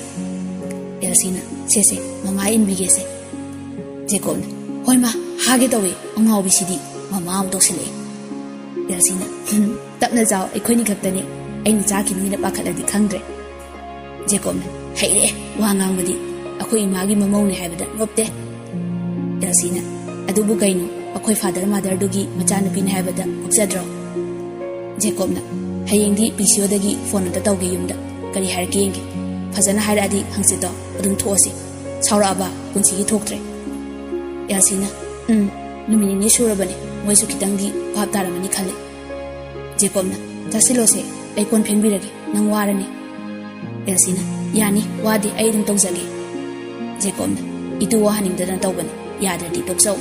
ꯑꯦꯜꯁꯤꯅ, "ꯁꯦ ꯁꯦ, ꯃꯃꯥ ꯏꯟꯕꯤꯒꯦꯁꯦ꯫" ꯖꯦꯀꯣꯕꯅ, "ꯍꯣꯏ ꯃꯥ, ꯍꯥꯒꯦ ꯇꯧꯋꯦ, ꯑꯉꯥꯎꯕꯤꯁꯤꯗꯤ ꯃꯃꯥ ꯑꯃꯨꯛ ꯇꯧꯁꯤꯜꯂꯛꯑꯦ꯫" ꯑꯦꯜꯁꯤꯅ, "ꯍꯨꯝ, ꯇꯞꯅ ꯆꯥꯎ, ꯑꯩꯈꯣꯏꯅꯤ ꯈꯛꯇꯅꯤ, ꯑꯩꯅ ꯆꯥꯈꯤꯅꯤꯅ ꯄꯥꯈꯠꯂꯗꯤ ꯈꯪꯗ꯭ꯔꯦ꯫" ꯖꯦꯀꯣꯕꯅ, "ꯍꯩꯔꯦ ꯋꯥ ꯉꯥꯡꯕꯗꯤ, ꯑꯩꯈꯣꯏ ꯏꯃꯥꯒꯤ ꯃꯃꯧꯅꯦ ꯍꯥꯏꯕꯗ ꯅꯣꯞꯇꯦ꯫" ꯑꯦꯜꯁꯤꯅ, "ꯑꯗꯨꯕꯨ ꯀꯩꯅꯣ, ꯑꯩꯈꯣꯏ ꯐꯥꯗꯔ ꯃꯥꯗꯔꯗꯨꯒꯤ ꯃꯆꯥꯅꯨꯄꯤꯅꯦ ꯍꯥꯏꯕꯗ ꯄꯛꯆꯗ꯭ꯔꯣ?" ꯖꯦꯀꯣꯕꯅ, ꯍꯌꯦꯡꯗꯤ ꯄꯤ ꯁꯤ ꯑꯣꯗꯒꯤ ꯐꯣꯟ ꯑꯝꯇ ꯇꯧꯒꯦ ꯌꯨꯝꯗ꯫ ꯀꯔꯤ ꯍꯥꯏꯔꯛꯀꯦ ꯌꯦꯡꯒꯦ꯫ ꯐꯖꯅ ꯍꯥꯏꯔꯛꯑꯗꯤ ꯍꯪꯆꯤꯠꯇꯣ ꯑꯗꯨꯝ ꯊꯣꯛꯑꯁꯤ꯫ ꯁꯥꯎꯔꯛꯑꯕ ꯄꯨꯟꯁꯤꯒꯤ ꯊꯣꯛꯇ꯭ꯔꯦ꯫ ꯑꯦꯜꯁꯤꯅ, "ꯎꯝ, ꯅꯨꯃꯤꯠ ꯅꯤꯅꯤ ꯁꯨꯔꯕꯅꯦ꯫ ꯃꯣꯏꯁꯨ ꯈꯤꯇꯪꯗꯤ ꯚꯥꯞ ꯇꯥꯔꯝꯃꯅꯤ ꯈꯜꯂꯦ꯫" ꯖꯦꯀꯣꯕꯅ, "ꯆꯥꯁꯤꯜꯂꯣꯁꯦ, ꯑꯩ ꯀꯣꯟ ꯐꯦꯡꯕꯤꯔꯒꯦ, ꯅꯪ ꯋꯥꯔꯅꯤ꯫" ꯑꯦꯜꯁꯤꯅ, "ꯌꯥꯅꯤ, ꯋꯥꯗꯦ, ꯑꯩ ꯑꯗꯨꯝ ꯇꯧꯖꯒꯦ꯫" ꯖꯦꯀꯣꯕꯅ, "ꯏꯇꯨ ꯋꯥꯍꯟꯅꯤꯡꯗꯗꯅ ꯇꯧꯕꯅꯤ, ꯌꯥꯗ꯭ꯔꯗꯤ ꯇꯣꯛꯆꯧ꯫"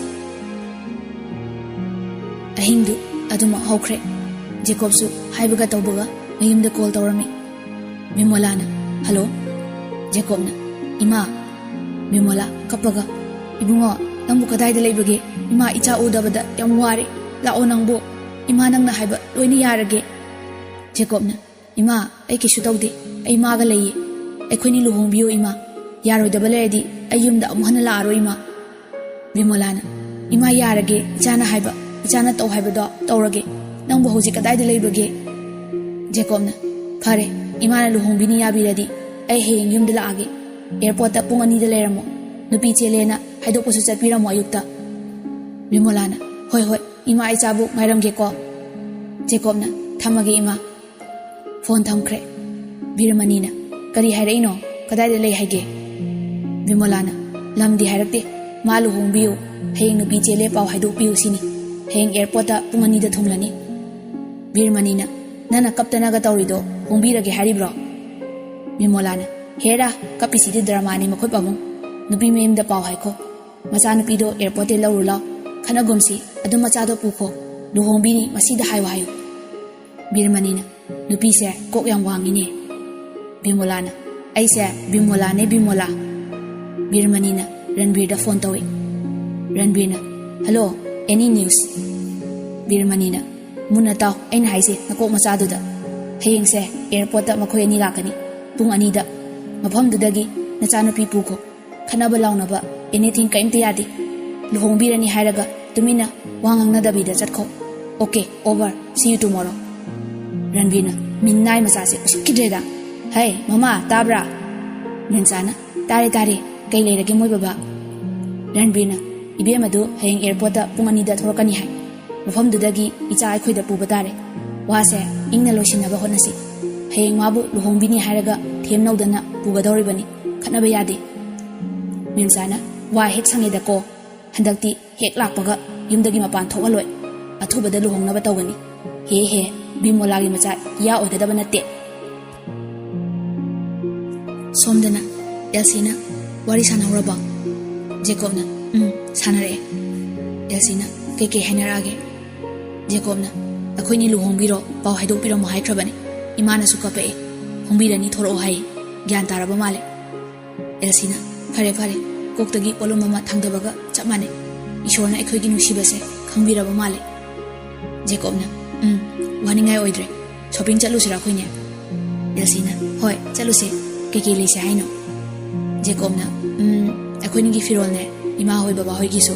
ꯑꯍꯤꯡꯗꯨ ꯑꯗꯨꯃꯛ ꯍꯧꯈ꯭ꯔꯦ꯫ ꯖꯦꯀꯣꯕꯁꯨ ꯍꯥꯏꯕꯒ ꯇꯧꯕꯒ ꯃꯌꯨꯝꯗ ꯀꯣꯜ ꯇꯧꯔꯝꯃꯤ꯫ ꯕꯤꯃꯣꯂꯥꯅ, "ꯍꯜꯂꯣ꯫" ꯖꯦꯀꯣꯕꯅ, "ꯏꯃꯥ꯫" ꯕꯤꯃꯣꯂꯥ ꯀꯞꯄꯒ, "ꯏꯕꯨꯡꯉꯣ, ꯅꯪꯕꯨ ꯀꯗꯥꯏꯗ ꯂꯩꯕꯒꯦ? ꯏꯃꯥ, ꯏꯆꯥ ꯎꯗꯕꯗ ꯌꯥꯝ ꯋꯥꯔꯦ꯫ ꯂꯥꯛꯑꯣ ꯅꯪꯕꯨ꯫ ꯏꯃꯥ, ꯅꯪꯅ ꯍꯥꯏꯕ ꯂꯣꯏꯅ ꯌꯥꯔꯒꯦ꯫" ꯖꯦꯀꯣꯕꯅ, "ꯏꯃꯥ, ꯑꯩ ꯀꯩꯁꯨ ꯇꯧꯗꯦ꯫ ꯑꯩ ꯏꯃꯥꯒ ꯂꯩꯌꯦ꯫ ꯑꯩꯈꯣꯏꯅꯤ ꯂꯨꯍꯣꯡꯕꯤꯌꯨ ꯏꯃꯥ꯫ ꯌꯥꯔꯣꯏꯗꯕ ꯂꯩꯔꯗꯤ ꯑꯩ ꯌꯨꯝꯗ ꯑꯃꯨꯛ ꯍꯟꯅ ꯂꯥꯛꯑꯔꯣꯏ ꯏꯃꯥ꯫" ꯕꯤꯃꯣꯂꯥꯅ, "ꯏꯃꯥ, ꯌꯥꯔꯒꯦ, ꯏꯆꯥꯅ ꯍꯥꯏꯕ, ꯏꯆꯥꯅ ꯇꯧ ꯍꯥꯏꯕꯗꯣ ꯇꯧꯔꯒꯦ꯫ ꯅꯪꯕꯨ ꯍꯧꯖꯤꯛ ꯀꯗꯥꯏꯗ ꯂꯩꯕꯒꯦ?" ꯖꯦꯀꯣꯕꯅ, "ꯐꯔꯦ, ꯏꯃꯥꯅ ꯂꯨꯍꯣꯡꯕꯤꯅꯤ ꯌꯥꯕꯤꯔꯗꯤ ꯑꯩ ꯍꯌꯦꯡ ꯌꯨꯝꯗ ꯂꯥꯛꯑꯒꯦ꯫ ꯑꯦꯌꯔꯄꯣꯔꯠꯇ ꯄꯨꯡ ꯑꯅꯤꯗ ꯂꯩꯔꯝꯃꯣ꯫ ꯅꯨꯄꯤ ꯆꯦꯜꯂꯦꯅ ꯍꯥꯏꯗꯣꯛꯄꯁꯨ ꯆꯠꯄꯤꯔꯝꯃꯣ ꯑꯌꯨꯛꯇ꯫" ꯕꯤꯃꯣꯂꯥꯅ, "ꯍꯣꯏ, ꯍꯣꯏ, ꯏꯃꯥ ꯏꯆꯥꯕꯨ ꯉꯥꯏꯔꯝꯒꯦꯀꯣ꯫" ꯖꯦꯀꯣꯕꯅ, "ꯊꯝꯃꯒꯦ ꯏꯃꯥ꯫" ꯐꯣꯟ ꯊꯝꯈ꯭ꯔꯦ꯫ ꯕꯤꯔꯃꯅꯤꯅ, "ꯀꯔꯤ ꯍꯥꯏꯔꯛꯏꯅꯣ? ꯀꯗꯥꯏꯗ ꯂꯩ ꯍꯥꯏꯒꯦ?" ꯕꯤꯃꯣꯂꯥꯅ, "ꯂꯝꯗꯤ ꯍꯥꯏꯔꯛꯇꯦ꯫ ꯃꯥ ꯂꯨꯍꯣꯡꯕꯤꯌꯨ, ꯍꯌꯦꯡ ꯅꯨꯄꯤ ꯆꯦꯜꯂꯦ ꯄꯥꯎ ꯍꯥꯏꯗꯣꯛꯄꯤꯌꯨ ꯁꯤꯅꯤ꯫ ꯍꯌꯦꯡ ꯑꯦꯌꯔꯄꯣꯔꯠꯇ ꯄꯨꯡ ꯑꯅꯤꯗ ꯊꯨꯡꯂꯅꯤ꯫" ꯕꯤꯔꯃꯅꯤꯅ, "ꯅꯪꯅ ꯀꯞꯇꯅꯒ ꯇꯧꯔꯤꯗꯣ ꯍꯣꯡꯕꯤꯔꯒꯦ ꯍꯥꯏꯔꯤꯕ꯭ꯔꯣ?" ꯕꯤꯃꯣꯂꯥꯅ, "ꯍꯦꯔꯥ, ꯀꯞꯄꯤꯁꯤꯗꯤ ꯗ꯭ꯔꯃꯥꯅꯤ ꯃꯈꯣꯏ ꯄꯥꯕꯨꯡ꯫ ꯅꯨꯄꯤ ꯃꯌꯨꯝꯗ ꯄꯥꯎ ꯍꯥꯏꯈꯣ꯫ ꯃꯆꯥꯅꯨꯄꯤꯗꯣ ꯑꯦꯌꯔꯄꯣꯔꯠꯇꯩ ꯂꯧꯔꯨ ꯂꯥꯎ꯫ ꯈꯠꯅꯒꯨꯝꯁꯤ, ꯑꯗꯨ ꯃꯆꯥꯗꯣ ꯄꯨꯈꯣ꯫ ꯂꯨꯍꯣꯡꯕꯤꯅꯤ ꯃꯁꯤꯗ ꯍꯥꯏꯌꯨ ꯍꯥꯏꯌꯨ꯫" ꯕꯤꯔꯃꯅꯤꯅ, "ꯅꯨꯄꯤꯁꯦ ꯀꯣꯛ ꯌꯥꯝ ꯋꯥꯡꯉꯤꯅꯦ꯫" ꯕꯤꯃꯣꯂꯥꯅ, "ꯑꯩꯁꯦ ꯕꯤꯃꯣꯂꯥꯅꯦ, ꯕꯤꯃꯣꯂꯥ꯫" ꯕꯤꯔꯃꯅꯤꯅ ꯔꯟꯕꯤꯔꯗ ꯐꯣꯟ ꯇꯧꯔꯤ꯫ ꯔꯟꯕꯤꯔꯅ, "ꯍꯜꯂꯣ, any news?" ꯕꯤꯔꯃꯅꯤꯅ, "ꯃꯨꯟꯅ ꯇꯥꯎ ꯑꯩꯅ ꯍꯥꯏꯁꯦ ꯅꯀꯣꯛ ꯃꯆꯥꯗꯨꯗ꯫ ꯍꯌꯦꯡꯁꯦ ꯑꯦꯌꯔꯄꯣꯔꯠꯇ ꯃꯈꯣꯏ ꯑꯅꯤ ꯂꯥꯛꯀꯅꯤ꯫ ꯄꯨꯡ ꯑꯅꯤꯗ꯫ ꯃꯐꯝꯗꯨꯗꯒꯤ ꯅꯆꯥꯅꯨꯄꯤ ꯄꯨꯈꯣ꯫ ꯈꯠꯅꯕ ꯂꯥꯎꯅꯕ, anything ꯀꯔꯤꯝꯇ ꯌꯥꯗꯦ꯫ ꯂꯨꯍꯣꯡꯕꯤꯔꯅꯤ ꯍꯥꯏꯔꯒ ꯇꯨꯃꯤꯟꯅ ꯋꯥ ꯉꯥꯡꯅꯗꯕꯤꯗ ꯆꯠꯈꯣ꯫ Okay, over. See you tomorrow." ꯔꯟꯕꯤꯔꯅ, "ꯃꯤꯅꯥꯏ ꯃꯆꯥꯁꯦ ꯎꯁꯤꯠꯈꯤꯗ꯭ꯔꯦꯗ꯫ ꯍꯩ, ꯃꯃꯥ, ꯇꯥꯕ꯭ꯔꯥ?" ꯃꯦꯟꯆꯥꯅ, "ꯇꯥꯔꯦ, ꯇꯥꯔꯦ꯫ ꯀꯩ ꯂꯩꯔꯒꯦ ꯃꯣꯏ ꯕꯕꯥ?" ꯔꯟꯕꯤꯔꯅ, "ꯏꯕꯦꯝꯃꯗꯨ ꯍꯌꯦꯡ ꯑꯦꯌꯔꯄꯣꯔꯠꯇ ꯄꯨꯡ ꯑꯅꯤꯗ ꯊꯣꯔꯛꯀꯅꯤ ꯍꯥꯏ꯫ ꯃꯐꯝꯗꯨꯗꯒꯤ ꯏꯆꯥ ꯑꯩꯈꯣꯏꯗ ꯄꯨꯕ ꯇꯥꯔꯦ꯫ ꯋꯥꯁꯦ ꯏꯪꯅ ꯂꯣꯏꯁꯤꯟꯅꯕ ꯍꯣꯠꯅꯁꯤ꯫ ꯍꯌꯦꯡ ꯃꯥꯕꯨ ꯂꯨꯍꯣꯡꯕꯤꯅꯤ ꯍꯥꯏꯔꯒ ꯊꯦꯝꯅꯧꯗꯅ ꯄꯨꯒꯗꯧꯔꯤꯕꯅꯤ꯫ ꯈꯠꯅꯕ ꯌꯥꯗꯦ꯫ ꯃꯦꯝꯆꯥꯅ, "ꯋꯥ ꯍꯦꯛ ꯁꯪꯉꯦꯗꯀꯣ꯫ ꯍꯟꯗꯛꯇꯤ ꯍꯦꯛ ꯂꯥꯛꯄꯒ ꯌꯨꯝꯗꯒꯤ ꯃꯄꯥꯟ ꯊꯣꯛꯍꯜꯂꯣꯏ꯫ ꯑꯊꯨꯕꯗ ꯂꯨꯍꯣꯡꯅꯕ ꯇꯧꯒꯅꯤ꯫ ꯍꯦ ꯍꯦ, ꯕꯤꯃꯣꯂꯥꯒꯤ ꯃꯆꯥ ꯏꯌꯥ ꯑꯣꯏꯒꯗꯕ ꯅꯠꯇꯦ꯫" ꯁꯣꯝꯗꯅ ꯑꯦꯜꯁꯤꯅ, "ꯋꯥꯔꯤ ꯁꯥꯟꯅꯍꯧꯔꯕꯣ?" ꯖꯦꯀꯣꯕꯅ, "ꯎꯝ, ꯁꯥꯟꯅꯔꯛꯑꯦ꯫" ꯑꯦꯜꯁꯤꯅ, "ꯀꯩꯀꯩ ꯍꯥꯏꯅꯔꯛꯑꯒꯦ?" ꯖꯦꯀꯣꯕꯅ, "ꯑꯩꯈꯣꯏꯅꯤ ꯂꯨꯍꯣꯡꯕꯤꯔꯣ, ꯄꯥꯎ ꯍꯥꯏꯗꯣꯛꯄꯤꯔꯝꯃꯣ ꯍꯥꯏꯈ꯭ꯔꯕꯅꯦ꯫ ꯏꯃꯥꯅꯁꯨ ꯀꯞꯄꯛꯑꯦ꯫ ꯍꯣꯡꯕꯤꯔꯅꯤ, ꯊꯣꯔꯛꯑꯣ ꯍꯥꯏꯌꯦ꯫ ꯒ꯭ꯌꯥꯟ ꯇꯥꯔꯕ ꯃꯥꯜꯂꯦ꯫" ꯑꯦꯜꯁꯤꯅ, "ꯐꯔꯦ, ꯐꯔꯦ, ꯀꯣꯛꯇꯒꯤ ꯄꯣꯠꯂꯨꯝ ꯑꯃ ꯊꯥꯡꯗꯕꯒ ꯆꯞ ꯃꯥꯟꯅꯩ꯫ ꯏꯁꯣꯔꯅ ꯑꯩꯈꯣꯏꯒꯤ ꯅꯨꯡꯁꯤꯕꯁꯦ ꯈꯪꯕꯤꯔꯕ ꯃꯥꯜꯂꯦ꯫" ꯖꯦꯀꯣꯕꯅ, "ꯎꯝ, ꯋꯥꯅꯤꯡꯉꯥꯏ ꯑꯣꯏꯗ꯭ꯔꯦ꯫ ꯁꯣꯄꯤꯡ ꯆꯠꯂꯨꯁꯤꯔꯥ ꯑꯩꯈꯣꯏꯅꯦ?" ꯑꯦꯜꯁꯤꯅ, "ꯍꯣꯏ, ꯆꯠꯂꯨꯁꯦ꯫ ꯀꯩꯀꯩ ꯂꯩꯁꯦ ꯍꯥꯏꯅꯣ?" ꯖꯦꯀꯣꯕꯅ, "ꯎꯝ, ꯑꯩꯈꯣꯏꯅꯤꯒꯤ ꯐꯤꯔꯣꯜꯅꯦ, ꯏꯃꯥ ꯍꯣꯏ ꯕꯕꯥ ꯍꯣꯏꯒꯤꯁꯨ,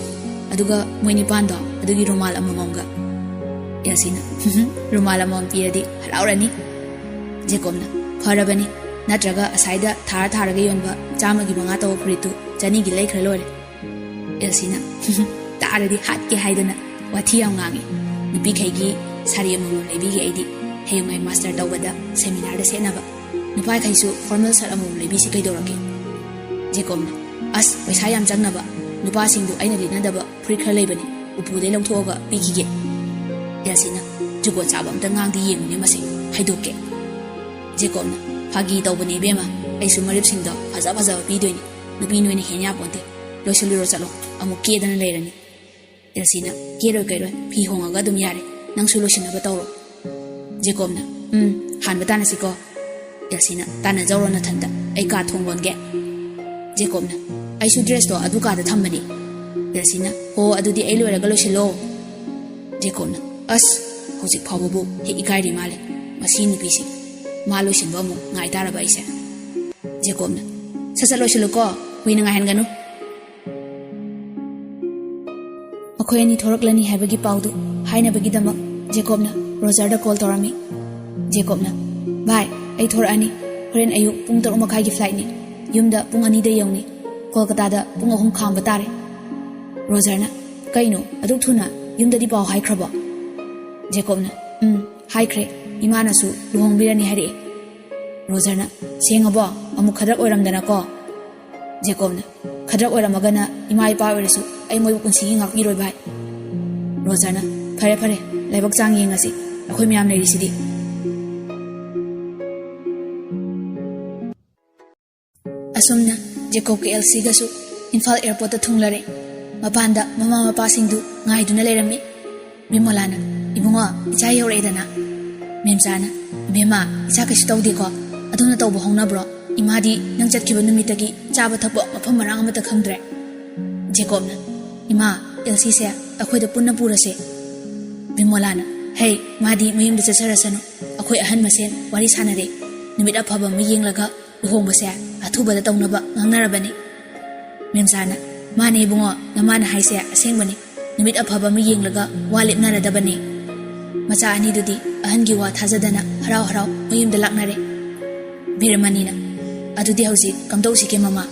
ꯑꯗꯨꯒ ꯃꯣꯏ ꯅꯤꯄꯥꯟꯗꯣ ꯑꯗꯨꯒꯤ ꯔꯨꯃꯥꯜ ꯑꯃꯃꯝꯒ꯫" ꯑꯦꯜꯁꯤꯅ, "ꯔꯨꯃꯥꯜ ꯑꯃꯃꯝ ꯄꯤꯔꯗꯤ ꯍꯔꯥꯎꯔꯅꯤ꯫" ꯖꯦꯀꯣꯕꯅ, "ꯐꯔꯕꯅꯤ, ꯅꯠꯇ꯭ꯔꯒ ꯑꯁꯥꯏꯗ ꯊꯥꯔ ꯊꯥꯔꯒ ꯌꯣꯟꯕ ꯆꯥꯝꯃꯒꯤ ꯃꯉꯥ ꯇꯧꯕ ꯐꯨꯔꯤꯠꯇꯨ ꯆꯅꯤꯒꯤ ꯂꯩꯈ꯭ꯔ ꯂꯣꯏꯔꯦ꯫" ꯑꯦꯜꯁꯤꯅ, "ꯇꯥꯔꯗꯤ ꯍꯥꯠꯀꯦ ꯍꯥꯏꯗꯅ ꯋꯥꯊꯤ ꯌꯥꯝ ꯉꯥꯡꯉꯤ꯫ ꯅꯨꯄꯤꯈꯩꯒꯤ ꯁꯥꯔꯤ ꯑꯃꯃꯝ ꯂꯩꯕꯤꯒꯦ ꯑꯩꯗꯤ, ꯍꯌꯦꯡꯋꯥꯏ ꯃꯥꯁꯇꯔ ꯇꯧꯕꯗ ꯁꯦꯃꯤꯅꯥꯔꯗ ꯁꯦꯠꯅꯕ꯫ ꯅꯨꯄꯥꯈꯩꯁꯨ ꯐꯣꯔꯃꯦꯜ ꯁꯔꯠ ꯑꯃꯃꯝ ꯂꯩꯕꯤꯁꯤ ꯀꯩꯗꯧꯔꯒꯦ?" ꯖꯦꯀꯣꯕꯅ, "ꯑꯁ, ꯄꯩꯁꯥ ꯌꯥꯝ ꯆꯪꯅꯕ꯫ ꯅꯨꯄꯥꯁꯤꯡꯗꯨ ꯑꯩꯅ ꯂꯤꯠꯅꯗꯕ ꯐꯨꯔꯤꯠ ꯈꯔ ꯂꯩꯕꯅꯤ, ꯎꯄꯨꯗꯩ ꯂꯧꯊꯣꯛꯑꯒ ꯄꯤꯈꯤꯒꯦ꯫" ꯑꯦꯜꯁꯤꯅ, "ꯖꯨꯒꯣꯠ ꯆꯥꯕ ꯑꯝꯇ ꯉꯥꯡꯗꯤ ꯌꯦꯡꯉꯨꯅꯦ ꯃꯁꯦ, ꯍꯥꯏꯗꯣꯛꯀꯦ꯫" ꯖꯦꯀꯣꯕꯅ, "ꯐꯥꯒꯤ ꯇꯧꯕꯅꯦ ꯏꯕꯦꯝꯃ, ꯑꯩꯁꯨ ꯃꯔꯨꯞꯁꯤꯡꯗꯣ ꯐꯖ ꯐꯖꯕ ꯄꯤꯗꯣꯏꯅꯤ꯫ ꯅꯨꯄꯤ ꯅꯣꯏꯅ ꯍꯦꯟ ꯌꯥꯄꯣꯟꯇꯦ꯫ ꯂꯣꯏꯁꯤꯜꯂꯨꯔꯣ ꯆꯠꯂꯣ, ꯑꯃꯨꯛ ꯀꯦꯗꯅ ꯂꯩꯔꯅꯤ꯫" ꯑꯦꯜꯁꯤꯅ, "ꯀꯦꯔꯣꯏ ꯀꯩꯔꯣꯏ, ꯐꯤ ꯍꯣꯡꯉꯒ ꯑꯗꯨꯝ ꯌꯥꯔꯦ꯫ ꯅꯪꯁꯨ ꯂꯣꯏꯁꯤꯟꯅꯕ ꯇꯧꯔꯣ꯫" ꯖꯦꯀꯣꯕꯅ, "ꯎꯝ, ꯍꯥꯟꯕ ꯇꯥꯟꯅꯁꯤꯀꯣ꯫" ꯑꯦꯜꯁꯤꯅ, "ꯇꯥꯟꯅꯖꯧꯔꯣ ꯅꯊꯟꯇ, ꯑꯩ ꯀꯥ ꯊꯣꯡ ꯂꯣꯟꯒꯦ꯫" ꯖꯦꯀꯣꯕꯅ, "ꯑꯩꯁꯨ ꯗ꯭ꯔꯦꯁꯇꯣ ꯑꯗꯨ ꯀꯥꯗ ꯊꯝꯕꯅꯤ꯫" ꯑꯦꯜꯁꯤꯅ, "ꯍꯣ, ꯑꯗꯨꯗꯤ ꯑꯩ ꯂꯣꯏꯔꯒ ꯂꯣꯏꯁꯤꯜꯂꯣ꯫" ꯖꯦꯀꯣꯕꯅ, "ꯑꯁ, ꯍꯧꯖꯤꯛ ꯐꯥꯎꯕꯕꯨ ꯍꯦꯛ ꯏꯀꯥꯏꯔꯤ ꯃꯥꯜꯂꯦ ꯃꯁꯤ ꯅꯨꯄꯤꯁꯦ꯫ ꯃꯥ ꯂꯣꯏꯁꯤꯟꯕ ꯑꯃꯨꯛ ꯉꯥꯏ ꯇꯥꯔꯕ ꯑꯩꯁꯦ꯫" ꯖꯦꯀꯣꯕꯅ, "ꯁꯠ ꯁꯠ ꯂꯣꯏꯁꯤꯜꯂꯨꯀꯣ, ꯀꯨꯏꯅ ꯉꯥꯏꯍꯟꯒꯅꯨ꯫" ꯃꯈꯣꯏ ꯑꯅꯤ ꯊꯣꯔꯛꯂꯅꯤ ꯍꯥꯏꯕꯒꯤ ꯄꯥꯎꯗꯨ ꯍꯥꯏꯅꯕꯒꯤꯗꯃꯛ ꯖꯦꯀꯣꯕꯅ ꯔꯣꯖꯔꯗ ꯀꯣꯜ ꯇꯧꯔꯝꯃꯤ꯫ ꯖꯦꯀꯣꯕꯅ, "ꯚꯥꯏ, ꯑꯩ ꯊꯣꯔꯛꯑꯅꯤ꯫ ꯍꯣꯔꯦꯟ ꯑꯌꯨꯛ ꯄꯨꯡ ꯇꯔꯨꯛ ꯃꯈꯥꯏꯒꯤ ꯐ꯭ꯂꯥꯏꯠꯅꯤ꯫ ꯌꯨꯝꯗ ꯄꯨꯡ ꯑꯅꯤꯗ ꯌꯧꯅꯤ꯫ ꯀꯣꯜꯀꯇꯥꯗ ꯄꯨꯡ ꯑꯍꯨꯝ ꯈꯥꯝꯕ ꯇꯥꯔꯦ꯫" ꯔꯣꯖꯔꯅ, "ꯀꯩꯅꯣ, ꯑꯗꯨꯛ ꯊꯨꯅ? ꯌꯨꯝꯗꯗꯤ ꯄꯥꯎ ꯍꯥꯏꯈ꯭ꯔꯕꯣ?" ꯖꯦꯀꯣꯕꯅ, "ꯎꯝ, ꯍꯥꯏꯈ꯭ꯔꯦ꯫ ꯏꯃꯥꯅꯁꯨ ꯂꯨꯍꯣꯡꯕꯤꯔꯅꯤ ꯍꯥꯏꯔꯛꯑꯦ꯫ ꯔꯣꯖꯔꯅ, "ꯁꯦꯡꯉꯕꯣ? ꯑꯃꯨꯛ ꯈꯗ꯭ꯔꯛ ꯑꯣꯏꯔꯝꯗꯅꯀꯣ?" ꯖꯦꯀꯣꯕꯅ, "ꯈꯗ꯭ꯔꯛ ꯑꯣꯏꯔꯝꯃꯒꯅ ꯏꯃꯥ ꯏꯄꯥ ꯑꯣꯏꯔꯁꯨ ꯑꯩ ꯃꯣꯏꯕꯨ ꯄꯨꯟꯁꯤꯒꯤ ꯉꯥꯛꯄꯤꯔꯣꯏ ꯚꯥꯏ꯫" ꯔꯣꯖꯔꯅ, "ꯐꯔꯦ ꯐꯔꯦ, ꯂꯥꯏꯕꯛ ꯆꯥꯡ ꯌꯦꯡꯉꯁꯤ, ꯑꯩꯈꯣꯏ ꯃꯌꯥꯝ ꯂꯩꯔꯤꯁꯤꯗꯤ꯫" ꯑꯁꯨꯝꯅ ꯖꯦꯀꯣꯕꯀ ꯑꯦꯜꯁꯤꯒꯁꯨ ꯏꯝꯐꯥꯜ ꯑꯦꯌꯔꯄꯣꯔꯠꯇ ꯊꯨꯡꯂꯔꯦ꯫ ꯃꯄꯥꯟꯗ ꯃꯃꯥ ꯃꯄꯥꯁꯤꯡꯗꯨ ꯉꯥꯏꯗꯨꯅ ꯂꯩꯔꯝꯃꯤ꯫ ꯕꯤꯃꯣꯂꯥꯅ, "ꯏꯕꯨꯡꯉꯣ, ꯏꯆꯥ ꯌꯧꯔꯛꯑꯦꯗꯅ꯫" ꯃꯦꯝꯆꯥꯅ, "ꯏꯕꯦꯝꯃ, ꯏꯆꯥ ꯀꯩꯁꯨ ꯇꯧꯗꯦꯀꯣ? ꯑꯗꯣꯝꯅ ꯇꯧꯕ ꯍꯧꯅꯕ꯭ꯔꯣ? ꯏꯃꯥꯗꯤ ꯅꯪ ꯆꯠꯈꯤꯕ ꯅꯨꯃꯤꯠꯇꯒꯤ ꯆꯥꯕ ꯊꯛꯄ ꯃꯐꯝ ꯃꯔꯥꯡ ꯑꯃꯠꯇ ꯈꯪꯗ꯭ꯔꯦ꯫" ꯖꯦꯀꯣꯕꯅ, "ꯏꯃꯥ, ꯑꯦꯜꯁꯤꯁꯦ ꯑꯩꯈꯣꯏꯗ ꯄꯨꯟꯅ ꯄꯨꯔꯁꯦ꯫" ꯕꯤꯃꯣꯂꯥꯅ, "ꯍꯩ, ꯃꯥꯗꯤ ꯃꯌꯨꯝꯗ ꯆꯠꯆꯔꯁꯅꯨ꯫ ꯑꯩꯈꯣꯏ ꯑꯍꯟ ꯃꯁꯦꯟ ꯋꯥꯔꯤ ꯁꯥꯟꯅꯔꯦ꯫ ꯅꯨꯃꯤꯠ ꯑꯐꯕ ꯑꯃ ꯌꯦꯡꯂꯒ ꯂꯨꯍꯣꯡꯕꯁꯦ ꯑꯊꯨꯕꯗ ꯇꯧꯅꯕ ꯉꯥꯡꯅꯔꯕꯅꯤ꯫" ꯃꯦꯝꯆꯥꯅ, "ꯃꯥꯅꯦ ꯏꯕꯨꯡꯉꯣ, ꯅꯃꯥꯅ ꯍꯥꯏꯁꯦ ꯑꯁꯦꯡꯕꯅꯤ꯫ ꯅꯨꯃꯤꯠ ꯑꯐꯕ ꯑꯃ ꯌꯦꯡꯂꯒ ꯋꯥ ꯂꯦꯞꯅꯔꯗꯕꯅꯤ꯫" ꯃꯆꯥ ꯑꯅꯤꯗꯨꯗꯤ ꯑꯍꯟꯒꯤ ꯋꯥ ꯊꯥꯖꯗꯅ ꯍꯔꯥꯎ ꯍꯔꯥꯎ ꯃꯌꯨꯝꯗ ꯂꯥꯛꯅꯔꯦ꯫ ꯕꯤꯔꯃꯅꯤꯅ, "ꯑꯗꯨꯗꯤ ꯍꯧꯖꯤꯛ ꯀꯝꯗꯧꯁꯤꯒꯦ ꯃꯃꯥ?"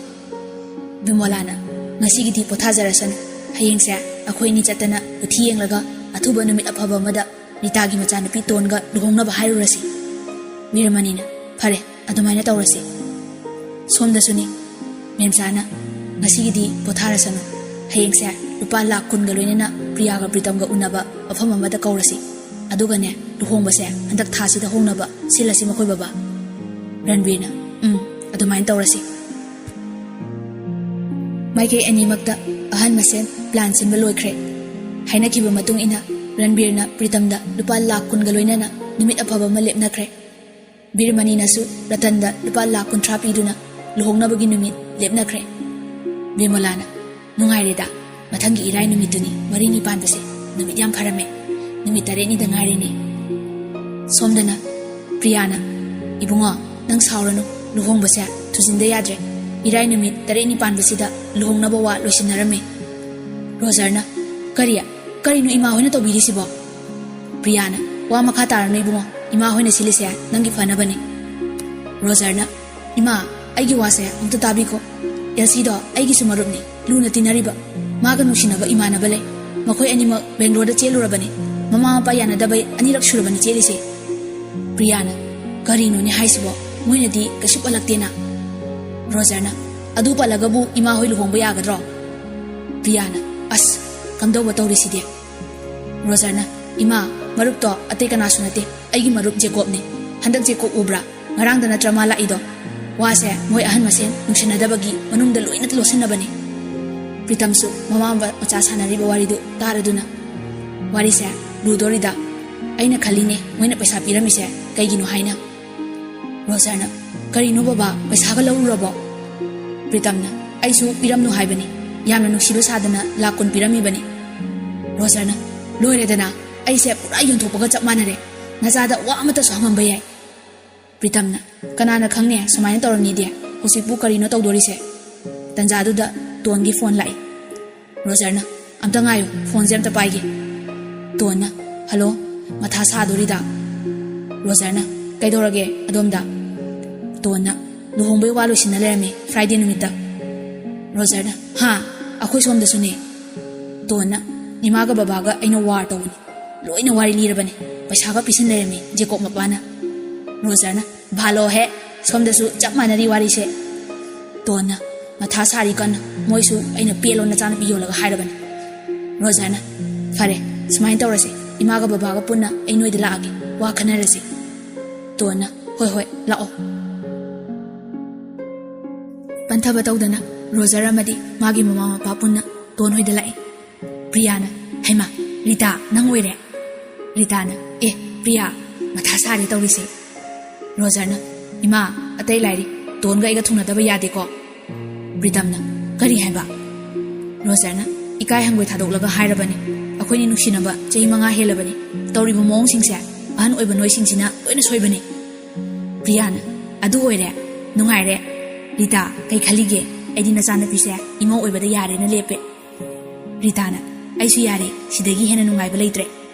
ꯕꯤꯃꯣꯂꯥꯅ, "ꯉꯁꯤꯒꯤꯗꯤ ꯄꯣꯊꯥꯖꯔꯁꯅꯨ꯫ ꯍꯌꯦꯡꯁꯦ ꯑꯩꯈꯣꯏ ꯑꯅꯤ ꯆꯠꯇꯅ ꯀꯨꯊꯤ ꯌꯦꯡꯂꯒ ꯑꯊꯨꯕ ꯅꯨꯃꯤꯠ ꯑꯐꯕ ꯑꯃꯗ ꯔꯤꯇꯥꯒꯤ ꯃꯆꯥꯅꯨꯄꯤ ꯇꯣꯟꯒ ꯂꯨꯍꯣꯡꯅꯕ ꯍꯥꯏꯔꯨꯔꯁꯤ꯫" ꯕꯤꯔꯃꯅꯤꯅ, "ꯐꯔꯦ, ꯑꯗꯨꯃꯥꯏꯅ ꯇꯧꯔꯁꯤ꯫" ꯁꯣꯝꯗꯁꯨꯅꯤ꯫ ꯃꯦꯝꯆꯥꯅ, "ꯉꯁꯤꯒꯤꯗꯤ ꯄꯣꯊꯥꯔꯁꯅꯨ꯫ ꯍꯌꯦꯡꯁꯦ ꯂꯨꯄꯥ ꯂꯥꯛ ꯀꯨꯟꯒ ꯂꯣꯏꯅꯅ ꯄ꯭ꯔꯤꯌꯥꯒ ꯄ꯭ꯔꯤꯇꯝꯒ ꯎꯅꯕ ꯃꯐꯝ ꯑꯃꯗ ꯀꯧꯔꯁꯤ꯫ ꯑꯗꯨꯒꯅꯦ, ꯂꯨꯍꯣꯡꯕꯁꯦ ꯍꯟꯗꯛ ꯊꯥꯁꯤꯗ ꯍꯣꯡꯅꯕ ꯁꯤꯜꯂꯁꯤ ꯃꯈꯣꯏ ꯕꯕꯥ꯫" ꯔꯟꯕꯤꯔꯅ, "ꯎꯝ, ꯑꯗꯨꯃꯥꯏꯅ ꯇꯧꯔꯁꯤ꯫" ꯃꯥꯏꯀꯩ ꯑꯅꯤꯃꯛꯇ ꯑꯍꯟ ꯃꯁꯦꯟ ꯄ꯭ꯂꯥꯟ ꯁꯤꯟꯕ ꯂꯣꯏꯈ꯭ꯔꯦ꯫ ꯍꯥꯏꯅꯈꯤꯕ ꯃꯇꯨꯡ ꯏꯟꯅ ꯔꯟꯕꯤꯔꯅ ꯄ꯭ꯔꯤꯇꯝꯗ ꯂꯨꯄꯥ ꯂꯥꯛ ꯀꯨꯟꯒ ꯂꯣꯏꯅꯅ ꯅꯨꯃꯤꯠ ꯑꯐꯕ ꯑꯃ ꯂꯦꯞꯅꯈ꯭ꯔꯦ꯫ ꯕꯤꯔꯃꯅꯤꯅꯁꯨ ꯔꯇꯟꯗ ꯂꯨꯄꯥ ꯂꯥꯛ ꯀꯨꯟꯊ꯭ꯔꯥ ꯄꯤꯗꯨꯅ ꯂꯨꯍꯣꯡꯅꯕꯒꯤ ꯅꯨꯃꯤꯠ ꯂꯦꯞꯅꯈ꯭ꯔꯦ꯫ ꯕꯤꯃꯂꯥꯅ, "ꯅꯨꯡꯉꯥꯏꯔꯦꯗ, ꯃꯊꯪꯒꯤ ꯏꯔꯥꯏ ꯅꯨꯃꯤꯠꯇꯨꯅꯤ ꯃꯔꯤꯅꯤ ꯄꯥꯟꯕꯁꯦ꯫ ꯅꯨꯃꯤꯠ ꯌꯥꯝ ꯐꯔꯝꯃꯦ꯫ ꯅꯨꯃꯤꯠ ꯇꯔꯦꯠꯅꯤꯗ ꯉꯥꯏꯔꯦꯅꯦ꯫" ꯁꯣꯝꯗꯅ ꯄ꯭ꯔꯤꯌꯥꯅ, "ꯏꯕꯨꯡꯉꯣ, ꯅꯪ ꯁꯥꯎꯔꯅꯨ, ꯂꯨꯍꯣꯡꯕꯁꯦ ꯊꯨꯖꯤꯟꯗ ꯌꯥꯗ꯭ꯔꯦ꯫ ꯏꯔꯥꯏ ꯅꯨꯃꯤꯠ ꯇꯔꯦꯠꯅꯤ ꯄꯥꯟꯕꯁꯤꯗ ꯂꯨꯍꯣꯡꯅꯕ ꯋꯥ ꯂꯣꯏꯁꯤꯟꯅꯔꯝꯃꯦ꯫" ꯔꯣꯖꯔꯅ, "ꯀꯔꯤ? ꯀꯔꯤꯅꯣ ꯏꯃꯥ ꯍꯣꯏꯅ ꯇꯧꯕꯤꯔꯤꯁꯤꯕꯣ?" ꯄ꯭ꯔꯤꯌꯥꯅ, "ꯋꯥ ꯃꯈꯥ ꯇꯥꯔꯅꯨ ꯏꯕꯨꯡꯉꯣ, ꯏꯃꯥ ꯍꯣꯏꯅ ꯁꯤꯜꯂꯤꯁꯦ ꯅꯪꯒꯤ ꯐꯅꯕꯅꯤ꯫" ꯔꯣꯖꯔꯅ, "ꯏꯃꯥ, ꯑꯩꯒꯤ ꯋꯥꯁꯦ ꯑꯃꯨꯛꯇ ꯇꯥꯕꯤꯈꯣ꯫ ꯑꯦꯜꯁꯤꯗꯣ ꯑꯩꯒꯤꯁꯨ ꯃꯔꯨꯞꯅꯤ, ꯂꯨꯅ ꯇꯤꯟꯅꯔꯤꯕ꯫ ꯃꯥꯒ ꯅꯨꯡꯁꯤꯅꯕ ꯏꯃꯥꯟꯅꯕ ꯂꯩ꯫ ꯃꯈꯣꯏ ꯑꯅꯤꯃꯛ ꯕꯦꯡꯒ꯭ꯂꯣꯔꯗ ꯆꯦꯜꯂꯨꯔꯕꯅꯤ꯫ ꯃꯃꯥ ꯃꯄꯥ ꯌꯥꯅꯗꯕꯩ ꯑꯅꯤꯔꯛ ꯁꯨꯔꯕꯅꯤ ꯆꯦꯜꯂꯤꯁꯦ꯫" ꯄ꯭ꯔꯤꯌꯥꯅ, "ꯀꯔꯤꯅꯣꯅꯦ ꯍꯥꯏꯁꯤꯕꯣ? ꯃꯣꯏꯅꯗꯤ ꯀꯩꯁꯨ ꯄꯜꯂꯛꯇꯦꯅ?" ꯔꯣꯖꯔꯅ, "ꯑꯗꯨ ꯄꯜꯂꯒꯕꯨ ꯏꯃꯥ ꯍꯣꯏ ꯂꯨꯍꯣꯡꯕ ꯌꯥꯒꯗ꯭ꯔꯣ?" ꯄ꯭ꯔꯤꯌꯥꯅ, "ꯑꯁ, ꯀꯝꯗꯧꯕ ꯇꯧꯔꯤꯁꯤꯗꯤ?" ꯔꯣꯖꯔꯅ, "ꯏꯃꯥ, ꯃꯔꯨꯞꯇꯣ ꯑꯇꯩ ꯀꯅꯥꯁꯨ ꯅꯠꯇꯦ, ꯑꯩꯒꯤ ꯃꯔꯨꯞ ꯖꯦꯀꯣꯕꯅꯦ꯫ ꯍꯟꯗꯛ ꯖꯦꯀꯣꯕ ꯎꯕ꯭ꯔꯥ? ꯉꯔꯥꯡꯗ ꯅꯠꯇ꯭ꯔ ꯃꯥ ꯂꯥꯛꯏꯗꯣ? ꯋꯥꯁꯦ ꯃꯣꯏ ꯑꯍꯟ ꯃꯁꯦꯟ ꯅꯨꯡꯁꯤꯅꯗꯕꯒꯤ ꯃꯅꯨꯡꯗ ꯂꯣꯏꯅ ꯂꯣꯠꯁꯤꯟꯅꯕꯅꯦ꯫" ꯄ꯭ꯔꯤꯇꯝꯁꯨ ꯃꯃꯥ ꯃꯆꯥ ꯁꯥꯟꯅꯔꯤꯕ ꯋꯥꯔꯤꯗꯨ ꯇꯥꯔꯗꯨꯅ, "ꯋꯥꯔꯤꯁꯦ ꯂꯨꯗꯣꯔꯤꯗ꯫ ꯑꯩꯅ ꯈꯜꯂꯤꯅꯦ ꯃꯣꯏꯅ ꯄꯩꯁꯥ ꯄꯤꯔꯝꯃꯤꯁꯦ ꯀꯩꯒꯤꯅꯣ ꯍꯥꯏꯅ꯫" ꯔꯣꯖꯔꯅ, "ꯀꯔꯤꯅꯣ ꯕꯕꯥ, ꯄꯩꯁꯥꯒ ꯂꯧꯔꯨꯔꯕꯣ?" ꯄ꯭ꯔꯤꯇꯝꯅ, "ꯑꯩꯁꯨ ꯄꯤꯔꯝꯅꯨ ꯍꯥꯏꯕꯅꯤ꯫ ꯌꯥꯝꯅ ꯅꯨꯡꯁꯤꯕ ꯁꯥꯗꯅ ꯂꯥꯛ ꯀꯨꯟ ꯄꯤꯔꯝꯃꯤꯕꯅꯤ꯫" ꯔꯣꯖꯔꯅ, "ꯂꯣꯏꯔꯦꯗꯅ, ꯑꯩꯁꯦ ꯄꯨꯔꯥ ꯌꯣꯟꯊꯣꯛꯄꯒ ꯆꯞ ꯃꯥꯟꯅꯔꯦ꯫ ꯅꯆꯥꯗ ꯋꯥ ꯑꯃꯠꯇꯁꯨ ꯍꯪꯉꯝꯕ ꯌꯥꯏ꯫" ꯄ꯭ꯔꯤꯇꯝꯅ, "ꯀꯅꯥꯅ ꯈꯪꯅꯦ ꯁꯨꯃꯥꯏꯅ ꯇꯧꯔꯝꯅꯤꯗꯤ? ꯍꯧꯖꯤꯛꯄꯨ ꯀꯔꯤꯅꯣ ꯇꯧꯗꯣꯔꯤꯁꯦ?" ꯇꯟꯖꯥꯗꯨꯗ ꯇꯣꯟꯒꯤ ꯐꯣꯟ ꯂꯥꯛꯏ꯫ ꯔꯣꯖꯔꯅ, "ꯑꯝꯇ ꯉꯥꯏꯌꯨ, ꯐꯣꯟꯁꯦ ꯑꯝꯇ ꯄꯥꯏꯒꯦ꯫" ꯇꯣꯟꯅ, "ꯍꯜꯂꯣ, ꯃꯊꯥ ꯁꯥꯗꯣꯔꯤꯗ?" ꯔꯣꯖꯔꯅ, "ꯀꯩꯗꯧꯔꯒꯦ ꯑꯗꯣꯝꯗ?" ꯇꯣꯟꯅ, "ꯂꯨꯍꯣꯡꯕꯩ ꯋꯥ ꯂꯣꯏꯁꯤꯟꯅ ꯂꯩꯔꯝꯃꯤ ꯐ꯭ꯔꯥꯏꯗꯦ ꯅꯨꯃꯤꯠꯇ꯫" ꯔꯣꯖꯔꯅ, "ꯍꯥ? ꯑꯩꯈꯣꯏ ꯁꯣꯝꯗꯁꯨꯅꯦ꯫" ꯇꯣꯟꯅ, "ꯏꯃꯥꯒ ꯕꯕꯥꯒ ꯑꯩꯅ ꯋꯥꯔ ꯇꯧꯕꯅꯤ꯫ ꯂꯣꯏꯅ ꯋꯥꯔꯤ ꯂꯤꯔꯕꯅꯤ꯫ ꯄꯩꯁꯥꯒ ꯄꯤꯁꯤꯟ ꯂꯩꯔꯝꯃꯤ ꯖꯦꯀꯣꯕ ꯃꯄꯥꯅ꯫" ꯔꯣꯖꯔꯅ, "ꯚꯥꯂꯣ ꯍꯦ, ꯁꯣꯝꯗꯁꯨ ꯆꯞ ꯃꯥꯟꯅꯔꯤ ꯋꯥꯔꯤꯁꯦ꯫" ꯇꯣꯟꯅ, "ꯃꯊꯥ ꯁꯥꯔꯤ ꯀꯟꯅ, ꯃꯣꯏꯁꯨ ꯑꯩꯅ ꯄꯦꯜꯂꯣ ꯅꯆꯥꯅꯨꯄꯤ ꯌꯣꯜꯂꯒ ꯍꯥꯏꯔꯕꯅꯤ꯫" ꯔꯣꯖꯔꯅ, "ꯐꯔꯦ, ꯁꯨꯃꯥꯏꯅ ꯇꯧꯔꯁꯦ, ꯏꯃꯥꯒ ꯕꯕꯥꯒ ꯄꯨꯟꯅ ꯑꯩ ꯅꯣꯏꯗ ꯂꯥꯛꯑꯒꯦ, ꯋꯥ ꯈꯟꯅꯔꯁꯤ꯫" ꯇꯣꯟꯅ, "ꯍꯣꯏ ꯍꯣꯏ, ꯂꯥꯛꯑꯣ꯫" ꯄꯟꯊꯕ ꯇꯧꯗꯅ ꯔꯣꯖꯔ ꯑꯃꯗꯤ ꯃꯥꯒꯤ ꯃꯃꯥ ꯃꯄꯥ ꯄꯨꯟꯅ ꯇꯣꯟ ꯍꯣꯏꯗ ꯂꯥꯛꯏ꯫ ꯄ꯭ꯔꯤꯌꯥꯅ, "ꯍꯩꯃꯥ, ꯔꯤꯇꯥ, ꯅꯪ ꯑꯣꯏꯔꯦ?" ꯔꯤꯇꯥꯅ, "ꯑꯦ, ꯄ꯭ꯔꯤꯌꯥ, ꯃꯊꯥ ꯁꯥꯔꯦ ꯇꯧꯔꯤꯁꯦ꯫" ꯔꯣꯖꯔꯅ, "ꯏꯃꯥ, ꯑꯇꯩ ꯂꯥꯏꯔꯤ, ꯇꯣꯟꯒ ꯑꯩꯒ ꯊꯨꯡꯅꯗꯕ ꯌꯥꯗꯦꯀꯣ꯫" ꯄ꯭ꯔꯤꯇꯝꯅ, "ꯀꯔꯤ ꯍꯥꯏꯕ?" ꯔꯣꯖꯔꯅ, "ꯏꯀꯥꯏ ꯍꯪꯒꯣꯏ ꯊꯥꯗꯣꯛꯂꯒ ꯍꯥꯏꯔꯕꯅꯤ꯫ ꯑꯩꯈꯣꯏꯅꯤ ꯅꯨꯡꯁꯤꯅꯕ ꯆꯍꯤ ꯃꯉꯥ ꯍꯦꯜꯂꯕꯅꯤ꯫ ꯇꯧꯔꯤꯕ ꯃꯑꯣꯡꯁꯤꯡꯁꯦ ꯑꯍꯟ ꯑꯣꯏꯕ ꯅꯣꯏꯁꯤꯡꯁꯤꯅ ꯂꯣꯏꯅ ꯁꯣꯏꯕꯅꯤ꯫" ꯄ꯭ꯔꯤꯌꯥꯅ, "ꯑꯗꯨ ꯑꯣꯏꯔꯦ? ꯅꯨꯡꯉꯥꯏꯔꯦ꯫ ꯔꯤꯇꯥ, ꯀꯩ ꯈꯜꯂꯤꯒꯦ? ꯑꯩꯗꯤ ꯅꯆꯥꯅꯨꯄꯤꯁꯦ ꯏꯃꯧ ꯑꯣꯏꯕꯗ ꯌꯥꯔꯦꯅ ꯂꯦꯞꯄꯦ꯫" ꯔꯤꯇꯥꯅ, "ꯑꯩꯁꯨ ꯌꯥꯔꯦ, ꯁꯤꯗꯒꯤ ꯍꯦꯟꯅ ꯅꯨꯡꯉꯥꯏꯕ ꯂꯩꯇ꯭ꯔꯦ꯫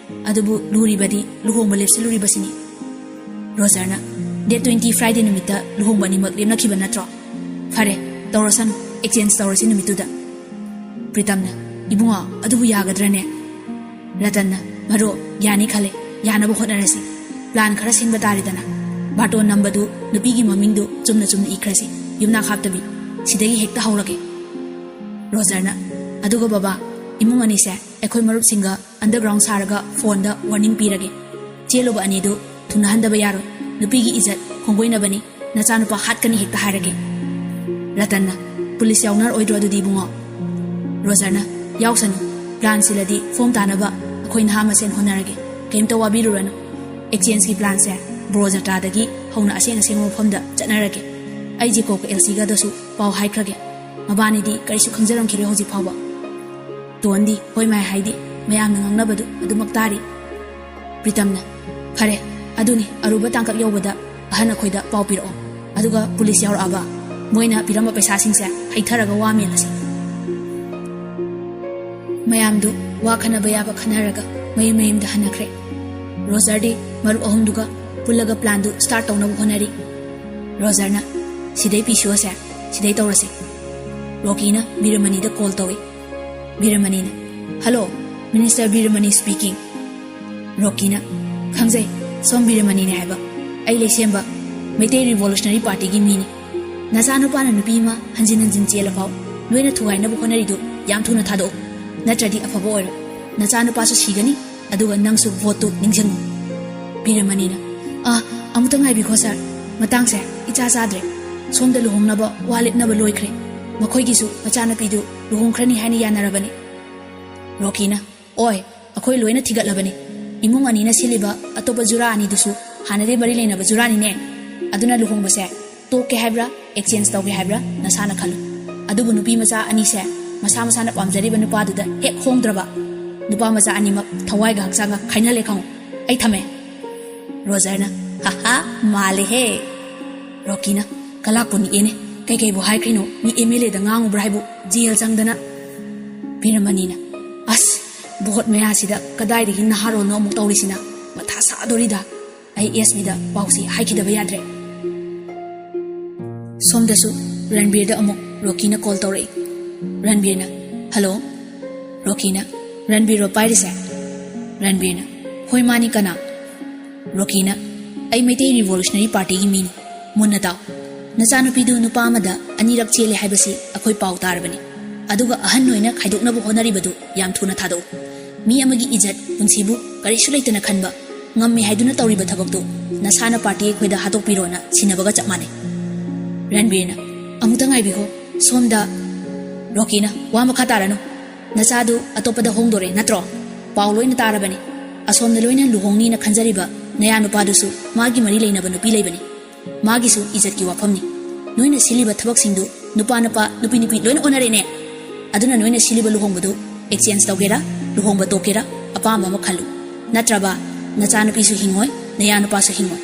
ꯑꯗꯨꯕꯨ ꯂꯨꯔꯤꯕꯗꯤ ꯂꯨꯍꯣꯡꯕ ꯂꯦꯞꯁꯤꯜꯂꯨꯔꯤꯕꯁꯤꯅꯤ꯫" ꯔꯣꯖꯔꯅ, "ꯗꯦꯠ ꯇ꯭ꯋꯦꯟꯇꯤ ꯐ꯭ꯔꯥꯏꯗꯦ ꯅꯨꯃꯤꯠꯇ ꯂꯨꯍꯣꯡꯕ ꯑꯅꯤꯃꯛ ꯂꯦꯞꯅꯈꯤꯕ ꯅꯠꯇ꯭ꯔꯣ? ꯐꯔꯦ, ꯇꯧꯔꯁꯅꯨ, ꯑꯦꯛꯆꯦꯟꯖ ꯇꯧꯔꯁꯤ ꯅꯨꯃꯤꯠꯇꯨꯗ꯫" ꯄ꯭ꯔꯤꯇꯝꯅ, "ꯏꯕꯨꯡꯉꯣ, ꯑꯗꯨꯕꯨ ꯌꯥꯒꯗ꯭ꯔꯅꯦ?" ꯔꯇꯟꯅ, "ꯃꯔꯨꯞ, ꯌꯥꯅꯤ ꯈꯜꯂꯦ, ꯌꯥꯅꯕ ꯍꯣꯠꯅꯔꯁꯤ꯫" ꯄ꯭ꯂꯥꯟ ꯈꯔ ꯁꯤꯟꯕ ꯇꯥꯔꯦꯗꯅ꯫ ꯕꯥꯔꯇꯣꯟ ꯅꯝꯕꯗꯨ ꯅꯨꯄꯤꯒꯤ ꯃꯃꯤꯡꯗꯨ ꯆꯨꯝꯅ ꯆꯨꯝꯅ ꯏꯈ꯭ꯔꯁꯤ, ꯌꯨꯝꯅꯥꯛ ꯍꯥꯞꯇꯕꯤ꯫ ꯁꯤꯗꯒꯤ ꯍꯦꯛꯇ ꯍꯧꯔꯒꯦ꯫ ꯔꯣꯖꯔꯅ, "ꯑꯗꯨꯒ ꯕꯕꯥ, ꯏꯃꯨꯡ ꯑꯅꯤꯁꯦ ꯑꯩꯈꯣꯏ ꯃꯔꯨꯞꯁꯤꯡꯒ ꯑꯟꯗꯔꯒ꯭ꯔꯥꯎꯟ ꯁꯥꯔꯒ ꯐꯣꯟꯗ ꯋꯥꯔꯅꯤꯡ ꯄꯤꯔꯒꯦ꯫ ꯆꯦꯜꯂꯨꯕ ꯑꯅꯤꯗꯨ ꯊꯨꯡꯅꯍꯟꯗꯕ ꯌꯥꯔꯣꯏ꯫ ꯅꯨꯄꯤꯒꯤ ꯏꯖꯠ ꯈꯣꯡꯒꯣꯏꯅꯕꯅꯤ꯫ ꯅꯆꯥꯅꯨꯄꯥ ꯍꯥꯠꯀꯅꯤ ꯍꯦꯛꯇ ꯍꯥꯏꯔꯒꯦ꯫" ꯔꯇꯟꯅ, "ꯄꯨꯂꯤꯁ ꯌꯥꯎꯅꯔꯣꯏꯗ꯭ꯔꯣ ꯑꯗꯨꯗꯤ ꯏꯕꯨꯡꯉꯣ?" ꯔꯣꯖꯔꯅ, "ꯌꯥꯎꯁꯅꯨ꯫ ꯄ꯭ꯂꯥꯟ ꯁꯤꯜꯂꯗꯤ ꯐꯣꯝ ꯇꯥꯅꯕ ꯑꯩꯈꯣꯏ ꯅꯍꯥ ꯃꯁꯦꯟ ꯍꯣꯠꯅꯔꯒꯦ꯫ ꯀꯩꯝꯇ ꯋꯥꯕꯤꯔꯨꯔꯅꯨ꯫ ꯑꯦꯛꯆꯦꯟꯖꯀꯤ ꯄ꯭ꯂꯥꯟꯁꯦ ꯕ꯭ꯔꯣ ꯖꯇ꯭ꯔꯥꯗꯒꯤ ꯍꯧꯅ ꯑꯁꯦꯡ ꯑꯁꯦꯡꯕ ꯃꯐꯝꯗ ꯆꯠꯅꯔꯒꯦ꯫ ꯑꯩ ꯖꯦꯀꯣꯕꯀ ꯑꯦꯜꯁꯤꯒꯗꯁꯨ ꯄꯥꯎ ꯍꯥꯏꯈ꯭ꯔꯒꯦ꯫ ꯃꯕꯥꯅꯤꯗꯤ ꯀꯔꯤꯁꯨ ꯈꯪꯖꯔꯝꯈꯤꯔꯣꯏ ꯍꯧꯖꯤꯛ ꯐꯥꯎꯕ꯫" ꯇꯣꯟꯗꯤ ꯍꯣꯏ ꯃꯥꯏ ꯍꯥꯏꯗꯦ꯫ ꯃꯌꯥꯝꯅ ꯉꯥꯡꯅꯕꯗꯨ ꯑꯗꯨꯃꯛ ꯇꯥꯔꯤ꯫ ꯄ꯭ꯔꯤꯇꯝꯅ, "ꯐꯔꯦ, ꯑꯗꯨꯅꯤ, ꯑꯔꯨꯕ ꯇꯥꯡꯀꯛ ꯌꯧꯕꯗ ꯑꯍꯟ ꯑꯩꯈꯣꯏꯗ ꯄꯥꯎ ꯄꯤꯔꯛꯑꯣ꯫ ꯑꯗꯨꯒ ꯄꯨꯂꯤꯁ ꯌꯥꯎꯔꯛꯑꯕ ꯃꯣꯏꯅ ꯄꯤꯔꯝꯕ ꯄꯩꯁꯥꯁꯤꯡꯁꯦ ꯍꯩꯊꯔꯒ ꯋꯥ ꯃꯦꯜꯂꯁꯤ꯫" ꯃꯌꯥꯝꯗꯨ ꯋꯥ ꯈꯟꯅꯕ ꯌꯥꯕ ꯈꯟꯅꯔꯒ ꯃꯌꯨꯝ ꯃꯌꯨꯝꯗ ꯍꯟꯅꯈ꯭ꯔꯦ꯫ ꯔꯣꯖꯔꯗꯤ ꯃꯔꯨꯞ ꯑꯍꯨꯝꯗꯨꯒ ꯄꯨꯜꯂꯒ ꯄ꯭ꯂꯥꯟꯗꯨ ꯁ꯭ꯇꯥꯔꯠ ꯇꯧꯅꯕ ꯍꯣꯠꯅꯔꯤ꯫ ꯔꯣꯖꯔꯅ, "ꯁꯤꯗꯩ ꯄꯤꯁꯨ ꯑꯁꯦ ꯁꯤꯗꯩ ꯇꯧꯔꯁꯤ꯫" ꯔꯣꯀꯤꯅ ꯕꯤꯔꯃꯅꯤꯗ ꯀꯣꯜ ꯇꯧꯏ꯫ ꯕꯤꯔꯃꯅꯤꯅ, "ꯍꯜꯂꯣ, ꯃꯤꯅꯤꯁꯇꯔ ꯕꯤꯔꯃꯅꯤ ꯁ꯭ꯄꯤꯀꯤꯡ꯫" ꯔꯣꯀꯤꯅ, "ꯈꯪꯖꯩ, ꯁꯣꯝ ꯕꯤꯔꯃꯅꯤꯅꯦ ꯍꯥꯏꯕ꯫ ꯑꯩ ꯂꯩꯁꯦꯝꯕ ꯃꯩꯇꯩ ꯔꯤꯚꯣꯂꯨꯁꯅꯔꯤ ꯄꯥꯔꯇꯤꯒꯤ ꯃꯤꯅꯤ꯫ ꯅꯆꯥꯅꯨꯄꯥꯅ ꯅꯨꯄꯤ ꯑꯃ ꯍꯟꯖꯤꯟ ꯍꯟꯖꯤꯟ ꯆꯦꯜꯂꯐꯥꯎ ꯅꯣꯏꯅ ꯊꯨꯒꯥꯏꯅꯕ ꯍꯣꯠꯅꯔꯤꯗꯨ ꯌꯥꯝ ꯊꯨꯅ ꯊꯥꯗꯣꯛꯎ, ꯅꯠꯇ꯭ꯔꯗꯤ ꯑꯐꯕ ꯑꯣꯏꯔꯣꯏ꯫ ꯅꯆꯥꯅꯨꯄꯥꯁꯨ ꯁꯤꯒꯅꯤ, ꯑꯗꯨꯒ ꯅꯪꯁꯨ ꯚꯣꯠꯇꯨ ꯅꯤꯡꯁꯤꯡꯉꯨ꯫" ꯕꯤꯔꯃꯅꯤꯅ, "ꯑꯥ, ꯑꯃꯨꯛꯇ ꯉꯥꯏꯕꯤꯈꯣ ꯁꯥꯔ, ꯃꯇꯥꯡꯁꯦ ꯏꯆꯥ ꯆꯥꯗ꯭ꯔꯦ꯫ ꯁꯣꯝꯗ ꯂꯨꯍꯣꯡꯅꯕ ꯋꯥ ꯂꯦꯞꯅꯕ ꯂꯣꯏꯈ꯭ꯔꯦ꯫ ꯃꯈꯣꯏꯒꯤꯁꯨ ꯃꯆꯥꯅꯨꯄꯤꯗꯨ ꯂꯨꯍꯣꯡꯈ꯭ꯔꯅꯤ ꯍꯥꯏꯅ ꯌꯥꯅꯔꯕꯅꯤ꯫" ꯔꯣꯀꯤꯅ, "ꯑꯣꯏ, ꯑꯩꯈꯣꯏ ꯂꯣꯏꯅ ꯊꯤꯒꯠꯂꯕꯅꯤ꯫ ꯏꯃꯨꯡ ꯑꯅꯤꯅ ꯁꯤꯜꯂꯤꯕ ꯑꯇꯣꯞꯄ ꯖꯨꯔꯥ ꯑꯅꯤꯗꯨꯁꯨ ꯍꯥꯟꯅꯗꯩ ꯃꯔꯤ ꯂꯩꯅꯕ ꯖꯨꯔꯥꯅꯤꯅꯦ꯫ ꯑꯗꯨꯅ ꯂꯨꯍꯣꯡꯕꯁꯦ ꯇꯣꯛꯀꯦ ꯍꯥꯏꯕ꯭ꯔꯥ, ꯑꯦꯛꯆꯦꯟꯖ ꯇꯧꯒꯦ ꯍꯥꯏꯕ꯭ꯔꯥ, ꯅꯁꯥꯅ ꯈꯜꯂꯨ꯫ ꯑꯗꯨꯕꯨ ꯅꯨꯄꯤ ꯃꯆꯥ ꯑꯅꯤꯁꯦ ꯃꯁꯥ ꯃꯁꯥꯅ ꯄꯥꯝꯖꯔꯤꯕ ꯅꯨꯄꯥꯗꯨꯗ ꯍꯦꯛ ꯍꯣꯡꯗ꯭ꯔꯕ, ꯅꯨꯄꯥ ꯃꯆꯥ ꯑꯅꯤꯃꯛ ꯊꯋꯥꯏꯒ ꯍꯛꯆꯥꯡꯒ ꯈꯥꯏꯅꯍꯜꯂꯦ ꯈꯪꯉꯨ꯫ ꯑꯩ ꯊꯝꯃꯦ꯫" ꯔꯣꯖꯔꯅ, "ꯍꯥ ꯍꯥ, ꯃꯥꯜꯂꯦꯍꯦ꯫" ꯔꯣꯀꯤꯅ, "ꯀꯂꯥꯛꯄꯨ ꯅꯤꯛꯑꯦꯅꯦ꯫ ꯀꯩꯀꯩꯕꯨ ꯍꯥꯏꯈ꯭ꯔꯤꯅꯣ? ꯃꯤ ꯑꯦꯝ ꯑꯦꯜ ꯑꯦꯗ ꯉꯥꯡꯉꯨꯕ꯭ꯔꯥ ꯍꯥꯏꯕꯨ, ꯖꯦꯜ ꯆꯪꯗꯅ꯫" ꯕꯤꯔꯃꯅꯤꯅ, "ꯑꯁ, ꯚꯣꯠ ꯃꯌꯥꯁꯤꯗ ꯀꯗꯥꯏꯗꯒꯤ ꯅꯍꯥꯔꯣꯜꯅꯣ ꯑꯃꯨꯛ ꯇꯧꯔꯤꯁꯤꯅ? ꯃꯊꯥ ꯁꯥꯗꯣꯔꯤꯗ꯫ ꯑꯩ ꯑꯦꯁ ꯄꯤꯗ ꯄꯥꯎꯁꯤ ꯍꯥꯏꯈꯤꯗꯕ ꯌꯥꯗ꯭ꯔꯦ꯫" ꯁꯣꯝꯗꯁꯨ ꯔꯟꯕꯤꯔꯗ ꯑꯃꯨꯛ ꯔꯣꯀꯤꯅ ꯀꯣꯜ ꯇꯧꯔꯛꯏ꯫ ꯔꯟꯕꯤꯔꯅ, "ꯍꯜꯂꯣ?" ꯔꯣꯀꯤꯅ, "ꯔꯟꯕꯤꯔꯔꯣ ꯄꯥꯏꯔꯤꯁꯦ?" ꯔꯟꯕꯤꯔꯅ, "ꯍꯣꯏ, ꯃꯥꯅꯤ, ꯀꯅꯥ?" ꯔꯣꯀꯤꯅ, "ꯑꯩ ꯃꯩꯇꯩ ꯔꯤꯚꯣꯂꯨꯁꯅꯔꯤ ꯄꯥꯔꯇꯤꯒꯤ ꯃꯤꯅꯤ꯫ ꯃꯨꯟꯅ ꯇꯥꯎ꯫ ꯅꯆꯥꯅꯨꯄꯤꯗꯨ ꯅꯨꯄꯥ ꯑꯃꯗ ꯑꯅꯤꯔꯛ ꯆꯦꯜꯂꯦ ꯍꯥꯏꯕꯁꯤ ꯑꯩꯈꯣꯏ ꯄꯥꯎ ꯇꯥꯔꯕꯅꯤ꯫ ꯑꯗꯨꯒ ꯑꯍꯟ ꯑꯣꯏꯅ ꯈꯥꯏꯗꯣꯛꯅꯕ ꯍꯣꯠꯅꯔꯤꯕꯗꯨ ꯌꯥꯝ ꯊꯨꯅ ꯊꯥꯗꯣꯛꯎ꯫ ꯃꯤ ꯑꯃꯒꯤ ꯏꯖꯠ, ꯄꯨꯟꯁꯤꯕꯨ ꯀꯔꯤꯁꯨ ꯂꯩꯇꯅ ꯈꯟꯕ, ꯉꯝꯃꯦ ꯍꯥꯏꯗꯨꯅ ꯇꯧꯔꯤꯕ ꯊꯕꯛꯇꯨ ꯅꯁꯥꯅ ꯄꯥꯔꯇꯤ ꯑꯩꯈꯣꯏꯗ ꯍꯥꯠꯇꯣꯛꯄꯤꯔꯣꯅ ꯁꯤꯟꯅꯕꯒ ꯆꯞ ꯃꯥꯟꯅꯩ꯫" ꯔꯟꯕꯤꯔꯅ, "ꯑꯃꯨꯛꯇ ꯉꯥꯏꯕꯤꯈꯣ, ꯁꯣꯝꯗ꯫" ꯔꯣꯀꯤꯅ, "ꯋꯥ ꯃꯈꯥ ꯇꯥꯔꯅꯨ꯫ ꯅꯆꯥꯗꯨ ꯑꯇꯣꯞꯄꯗ ꯍꯣꯡꯗꯣꯔꯦ ꯅꯠꯇ꯭ꯔꯣ? ꯄꯥꯎ ꯂꯣꯏꯅ ꯇꯥꯔꯕꯅꯤ꯫ ꯑꯁꯣꯝꯗ ꯂꯣꯏꯅ ꯂꯨꯍꯣꯡꯅꯤꯅ ꯈꯟꯖꯔꯤꯕ ꯅꯌꯥ ꯅꯨꯄꯥꯗꯨꯁꯨ ꯃꯥꯒꯤ ꯃꯔꯤ ꯂꯩꯅꯕ ꯅꯨꯄꯤ ꯂꯩꯕꯅꯤ꯫ ꯃꯥꯒꯤꯁꯨ ꯏꯖꯠꯀꯤ ꯋꯥꯐꯝꯅꯤ꯫ ꯅꯣꯏꯅ ꯁꯤꯜꯂꯤꯕ ꯊꯕꯛꯁꯤꯡꯗꯨ ꯅꯨꯄꯥ ꯅꯨꯄꯥ, ꯅꯨꯄꯤ ꯅꯨꯄꯤ ꯂꯣꯏꯅ ꯑꯣꯟꯅꯔꯦꯅꯦ꯫ ꯑꯗꯨꯅ ꯅꯣꯏꯅ ꯁꯤꯜꯂꯤꯕ ꯂꯨꯍꯣꯡꯕꯗꯨ exchange ꯇꯧꯒꯦꯔꯥ, ꯂꯨꯍꯣꯡꯕ ꯇꯣꯛꯀꯦꯔꯥ, ꯑꯄꯥꯝꯕ ꯑꯃ ꯈꯜꯂꯨ꯫ ꯅꯠꯇ꯭ꯔꯕ ꯅꯆꯥꯅꯨꯄꯤꯁꯨ ꯍꯤꯡꯉꯣꯏ, ꯅꯌꯥ ꯅꯨꯄꯥꯁꯨ ꯍꯤꯡꯉꯣꯏ꯫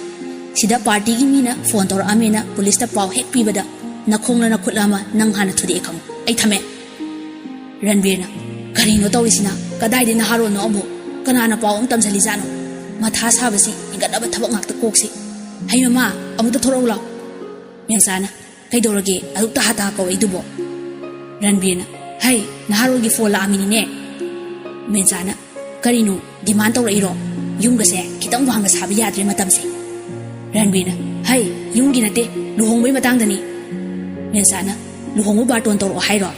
ꯁꯤꯗ ꯄꯥꯔꯇꯤꯒꯤ ꯃꯤꯅ ꯐꯣꯟ ꯇꯧꯔꯛꯑꯝꯃꯦꯅ ꯄꯨꯂꯤꯁꯇ ꯄꯥꯎ ꯍꯦꯛ ꯄꯤꯕꯗ ꯅꯈꯣꯡꯂ ꯅꯈꯨꯠꯂ ꯑꯃ ꯅꯪ ꯍꯥꯟꯅ ꯊꯨꯗꯦꯛꯑꯦ ꯈꯪꯉꯨ꯫ ꯑꯩ ꯊꯝꯃꯦ꯫" ꯔꯟꯕꯤꯔꯅ, "ꯀꯔꯤꯅꯣ ꯇꯧꯔꯤꯁꯤꯅ? ꯀꯗꯥꯏꯗꯩ ꯅꯍꯥꯔꯣꯜꯅꯣ ꯑꯃꯨꯛ? ꯀꯅꯥꯅ ꯄꯥꯎ ꯑꯃ ꯇꯝꯁꯤꯜꯂꯤꯖꯥꯠꯅꯣ? ꯃꯊꯥ ꯁꯥꯕꯁꯤ ꯍꯦꯟꯒꯠꯂꯕ ꯊꯕꯛ ꯉꯥꯛꯇ ꯀꯣꯛꯁꯤ꯫ ꯍꯩ ꯃꯃꯥ, ꯑꯃꯨꯛꯇ ꯊꯣꯔꯛꯎ ꯂꯥꯎ꯫" ꯃꯦꯝꯆꯥꯅ, "ꯀꯩꯗꯧꯔꯒꯦ ꯑꯗꯨꯛꯇ ꯍꯥꯇꯥ ꯀꯧꯔꯛꯏꯗꯨꯕꯣ?" ꯔꯟꯕꯤꯔꯅ, "ꯍꯩ, ꯅꯍꯥꯔꯣꯜꯒꯤ ꯐꯣꯟ ꯂꯥꯛꯑꯝꯃꯤꯅꯤꯅꯦ꯫" ꯃꯦꯝꯆꯥꯅ, "ꯀꯔꯤꯅꯣ, ꯗꯤꯃꯥꯟ ꯇꯧꯔꯛꯏꯔꯣ? ꯌꯨꯝꯒꯁꯦ ꯈꯤꯇꯪ ꯋꯥꯡꯅ ꯁꯥꯕ ꯌꯥꯗ꯭ꯔꯦ ꯃꯇꯝꯁꯦ꯫" ꯔꯟꯕꯤꯔꯅ, "ꯍꯩ, ꯌꯨꯝꯒꯤ ꯅꯠꯇꯦ, ꯂꯨꯍꯣꯡꯕꯩ ꯃꯇꯥꯡꯗꯅꯤ꯫" ꯃꯦꯝꯆꯥꯅ, "ꯂꯨꯍꯣꯡꯕ ꯕꯥꯔꯇꯣꯟ ꯇꯧꯔꯛꯑꯣ ꯍꯥꯏꯔꯣ?"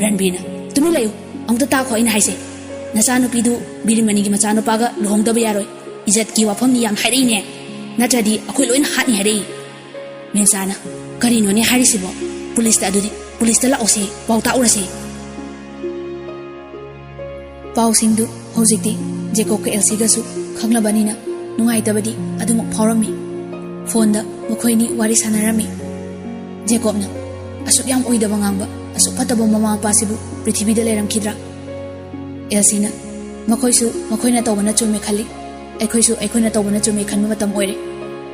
ꯔꯟꯕꯤꯔꯅ, "ꯇꯨꯃꯤꯟ ꯂꯩꯌꯨ, ꯑꯃꯨꯛꯇ ꯇꯥꯈꯣ ꯑꯩꯅ ꯍꯥꯏꯁꯦ꯫ ꯅꯆꯥꯅꯨꯄꯤꯗꯨ ꯕꯤꯔꯤꯃꯅꯤꯒꯤ ꯃꯆꯥꯅꯨꯄꯥꯒ ꯂꯨꯍꯣꯡꯗꯕ ꯌꯥꯔꯣꯏ꯫ ꯏꯖꯠꯀꯤ ꯋꯥꯐꯝꯅꯤ ꯌꯥꯝ ꯍꯥꯏꯔꯛꯏꯅꯦ꯫ ꯅꯠꯇ꯭ꯔꯗꯤ ꯑꯩꯈꯣꯏ ꯂꯣꯏꯅ ꯍꯥꯠꯅꯤ ꯍꯥꯏꯔꯛꯏ꯫" ꯃꯦꯝꯆꯥꯅ, "ꯀꯔꯤꯅꯣꯅꯦ ꯍꯥꯏꯔꯤꯁꯤꯕꯣ? ꯄꯨꯂꯤꯁꯇ ꯑꯗꯨꯗꯤ, ꯄꯨꯂꯤꯁꯇ ꯂꯥꯛꯑꯣꯁꯦ, ꯄꯥꯎ ꯇꯥꯛꯎꯔꯁꯦ꯫" ꯄꯥꯎꯁꯤꯡꯗꯨ ꯍꯧꯖꯤꯛꯇꯤ ꯖꯦꯀꯣꯕꯀ ꯑꯦꯜꯁꯤꯒꯁꯨ ꯈꯪꯂꯕꯅꯤꯅ ꯅꯨꯡꯉꯥꯏꯇꯕꯗꯤ ꯑꯗꯨꯃꯛ ꯐꯥꯎꯔꯝꯃꯤ꯫ ꯐꯣꯟꯗ ꯃꯈꯣꯏꯅꯤ ꯋꯥꯔꯤ ꯁꯥꯟꯅꯔꯝꯃꯤ꯫ ꯖꯦꯀꯣꯕꯅ, "ꯑꯁꯨꯛ ꯌꯥꯝ ꯑꯣꯏꯗꯕ ꯉꯥꯡꯕ, ꯑꯁꯨꯛ ꯐꯠꯇꯕ ꯃꯃꯥ ꯃꯄꯥꯁꯤꯕꯨ ꯄ꯭ꯔꯤꯊꯤꯕꯤꯗ ꯂꯩꯔꯝꯈꯤꯗ꯭ꯔꯥ?" ꯑꯦꯜꯁꯤꯅ, "ꯃꯈꯣꯏꯁꯨ ꯃꯈꯣꯏꯅ ꯇꯧꯕꯅ ꯆꯨꯝꯃꯦ ꯈꯜꯂꯤ, ꯑꯩꯈꯣꯏꯁꯨ ꯑꯩꯈꯣꯏꯅ ꯇꯧꯕꯅ ꯆꯨꯝꯃꯦ ꯈꯟꯕ ꯃꯇꯝ ꯑꯣꯏꯔꯦ꯫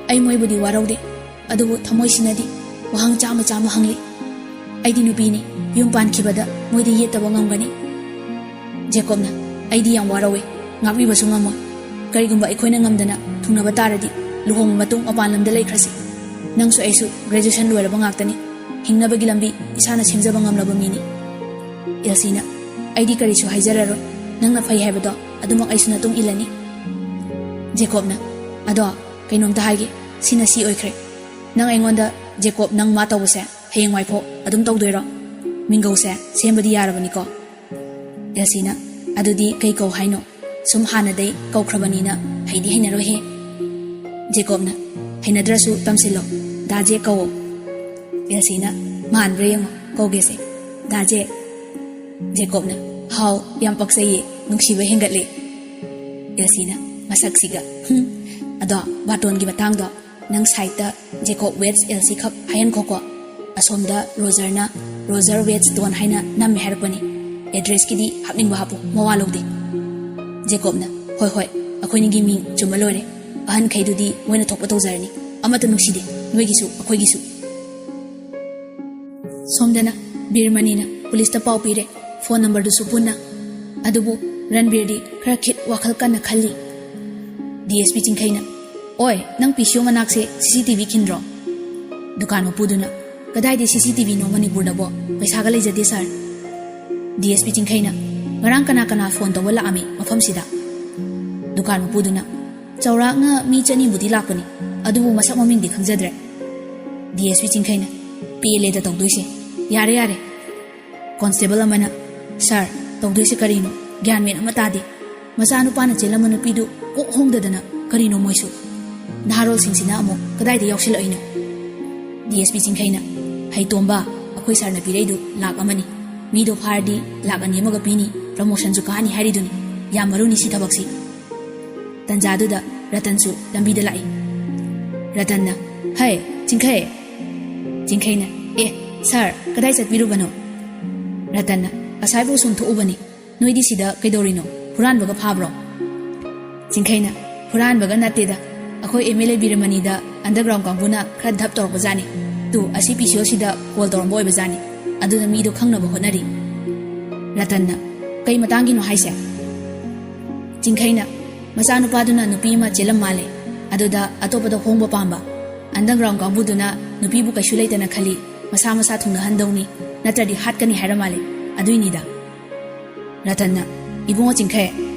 ꯑꯩ ꯃꯣꯏꯕꯨꯗꯤ ꯋꯥꯔꯧꯗꯦ, ꯑꯗꯨꯕꯨ ꯊꯃꯣꯏꯁꯤꯅꯗꯤ ꯋꯥꯍꯪ ꯆꯥꯝꯃ ꯆꯥꯝꯃ ꯍꯪꯂꯤ꯫ ꯑꯩꯗꯤ ꯅꯨꯄꯤꯅꯤ, ꯌꯨꯝ ꯄꯥꯟꯈꯤꯕꯗ ꯃꯣꯏꯗꯤ ꯌꯦꯠꯇꯕ ꯉꯝꯒꯅꯤ꯫" ꯖꯦꯀꯣꯕꯅ, "ꯑꯩꯗꯤ ꯌꯥꯝ ꯋꯥꯔꯧꯋꯦ, ꯉꯥꯛꯄꯤꯕꯁꯨ ꯉꯝꯃꯣꯏ꯫ ꯀꯔꯤꯒꯨꯝꯕ ꯑꯩꯈꯣꯏꯅ ꯉꯝꯗꯅ ꯊꯨꯡꯅꯕ ꯇꯥꯔꯗꯤ ꯂꯨꯍꯣꯡꯕ ꯃꯇꯨꯡ ꯃꯄꯥꯟ ꯂꯝꯗ ꯂꯩꯈ꯭ꯔꯁꯤ꯫ ꯅꯪꯁꯨ ꯑꯩꯁꯨ ꯒ꯭ꯔꯦꯖꯨꯑꯦꯁꯟ ꯂꯣꯏꯔꯕ ꯉꯥꯛꯇꯅꯤ꯫ ꯍꯤꯡꯅꯕꯒꯤ ꯂꯝꯕꯤ ꯏꯁꯥꯅ ꯁꯦꯝꯖꯕ ꯉꯝꯂꯕ ꯃꯤꯅꯤ꯫" ꯑꯦꯜꯁꯤꯅ, "ꯑꯩꯗꯤ ꯀꯔꯤꯁꯨ ꯍꯥꯏꯖꯔꯔꯣꯏ꯫ ꯅꯪꯅ ꯐꯩ ꯍꯥꯏꯕꯗꯣ ꯑꯗꯨꯃꯛ ꯑꯩꯁꯨ ꯅꯇꯨꯡ ꯏꯜꯂꯅꯤ꯫" ꯖꯦꯀꯣꯕꯅ, "ꯑꯗꯣ ꯀꯩꯅꯣꯝꯇ ꯍꯥꯏꯒꯦ, ꯁꯤꯅ ꯁꯤ ꯑꯣꯏꯈ꯭ꯔꯦ꯫ ꯅꯪ ꯑꯩꯉꯣꯟꯗ ꯖꯦꯀꯣꯕ ꯅꯪ ꯃꯥ ꯇꯧꯕꯁꯦ ꯍꯌꯦꯡꯋꯥꯏꯐꯥꯎ ꯑꯗꯨꯝ ꯇꯧꯗꯣꯏꯔꯣ? ꯃꯤꯡꯒꯧꯁꯦ ꯁꯦꯝꯕꯗꯤ ꯌꯥꯔꯕꯅꯤꯀꯣ?" ꯑꯦꯜꯁꯤꯅ, "ꯑꯗꯨꯗꯤ ꯀꯩ ꯀꯧ ꯍꯥꯏꯅꯣ? ꯁꯨꯝ ꯍꯥꯟꯅꯗꯩ ꯀꯧꯈ꯭ꯔꯕꯅꯤꯅ ꯍꯩꯗꯤ ꯍꯩꯅꯔꯣꯏꯍꯦ꯫" ꯖꯦꯀꯣꯕꯅ, "ꯍꯩꯅꯗ꯭ꯔꯁꯨ ꯇꯝꯁꯤꯜꯂꯣ, ꯗꯥ ꯖꯦ ꯀꯧꯋꯣ꯫" ꯑꯦꯜꯁꯤꯅ, "ꯃꯥꯟꯕ꯭ꯔꯥ ꯌꯦꯡꯉꯣ, ꯀꯧꯒꯦꯁꯦ, ꯗꯥ ꯖꯦ꯫" ꯖꯦꯀꯣꯕꯅ, "ꯍꯥꯎ, ꯌꯥꯝ ꯄꯛꯆꯩꯌꯦ, ꯅꯨꯡꯁꯤꯕ ꯍꯦꯟꯒꯠꯂꯦ꯫" ꯑꯦꯜꯁꯤꯅ ꯃꯁꯛꯁꯤꯒ, "ꯍꯨꯝ, ꯑꯗꯣ ꯕꯥꯇꯣꯟꯒꯤ ꯃꯇꯥꯡꯗꯣ ꯅꯪ ꯁꯥꯏꯠꯇ ꯖꯦꯀꯣꯕ ꯋꯦꯠꯁ ꯑꯦꯜꯁꯤ ꯈꯛ ꯍꯥꯏꯍꯟꯈꯣꯀꯣ꯫ ꯑꯁꯣꯝꯗ ꯔꯣꯖꯔꯅ ꯔꯣꯖꯔ ꯋꯦꯠꯁ ꯗꯣꯟ ꯍꯥꯏꯅ ꯅꯝꯃꯦ ꯍꯥꯏꯔꯛꯄꯅꯤ꯫ ꯑꯦꯗ꯭ꯔꯦꯁꯀꯤꯗꯤ ꯍꯥꯞꯅꯤꯡꯕ ꯍꯥꯞꯄꯨ, ꯃꯋꯥ ꯂꯧꯗꯦ꯫" ꯖꯦꯀꯣꯕꯅ, "ꯍꯣꯏ ꯍꯣꯏ, ꯑꯩꯈꯣꯏꯅꯤꯒꯤ ꯃꯤꯡ ꯆꯨꯝꯃ ꯂꯣꯏꯔꯦ꯫ ꯑꯍꯟꯈꯩꯗꯨꯗꯤ ꯃꯣꯏꯅ ꯊꯣꯛꯄ ꯇꯧꯖꯔꯅꯤ꯫ ꯑꯃꯠꯇ ꯅꯨꯡꯁꯤꯗꯦ, ꯅꯣꯏꯒꯤꯁꯨ ꯑꯩꯈꯣꯏꯒꯤꯁꯨ꯫" ꯁꯣꯝꯗꯅ ꯕꯤꯔꯃꯅꯤꯅ ꯄꯨꯂꯤꯁꯇ ꯄꯥꯎ ꯄꯤꯔꯦ, ꯐꯣꯟ ꯅꯝꯕꯔꯗꯨꯁꯨ ꯄꯨꯟꯅ꯫ ꯑꯗꯨꯕꯨ ꯔꯟꯕꯤꯔꯗꯤ ꯈꯔ ꯈꯤꯠ ꯋꯥꯈꯜ ꯀꯟꯅ ꯈꯜꯂꯤ꯫ ꯗꯤ ꯑꯦꯁ ꯄꯤ ꯆꯤꯡꯈꯩꯅ, "ꯑꯣꯏ, ꯅꯪ ꯄꯤ ꯁꯤ ꯑꯣ ꯃꯅꯥꯛꯁꯦ ꯁꯤ ꯁꯤ ꯇꯤ ꯚꯤ ꯈꯤꯟꯗ꯭ꯔꯣ?" ꯗꯨꯀꯥꯟ ꯃꯄꯨꯗꯨꯅ, "ꯀꯗꯥꯏꯗꯩ ꯁꯤ ꯁꯤ ꯇꯤ ꯚꯤꯅꯣ ꯃꯅꯤꯄꯨꯔꯗꯕꯣ? ꯄꯩꯁꯥꯒ ꯂꯩꯖꯗꯦ, ꯁꯥꯔ꯫" ꯗꯤ ꯑꯦꯁ ꯄꯤ ꯆꯤꯡꯈꯩꯅ, "ꯉꯔꯥꯡ ꯀꯅꯥ ꯀꯅꯥ ꯐꯣꯟ ꯇꯧꯕ ꯂꯥꯛꯑꯝꯃꯤ ꯃꯐꯝꯁꯤꯗ?" ꯗꯨꯀꯥꯟ ꯃꯄꯨꯗꯨꯅ, "ꯆꯥꯎꯔꯥꯛꯅ ꯃꯤ ꯆꯅꯤꯕꯨꯗꯤ ꯂꯥꯛꯄꯅꯤ, ꯑꯗꯨꯕꯨ ꯃꯁꯛ ꯃꯃꯤꯡꯗꯤ ꯈꯪꯖꯗ꯭ꯔꯦ꯫" ꯗꯤ ꯑꯦꯁ ꯄꯤ ꯆꯤꯡꯈꯩꯅ, "ꯄꯦꯜꯂꯦꯗ ꯇꯧꯗꯣꯏꯁꯦ꯫ ꯌꯥꯔꯦ, ꯌꯥꯔꯦ꯫" ꯀꯣꯟꯁꯇꯦꯕꯜ ꯑꯃꯅ, "ꯁꯥꯔ, ꯇꯧꯗꯣꯏꯁꯦ ꯀꯔꯤꯅꯣ? ꯒ꯭ꯌꯥꯟ ꯃꯦꯟ ꯑꯃ ꯇꯥꯗꯦ꯫ ꯃꯆꯥꯅꯨꯄꯥꯅ ꯆꯦꯜꯂꯝꯕ ꯅꯨꯄꯤꯗꯨ ꯀꯣꯛ ꯍꯣꯡꯗꯗꯅ ꯀꯔꯤꯅꯣ ꯃꯣꯏꯁꯨ? ꯅꯍꯥꯔꯣꯜꯁꯤꯡꯁꯤꯅ ꯑꯃꯨꯛ ꯀꯗꯥꯏꯗ ꯌꯥꯎꯁꯤꯜꯂꯛꯏꯅꯣ?" ꯗꯤ ꯑꯦꯁ ꯄꯤ ꯆꯤꯡꯈꯩꯅ, "ꯍꯩꯇꯣꯝꯕ, ꯑꯩꯈꯣꯏ ꯁꯥꯔꯅ ꯄꯤꯔꯛꯏꯗꯨ ꯂꯥꯛ ꯑꯃꯅꯤ꯫ ꯃꯤꯗꯣ ꯐꯥꯔꯗꯤ ꯂꯥꯛ ꯑꯅꯤ ꯑꯃꯒ ꯄꯤꯅꯤ, ꯄ꯭ꯔꯃꯣꯁꯟꯁꯨ ꯀꯥꯅꯤ ꯍꯥꯏꯔꯤꯗꯨꯅꯤ꯫ ꯌꯥꯝ ꯃꯔꯨꯅꯤ ꯁꯤ ꯊꯕꯛꯁꯤ꯫" ꯇꯟꯖꯥꯗꯨꯗ ꯔꯇꯟꯁꯨ ꯂꯝꯕꯤꯗ ꯂꯥꯛꯏ꯫ ꯔꯇꯟꯅ, "ꯍꯩ, ꯆꯤꯡꯈꯩ!" ꯆꯤꯡꯈꯩꯅ, "ꯑꯦ, ꯁꯥꯔ, ꯀꯗꯥꯏ ꯆꯠꯄꯤꯔꯨꯕꯅꯣ?" ꯔꯇꯟꯅ, "ꯉꯁꯥꯏꯐꯥꯎ ꯁꯨꯝ ꯊꯣꯛꯎꯕꯅꯤ꯫ ꯅꯣꯏꯗꯤ ꯁꯤꯗ ꯀꯩꯗꯧꯔꯤꯅꯣ? ꯍꯨꯔꯥꯟꯕꯒ ꯐꯥꯕ꯭ꯔꯣ?" ꯆꯤꯡꯈꯩꯅ, "ꯍꯨꯔꯥꯟꯕꯒ ꯅꯠꯇꯦꯗ꯫ ꯑꯩꯈꯣꯏ ꯑꯦꯝ ꯑꯦꯜ ꯑꯦ ꯕꯤꯔꯃꯅꯤꯗ ꯑꯟꯗꯔꯒ꯭ꯔꯥꯎꯟ ꯀꯥꯡꯕꯨꯅ ꯈꯔ ꯙꯞ ꯇꯧꯔꯛꯄꯖꯥꯠꯅꯤ꯫ ꯇꯨ, ꯑꯁꯤ ꯄꯤ ꯁꯤ ꯑꯣꯁꯤꯗ ꯀꯣꯜ ꯇꯧꯔꯝꯕ ꯑꯣꯏꯕꯖꯥꯠꯅꯤ꯫ ꯑꯗꯨꯅ ꯃꯤꯗꯣ ꯈꯪꯅꯕ ꯍꯣꯠꯅꯔꯤ꯫" ꯔꯇꯟꯅ, "ꯀꯩ ꯃꯇꯥꯡꯒꯤꯅꯣ ꯍꯥꯏꯁꯦ?" ꯆꯤꯡꯈꯩꯅ, "ꯃꯆꯥꯅꯨꯄꯥꯗꯨꯅ ꯅꯨꯄꯤ ꯑꯃ ꯆꯦꯜꯂꯝ ꯃꯥꯜꯂꯦ꯫ ꯑꯗꯨꯗ ꯑꯇꯣꯞꯄꯗ ꯍꯣꯡꯕ ꯄꯥꯝꯕ꯫ ꯑꯟꯗꯔꯒ꯭ꯔꯥꯎꯟ ꯀꯥꯡꯕꯨꯗꯨꯅ ꯅꯨꯄꯤꯕꯨ ꯀꯩꯁꯨ ꯂꯩꯇꯅ ꯈꯜꯂꯤ, ꯃꯁꯥ ꯃꯁꯥ ꯊꯨꯡꯅꯍꯟꯗꯧꯅꯤ, ꯅꯠꯇ꯭ꯔꯗꯤ ꯍꯥꯠꯀꯅꯤ ꯍꯥꯏꯔ ꯃꯥꯜꯂꯦ꯫ ꯑꯗꯨꯏꯅꯤꯗ꯫" ꯔꯇꯟꯅ, "ꯏꯕꯨꯡꯉꯣ ꯆꯤꯡꯈꯩ,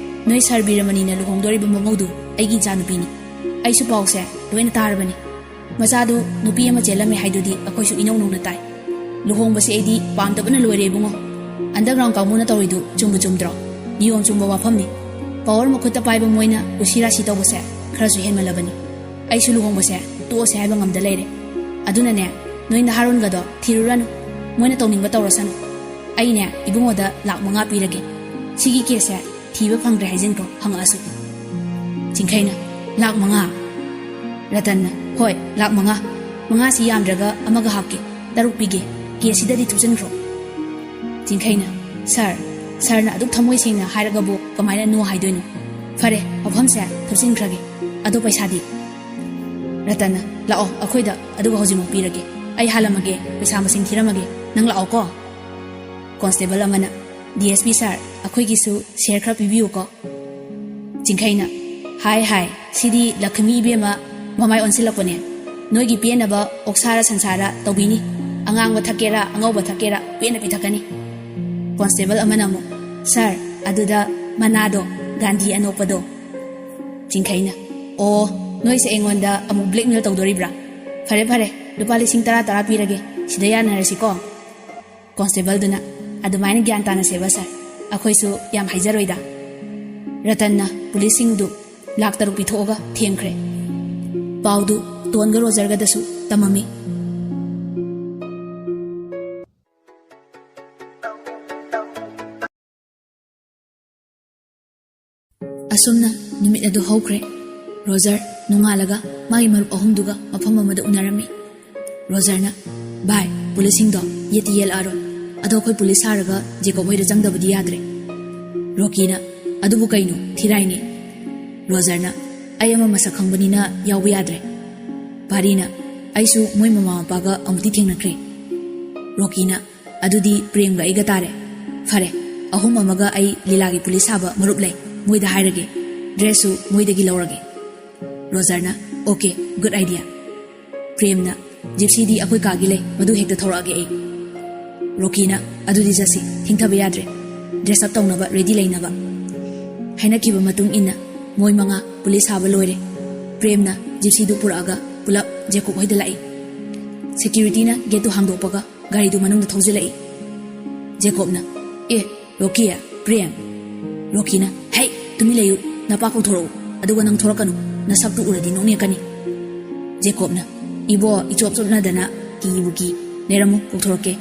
ꯅꯣꯏ ꯁꯥꯔ ꯕꯤꯔꯃꯅꯤꯅ ꯂꯨꯍꯣꯡꯗꯣꯔꯤꯕ ꯃꯃꯧꯗꯨ ꯑꯩꯒꯤ ꯏꯆꯥꯅꯨꯄꯤꯅꯤ꯫ ꯑꯩꯁꯨ ꯄꯥꯎꯁꯦ ꯂꯣꯏꯅ ꯇꯥꯔꯕꯅꯤ꯫ ꯃꯆꯥꯗꯨ ꯅꯨꯄꯤ ꯑꯃ ꯆꯦꯜꯂꯝꯃꯦ ꯍꯥꯏꯗꯨꯗꯤ ꯑꯩꯈꯣꯏꯁꯨ ꯏꯅꯧ ꯅꯧꯅ ꯇꯥꯏ꯫ ꯂꯨꯍꯣꯡꯕꯁꯦ ꯑꯩꯗꯤ ꯄꯥꯝꯗꯕꯅ ꯂꯣꯏꯔꯦ ꯏꯕꯨꯡꯉꯣ꯫ ꯑꯟꯗꯔꯒ꯭ꯔꯥꯎꯟ ꯀꯥꯡꯕꯨꯅ ꯇꯧꯔꯤꯗꯨ ꯆꯨꯝꯕꯨ ꯆꯨꯝꯗ꯭ꯔꯣ? ꯅꯤꯌꯣꯝ ꯆꯨꯝꯕ ꯋꯥꯐꯝꯅꯤ꯫ ꯄꯥꯋꯔ ꯃꯈꯨꯠꯇ ꯄꯥꯏꯕ ꯃꯣꯏꯅ ꯀꯨꯁꯤ ꯔꯥꯁꯤ ꯇꯧꯕꯁꯦ ꯈꯔꯁꯨ ꯍꯦꯟꯃꯜꯂꯕꯅꯤ꯫ ꯑꯩꯁꯨ ꯂꯨꯍꯣꯡꯕꯁꯦ ꯇꯣꯛꯑꯁꯦ ꯍꯥꯏꯕ ꯉꯝꯗ ꯂꯩꯔꯦ꯫ ꯑꯗꯨꯅꯅꯦ, ꯅꯣꯏ ꯅꯍꯥꯔꯣꯟꯒꯗꯣ ꯊꯤꯔꯨꯔꯅꯨ꯫ ꯃꯣꯏꯅ ꯇꯧꯅꯤꯡꯕ ꯇꯧꯔꯁꯅꯨ꯫ ꯑꯩꯅꯦ ꯏꯕꯨꯡꯉꯣꯗ ꯂꯥꯛ ꯃꯉꯥ ꯄꯤꯔꯒꯦ꯫ ꯁꯤꯒꯤ ꯀꯦꯁꯁꯦ ꯊꯤꯕ ꯐꯪꯗ꯭ꯔꯦ ꯍꯥꯏꯖꯤꯟꯈ꯭ꯔꯣ ꯍꯪꯉꯛꯑꯁꯨ꯫ ꯆꯤꯡꯈꯩꯅ, "ꯂꯥꯛ ꯃꯉꯥ?" ꯔꯇꯟꯅ, "ꯍꯣꯏ, ꯂꯥꯛ ꯃꯉꯥ꯫ ꯃꯉꯥꯁꯤ ꯌꯥꯝꯗ꯭ꯔꯒ ꯑꯃꯒ ꯍꯥꯞꯀꯦ꯫ ꯇꯔꯨꯛ ꯄꯤꯒꯦ꯫ ꯀꯦꯁꯁꯤꯗꯗꯤ ꯊꯨꯞꯆꯤꯟꯈ꯭ꯔꯣ꯫" ꯆꯤꯡꯈꯩꯅ, "ꯁꯥꯔ, ꯁꯥꯔꯅ ꯑꯗꯨꯛ ꯊꯃꯣꯏ ꯁꯦꯡꯅ ꯍꯥꯏꯔꯒꯕꯨ ꯀꯃꯥꯏꯅ no ꯍꯥꯏꯗꯣꯏꯅꯣ? ꯐꯔꯦ, ꯋꯥꯐꯝꯁꯦ ꯊꯨꯞꯆꯤꯟꯈ꯭ꯔꯒꯦ꯫ ꯑꯗꯣ ꯄꯩꯁꯥꯗꯤ?" ꯔꯇꯟꯅ, "ꯂꯥꯛꯑꯣ, ꯑꯩꯈꯣꯏꯗ ꯑꯗꯨꯒ ꯍꯧꯖꯤꯛꯃꯛ ꯄꯤꯔꯒꯦ꯫ ꯑꯩ ꯍꯥꯜꯂꯝꯃꯒꯦ, ꯄꯩꯁꯥ ꯃꯁꯤꯡ ꯊꯤꯔꯝꯃꯒꯦ꯫ ꯅꯪ ꯂꯥꯛꯑꯣꯀꯣ꯫" ꯀꯣꯟꯁꯇꯦꯕꯜ ꯑꯃꯅ, "ꯗꯤ ꯑꯦꯁ ꯄꯤ ꯁꯥꯔ, ꯑꯩꯈꯣꯏꯒꯤꯁꯨ ꯁꯤꯌꯔ ꯈꯔ ꯄꯤꯕꯤꯌꯨꯀꯣ꯫" ꯆꯤꯡꯈꯩꯅ, "ꯍꯥꯏ ꯍꯥꯏ, ꯁꯤꯗꯤ ꯂꯛꯈꯃꯤ ꯏꯕꯦꯝꯃ ꯃꯃꯥꯏ ꯑꯣꯟꯁꯤꯜꯂꯛꯄꯅꯦ꯫ ꯅꯣꯏꯒꯤ ꯄꯦꯟꯅꯕ ꯑꯣꯛꯁꯥꯔ ꯁꯟꯁꯥꯔ ꯇꯧꯕꯤꯅꯤ꯫ ꯑꯉꯥꯡꯕ ꯊꯛꯀꯦꯔꯥ ꯑꯉꯧꯕ ꯊꯛꯀꯦꯔꯥ ꯄꯦꯟꯅ ꯄꯤꯊꯛꯀꯅꯤ꯫" ꯀꯣꯟꯁꯇꯦꯕꯜ ꯑꯃꯅ ꯑꯃꯨꯛ, "ꯁꯥꯔ, ꯑꯗꯨꯗ ꯃꯅꯥꯗꯣ, ꯒꯥꯟꯙꯤ ꯑꯅꯣꯛꯄꯗꯣ꯫" ꯆꯤꯡꯈꯩꯅ, "ꯑꯣ, ꯅꯣꯏꯁꯦ ꯑꯩꯉꯣꯟꯗ ꯑꯃꯨꯛ ꯕ꯭ꯂꯦꯛꯃꯦꯜ ꯇꯧꯗꯣꯔꯤꯕ꯭ꯔꯥ? ꯐꯔꯦ ꯐꯔꯦ, ꯂꯨꯄꯥ ꯂꯤꯁꯤꯡ ꯇꯔꯥ ꯇꯔꯥ ꯄꯤꯔꯒꯦ, ꯁꯤꯗ ꯌꯥꯅꯔꯁꯤꯀꯣ꯫" ꯀꯣꯟꯁꯇꯦꯕꯜꯗꯨꯅ, "ꯑꯗꯨꯃꯥꯏꯅ ꯒ꯭ꯌꯥꯟ ꯇꯥꯅ ꯁꯦꯕ ꯁꯥꯔ, ꯑꯩꯈꯣꯏꯁꯨ ꯌꯥꯝ ꯍꯥꯏꯖꯔꯣꯏꯗ꯫" ꯔꯇꯟꯅ ꯄꯨꯂꯤꯁꯁꯤꯡꯗꯨ ꯂꯥꯛ ꯇꯔꯨꯛ ꯄꯤꯊꯣꯛꯑꯒ ꯊꯦꯝꯈ꯭ꯔꯦ꯫ ꯄꯥꯎꯗꯨ ꯇꯣꯟꯒ ꯔꯣꯖꯔꯒꯗꯁꯨ ꯇꯝꯃꯝꯃꯤ꯫ ꯑꯁꯨꯝꯅ ꯅꯨꯃꯤꯠ ꯑꯗꯨ ꯍꯧꯈ꯭ꯔꯦ꯫ ꯔꯣꯖꯔ ꯅꯣꯡꯉꯥꯜꯂꯒ ꯃꯥꯒꯤ ꯃꯔꯨꯞ ꯑꯍꯨꯝꯗꯨꯒ ꯃꯐꯝ ꯑꯃꯗ ꯎꯅꯔꯝꯃꯤ꯫ ꯔꯣꯖꯔꯅ, "ꯚꯥꯏ, ꯄꯨꯂꯤꯁꯁꯤꯡꯗꯣ ꯌꯦꯠꯇꯤ ꯌꯦꯠꯂꯛꯑꯔꯣꯏ꯫ ꯑꯗꯣ ꯑꯩꯈꯣꯏ ꯄꯨꯂꯤꯁ ꯁꯥꯔꯒ ꯖꯦꯀꯣꯕ ꯍꯣꯏꯗ ꯆꯪꯗꯕꯗꯤ ꯌꯥꯗ꯭ꯔꯦ꯫" ꯔꯣꯀꯤꯅ, "ꯑꯗꯨꯕꯨ ꯀꯩꯅꯣ, ꯊꯤꯔꯥꯏꯅꯦ?" ꯔꯣꯖꯔꯅ, "ꯑꯩ ꯑꯃ ꯃꯁꯛ ꯈꯪꯕꯅꯤꯅ ꯌꯥꯎꯕ ꯌꯥꯗ꯭ꯔꯦ꯫" ꯄꯥꯔꯤꯅ, "ꯑꯩꯁꯨ ꯃꯣꯏ ꯃꯃꯥ ꯃꯄꯥꯒ ꯑꯃꯨꯛꯇꯤ ꯊꯦꯡꯅꯈ꯭ꯔꯦ꯫" ꯔꯣꯀꯤꯅ, "ꯑꯗꯨꯗꯤ ꯄ꯭ꯔꯦꯝꯒ ꯑꯩꯒ ꯇꯥꯔꯦ꯫ ꯐꯔꯦ, ꯑꯍꯨꯝ ꯑꯃꯒ ꯑꯩ ꯂꯤꯂꯥꯒꯤ ꯄꯨꯂꯤꯁ ꯁꯥꯕ ꯃꯔꯨꯞ ꯂꯩ, ꯃꯣꯏꯗ ꯍꯥꯏꯔꯒꯦ꯫ ꯗ꯭ꯔꯦꯁꯁꯨ ꯃꯣꯏꯗꯒꯤ ꯂꯧꯔꯒꯦ꯫" ꯔꯣꯖꯔꯅ, "ꯑꯣꯀꯦ, ꯒꯨꯗ ꯑꯥꯏꯗꯤꯌꯥ꯫" ꯄ꯭ꯔꯦꯝꯅ, "ꯖꯤꯞꯁꯤꯗꯤ ꯑꯩꯈꯣꯏ ꯀꯥꯒꯤ ꯂꯩ, ꯃꯗꯨ ꯍꯦꯛꯇ ꯊꯧꯔꯛꯑꯒꯦ ꯑꯩ꯫" ꯔꯣꯀꯤꯅ, "ꯑꯗꯨꯗꯤ ꯆꯠꯁꯤ, ꯊꯦꯡꯊꯕ ꯌꯥꯗ꯭ꯔꯦ꯫ ꯗ꯭ꯔꯦꯁ ꯑꯞ ꯇꯧꯅꯕ ꯔꯦꯗꯤ ꯂꯩꯅꯕ꯫" ꯍꯥꯏꯅꯈꯤꯕ ꯃꯇꯨꯡ ꯏꯟꯅ ꯃꯣꯏ ꯃꯉꯥ ꯄꯨꯂꯤꯁ ꯁꯥꯕ ꯂꯣꯏꯔꯦ꯫ ꯄ꯭ꯔꯦꯝꯅ ꯖꯤꯞꯁꯤꯗꯨ ꯄꯨꯔꯛꯑꯒ ꯄꯨꯂꯞ ꯖꯦꯀꯣꯕ ꯍꯣꯏꯗ ꯂꯥꯛꯏ꯫ ꯁꯦꯀ꯭ꯌꯨꯔꯤꯇꯤꯅ ꯒꯦꯠꯇꯨ ꯍꯥꯡꯗꯣꯛꯄꯒ ꯒꯥꯔꯤꯗꯨ ꯃꯅꯨꯡꯗ ꯊꯧꯖꯤꯜꯂꯛꯏ꯫ ꯖꯦꯀꯣꯕꯅ, "ꯑꯦ, ꯔꯣꯀꯤ, ꯄ꯭ꯔꯦꯝ!" ꯔꯣꯀꯤꯅ, "ꯍꯩ, ꯇꯨꯃꯤꯟ ꯂꯩꯌꯨ, ꯅꯄꯥ ꯀꯧꯊꯣꯔꯛꯎ, ꯑꯗꯨꯒ ꯅꯪ ꯊꯣꯔꯛꯀꯅꯨ, ꯅꯁꯛꯇꯨ ꯎꯔꯗꯤ ꯅꯣꯛꯅꯤꯡꯉꯛꯀꯅꯤ꯫" ꯖꯦꯀꯣꯕꯅ, "ꯏꯕꯣ, ꯏꯆꯣꯞ ꯆꯣꯞꯅꯗꯅ ꯀꯤꯕꯨ ꯀꯤ, ꯂꯩꯔꯝꯃꯨ, ꯀꯧꯊꯣꯔꯛꯀꯦ꯫"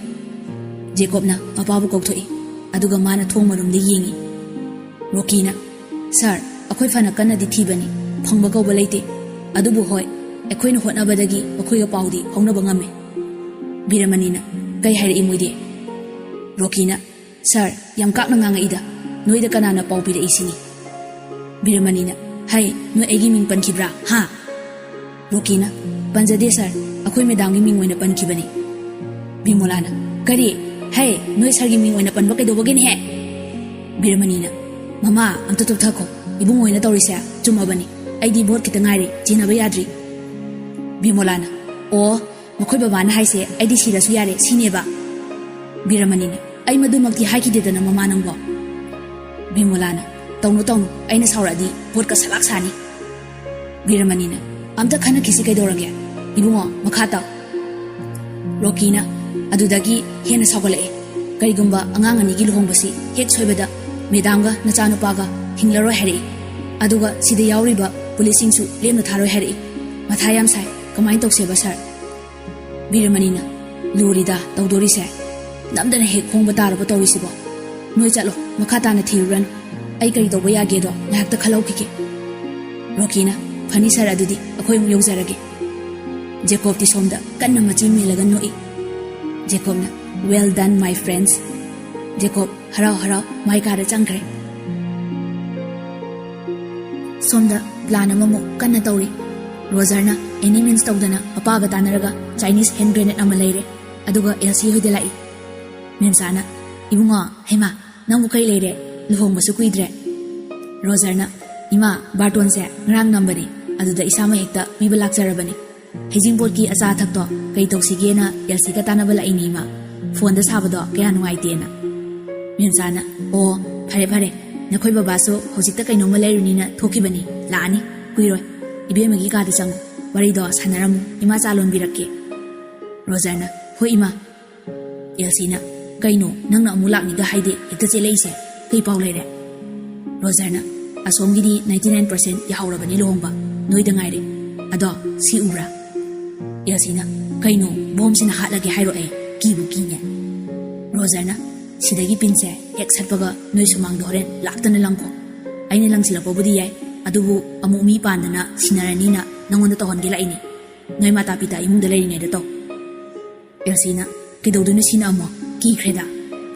ꯖꯦꯀꯣꯕꯅ ꯃꯄꯥꯕꯨ ꯀꯧꯊꯣꯛꯏ, ꯑꯗꯨꯒ ꯃꯥꯅ ꯊꯣꯡ ꯃꯔꯨꯝꯗ ꯌꯦꯡꯉꯤ꯫ ꯔꯣꯀꯤꯅ, "ꯁꯥꯔ, ꯑꯩꯈꯣꯏ ꯐꯅ ꯀꯟꯅꯗꯤ ꯊꯤꯕꯅꯤ, ꯐꯪꯕ ꯀꯧꯕ ꯂꯩꯇꯦ꯫ ꯑꯗꯨꯕꯨ ꯍꯣꯏ, ꯑꯩꯈꯣꯏꯅ ꯍꯣꯠꯅꯕꯗꯒꯤ ꯃꯈꯣꯏꯒ ꯄꯥꯎꯗꯤ ꯐꯥꯎꯅꯕ ꯉꯝꯃꯦ꯫" ꯕꯤꯔꯃꯅꯤꯅ, "ꯀꯩ ꯍꯥꯏꯔꯛꯏ ꯃꯣꯏꯗꯤ?" ꯔꯣꯀꯤꯅ, "ꯁꯥꯔ, ꯌꯥꯝ ꯀꯥꯛꯅ ꯉꯥꯡꯉꯛꯏꯗ, ꯅꯣꯏꯗ ꯀꯅꯥꯅ ꯄꯥꯎ ꯄꯤꯔꯛꯏ ꯁꯤꯅꯤ?" ꯕꯤꯔꯃꯅꯤꯅ, "ꯍꯩ, ꯅꯣꯏ ꯑꯩꯒꯤ ꯃꯤꯡ ꯄꯟꯈꯤꯕ꯭ꯔꯥ, ꯍꯥ?" ꯔꯣꯀꯤꯅ, "ꯄꯟꯖꯗꯦ ꯁꯥꯔ, ꯑꯩꯈꯣꯏ ꯃꯦꯗꯥꯝꯒꯤ ꯃꯤꯡ ꯑꯣꯏꯅ ꯄꯟꯈꯤꯕꯅꯤ꯫" ꯕꯤꯃꯣꯂꯥꯅ, "ꯀꯔꯤ? ꯍꯩ, ꯅꯣꯏ ꯁꯥꯔꯒꯤ ꯃꯤꯡ ꯑꯣꯏꯅ ꯄꯟꯕ ꯀꯩꯗꯧꯕꯒꯤꯅꯦꯍꯦ?" ꯕꯤꯔꯃꯅꯤꯅ, "ꯃꯃꯥ, ꯑꯝꯇ ꯇꯨꯞꯊꯈꯣ, ꯏꯕꯨꯡ ꯑꯣꯏꯅ ꯇꯧꯔꯤꯁꯦ ꯆꯨꯝꯃꯕꯅꯤ꯫ ꯑꯩꯗꯤ ꯚꯣꯠ ꯈꯤꯇ ꯉꯥꯏꯔꯦ, ꯆꯦꯟꯅꯕ ꯌꯥꯗ꯭ꯔꯤ꯫" ꯕꯤꯃꯣꯂꯥꯅ, "ꯑꯣ, ꯃꯈꯣꯏ ꯕꯕꯥꯅ ꯍꯥꯏꯁꯦ ꯑꯩꯗꯤ ꯁꯤꯔꯁꯨ ꯌꯥꯔꯦ ꯁꯤꯅꯦꯕ?" ꯕꯤꯔꯃꯅꯤꯅ, "ꯑꯩ ꯃꯗꯨꯃꯛꯇꯤ ꯍꯥꯏꯈꯤꯗꯦꯗꯅ ꯃꯃꯥ ꯅꯪꯕꯣ꯫" ꯕꯤꯃꯣꯂꯥꯅ, "ꯇꯧꯅꯨ ꯇꯧꯅꯨ, ꯑꯩꯅ ꯁꯥꯎꯔꯛꯑꯗꯤ ꯚꯣꯠꯀ ꯁꯂꯥꯛ ꯁꯥꯅꯤ꯫" ꯕꯤꯔꯃꯅꯤꯅ, "ꯑꯝꯇ ꯈꯟꯅꯈꯤꯁꯤ ꯀꯩꯗꯧꯔꯒꯦ? ꯏꯕꯨꯡꯉꯣ, ꯃꯈꯥ ꯇꯥꯎ꯫" ꯔꯣꯀꯤꯅ ꯑꯗꯨꯗꯒꯤ ꯍꯦꯟꯅ ꯁꯥꯎꯒꯠꯂꯛꯑꯦ꯫ "ꯀꯔꯤꯒꯨꯝꯕ ꯑꯉꯥꯡ ꯑꯅꯤꯒꯤ ꯂꯨꯍꯣꯡꯕꯁꯤ ꯍꯦꯛ ꯁꯣꯏꯕꯗ ꯃꯦꯗꯥꯝꯒ ꯅꯆꯥꯅꯨꯄꯥꯒ ꯍꯤꯡꯂꯔꯣꯏ ꯍꯥꯏꯔꯛꯏ, ꯑꯗꯨꯒ ꯁꯤꯗ ꯌꯥꯎꯔꯤꯕ ꯄꯨꯂꯤꯁꯁꯤꯡꯁꯨ ꯂꯦꯝꯅ ꯊꯥꯔꯣꯏ ꯍꯥꯏꯔꯛꯏ꯫ ꯃꯊꯥ ꯌꯥꯝ ꯁꯥꯏ, ꯀꯃꯥꯏꯅ ꯇꯧꯁꯦꯕ ꯁꯥꯔ?" ꯕꯤꯔꯃꯅꯤꯅ, "ꯂꯨꯔꯤꯗ ꯇꯧꯗꯣꯔꯤꯁꯦ, ꯅꯝꯗꯅ ꯍꯦꯛ ꯍꯣꯡꯕ ꯇꯥꯔꯕ ꯇꯧꯔꯤꯁꯤꯕꯣ꯫ ꯅꯣꯏ ꯆꯠꯂꯣ, ꯃꯈꯥ ꯇꯥꯅ ꯊꯤꯔꯨꯔꯅꯨ꯫ ꯑꯩ ꯀꯔꯤ ꯇꯧꯕ ꯌꯥꯒꯦꯗꯣ ꯉꯥꯏꯍꯥꯛꯇ ꯈꯜꯍꯧꯈꯤꯒꯦ꯫" ꯔꯣꯀꯤꯅ, "ꯐꯅꯤ ꯁꯥꯔ, ꯑꯗꯨꯗꯤ ꯑꯩꯈꯣꯏ ꯑꯃꯨꯛ ꯌꯧꯖꯔꯒꯦ꯫" ꯖꯦꯀꯣꯕꯇꯤ ꯁꯣꯝꯗ ꯀꯟꯅ ꯃꯆꯤꯟ ꯃꯦꯜꯂꯒ ꯅꯣꯛꯏ꯫ ꯖꯦꯀꯣꯕꯅ, "Well done, my friends." ꯖꯦꯀꯣꯕ ꯍꯔꯥꯎ ꯍꯔꯥꯎ ꯃꯥꯏ ꯀꯥꯗ ꯆꯪꯈ꯭ꯔꯦ꯫ ꯁꯣꯝꯗ ꯄ꯭ꯂꯥꯟ ꯑꯃꯃꯨꯛ ꯀꯟꯅ ꯇꯧꯔꯤ꯫ ꯔꯣꯖꯔꯅ ꯑꯦꯅꯤ ꯃꯤꯟꯁ ꯇꯧꯗꯅ ꯃꯄꯥꯒ ꯇꯥꯟꯅꯔꯒ ꯆꯥꯏꯅꯤꯁ ꯍꯦꯟ ꯒ꯭ꯔꯦꯅꯦꯗ ꯑꯃ ꯂꯩꯔꯦ, ꯑꯗꯨꯒ ꯑꯦꯜꯁꯤ ꯍꯣꯏꯗ ꯂꯥꯛꯏ꯫ ꯃꯦꯝꯆꯥꯅ, "ꯏꯕꯨꯡꯉꯣ, ꯍꯩꯃꯥ, ꯅꯪꯕꯨ ꯀꯩ ꯂꯩꯔꯦ? ꯂꯨꯍꯣꯡꯕꯁꯨ ꯀꯨꯏꯗ꯭ꯔꯦ꯫" ꯔꯣꯖꯔꯅ, "ꯏꯃꯥ, ꯕꯥꯔꯇꯣꯟꯁꯦ ꯉꯔꯥꯡ ꯅꯝꯕꯅꯤ, ꯑꯗꯨꯗ ꯏꯁꯥꯃꯛ ꯍꯦꯛꯇ ꯄꯤꯕ ꯂꯥꯛꯆꯔꯕꯅꯤ꯫ ꯍꯩꯖꯤꯡꯄꯣꯠꯀꯤ ꯑꯆꯥ ꯑꯊꯛꯇꯣ ꯀꯩ ꯇꯧꯁꯤꯒꯦꯅ ꯑꯦꯜꯁꯤꯒ ꯇꯥꯟꯅꯕ ꯂꯥꯛꯏꯅꯦ ꯏꯃꯥ꯫ ꯐꯣꯟꯗ ꯁꯥꯕꯗꯣ ꯀꯌꯥ ꯅꯨꯡꯉꯥꯏꯇꯦꯅ꯫" ꯃꯦꯝꯆꯥꯅ, "ꯑꯣ, ꯐꯔꯦ ꯐꯔꯦ, "ꯅꯈꯣꯏ ꯕꯕꯥꯁꯨ ꯍꯧꯖꯤꯛꯇ ꯀꯩꯅꯣꯝꯃ ꯂꯩꯔꯨꯅꯤꯅ ꯊꯣꯛꯈꯤꯕꯅꯤ, ꯂꯥꯛꯑꯅꯤ, ꯀꯨꯏꯔꯣꯏ꯫ ꯏꯕꯦꯝꯃꯒꯤ ꯀꯥꯗ ꯆꯪꯉꯨ, ꯋꯥꯔꯤꯗꯣ ꯁꯥꯟꯅꯔꯝꯃꯨ, ꯏꯃꯥ ꯆꯥ ꯂꯣꯟꯕꯤꯔꯛꯀꯦ"꯫ ꯔꯣꯖꯔꯅ, "ꯍꯣꯏ ꯏꯃꯥ"꯫ ꯑꯦꯜꯁꯤꯅ, "ꯀꯩꯅꯣ, ꯅꯪꯅ ꯑꯃꯨꯛ ꯂꯥꯛꯅꯤꯒ ꯍꯥꯏꯗꯦ, ꯍꯦꯛꯇ ꯆꯦꯜꯂꯛꯏꯁꯦ? ꯀꯩ ꯄꯥꯎ ꯂꯩꯔꯦ?" ꯔꯣꯖꯔꯅ, "ꯑꯁꯣꯝꯒꯤꯗꯤ ninety nine percent ꯌꯥꯍꯧꯔꯕꯅꯤ ꯂꯨꯍꯣꯡꯕ, ꯅꯣꯏꯗ ꯉꯥꯏꯔꯦ꯫ ꯑꯗꯣ ꯁꯤ ꯎꯕ꯭ꯔꯥ?" ꯑꯦꯜꯁꯤꯅ, "ꯀꯩꯅꯣ, ꯕꯣꯝꯁꯤꯅ ꯍꯥꯠꯂꯒꯦ ꯍꯥꯏꯔꯣ? ꯑꯩ ꯀꯤꯕꯨ ꯀꯤꯅꯦ"꯫ ꯔꯣꯖꯔꯅ, "ꯁꯤꯗꯒꯤ ꯄꯤꯟꯁꯦ ꯍꯦꯛ ꯁꯠꯄꯒ ꯅꯣꯏ ꯁꯨꯃꯥꯡꯗ ꯍꯣꯔꯦꯟ ꯂꯥꯛꯇꯅ ꯂꯪꯈꯣ꯫ ꯑꯩꯅ ꯂꯪꯁꯤꯜꯂꯛꯄꯕꯨꯗꯤ ꯌꯥꯏ, ꯑꯗꯨꯕꯨ ꯑꯃꯨꯛ ꯃꯤ ꯄꯥꯟꯗꯅ ꯁꯤꯟꯅꯔꯅꯤꯅ ꯅꯪꯉꯣꯟꯗ ꯇꯧꯍꯟꯒꯦ ꯂꯥꯛꯏꯅꯦ꯫ ꯅꯣꯏ ꯃꯥꯇꯥ ꯄꯤꯇꯥ ꯏꯃꯨꯡꯗ ꯂꯩꯔꯤꯉꯩꯗ ꯇꯧ"꯫ ꯑꯦꯜꯁꯤꯅ, "ꯀꯩꯗꯧꯗꯣꯏꯅꯣ ꯁꯤꯅ ꯑꯃꯨꯛ? ꯀꯤꯈ꯭ꯔꯦꯗ"꯫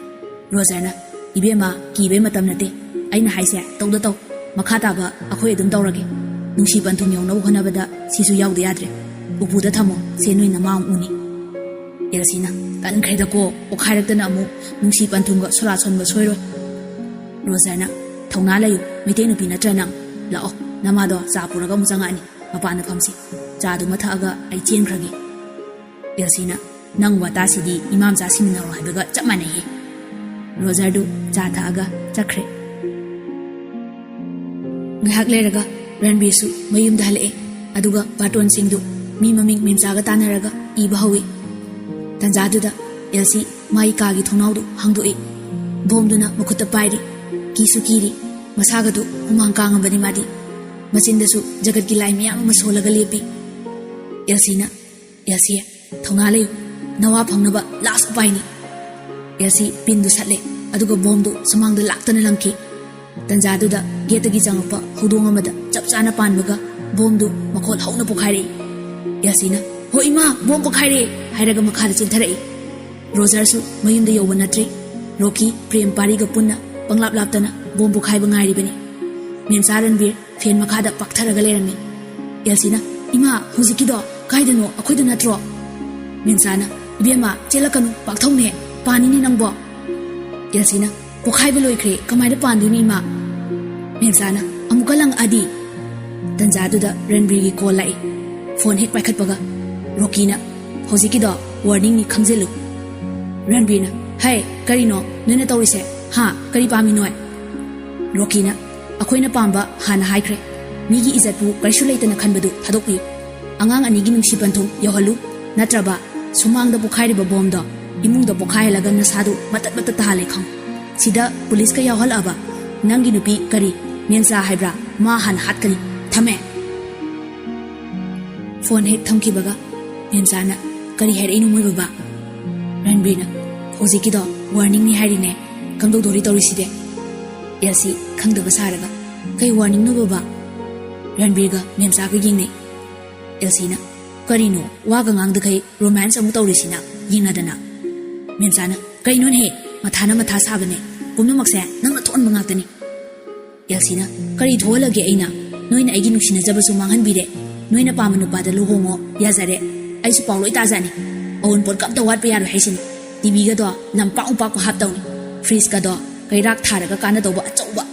ꯔꯣꯖꯔꯅ, "ꯏꯕꯦꯝꯃ, ꯀꯤꯕꯩ ꯃꯇꯝ ꯅꯠꯇꯦ꯫ ꯑꯩꯅ ꯍꯥꯏꯁꯦ ꯇꯧꯗ ꯇꯧ꯫ ꯃꯈꯥ ꯇꯥꯕ ꯑꯩꯈꯣꯏ ꯑꯗꯨꯝ ꯇꯧꯔꯒꯦ꯫ ꯅꯨꯡꯁꯤ ꯄꯟꯊꯨꯡ ꯌꯧꯅꯕ ꯍꯣꯠꯅꯕꯗ ꯁꯤꯁꯨ ꯌꯥꯎꯗ ꯌꯥꯗ꯭ꯔꯦ꯫ ꯎꯄꯨꯗ ꯊꯝꯃꯣ, ꯁꯦ ꯅꯣꯏ ꯅꯃꯥ ꯑꯃꯨꯛ ꯎꯅꯤ"꯫ ꯑꯦꯜꯁꯤꯅ, "ꯀꯟꯈ꯭ꯔꯦꯗꯀꯣ, ꯄꯣꯛꯈꯥꯏꯔꯛꯇꯅ ꯑꯃꯨꯛ ꯅꯨꯡꯁꯤ ꯄꯟꯊꯨꯡꯒ ꯁꯣꯔꯥ ꯁꯣꯟꯕ ꯁꯣꯏꯔꯣꯏ"꯫ ꯔꯣꯖꯔꯅ, "ꯊꯧꯅꯥ ꯂꯩꯌꯨ, ꯃꯩꯇꯩ ꯅꯨꯄꯤ ꯅꯠꯇ꯭ꯔ ꯅꯪ? ꯂꯥꯛꯑꯣ, ꯅꯃꯥꯗꯣ ꯆꯥ ꯄꯨꯔꯒ ꯑꯃꯨꯛ ꯆꯪꯉꯛꯑꯅꯤ꯫ ꯃꯄꯥꯟꯗ ꯐꯝꯁꯤ꯫ ꯆꯥꯗꯨꯃ ꯊꯛꯑꯒ ꯑꯩ ꯆꯦꯟꯈ꯭ꯔꯒꯦ"꯫ ꯑꯦꯜꯁꯤꯅ, "ꯅꯪ ꯋꯥꯇꯥꯁꯤꯗꯤ ꯏꯃꯥ ꯃꯆꯥ ꯁꯤꯃꯤꯟꯅꯔꯣ ꯍꯥꯏꯕꯒ ꯆꯞ ꯃꯥꯟꯅꯩꯍꯦ"꯫ ꯔꯣꯖꯔꯗꯨ ꯆꯥ ꯊꯛꯑꯒ ꯆꯠꯈ꯭ꯔꯦ꯫ ꯉꯥꯏꯍꯥꯛ ꯂꯩꯔꯒ ꯔꯟꯕꯤꯔꯁꯨ ꯃꯌꯨꯝꯗ ꯍꯜꯂꯛꯑꯦ, ꯑꯗꯨꯒ ꯕꯥꯔꯇꯣꯟꯁꯤꯡꯗꯨ ꯃꯤ ꯃꯃꯤꯡ ꯃꯦꯝꯆꯥꯒ ꯇꯥꯟꯅꯔꯒ ꯏꯕ ꯍꯧꯏ꯫ ꯇꯟꯖꯥꯗꯨꯗ ꯑꯦꯜꯁꯤ ꯃꯥꯒꯤ ꯀꯥꯒꯤ ꯊꯣꯡꯅꯥꯎꯗꯨ ꯍꯥꯡꯗꯣꯛꯏ꯫ ꯕꯣꯝꯗꯨꯅ ꯃꯈꯨꯠꯇ ꯄꯥꯏꯔꯤ꯫ ꯀꯤꯁꯨ ꯀꯤꯔꯤ꯫ ꯃꯁꯥꯒꯗꯨ ꯍꯨꯃꯥꯡ ꯀꯥꯡꯉꯕꯅꯤ ꯃꯥꯗꯤ꯫ ꯃꯆꯤꯟꯗꯁꯨ ꯖꯒꯠꯀꯤ ꯂꯥꯏ ꯃꯌꯥꯝ ꯑꯃ ꯁꯣꯜꯂꯒ ꯂꯦꯞꯄꯤ꯫ ꯑꯦꯜꯁꯤꯅ, "ꯑꯦꯜꯁꯤ, ꯊꯧꯅꯥ ꯂꯩꯌꯨ꯫ ꯅꯋꯥ ꯐꯪꯅꯕ ꯂꯥꯁ ꯎꯄꯥꯏꯅꯤ"꯫ ꯑꯦꯜꯁꯤ ꯄꯤꯟꯗꯨ ꯁꯠꯂꯦ, ꯑꯗꯨꯒ ꯕꯣꯝꯗꯨ ꯁꯨꯃꯥꯡꯗ ꯂꯥꯛꯇꯅ ꯂꯪꯈꯤ꯫ ꯇꯟꯖꯥꯗꯨꯗ ꯒꯦꯠꯇꯒꯤ ꯆꯪꯉꯛꯄ ꯍꯧꯗꯣꯡ ꯑꯃꯗ ꯆꯞ ꯆꯥꯅ ꯄꯥꯟꯕꯒ ꯕꯣꯝꯗꯨ ꯃꯈꯣꯜ ꯍꯧꯅ ꯄꯣꯈꯥꯏꯔꯛꯏ꯫ ꯑꯦꯜꯁꯤꯅ, "ꯍꯣ ꯏꯃꯥ, ꯕꯣꯝ ꯄꯣꯈꯥꯏꯔꯦ!" ꯍꯥꯏꯔꯒ ꯃꯈꯥꯗ ꯆꯦꯟꯊꯔꯛꯏ꯫ ꯔꯣꯖꯔꯁꯨ ꯃꯌꯨꯝꯗ ꯌꯧꯕ ꯅꯠꯇ꯭ꯔꯤ꯫ ꯔꯣꯀꯤ, ꯄ꯭ꯔꯦꯝ ꯄꯥꯔꯤꯒ ꯄꯨꯟꯅ ꯄꯪꯂꯥꯞ ꯂꯥꯞꯇꯅ ꯕꯣꯝ ꯄꯣꯈꯥꯏꯕ ꯉꯥꯏꯔꯤꯕꯅꯤ꯫ ꯃꯦꯝꯆꯥ ꯔꯟꯕꯤꯔ ꯐꯦꯟ ꯃꯈꯥꯗ ꯄꯥꯛꯊꯔꯒ ꯂꯩꯔꯝꯃꯤ꯫ ꯑꯦꯜꯁꯤꯅ, "ꯏꯃꯥ, ꯍꯧꯖꯤꯛꯀꯤꯗꯣ ꯀꯥꯏꯗꯅꯣ? ꯑꯩꯈꯣꯏꯗ ꯅꯠꯇ꯭ꯔꯣ?" ꯃꯦꯝꯆꯥꯅ, "ꯏꯕꯦꯝꯃ, ꯆꯦꯜꯂꯛꯀꯅꯨ, ꯄꯥꯛꯊꯧꯅꯦ, ꯄꯥꯅꯤꯅꯦ ꯅꯪꯕꯣ"꯫ ꯑꯦꯜꯁꯤꯅ, "ꯄꯣꯈꯥꯏꯕ ꯂꯣꯏꯈ꯭ꯔꯦ, ꯀꯃꯥꯏꯅ ꯄꯥꯟꯗꯣꯏꯅꯣ ꯏꯃꯥ?" ꯃꯦꯝꯆꯥꯅ, "ꯑꯃꯨꯛꯀ ꯂꯪꯉꯛꯑꯗꯤ?" ꯇꯟꯖꯥꯗꯨꯗ ꯔꯟꯕꯤꯔꯒꯤ ꯀꯣꯜ ꯂꯥꯛꯏ꯫ ꯐꯣꯟ ꯍꯦꯛ ꯄꯥꯏꯈꯠꯄꯒ ꯔꯣꯀꯤꯅ, "ꯍꯧꯖꯤꯛꯀꯤꯗꯣ ꯋꯥꯔꯅꯤꯡꯅꯤ, ꯈꯪꯖꯤꯜꯂꯨ"꯫ ꯔꯟꯕꯤꯔꯅ, "ꯍꯩ, ꯀꯔꯤꯅꯣ ꯅꯣꯏꯅ ꯇꯧꯔꯤꯁꯦ? ꯍꯥ, ꯀꯔꯤ ꯄꯥꯝꯃꯤꯅꯣ?" ꯔꯣꯀꯤꯅ, "ꯑꯩꯈꯣꯏꯅ ꯄꯥꯝꯕ ꯍꯥꯟꯅ ꯍꯥꯏꯈ꯭ꯔꯦ꯫ ꯃꯤꯒꯤ ꯏꯖꯠꯄꯨ ꯀꯔꯤꯁꯨ ꯂꯩꯇꯅ ꯈꯟꯕꯗꯨ ꯊꯥꯗꯣꯛꯄꯤꯌꯨ꯫ ꯑꯉꯥꯡ ꯑꯅꯤꯒꯤ ꯅꯨꯡꯁꯤ ꯄꯟꯊꯨꯡ ꯌꯧꯍꯜꯂꯨ, ꯅꯠꯇ꯭ꯔꯕ ꯁꯨꯃꯥꯡꯗ ꯄꯣꯈꯥꯏꯔꯤꯕ ꯕꯣꯝꯗꯣ ꯏꯃꯨꯡꯗ ꯄꯣꯈꯥꯏꯍꯜꯂꯒ ꯅꯁꯥꯗꯨ ꯃꯇꯠ ꯃꯇꯠ ꯇꯥꯍꯜꯂꯦ ꯈꯪꯉꯨ꯫ ꯁꯤꯗ ꯄꯨꯂꯤꯁꯀ ꯌꯥꯎꯍꯜꯂꯛꯑꯕ ꯅꯪꯒꯤ ꯅꯨꯄꯤ ꯀꯔꯤ ꯃꯦꯝꯆꯥ ꯍꯥꯏꯕ꯭ꯔꯥ, ꯃꯥ ꯍꯥꯟꯅ ꯍꯥꯠꯀꯅꯤ꯫ ꯊꯝꯃꯦ꯫" ꯐꯣꯟ ꯍꯦꯛ ꯊꯝꯈꯤꯕꯒ ꯃꯦꯝꯆꯥꯅ, "ꯀꯔꯤ ꯍꯥꯏꯔꯛꯏꯅꯣ ꯃꯣꯏ ꯕꯕꯥ?" ꯔꯟꯕꯤꯔꯅ, "ꯍꯧꯖꯤꯛꯀꯤꯗꯣ ꯋꯥꯔꯅꯤꯡꯅꯤ ꯍꯥꯏꯔꯤꯅꯦ꯫ ꯀꯝꯗꯧꯗꯣꯔꯤ ꯇꯧꯔꯤꯁꯤꯗꯤ?" ꯑꯦꯜꯁꯤ ꯈꯪꯗꯕ ꯁꯥꯔꯒ, "ꯀꯩ ꯋꯥꯔꯅꯤꯡꯅꯣ ꯕꯕꯥ?" ꯔꯟꯕꯤꯔꯒ ꯃꯦꯝꯆꯥꯒ ꯌꯦꯡꯅꯩ꯫ ꯑꯦꯜꯁꯤꯅ, "ꯀꯔꯤꯅꯣ ꯋꯥꯒ ꯉꯥꯡꯗꯈꯩ ꯔꯣꯃꯥꯟꯁ ꯑꯃꯨꯛ ꯇꯧꯔꯤꯁꯤꯅ?" ꯌꯦꯡꯅꯗꯅ꯫ ꯃꯦꯝꯆꯥꯅ, "ꯀꯩꯅꯣꯅꯦꯍꯦ? ꯃꯊꯥꯅ ꯃꯊꯥ ꯁꯥꯕꯅꯦ꯫ ꯄꯨꯝꯅꯃꯛꯁꯦ ꯅꯪꯅ ꯊꯣꯛꯍꯟꯕ ꯉꯥꯛꯇꯅꯤ꯫" ꯑꯦꯜꯁꯤꯅ, "ꯀꯔꯤ ꯊꯣꯛꯍꯜꯂꯒꯦ ꯑꯩꯅ? ꯅꯣꯏꯅ ꯑꯩꯒꯤ ꯅꯨꯡꯁꯤꯅꯖꯕꯁꯨ ꯃꯥꯡꯍꯟꯕꯤꯔꯦ꯫ ꯅꯣꯏꯅ ꯄꯥꯝꯕ ꯅꯨꯄꯥꯗ ꯂꯨꯍꯣꯡꯉꯣ, ꯌꯥꯖꯔꯦ꯫ ꯑꯩꯁꯨ ꯄꯥꯎ ꯂꯣꯏ ꯇꯥꯖꯥꯠꯅꯤ꯫ ꯑꯋꯨꯟꯄꯣꯠꯀ ꯑꯝꯇ ꯋꯥꯠꯄ ꯌꯥꯔꯣꯏ ꯍꯥꯏꯁꯤꯅꯤ꯫ ꯇꯤꯚꯤꯒꯗꯣ ꯅꯝꯄꯥꯛ ꯎꯝꯄꯥꯛꯄ ꯍꯥꯞꯇꯧꯅꯤ꯫ ꯐ꯭ꯔꯤꯖꯀꯗꯣ ꯀꯩꯔꯥꯛ ꯊꯥꯔꯒ ꯀꯥꯟꯅꯗꯧꯕ ꯑꯆꯧꯕ꯫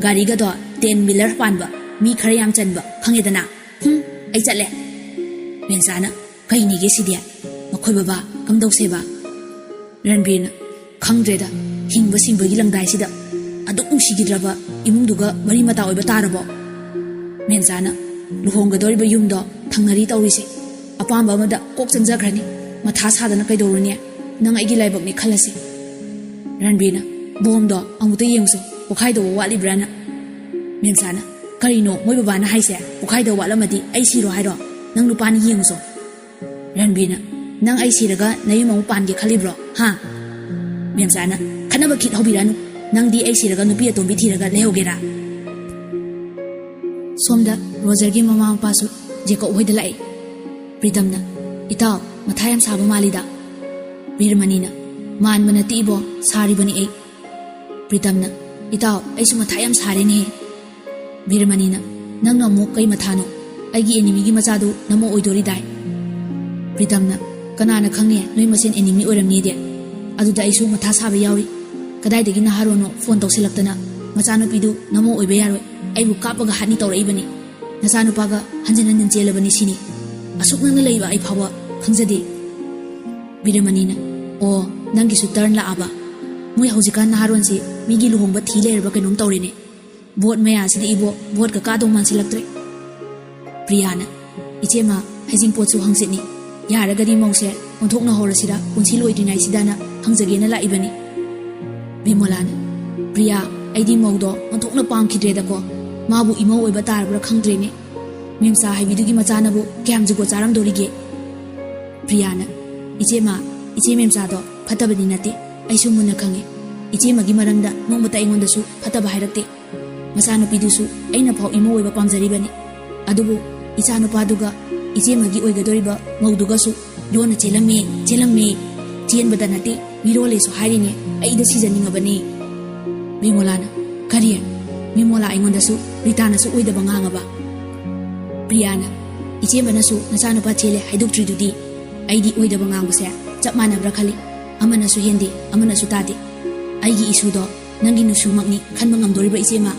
ꯒꯥꯔꯤꯒꯗꯣ ꯇꯦꯟ ꯋꯤꯂꯔ ꯄꯥꯟꯕ, ꯃꯤ ꯈꯔ ꯌꯥꯝ ꯆꯟꯕ, ꯈꯪꯉꯦꯗꯅ꯫ ꯍꯨꯝ, ꯑꯩ ꯆꯠꯂꯦ꯫" ꯃꯦꯝꯆꯥꯅ, "ꯀꯩꯅꯦꯒꯦ ꯁꯤꯗꯤ? ꯃꯈꯣꯏ ꯕꯕꯥ ꯀꯝꯗꯧꯁꯦꯕ?" ꯔꯟꯕꯤꯔꯅ, "ꯈꯪꯗ꯭ꯔꯦꯗ, ꯍꯤꯡꯕ ꯁꯤꯕꯒꯤ ꯂꯪꯗꯥꯏꯁꯤꯗ ꯑꯗꯨꯛ ꯅꯨꯡꯁꯤꯈꯤꯗ꯭ꯔꯕ ꯏꯃꯨꯡꯗꯨꯒ ꯃꯔꯤ ꯃꯇꯥ ꯑꯣꯏꯕ ꯇꯥꯔꯕꯣ?" ꯃꯦꯝꯆꯥꯅ, "ꯂꯨꯍꯣꯡꯒꯗꯧꯔꯤꯕ ꯌꯨꯝꯗꯣ ꯊꯪꯅꯔꯤ ꯇꯧꯔꯤꯁꯦ꯫ ꯑꯄꯥꯝꯕ ꯑꯃꯗ ꯀꯣꯛ ꯆꯪꯖꯈ꯭ꯔꯅꯤ꯫ ꯃꯊꯥ ꯁꯥꯗꯅ ꯀꯩꯗꯧꯔꯨꯅꯤ? ꯅꯪ ꯑꯩꯒꯤ ꯂꯥꯏꯕꯛꯅꯤ ꯈꯜꯂꯁꯤ꯫" ꯔꯟꯕꯤꯔꯅ, "ꯕꯣꯝꯗꯣ ꯑꯃꯨꯛꯇ ꯌꯦꯡꯉꯨꯁꯦ, ꯄꯣꯈꯥꯏꯗꯧꯕ ꯋꯥꯠꯂꯤꯕ꯭ꯔꯥꯅ?" ꯃꯦꯝꯆꯥꯅ, "ꯀꯔꯤꯅꯣ ꯃꯣꯏ ꯕꯕꯥꯅ ꯍꯥꯏꯁꯦ? ꯄꯣꯈꯥꯏꯗꯧ ꯋꯥꯠꯂꯝꯃꯗꯤ ꯑꯩ ꯁꯤꯔꯣ ꯍꯥꯏꯔꯣ? ꯅꯪ ꯅꯨꯄꯥꯅꯤ ꯌꯦꯡꯉꯨꯁꯣ꯫" ꯔꯟꯕꯤꯔꯅ, "ꯅꯪ ꯑꯩ ꯁꯤꯔꯒ ꯅꯌꯨꯝ ꯑꯃꯨꯛ ꯄꯥꯟꯒꯦ ꯈꯜꯂꯤꯕ꯭ꯔꯣ, ꯍꯥ?" ꯃꯦꯝꯆꯥꯅ, "ꯈꯠꯅꯕ ꯈꯤꯠ ꯍꯧꯕꯤꯔꯛꯑꯅꯨ꯫ ꯅꯪꯗꯤ ꯑꯩ ꯁꯤꯔꯒ ꯅꯨꯄꯤ ꯑꯇꯣꯝꯕꯤ ꯊꯤꯔꯒ ꯂꯩꯍꯧꯒꯦꯔꯥ?" ꯁꯣꯝꯗ ꯔꯣꯖꯔꯒꯤ ꯃꯃꯥ ꯃꯄꯥꯁꯨ ꯖꯦꯀꯣꯕ ꯍꯣꯏꯗ ꯂꯥꯛꯏ꯫ ꯄ꯭ꯔꯤꯇꯝꯅ, "ꯏꯇꯥꯎ, ꯃꯊꯥ ꯌꯥꯝ ꯁꯥꯕ ꯃꯥꯜꯂꯤꯗ꯫" ꯕꯤꯔꯃꯅꯤꯅ, "ꯃꯥꯟꯕ ꯅꯠꯇꯦ ꯏꯕꯣ, ꯁꯥꯔꯤꯕꯅꯤ ꯑꯩ꯫" ꯄ꯭ꯔꯤꯇꯝꯅ, "ꯏꯇꯥꯎ, ꯑꯩꯁꯨ ꯃꯊꯥ ꯌꯥꯝ ꯁꯥꯔꯦꯅꯦꯍꯦ꯫" ꯕꯤꯔꯃꯅꯤꯅ, "ꯅꯪꯅ ꯑꯃꯨꯛ ꯀꯩ ꯃꯊꯥꯅꯣ? ꯑꯩꯒꯤ ꯑꯦꯅꯤꯃꯤꯒꯤ ꯃꯆꯥꯗꯨ ꯅꯃꯧ ꯑꯣꯏꯗꯣꯔꯤꯗꯥꯏ?" ꯄ꯭ꯔꯤꯇꯝꯅ, "ꯀꯅꯥꯅ ꯈꯪꯅꯤ ꯅꯣꯏ ꯃꯁꯦꯟ ꯑꯦꯅꯤꯃꯤ ꯑꯣꯏꯔꯝꯅꯤꯗꯤ? ꯑꯗꯨꯗ ꯑꯩꯁꯨ ꯃꯊꯥ ꯁꯥꯕ ꯌꯥꯎꯔꯤ꯫ ꯀꯗꯥꯏꯗꯒꯤ ꯅꯍꯥꯔꯣꯟꯅꯣ ꯐꯣꯟ ꯇꯧꯁꯤꯜꯂꯛꯇꯅ, 'ꯃꯆꯥꯅꯨꯄꯤꯗꯨ ꯅꯃꯧ ꯑꯣꯏꯕ ꯌꯥꯔꯣꯏ, ꯑꯩꯕꯨ ꯀꯥꯞꯄꯒ ꯍꯥꯠꯅꯤ' ꯇꯧꯔꯛꯏꯕꯅꯤ꯫ ꯅꯆꯥꯅꯨꯄꯥꯒ ꯍꯟꯖꯤꯟ ꯍꯟꯖꯤꯟ ꯆꯦꯜꯂꯕꯅꯤ ꯁꯤꯅꯤ꯫ ꯑꯁꯨꯛ ꯅꯛꯅ ꯂꯩꯕ ꯑꯩ ꯐꯥꯎꯕ ꯈꯪꯖꯗꯦ꯫" ꯕꯤꯔꯃꯅꯤꯅ, "ꯑꯣ, ꯅꯪꯒꯤꯁꯨ ꯇꯔꯟ ꯂꯥꯛꯑꯕ? ꯃꯣꯏ ꯍꯧꯖꯤꯛꯀꯥꯟ ꯅꯍꯥꯔꯣꯟꯁꯤ ꯃꯤꯒꯤ ꯂꯨꯍꯣꯡꯕ ꯊꯤ ꯂꯩꯔꯕ ꯀꯩꯅꯣꯝ ꯇꯧꯔꯦꯅꯦ꯫ ꯚꯣꯠ ꯃꯌꯥꯁꯤꯗ ꯏꯕꯣ, ꯚꯣꯠꯀ ꯀꯥꯗꯧ ꯃꯥꯟꯁꯤꯜꯂꯛꯇ꯭ꯔꯦ꯫ ꯄ꯭ꯔꯤꯌꯥꯅ, "ꯏꯆꯦꯃ, ꯍꯩꯖꯤꯡꯄꯣꯠꯁꯨ ꯍꯪꯆꯤꯠꯅꯤ, ꯌꯥꯔꯒꯗꯤ ꯃꯧꯁꯦ ꯑꯣꯟꯊꯣꯛꯅ ꯍꯧꯔꯁꯤꯔ ꯄꯨꯟꯁꯤ ꯂꯣꯏꯗ꯭ꯔꯤꯉꯩꯁꯤꯗꯅ ꯍꯪꯖꯒꯦꯅ ꯂꯥꯛꯏꯕꯅꯤ"꯫ ꯕꯤꯃꯣꯂꯥꯅ, "ꯄ꯭ꯔꯤꯌꯥ, ꯑꯩꯗꯤ ꯃꯧꯗꯣ ꯑꯣꯟꯊꯣꯛꯅ ꯄꯥꯝꯈꯤꯗ꯭ꯔꯦꯗꯀꯣ, ꯃꯥꯕꯨ ꯏꯃꯧ ꯑꯣꯏꯕ ꯇꯥꯔꯕ꯭ꯔꯥ ꯈꯪꯗ꯭ꯔꯦꯅꯦ꯫ ꯃꯦꯝꯆꯥ ꯍꯥꯏꯕꯤꯗꯨꯒꯤ ꯃꯆꯥꯅꯕꯨ ꯀꯌꯥꯝ ꯖꯨꯒꯣꯠ ꯆꯥꯔꯝꯗꯣꯔꯤꯒꯦ"꯫ ꯄ꯭ꯔꯤꯌꯥꯅ, "ꯏꯆꯦꯃ, ꯏꯆꯦ ꯃꯦꯝꯆꯥꯗꯣ ꯐꯠꯇꯕꯗꯤ ꯅꯠꯇꯦ, ꯑꯩꯁꯨ ꯃꯨꯟꯅ ꯈꯪꯉꯦ꯫ ꯏꯆꯦꯃꯒꯤ ꯃꯔꯝꯗ ꯅꯣꯡꯃꯇ ꯑꯩꯉꯣꯟꯗꯁꯨ ꯐꯠꯇꯕ ꯍꯥꯏꯔꯛꯇꯦ꯫ ꯃꯆꯥꯅꯨꯄꯤꯗꯨꯁꯨ ꯑꯩꯅ ꯐꯥꯎ ꯏꯃꯧ ꯑꯣꯏꯕ ꯄꯥꯝꯖꯔꯤꯕꯅꯤ꯫ ꯑꯗꯨꯕꯨ ꯏꯆꯥꯅꯨꯄꯥꯗꯨꯒ ꯏꯆꯦꯃꯒꯤ ꯑꯣꯏꯒꯗꯧꯔꯤꯕ ꯃꯧꯗꯨꯒꯁꯨ ꯂꯣꯟꯅ ꯆꯦꯜꯂꯝꯃꯦ, ꯆꯦꯜꯂꯝꯃꯦ꯫ ꯆꯦꯟꯕꯗ ꯅꯠꯇꯦ, ꯃꯤꯔꯣꯜꯂꯦꯁꯨ ꯍꯥꯏꯔꯤꯅꯦ꯫ ꯑꯩꯗ ꯁꯤꯖꯅꯤꯡꯉꯕꯅꯤ"꯫ ꯕꯤꯃꯣꯂꯥꯅ, "ꯀꯔꯤ? ꯃꯤꯃꯣꯂꯥ ꯑꯩꯉꯣꯟꯗꯁꯨ ꯔꯤꯇꯥꯅꯁꯨ ꯑꯣꯏꯗꯕ ꯉꯥꯡꯉꯕ?" ꯄ꯭ꯔꯤꯌꯥꯅ, "ꯏꯆꯦꯃꯅꯁꯨ ꯅꯆꯥꯅꯨꯄꯥ ꯆꯦꯜꯂꯦ ꯍꯥꯏꯗꯣꯛꯇ꯭ꯔꯤꯗꯨꯗꯤ꯫ ꯑꯩꯗꯤ ꯑꯣꯏꯗꯕ ꯉꯥꯡꯕꯁꯦ ꯆꯞ ꯃꯥꯟꯅꯕ꯭ꯔꯥ ꯈꯜꯂꯤ꯫ ꯑꯃꯅꯁꯨ ꯍꯦꯟꯗꯦ, ꯑꯃꯅꯁꯨ ꯇꯥꯗꯦ꯫ ꯑꯩꯒꯤ ꯏꯁꯨꯗꯣ ꯅꯪꯒꯤ ꯅꯨꯡꯁꯨꯃꯛꯅꯤ ꯈꯟꯕ ꯉꯝꯗꯣꯔꯤꯕ ꯏꯆꯦꯃ?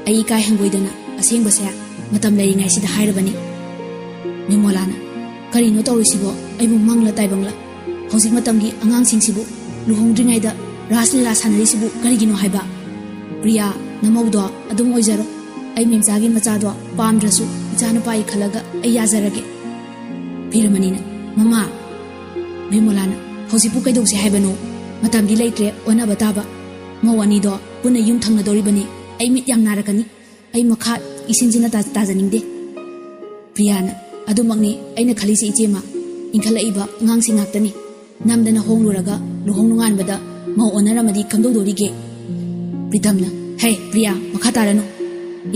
ꯑꯩ ꯏꯀꯥꯏ ꯍꯪꯒꯣꯏꯗꯅ ꯑꯁꯦꯡꯕꯁꯦ ꯃꯇꯝ ꯂꯩꯔꯤꯉꯩꯁꯤꯗ ꯍꯥꯏꯔꯕꯅꯤ"꯫ ꯕꯤꯃꯣꯂꯥꯅ, "ꯀꯔꯤꯅꯣ ꯇꯧꯔꯤꯁꯤꯕꯣ? ꯑꯩꯕꯨ ꯃꯪꯂ ꯇꯥꯏꯕꯪꯂ? ꯍꯧꯖꯤꯛ ꯃꯇꯝꯒꯤ ꯑꯉꯥꯡꯁꯤꯡꯁꯤꯕꯨ ꯂꯨꯍꯣꯡꯗ꯭ꯔꯤꯉꯩꯗ ꯔꯥꯁ ꯂꯤꯂꯥ ꯁꯥꯟꯅꯔꯤꯁꯤꯕꯨ ꯀꯔꯤꯒꯤꯅꯣ ꯍꯥꯏꯕ? ꯄ꯭ꯔꯤꯌꯥ, ꯅꯃꯧꯗꯣ ꯑꯗꯨꯝ ꯑꯣꯏꯖꯔꯣ꯫ ꯑꯩ ꯃꯦꯝꯆꯥꯒꯤ ꯃꯆꯥꯗꯣ ꯄꯥꯝꯗ꯭ꯔꯁꯨ ꯏꯆꯥꯅꯨꯄꯥꯒꯤ ꯈꯜꯂꯒ ꯑꯩ ꯌꯥꯖꯔꯒꯦ"꯫ ꯕꯤꯔꯃꯅꯤꯅ, "ꯃꯃꯥ"꯫ ꯕꯤꯃꯣꯂꯥꯅ, "ꯍꯧꯖꯤꯛꯄꯨ ꯀꯩꯗꯧꯁꯦ ꯍꯥꯏꯕꯅꯣ? ꯃꯇꯝꯗꯤ ꯂꯩꯇ꯭ꯔꯦ, ꯑꯣꯟꯅꯕ ꯇꯥꯕ꯫ ꯃꯧ ꯑꯅꯤꯗꯣ ꯄꯨꯟꯅ ꯌꯨꯝ ꯊꯪꯅꯗꯧꯔꯤꯕꯅꯤ꯫ ꯑꯩ ꯃꯤꯠ ꯌꯥꯝ ꯅꯥꯔꯛꯀꯅꯤ꯫ ꯑꯩ ꯃꯈꯥ ꯏꯁꯤꯟꯁꯤꯅ ꯇꯥ-, ꯇꯥꯖꯅꯤꯡꯗꯦ"꯫ ꯄ꯭ꯔꯤꯌꯥꯅ, "ꯑꯗꯨꯃꯛꯅꯤ ꯑꯩꯅ ꯈꯜꯂꯤꯁꯦ ꯏꯆꯦꯃ꯫ ꯏꯟꯈꯠꯂꯛꯏꯕ ꯑꯉꯥꯡꯁꯤꯡ ꯉꯥꯛꯇꯅꯤ꯫ ꯅꯝꯗꯅ ꯍꯣꯡꯂꯨꯔꯒ ꯂꯨꯍꯣꯡ ꯅꯣꯡꯉꯥꯟꯕꯗ ꯃꯧ ꯑꯣꯟꯅꯔꯝꯃꯗꯤ ꯀꯝꯗꯧꯗꯣꯔꯤꯒꯦ?" ꯄ꯭ꯔꯤꯇꯝꯅ, "ꯍꯦ ꯄ꯭ꯔꯤꯌꯥ, ꯃꯈꯥ ꯇꯥꯔꯅꯨ꯫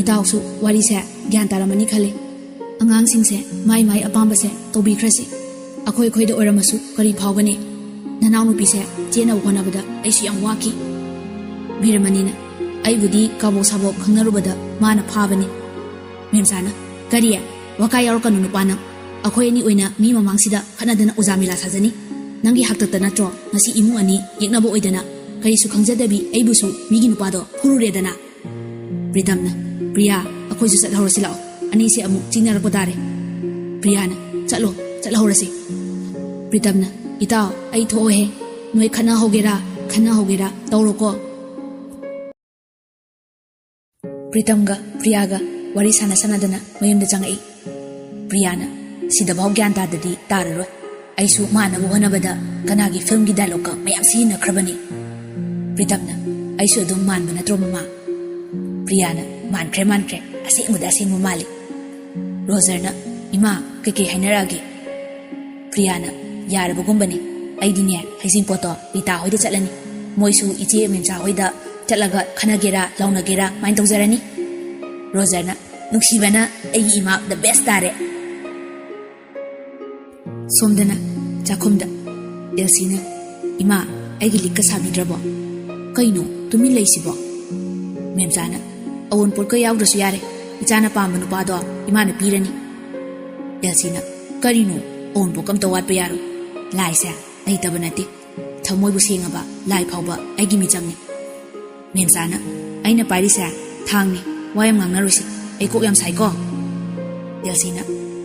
ꯏꯇꯥꯎꯁꯨ ꯋꯥꯔꯤꯁꯦ ꯒ꯭ꯌꯥꯟ ꯇꯥꯔꯝꯃꯅꯤ ꯈꯜꯂꯤ꯫ ꯑꯉꯥꯡꯁꯤꯡꯁꯦ ꯃꯥꯏ ꯃꯥꯏ ꯑꯄꯥꯝꯕꯁꯦ ꯇꯧꯕꯤꯈ꯭ꯔꯁꯤ꯫ ꯑꯩꯈꯣꯏ ꯑꯩꯈꯣꯏꯗ ꯑꯣꯏꯔꯝꯃꯁꯨ ꯀꯔꯤ ꯐꯥꯎꯒꯅꯤ? ꯅꯅꯥꯎꯅꯨꯄꯤꯁꯦ ꯆꯦꯟꯅꯕ ꯍꯣꯠꯅꯕꯗ ꯑꯩꯁꯨ ꯌꯥꯝ ꯋꯥꯈꯤ"꯫ ꯕꯤꯔꯃꯅꯤꯅ, "ꯑꯩꯕꯨꯗꯤ ꯀꯥꯕꯣꯛ ꯁꯥꯕꯣꯛ ꯈꯪꯅꯔꯨꯕꯗ ꯃꯥꯅ ꯐꯥꯕꯅꯤ"꯫ ꯃꯦꯝꯆꯥꯅ, "ꯀꯔꯤ? ꯋꯥꯀꯥꯏ ꯌꯥꯎꯔꯛꯀꯅꯨ ꯅꯨꯄꯥ ꯅꯪ꯫ ꯑꯩꯈꯣꯏ ꯑꯅꯤ ꯑꯣꯏꯅ ꯃꯤ ꯃꯃꯥꯡꯁꯤꯗ ꯈꯠꯅꯗꯅ ꯑꯣꯖꯥ ꯃꯤꯂꯥ ꯁꯥꯖꯅꯤ꯫ ꯅꯪꯒꯤ ꯍꯥꯛꯇꯛꯇ ꯅꯠꯇ꯭ꯔꯣ ꯉꯁꯤ ꯏꯃꯨꯡ ꯑꯅꯤ ꯌꯦꯛꯅꯕ ꯑꯣꯏꯗꯅ? ꯀꯔꯤꯁꯨ ꯈꯪꯖꯗꯕꯤ ꯑꯩꯕꯨꯁꯨ ꯃꯤꯒꯤ ꯅꯨꯄꯥꯗꯣ ꯐꯨꯔꯨꯔꯦꯗꯅ"꯫ ꯄ꯭ꯔꯤꯇꯝꯅ, "ꯄ꯭ꯔꯤꯌꯥ, ꯑꯩꯈꯣꯏꯁꯨ ꯆꯠꯍꯧꯔꯁꯤ ꯂꯥꯛꯑꯣ꯫ ꯑꯅꯤꯁꯦ ꯑꯃꯨꯛ ꯆꯤꯡꯅꯔꯛꯄ ꯇꯥꯔꯦ"꯫ ꯄ꯭ꯔꯤꯌꯥꯅ, "ꯆꯠꯂꯣ, ꯆꯠꯍꯧꯔꯁꯤ"꯫ ꯄ꯭ꯔꯤꯇꯝꯅ, "ꯏꯇꯥꯎ, ꯑꯩ ꯊꯣꯛꯑꯣꯍꯦ꯫ ꯅꯣꯏ ꯈꯠꯅꯍꯧꯒꯦꯔꯥ, ꯈꯠꯅꯍꯧꯒꯦꯔꯥ ꯇꯧꯔꯣꯀꯣ"꯫ ꯄ꯭ꯔꯤꯇꯝꯒ ꯄ꯭ꯔꯤꯌꯥꯒ ꯋꯥꯔꯤ ꯁꯥꯟꯅ ꯁꯥꯟꯅꯗꯅ ꯃꯌꯨꯝꯗ ꯆꯪꯉꯛꯏ꯫ ꯄ꯭ꯔꯤꯌꯥꯅ, "ꯁꯤꯗꯐꯥꯎ ꯒ꯭ꯌꯥꯟ ꯇꯥꯗꯗꯤ ꯇꯥꯔꯔꯣꯏ꯫ ꯑꯩꯁꯨ ꯃꯥꯟꯅꯕ ꯍꯣꯠꯅꯕꯗ ꯀꯅꯥꯒꯤ ꯐꯤꯂꯝꯒꯤ ꯗꯥꯏꯂꯣꯛꯀ ꯃꯌꯥꯝ ꯁꯤꯖꯤꯟꯅꯈ꯭ꯔꯕꯅꯤ꯫" ꯄ꯭ꯔꯤꯇꯝꯅ, "ꯑꯩꯁꯨ ꯑꯗꯨꯝ ꯃꯥꯟꯕ ꯅꯠꯇ꯭ꯔꯣ, ꯃꯃꯥ?" ꯄ꯭ꯔꯤꯌꯥꯅ, "ꯃꯥꯟꯈ꯭ꯔꯦ, ꯃꯥꯟꯈ꯭ꯔꯦ꯫ ꯑꯁꯦꯡꯕꯗ ꯑꯁꯦꯡꯕ ꯃꯥꯜꯂꯤ꯫" ꯔꯣꯖꯔꯅ, "ꯏꯃꯥ, ꯀꯩꯀꯩ ꯍꯥꯏꯅꯔꯛꯑꯒꯦ?" ꯄ꯭ꯔꯤꯌꯥꯅ, "ꯌꯥꯔꯕꯒꯨꯝꯕꯅꯤ꯫ ꯑꯩꯗꯤꯅꯦ, ꯍꯩꯖꯤꯡꯄꯣꯠꯇꯣ ꯔꯤꯇꯥ ꯍꯣꯏꯗ ꯆꯠꯂꯅꯤ꯫ ꯃꯣꯏꯁꯨ ꯏꯆꯦ ꯃꯦꯝꯆꯥ ꯍꯣꯏꯗ ꯆꯠꯂꯒ ꯈꯟꯅꯒꯦꯔꯥ, ꯂꯥꯎꯅꯒꯦꯔꯥ, ꯀꯃꯥꯏꯅ ꯇꯧꯖꯔꯅꯤ?" ꯔꯣꯖꯔꯅ, "ꯅꯨꯡꯁꯤꯕꯅ ꯑꯩꯒꯤ ꯏꯃꯥ the best ꯇꯥꯔꯦ꯫" ꯁꯣꯝꯗꯅ ꯆꯥꯛꯈꯨꯝꯗ ꯑꯦꯜꯁꯤꯅ, "ꯏꯃꯥ, ꯑꯩꯒꯤ ꯂꯤꯛꯀ ꯁꯥꯕꯤꯗ꯭ꯔꯕꯣ? ꯀꯩꯅꯣ ꯇꯨꯃꯤꯟ ꯂꯩꯁꯤꯕꯣ?" ꯃꯦꯝꯆꯥꯅ, "ꯑꯋꯨꯟꯄꯣꯠꯀ ꯌꯥꯎꯗ꯭ꯔꯁꯨ ꯌꯥꯔꯦ, ꯏꯆꯥꯅ ꯄꯥꯝꯕ ꯅꯨꯄꯥꯗꯣ ꯏꯃꯥꯅ ꯄꯤꯔꯅꯤ꯫" ꯑꯦꯜꯁꯤꯅ, "ꯀꯔꯤꯅꯣ? ꯑꯋꯨꯟꯄꯣꯠꯀ ꯑꯝꯇ ꯋꯥꯠꯄ ꯌꯥꯔꯣꯏ꯫ ꯂꯥꯏꯁꯦ ꯂꯩꯇꯕ ꯅꯠꯇꯦ, ꯊꯃꯣꯏꯕꯨ ꯁꯦꯡꯉꯕ ꯂꯥꯏ ꯐꯥꯎꯕ ꯑꯩꯒꯤ ꯃꯤꯆꯪꯅꯤ꯫" ꯃꯦꯝꯆꯥꯅ, "ꯑꯩꯅ ꯄꯥꯏꯔꯤꯁꯦ ꯊꯥꯡꯅꯤ, ꯋꯥ ꯌꯥꯝ ꯉꯥꯡꯅꯔꯣꯏꯁꯤ, ꯑꯩ ꯀꯣꯛ ꯌꯥꯝ ꯁꯥꯏꯀꯣ꯫" ꯑꯦꯜꯁꯤꯅ,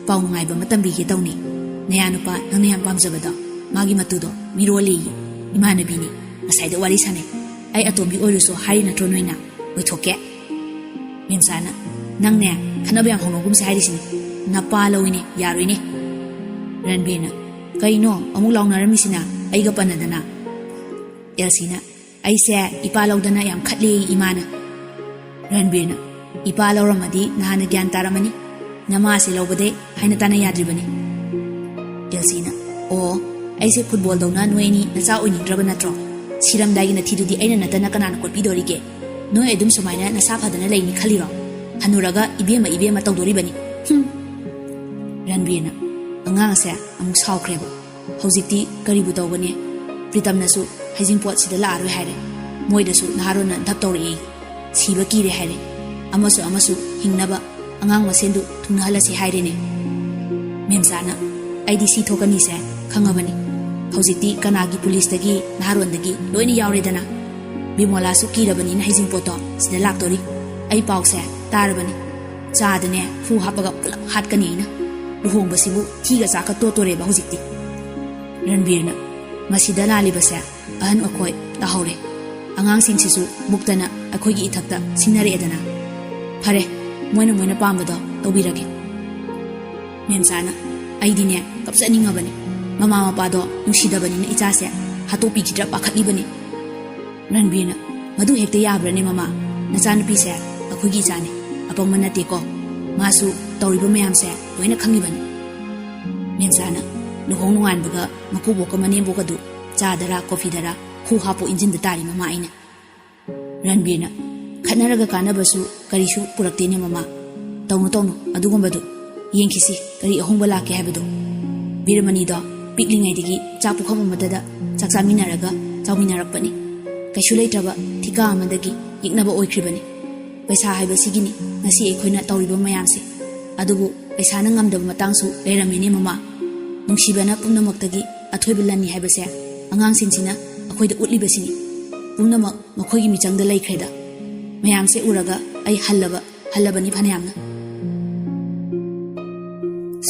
"ꯄꯥꯎ ꯅꯨꯡꯉꯥꯏꯕ ꯑꯃ ꯇꯝꯕꯤꯒꯦ ꯇꯧꯅꯤ꯫ ꯅꯌꯥ ꯅꯨꯄꯥ ꯅꯪꯅ ꯌꯥꯝ ꯄꯥꯝꯖꯕꯗꯣ, ꯃꯥꯒꯤ ꯃꯇꯨꯗꯣ ꯃꯤꯔꯣꯜꯂꯦꯌꯦ, ꯏꯃꯥꯟꯅꯕꯤꯅꯤ, ꯉꯁꯥꯏꯗ ꯋꯥꯔꯤ ꯁꯥꯟꯅꯩ꯫ ꯑꯩ ꯑꯇꯣꯝꯕꯤ ꯑꯣꯏꯔꯁꯨ ꯍꯥꯏꯔꯤ ꯅꯠꯇ꯭ꯔꯣ ꯅꯣꯏꯅ? ꯑꯣꯏꯊꯣꯛꯀꯦ꯫" ꯃꯦꯝꯆꯥꯅ, "ꯅꯪꯅꯦ ꯈꯠꯅꯕ ꯌꯥꯝ ꯍꯧꯅꯒꯨꯝꯁꯦ ꯍꯥꯏꯔꯤꯁꯤꯅꯤ, ꯅꯄꯥ ꯂꯧꯏꯅꯦ, ꯌꯥꯔꯣꯏꯅꯦ꯫" ꯔꯟꯕꯤꯔꯅ, "ꯀꯩꯅꯣ ꯑꯃꯨꯛ ꯂꯥꯎꯅꯔꯝꯃꯤꯁꯤꯅ ꯑꯩꯒ ꯄꯟꯅꯗꯅ?" ꯑꯦꯜꯁꯤꯅ, "ꯑꯩꯁꯦ ꯏꯄꯥ ꯂꯧꯗꯅ ꯌꯥꯝ ꯈꯠꯂꯦ ꯏꯃꯥꯅ꯫" ꯔꯟꯕꯤꯔꯅ, "ꯏꯄꯥ ꯂꯧꯔꯝꯃꯗꯤ ꯅꯍꯥꯟꯅ ꯒ꯭ꯌꯥꯟ ꯇꯥꯔꯝꯃꯅꯤ, ꯅꯃꯥꯁꯦ ꯂꯧꯕꯗꯩ ꯍꯥꯏꯅ ꯇꯥꯅ ꯌꯥꯗ꯭ꯔꯤꯕꯅꯤ꯫" ꯑꯦꯜꯁꯤꯅ, "ꯑꯣ, ꯑꯩꯁꯦ ꯐꯨꯠꯕꯣꯜꯗꯧꯅ ꯅꯣꯏ ꯑꯅꯤ ꯅꯆꯥ ꯑꯣꯏꯅꯤꯡꯗ꯭ꯔꯕ ꯅꯠꯇ꯭ꯔꯣ? ꯁꯤꯔꯝꯗꯥꯏꯒꯤ ꯅꯊꯤꯗꯨꯗꯤ ꯑꯩꯅ ꯅꯠꯇꯅ ꯀꯅꯥꯅ ꯀꯣꯠꯄꯤꯗꯣꯔꯤꯒꯦ? ꯅꯣꯏ ꯑꯗꯨꯝ ꯁꯨꯃꯥꯏꯅ ꯅꯁꯥ ꯐꯗꯅ ꯂꯩꯅꯤ ꯈꯜꯂꯤꯔꯣ? ꯍꯅꯨꯔꯒ ꯏꯕꯦꯝꯃ ꯏꯕꯦꯝꯃ ꯇꯧꯗꯣꯔꯤꯕꯅꯤ꯫ ꯍꯨꯝ꯫" ꯔꯟꯕꯤꯔꯅ, "ꯑꯉꯥꯡꯁꯦ ꯑꯃꯨꯛ ꯁꯥꯎꯈ꯭ꯔꯦꯕ꯫ ꯍꯧꯖꯤꯛꯇꯤ ꯀꯔꯤꯕꯨ ꯇꯧꯒꯅꯤ? ꯄ꯭ꯔꯤꯇꯝꯅꯁꯨ ꯍꯩꯖꯤꯡꯄꯣꯠ ꯁꯤꯗ ꯂꯥꯛꯑꯔꯣꯏ ꯍꯥꯏꯔꯦ꯫ ꯃꯣꯏꯗꯁꯨ ꯅꯍꯥꯔꯣꯟꯅ ꯙꯞ ꯇꯧꯔꯛꯑꯦ꯫ ꯁꯤꯕ ꯀꯤꯔꯦ ꯍꯥꯏꯔꯦ꯫ ꯑꯃꯁꯨ ꯑꯃꯁꯨ ꯍꯤꯡꯅꯕ ꯑꯉꯥꯡ ꯃꯁꯦꯟꯗꯨ ꯊꯨꯡꯅꯍꯜꯂꯁꯤ ꯍꯥꯏꯔꯦꯅꯦ꯫" ꯃꯦꯝꯆꯥꯅ, "ꯑꯩꯗꯤ ꯁꯤ ꯊꯣꯛꯀꯅꯤꯁꯦ ꯈꯪꯉꯕꯅꯤ꯫ ꯍꯧꯖꯤꯛꯇꯤ ꯀꯅꯥꯒꯤ ꯄꯨꯂꯤꯁꯇꯒꯤ, ꯅꯍꯥꯔꯣꯟꯗꯒꯤ ꯂꯣꯏꯅ ꯌꯥꯎꯔꯦꯗꯅ꯫ ꯕꯤꯃꯣꯂꯥꯁꯨ ꯀꯤꯔꯕꯅꯤꯅ ꯍꯩꯖꯤꯡꯄꯣꯠꯇꯣ ꯁꯤꯗ ꯂꯥꯛꯇꯣꯔꯤ꯫ ꯑꯩ ꯄꯥꯎꯁꯦ ꯇꯥꯔꯕꯅꯤ꯫ ꯆꯥꯗꯅꯦ ꯍꯨ ꯍꯥꯞꯄꯒ ꯄꯨꯂꯞ ꯍꯥꯠꯀꯅꯤ ꯑꯩꯅ꯫ ꯂꯨꯍꯣꯡꯕꯁꯤꯕꯨ ꯊꯤꯒ ꯆꯥꯛꯀ ꯇꯣꯠꯇꯣꯔꯦꯕ ꯍꯧꯖꯤꯛꯇꯤ꯫" ꯔꯟꯕꯤꯔꯅ, "ꯃꯁꯤꯗ ꯂꯥꯜꯂꯤꯕꯁꯦ ꯑꯍꯟ ꯑꯩꯈꯣꯏ ꯇꯥꯍꯧꯔꯦ꯫ ꯑꯉꯥꯡꯁꯤꯡꯁꯤꯁꯨ ꯃꯨꯛꯇꯅ ꯑꯩꯈꯣꯏꯒꯤ ꯏꯊꯛꯇ ꯁꯤꯡꯅꯔꯛꯑꯦꯗꯅ꯫ "ꯐꯔꯦ, ꯃꯣꯏꯅ ꯃꯣꯏꯅ ꯄꯥꯝꯕꯗꯣ ꯇꯧꯕꯤꯔꯒꯦ꯫" ꯃꯦꯝꯆꯥꯅ, "ꯑꯩꯗꯤꯅꯦ ꯀꯞꯆꯅꯤꯡꯉꯕꯅꯤ꯫ ꯃꯃꯥ ꯃꯄꯥꯗꯣ ꯅꯨꯡꯁꯤꯗꯕꯅꯤꯅ ꯏꯆꯥꯁꯦ ꯍꯥꯠꯇꯣꯛꯄꯤꯈꯤꯗ꯭ꯔꯥ ꯄꯥꯈꯠꯂꯤꯕꯅꯤ꯫" ꯔꯟꯕꯤꯔꯅ, "ꯃꯗꯨ ꯍꯦꯛꯇ ꯌꯥꯕ꯭ꯔꯅꯦ ꯃꯃꯥ? ꯅꯆꯥꯅꯨꯄꯤꯁꯦ ꯑꯩꯈꯣꯏꯒꯤ ꯏꯆꯥꯅꯤ, ꯑꯄꯪꯕ ꯅꯠꯇꯦꯀꯣ꯫ ꯃꯥꯁꯨ ꯇꯧꯔꯤꯕ ꯃꯌꯥꯝꯁꯦ ꯂꯣꯏꯅ ꯈꯪꯉꯤꯕꯅꯤ꯫" ꯃꯦꯝꯆꯥꯅ, "ꯂꯨꯍꯣꯡ ꯅꯣꯡꯉꯥꯟꯕꯒ ꯃꯀꯨꯕꯣꯛꯀ ꯃꯅꯦꯝꯕꯣꯛꯀꯗꯨ ꯆꯥꯗꯔꯥ ꯀꯣꯐꯤꯗꯔꯥ ꯈꯨ ꯍꯥꯞꯄꯨ ꯏꯟꯖꯤꯟꯗ ꯇꯥꯔꯤ ꯃꯃꯥ ꯑꯩꯅ꯫" ꯔꯟꯕꯤꯔꯅ, "ꯈꯠꯅꯔꯒ ꯀꯥꯟꯅꯕꯁꯨ ꯀꯔꯤꯁꯨ ꯄꯨꯔꯛꯇꯦꯅꯦ ꯃꯃꯥ꯫ ꯇꯧꯅꯨ ꯇꯧꯅꯨ ꯑꯗꯨꯒꯨꯝꯕꯗꯨ꯫ ꯌꯦꯡꯈꯤꯁꯤ ꯀꯔꯤ ꯑꯍꯣꯡꯕ ꯂꯥꯛꯀꯦ ꯍꯥꯏꯕꯗꯨ꯫ ꯕꯤꯔꯃꯅꯤꯗꯣ ꯄꯤꯛꯂꯤꯉꯩꯗꯒꯤ ꯆꯥꯛ ꯄꯨꯈꯝ ꯑꯃꯠꯇꯗ ꯆꯥꯛ ꯆꯥꯃꯤꯟꯅꯔꯒ ꯆꯥꯎꯃꯤꯟꯅꯔꯛꯄꯅꯤ꯫ ꯀꯩꯁꯨ ꯂꯩꯇ꯭ꯔꯕ ꯊꯤꯀꯥ ꯑꯃꯗꯒꯤ ꯌꯦꯛꯅꯕ ꯑꯣꯏꯈ꯭ꯔꯤꯕꯅꯤ꯫ ꯄꯩꯁꯥ ꯍꯥꯏꯕꯁꯤꯒꯤꯅꯤ ꯉꯁꯤ ꯑꯩꯈꯣꯏꯅ ꯇꯧꯔꯤꯕ ꯃꯌꯥꯝꯁꯦ꯫ ꯑꯗꯨꯕꯨ ꯄꯩꯁꯥꯅ ꯉꯝꯗꯕ ꯃꯇꯥꯡꯁꯨ ꯂꯩꯔꯝꯃꯤꯅꯦ ꯃꯃꯥ꯫ ꯅꯨꯡꯁꯤꯕꯅ ꯄꯨꯝꯅꯃꯛꯇꯒꯤ ꯑꯊꯣꯏꯕ ꯂꯟꯅꯤ ꯍꯥꯏꯕꯁꯦ ꯑꯉꯥꯡꯁꯤꯡꯁꯤꯅ ꯑꯩꯈꯣꯏꯗ ꯎꯠꯂꯤꯕꯁꯤꯅꯤ꯫ ꯄꯨꯝꯅꯃꯛ ꯃꯈꯣꯏꯒꯤ ꯃꯤꯆꯪꯗ ꯂꯩꯈ꯭ꯔꯦꯗ꯫ ꯃꯌꯥꯝꯁꯦ ꯎꯔꯒ ꯑꯩ ꯍꯜꯂꯕ, ꯍꯜꯂꯕꯅꯤ ꯐꯅꯌꯥꯝꯅ꯫"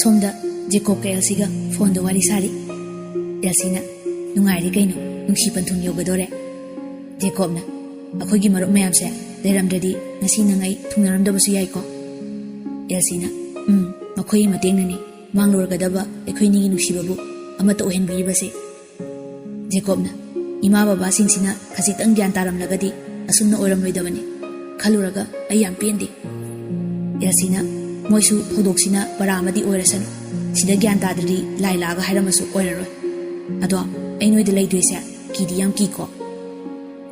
ꯁꯣꯝꯗ ꯖꯦꯀꯣꯕꯀ ꯑꯦꯜꯁꯤꯒ ꯐꯣꯟꯗ ꯋꯥꯔꯤ ꯁꯥꯔꯤ꯫ ꯑꯦꯜꯁꯤꯅ, "ꯅꯨꯡꯉꯥꯏꯔꯦ ꯀꯩꯅꯣ, ꯅꯨꯡꯁꯤ ꯄꯟꯊꯨꯡ ꯌꯧꯒꯗꯣꯔꯦ꯫" ꯖꯦꯀꯣꯕꯅ, "ꯑꯩꯈꯣꯏꯒꯤ ꯃꯔꯨꯞ ꯃꯌꯥꯝꯁꯦ ꯂꯩꯔꯝꯗ꯭ꯔꯗꯤ ꯉꯁꯤ ꯅꯪ ꯑꯩ ꯊꯨꯡꯅꯔꯝꯗꯕꯁꯨ ꯌꯥꯏꯀꯣ꯫" ꯑꯦꯜꯁꯤꯅ, "ꯎꯝ, ꯃꯈꯣꯏꯒꯤ ꯃꯇꯦꯡꯅꯅꯤ ꯃꯥꯡꯂꯣꯔꯒꯗꯕ ꯑꯩꯈꯣꯏꯅꯤꯒꯤ ꯅꯨꯡꯁꯤꯕꯕꯨ ꯑꯃꯠꯇ ꯑꯣꯏꯍꯟꯕꯤꯔꯤꯕꯁꯦ꯫" ꯖꯦꯀꯣꯕꯅ, "ꯏꯃꯥ ꯕꯕꯥꯁꯤꯡꯁꯤꯅ ꯈꯖꯤꯛꯇꯪ ꯒ꯭ꯌꯥꯟ ꯇꯥꯔꯝꯂꯒꯗꯤ ꯑꯁꯨꯝꯅ ꯑꯣꯏꯔꯝꯂꯣꯏꯗꯕꯅꯤ꯫ ꯈꯜꯂꯨꯔꯒ ꯑꯩ ꯌꯥꯝ ꯄꯦꯟꯗꯦ꯫" ꯑꯦꯜꯁꯤꯅ, "ꯃꯣꯏꯁꯨ ꯊꯧꯗꯣꯛꯁꯤꯅ ꯄꯔꯥ ꯑꯃꯗꯤ ꯑꯣꯏꯔꯁꯅꯨ꯫ ꯁꯤꯗ ꯒ꯭ꯌꯥꯟ ꯇꯥꯗ꯭ꯔꯗꯤ ꯂꯥꯏ ꯂꯥꯛꯑꯒ ꯍꯥꯏꯔꯝꯃꯁꯨ ꯑꯣꯏꯔꯔꯣꯏ꯫ ꯑꯗꯣ ꯑꯩ ꯅꯣꯏꯗ ꯂꯩꯗꯣꯏꯁꯦ ꯀꯤꯗꯤ ꯌꯥꯝ ꯀꯤꯀꯣ꯫"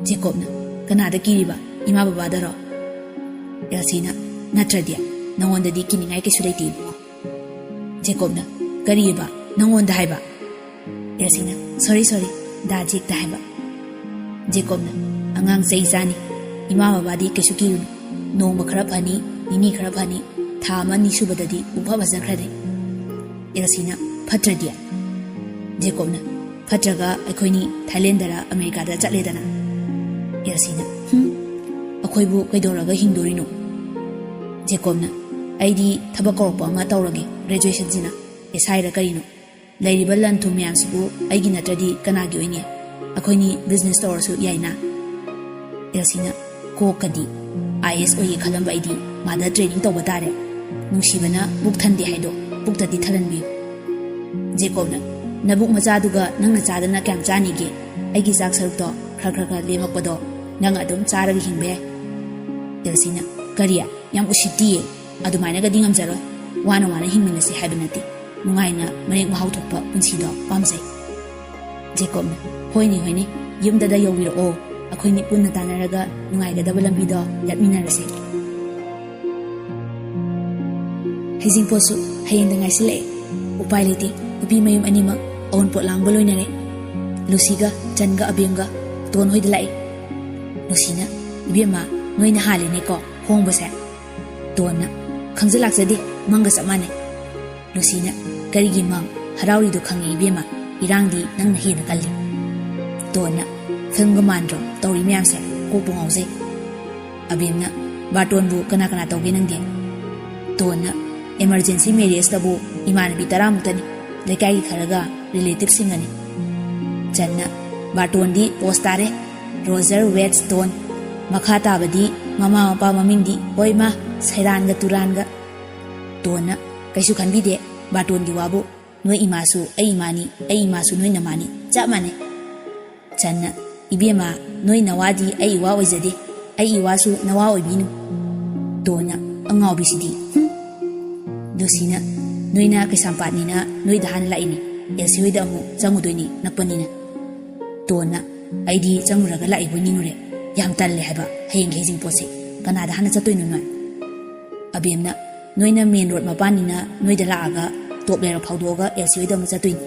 ꯖꯦꯀꯣꯕꯅ, "ꯀꯅꯥꯗ ꯀꯤꯔꯤꯕ? ꯏꯃꯥ ꯕꯕꯥꯗꯔꯣ?" ꯑꯦꯜꯁꯤꯅ, "ꯅꯠꯇ꯭ꯔꯗꯤ ꯅꯉꯣꯟꯗꯗꯤ ꯀꯤꯅꯤꯡꯉꯥꯏ ꯀꯩꯁꯨ ꯂꯩꯇꯦ ꯏꯕꯨꯡꯉꯣ꯫" ꯖꯦꯀꯣꯕꯅ, "ꯀꯔꯤꯑꯕ? ꯅꯉꯣꯟꯗ ꯍꯥꯏꯕ?" ꯑꯦꯜꯁꯤꯅ, "ꯁꯣꯔꯤ, ꯁꯣꯔꯤ, ꯗꯥ ꯖꯦꯛꯇ ꯍꯥꯏꯕ꯫" ꯖꯦꯀꯣꯕꯅ, "ꯑꯉꯥꯡ ꯆꯩ ꯆꯥꯅꯤ꯫ ꯏꯃꯥ ꯕꯕꯥꯗꯤ ꯀꯩꯁꯨ ꯀꯤꯔꯨꯅꯨ꯫ ꯅꯣꯡꯃ ꯈꯔ ꯐꯅꯤ, ꯅꯤꯅꯤ ꯈꯔ ꯐꯅꯤ, ꯊꯥ ꯑꯃ ꯑꯅꯤ ꯁꯨꯕꯗꯗꯤ ꯄꯨꯡꯐ ꯐꯖꯈ꯭ꯔꯅꯤ꯫" ꯑꯦꯜꯁꯤꯅ, "ꯐꯠꯇ꯭ꯔꯗꯤ?" ꯖꯦꯀꯣꯕꯅ, "ꯐꯠꯇ꯭ꯔꯒ ꯑꯩꯈꯣꯏꯅꯤ ꯊꯥꯏꯂꯦꯟꯗꯔ ꯑꯃꯦꯔꯤꯀꯥꯗ ꯆꯠꯂꯦꯗꯅ꯫" ꯑꯦꯜꯁꯤꯅ, "ꯍꯨꯝ, ꯑꯩꯈꯣꯏꯕꯨ ꯀꯩꯗꯧꯔꯒ ꯍꯤꯡꯗꯣꯔꯤꯅꯣ?" ꯖꯦꯀꯣꯕꯅ, "ꯑꯩꯗꯤ ꯊꯕꯛ ꯀꯧꯔꯛꯄ ꯑꯃ ꯇꯧꯔꯒꯦ, ꯒ꯭ꯔꯦꯖꯨꯑꯦꯁꯟꯁꯤꯅ ꯑꯦꯁ ꯑꯥꯏꯔ ꯀꯔꯤꯅꯣ꯫ ꯂꯩꯔꯤꯕ ꯂꯟ ꯊꯨꯝ ꯃꯌꯥꯝꯁꯤꯕꯨ ꯑꯩꯒꯤ ꯅꯠꯇ꯭ꯔꯗꯤ ꯀꯅꯥꯒꯤ ꯑꯣꯏꯅꯤ? ꯑꯩꯈꯣꯏꯅꯤ ꯕꯤꯖꯤꯅꯦꯁ ꯇꯧꯔꯁꯨ ꯌꯥꯏꯅ?" ꯑꯦꯜꯁꯤꯅ, "ꯀꯣꯛꯀꯗꯤ, ꯑꯥꯏ ꯑꯦꯁ ꯑꯣꯏꯒꯦ ꯈꯜꯂꯝꯕ ꯑꯩꯗꯤ ꯃꯥꯗ training ꯇꯧꯕ ꯇꯥꯔꯦ꯫ ꯅꯨꯡꯁꯤꯕꯅ ꯄꯨꯛ ꯊꯟꯗꯦ ꯍꯥꯏꯗꯣ ꯄꯨꯛꯇꯗꯤ ꯊꯜꯍꯟꯕꯤꯌꯨ꯫ ꯖꯦꯀꯣꯕꯅ, "ꯅꯕꯨꯛ ꯃꯆꯥꯗꯨꯒ ꯅꯪꯅ ꯆꯥꯗꯅ ꯀꯌꯥꯝ ꯆꯥꯅꯤꯒꯦ? ꯑꯩꯒꯤ ꯆꯥꯛ ꯁꯔꯨꯛꯇꯣ ꯈꯔ ꯈꯔ ꯈꯔ ꯂꯦꯝꯃꯛꯄꯗꯣ ꯅꯪ ꯑꯗꯨꯝ ꯆꯥꯔꯒ ꯍꯤꯡꯕ ꯌꯥꯏ꯫" ꯑꯦꯜꯁꯤꯅ, "ꯀꯔꯤ? ꯌꯥꯝ ꯎꯁꯤꯠꯇꯤꯌꯦ꯫ ꯑꯗꯨꯃꯥꯏꯅꯒꯗꯤ ꯉꯝꯖꯔꯣꯏ꯫ ꯋꯥꯅ ꯋꯥꯅ ꯍꯤꯡꯃꯤꯟꯅꯁꯤ ꯍꯥꯏꯕ ꯅꯠꯇꯦ꯫ ꯅꯨꯡꯉꯥꯏꯅ ꯃꯔꯦꯛ ꯃꯍꯥꯎ ꯊꯣꯛꯄ ꯄꯨꯟꯁꯤꯗꯣ ꯄꯥꯝꯖꯩ꯫" ꯖꯦꯀꯣꯕꯅ, "ꯍꯣꯏꯅꯦ, ꯍꯣꯏꯅꯦ, ꯌꯨꯝꯗꯗ ꯌꯧꯕꯤꯔꯛꯑꯣ꯫ ꯑꯩꯈꯣꯏꯅꯤ ꯄꯨꯟꯅ ꯇꯥꯟꯅꯔꯒ ꯅꯨꯡꯉꯥꯏꯒꯗꯕ ꯂꯝꯕꯤꯗꯣ ꯂꯠꯃꯤꯟꯅꯔꯁꯦ꯫" ꯍꯩꯖꯤꯡꯄꯣꯠꯁꯨ ꯍꯌꯦꯡꯗ ꯉꯥꯏꯁꯤꯜꯂꯛꯑꯦ꯫ ꯎꯄꯥꯏ ꯂꯩꯇꯦ, ꯅꯨꯄꯤ ꯃꯌꯨꯝ ꯑꯅꯤꯃꯛ ꯑꯋꯨꯟꯄꯣꯠ ꯂꯥꯡꯕ ꯂꯣꯏꯅꯔꯦ꯫ ꯂꯨꯁꯤꯒ ꯆꯟꯒ ꯑꯕꯦꯝꯒ ꯇꯣꯟ ꯍꯣꯏꯗ ꯂꯥꯛꯏ꯫ ꯂꯨꯁꯤꯅ, "ꯏꯕꯦꯝꯃ, ꯅꯣꯏꯅ ꯍꯥꯜꯂꯤꯅꯦꯀꯣ ꯍꯣꯡꯕꯁꯦ?" ꯇꯣꯟꯅ, "ꯈꯪꯖ ꯂꯥꯛꯆꯗꯦ, ꯃꯪꯒ ꯆꯞ ꯃꯥꯟꯅꯩ꯫" ꯂꯨꯁꯤꯅ, "ꯀꯔꯤꯒꯤ ꯃꯪ? ꯍꯔꯥꯎꯔꯤꯗꯣ ꯈꯪꯉꯦ ꯏꯕꯦꯝꯃ, ꯏꯔꯥꯡꯗꯤ ꯅꯪꯅ ꯍꯦꯟꯅ ꯀꯜꯂꯤ꯫" ꯇꯣꯟꯅ, "ꯐꯤꯂꯝꯒ ꯃꯥꯟꯗ꯭ꯔꯣ ꯇꯧꯔꯤ ꯃꯌꯥꯝꯁꯦ? ꯀꯣꯛꯄꯨ ꯉꯥꯎꯖꯩ꯫" ꯑꯕꯦꯝꯅ, "ꯕꯥꯔꯇꯣꯟꯕꯨ ꯀꯅꯥ ꯀꯅꯥ ꯇꯧꯒꯦ ꯅꯪꯗꯤ?" ꯇꯣꯟꯅ, "Emergency marriageꯇꯕꯨ ꯏꯃꯥꯟꯅꯕꯤ ꯇꯔꯥꯃꯨꯛꯇꯅꯤ, ꯂꯩꯀꯥꯏꯒꯤ ꯈꯔꯒ relativeꯁꯤꯡꯒꯅꯤ꯫" ꯆꯟꯅ, "ꯕꯥꯔꯇꯣꯟꯗꯤ post ꯇꯥꯔꯦ, Roger weds Stone꯫ ꯃꯈꯥ ꯇꯥꯕꯗꯤ ꯃꯃꯥ ꯃꯄꯥ ꯃꯃꯤꯡꯗꯤ, ꯍꯣꯏ ꯃꯥ, ꯁꯩꯔꯥꯟꯒ ꯇꯨꯔꯥꯟꯒ꯫" ꯇꯣꯟꯅ, "ꯀꯩꯁꯨ ꯈꯟꯕꯤꯗꯦ ꯕꯥꯔꯇꯣꯟꯒꯤ ꯋꯥꯕꯨ, ꯅꯣꯏ ꯏꯃꯥꯁꯨ ꯑꯩ ꯏꯃꯥꯅꯤ, ꯑꯩ ꯏꯃꯥꯁꯨ ꯅꯣꯏ ꯅꯃꯥꯅꯤ, ꯆꯞ ꯃꯥꯟꯅꯩ꯫" ꯆꯟꯅ, "ꯏꯕꯦꯝꯃ, ꯅꯣꯏ ꯅꯋꯥꯗꯤ ꯑꯩ ꯏꯋꯥ ꯑꯣꯏꯖꯗꯦ, ꯑꯩ ꯏꯋꯥꯁꯨ ꯅꯋꯥ ꯑꯣꯏꯕꯤꯅꯨ꯫" ꯇꯣꯟꯅ, "ꯑꯉꯥꯎꯕꯤꯁꯤꯗꯤ, ꯍꯨꯝ꯫" ꯂꯨꯁꯤꯅ, "ꯅꯣꯏꯅ ꯀꯩꯁꯥꯝꯄꯥꯠꯅꯤꯅ ꯅꯣꯏꯗ ꯍꯥꯟꯅ ꯂꯥꯛꯏꯅꯦ, ꯑꯦꯜꯁꯤ ꯍꯣꯏꯗ ꯑꯃꯨꯛ ꯆꯪꯉꯨꯗꯣꯏꯅꯤ ꯅꯛꯄꯅꯤꯅ꯫" ꯇꯣꯟꯅ, "ꯑꯩꯗꯤ ꯆꯪꯉꯨꯔꯒ ꯂꯥꯛꯏꯕꯣꯏ ꯅꯤꯡꯉꯨꯔꯦ꯫ ꯌꯥꯝ ꯇꯜꯂꯦ ꯍꯥꯏꯕ ꯍꯌꯦꯡꯒꯤ ꯍꯩꯖꯤꯡꯄꯣꯠꯁꯦ꯫ ꯀꯅꯥꯗ ꯍꯥꯟꯅ ꯆꯠꯇꯣꯏꯅꯣ ꯅꯣꯏ?" ꯑꯕꯦꯝꯅ, "ꯅꯣꯏꯅ main road ꯃꯄꯥꯟꯅꯤꯅ ꯅꯣꯏꯗ ꯂꯥꯛꯑꯒ top ꯂꯩꯔꯛ ꯐꯥꯎꯗꯣꯛꯑꯒ ꯑꯦꯜꯁꯤ ꯍꯣꯏꯗ ꯑꯃꯨꯛ ꯆꯠꯇꯣꯏꯅꯤ꯫"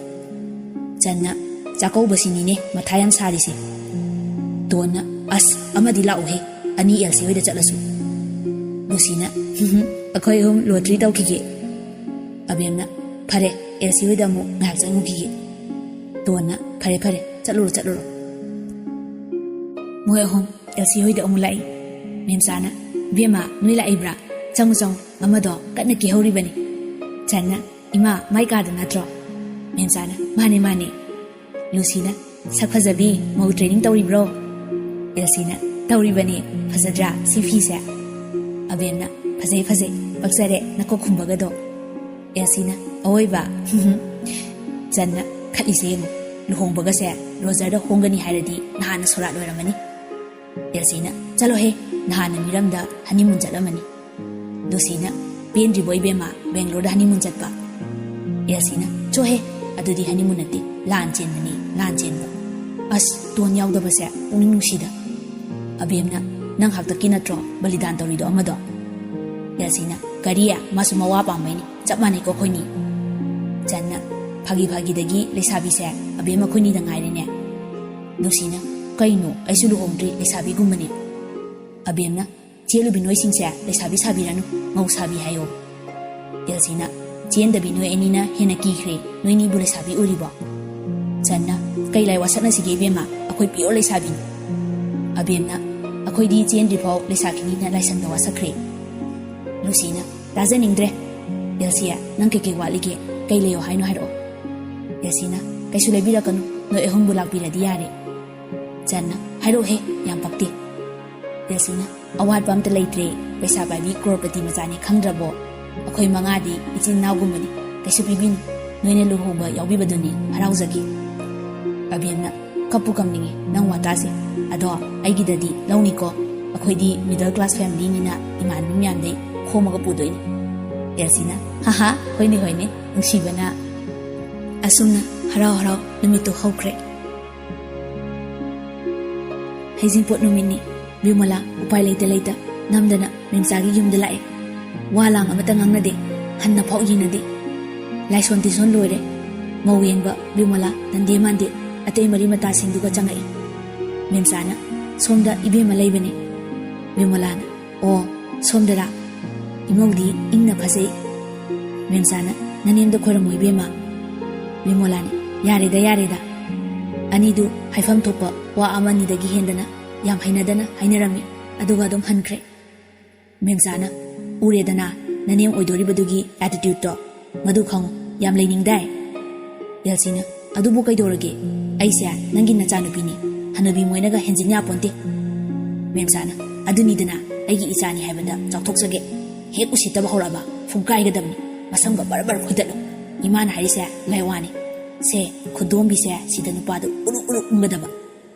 ꯆꯟꯅ, "ꯆꯥꯛꯀꯧꯕꯁꯤꯅꯤꯅꯦ ꯃꯊꯥ ꯌꯥꯝ ꯁꯥꯔꯤꯁꯦ꯫" ꯇꯣꯟꯅ, "ꯑꯁ, ꯑꯃꯗꯤ ꯂꯥꯛꯎꯍꯦ, ꯑꯅꯤ ꯑꯦꯜꯁꯤ ꯍꯣꯏꯗ ꯆꯠꯂꯁꯨ꯫" ꯂꯨꯁꯤꯅ, "ꯍꯨꯝ ꯍꯨꯝ, ꯑꯩꯈꯣꯏ ꯑꯍꯨꯝ lottery ꯇꯧꯈꯤꯒꯦ꯫" ꯑꯕꯦꯝꯅ, "ꯐꯔꯦ, ꯑꯦꯜꯁꯤ ꯍꯣꯏꯗ ꯑꯃꯨꯛ ꯉꯥꯏꯍꯥꯛ ꯆꯪꯉꯨꯈꯤꯒꯦ꯫" ꯇꯣꯟꯅ, "ꯐꯔꯦ ꯐꯔꯦ, ꯆꯠꯂꯨꯔꯣ ꯆꯠꯂꯨꯔꯣ꯫" ꯃꯣꯏ ꯑꯍꯨꯝ ꯑꯦꯜꯁꯤ ꯍꯣꯏꯗ ꯑꯃꯨꯛ ꯂꯥꯛꯏ꯫ ꯃꯦꯝꯆꯥꯅ, "ꯏꯕꯦꯝꯃ, ꯅꯣꯏ ꯂꯥꯛꯏꯕ꯭ꯔꯥ? ꯆꯪꯉꯨ ꯆꯪꯉꯨ, ꯑꯃꯗꯣ ꯀꯟꯅ ꯀꯦꯍꯧꯔꯤꯕꯅꯤ꯫" ꯆꯟꯅ, "ꯏꯃꯥ, ꯃꯥꯏ ꯀꯥꯗ ꯅꯠꯇ꯭ꯔꯣ?" ꯃꯦꯝꯆꯥꯅ, "ꯃꯥꯅꯦ ꯃꯥꯅꯦ꯫" ꯂꯨꯁꯤꯅ, "ꯁꯛ ꯐꯖꯕꯤ, ꯃꯧ training ꯇꯧꯔꯤꯕ꯭ꯔꯣ?" ꯑꯦꯜꯁꯤꯅ, "ꯇꯧꯔꯤꯕꯅꯦ, ꯐꯖꯗ꯭ꯔꯥ ꯁꯤ ꯐꯤꯁꯦ?" ꯑꯕꯦꯝꯅ, "ꯐꯖꯩ, ꯐꯖꯩ, ꯄꯛꯆꯔꯦ ꯅꯀꯣꯛ ꯈꯨꯝꯕꯒꯗꯣ"꯫ ꯑꯦꯜꯁꯤꯅ, "ꯑꯋꯣꯏꯕ?" ꯆꯟꯅ, "ꯈꯠꯂꯤꯁꯦ ꯌꯦꯡꯉꯨ, ꯂꯨꯍꯣꯡꯕꯒꯁꯦ ꯔꯣꯖꯔꯗ ꯍꯣꯡꯒꯅꯤ ꯍꯥꯏꯔꯗꯤ ꯅꯍꯥꯟꯅ ꯁꯣꯔꯥꯠ ꯂꯣꯏꯔꯝꯃꯅꯤ"꯫ ꯑꯦꯜꯁꯤꯅ, "ꯆꯠꯂꯣꯍꯦ, ꯅꯍꯥꯟꯅ ꯃꯤꯔꯝꯗ ꯍꯅꯤꯃꯨꯟ ꯆꯠꯂꯝꯃꯅꯤ"꯫ ꯂꯨꯁꯤꯅ, "ꯄꯦꯟꯗ꯭ꯔꯤꯕꯣ ꯏꯕꯦꯝꯃ, ꯕꯦꯡꯒ꯭ꯂꯣꯔꯗ ꯍꯅꯤꯃꯨꯟ ꯆꯠꯄ?" ꯑꯦꯜꯁꯤꯅ, "ꯆꯣꯍꯦ, ꯑꯗꯨꯗꯤ ꯍꯅꯤꯃꯨꯟ ꯅꯠꯇꯦ, ꯂꯥꯟ ꯆꯦꯟꯕꯅꯤ, ꯂꯥꯟ ꯆꯦꯟꯕ꯫ ꯑꯁ, ꯇꯣꯟ ꯌꯥꯎꯗꯕꯁꯦ ꯄꯨꯛꯅꯤꯡ ꯅꯨꯡꯁꯤꯗ"꯫ ꯑꯕꯦꯝꯅ, "ꯅꯪ ꯍꯥꯛꯇꯛꯀꯤ ꯅꯠꯇ꯭ꯔꯣ ꯕꯂꯤꯗꯥꯟ ꯇꯧꯔꯤꯗꯣ ꯑꯃꯗꯣ?" ꯑꯦꯜꯁꯤꯅ, "ꯀꯔꯤ? ꯃꯥꯁꯨ ꯃꯋꯥ ꯄꯥꯝꯕꯩꯅꯤ, ꯆꯞ ꯃꯥꯟꯅꯩꯀꯣ ꯑꯩꯈꯣꯏꯅꯤ"꯫ ꯆꯟꯅ, "ꯐꯥꯒꯤ ꯐꯥꯒꯤꯗꯒꯤ ꯂꯩꯁꯥꯕꯤꯁꯦ ꯑꯕꯦꯝ ꯑꯩꯈꯣꯏꯅꯤꯗ ꯉꯥꯏꯔꯦꯅꯦ"꯫ ꯂꯨꯁꯤꯅ, "ꯀꯩꯅꯣ, ꯑꯩꯁꯨ ꯂꯨꯍꯣꯡꯗ꯭ꯔꯤ, ꯂꯩꯁꯥꯕꯤꯒꯨꯝꯕꯅꯤ"꯫ ꯑꯕꯦꯝꯅ, "ꯆꯦꯜꯂꯨꯕꯤ ꯅꯣꯏꯁꯤꯡꯁꯦ ꯂꯩꯁꯥꯕꯤ ꯁꯥꯕꯤꯔꯅꯨ, ꯃꯧ ꯁꯥꯕꯤ ꯍꯥꯏꯌꯣ"꯫ ꯑꯦꯜꯁꯤꯅ, "ꯆꯦꯟꯗꯕꯤ ꯅꯣꯏ ꯑꯅꯤꯅ ꯍꯦꯟꯅ ꯀꯤꯈ꯭ꯔꯦ, ꯅꯣꯏꯅꯤꯕꯨ ꯂꯩꯁꯥꯕꯤ ꯎꯔꯤꯕꯣ?" ꯆꯟꯅ, "ꯀꯩ ꯂꯥꯏ ꯋꯥꯁꯛꯅꯁꯤꯒꯦ ꯏꯕꯦꯝꯃ, ꯑꯩꯈꯣꯏ pure ꯂꯩꯁꯥꯕꯤꯅꯤ"꯫ ꯑꯕꯦꯝꯅ, "ꯑꯩꯈꯣꯏꯗꯤ ꯆꯦꯟꯗ꯭ꯔꯤꯐꯥꯎ ꯂꯩꯁꯥꯈꯤꯅꯤꯅ ꯂꯥꯏꯁꯪꯗ ꯋꯥꯁꯛꯈ꯭ꯔꯦ"꯫ ꯂꯨꯁꯤꯅ, "ꯇꯥꯖꯅꯤꯡꯗ꯭ꯔꯦ꯫ ꯑꯦꯜꯁꯤꯌꯥ, ꯅꯪ ꯀꯩꯀꯩ ꯋꯥꯠꯂꯤꯒꯦ? ꯀꯩ ꯂꯩꯌꯣ ꯍꯥꯏꯅꯣ ꯍꯥꯏꯔꯛꯑꯣ"꯫ ꯑꯦꯜꯁꯤꯅ, "ꯀꯩꯁꯨ ꯂꯩꯕꯤꯔꯛꯀꯅꯨ, ꯅꯣꯏ ꯑꯍꯨꯝꯕꯨ ꯂꯥꯛꯄꯤꯔꯗꯤ ꯌꯥꯔꯦ"꯫ ꯆꯟꯅ, "ꯍꯥꯏꯔꯛꯑꯣꯍꯦ, ꯌꯥꯝ ꯄꯛꯇꯦ"꯫ ꯑꯦꯜꯁꯤꯅ, "ꯑꯋꯥꯠꯄ ꯑꯝꯇ ꯂꯩꯇ꯭ꯔꯦ, ꯄꯩꯁꯥ ꯄꯥꯏꯕꯤ ꯀ꯭ꯔꯣꯔꯄꯇꯤ ꯃꯆꯥꯅꯤ ꯈꯪꯗ꯭ꯔꯕꯣ? ꯑꯩꯈꯣꯏ ꯃꯉꯥꯗꯤ ꯏꯆꯤꯟ ꯏꯅꯥꯎꯒꯨꯝꯕꯅꯤ, ꯀꯩꯁꯨ ꯄꯤꯕꯤꯅꯨ꯫ ꯅꯣꯏꯅ ꯂꯨꯍꯣꯡꯕ ꯌꯥꯎꯕꯤꯕꯗꯨꯅꯤ ꯍꯔꯥꯎꯖꯒꯦ"꯫ ꯑꯕꯦꯝꯅ, "ꯀꯞꯄꯨ ꯀꯞꯅꯤꯡꯉꯤ ꯅꯪ ꯋꯥꯇꯥꯁꯦ꯫ ꯑꯗꯣ ꯑꯩꯒꯤꯗꯗꯤ ꯂꯧꯅꯤꯀꯣ, ꯑꯩꯈꯣꯏꯗꯤ middle class familyꯅꯤꯅ ꯏꯃꯥꯟꯅꯕꯤ ꯃꯌꯥꯝꯗꯩ ꯈꯣꯝꯃꯒ ꯄꯨꯗꯣꯏꯅꯤ"꯫ ꯑꯦꯜꯁꯤꯅ, "ꯍꯥꯍꯥ, ꯍꯣꯏꯅꯦ ꯍꯣꯏꯅꯦ, ꯅꯨꯡꯁꯤꯕꯅ"꯫ ꯑꯁꯨꯝꯅ ꯍꯔꯥꯎ ꯍꯔꯥꯎ ꯅꯨꯃꯤꯠꯇꯨ ꯍꯧꯈ꯭ꯔꯦ꯫ ꯍꯩꯖꯤꯡꯄꯣꯠ ꯅꯨꯃꯤꯠꯅꯤ꯫ ꯕꯤꯃꯣꯂꯥ ꯎꯄꯥꯏ ꯂꯩꯇ ꯂꯩꯇ ꯅꯝꯗꯅ ꯃꯦꯝꯆꯥꯒꯤ ꯌꯨꯝꯗ ꯂꯥꯛꯑꯦ꯫ ꯋꯥ ꯂꯥꯡ ꯑꯃꯠꯇ ꯉꯥꯡꯅꯗꯦ, ꯍꯟꯅ ꯐꯥꯎ ꯌꯦꯡꯅꯗꯦ꯫ ꯂꯥꯏꯁꯣꯟ ꯇꯤꯁꯣꯟ ꯂꯣꯏꯔꯦ꯫ ꯃꯧ ꯌꯦꯡꯕ ꯕꯤꯃꯣꯂꯥ ꯅꯟꯗꯦ ꯃꯥꯟꯗꯦ ꯑꯇꯩ ꯃꯔꯤ ꯃꯇꯥꯁꯤꯡꯗꯨꯒ ꯆꯪꯉꯛꯏ꯫ ꯃꯦꯝꯆꯥꯅ, "ꯁꯣꯝꯗ ꯏꯕꯦꯝꯃ ꯂꯩꯕꯅꯤ"꯫ ꯕꯤꯃꯣꯂꯥꯅ, "ꯑꯣ, ꯁꯣꯝꯗꯔꯥ? ꯏꯃꯧꯗꯤ ꯏꯪꯅ ꯐꯖꯩ"꯫ ꯃꯦꯝꯆꯥꯅ, "ꯅꯅꯦꯝꯗ ꯈꯣꯏꯔꯝꯃꯣ ꯏꯕꯦꯝꯃ"꯫ ꯕꯤꯃꯣꯂꯥꯅ, "ꯌꯥꯔꯦꯗ, ꯌꯥꯔꯦꯗ"꯫ ꯑꯅꯤꯗꯨ ꯍꯥꯏꯐꯝ ꯊꯣꯛꯄ ꯋꯥ ꯑꯃ ꯑꯅꯤꯗꯒꯤ ꯍꯦꯟꯗꯅ ꯌꯥꯝ ꯍꯩꯅꯗꯅ ꯍꯥꯏꯅꯔꯝꯃꯤ, ꯑꯗꯨꯒ ꯑꯗꯨꯝ ꯍꯟꯈ꯭ꯔꯦ꯫ ꯃꯦꯝꯆꯥꯅ, "ꯎꯔꯦꯗꯅ, ꯅꯅꯦꯝ ꯑꯣꯏꯗꯣꯔꯤꯕꯗꯨꯒꯤ attitudeꯇꯣ, ꯃꯗꯨ ꯈꯪꯉꯨ, ꯌꯥꯝ ꯂꯩꯅꯤꯡꯗꯥꯏ"꯫ ꯑꯦꯜꯁꯤꯅ, "ꯑꯗꯨꯕꯨ ꯀꯩꯗꯧꯔꯒꯦ? ꯑꯩꯁꯦ ꯅꯪꯒꯤ ꯅꯆꯥꯅꯨꯄꯤꯅꯤ, ꯍꯅꯨꯕꯤ ꯃꯣꯏꯅꯒ ꯍꯦꯟꯖꯤꯟ ꯌꯥꯄꯣꯟꯇꯦ"꯫ ꯃꯦꯝꯆꯥꯅ, "ꯑꯗꯨꯅꯤꯗꯅ, ꯑꯩꯒꯤ ꯏꯆꯥꯅꯤ ꯍꯥꯏꯕꯗ ꯆꯥꯎꯊꯣꯛꯆꯒꯦ"꯫ ꯍꯦꯛ ꯎꯁꯤꯠꯇꯕ ꯍꯧꯔꯛꯑꯕ ꯐꯨꯡꯒꯥꯏꯒꯗꯕꯅꯤ꯫ ꯃꯁꯝꯒ ꯕꯔ ꯕꯔ ꯐꯣꯏꯗꯠꯂꯨ꯫ ꯏꯃꯥꯅ ꯍꯥꯏꯔꯤꯁꯦ ꯂꯥꯏꯋꯥꯅꯤ꯫ ꯁꯦ, ꯈꯨꯗꯣꯝꯕꯤꯁꯦ ꯁꯤꯗ ꯅꯨꯄꯥꯗꯨ ꯎꯔꯨ ꯎꯔꯨ ꯎꯪꯒꯗꯕ꯫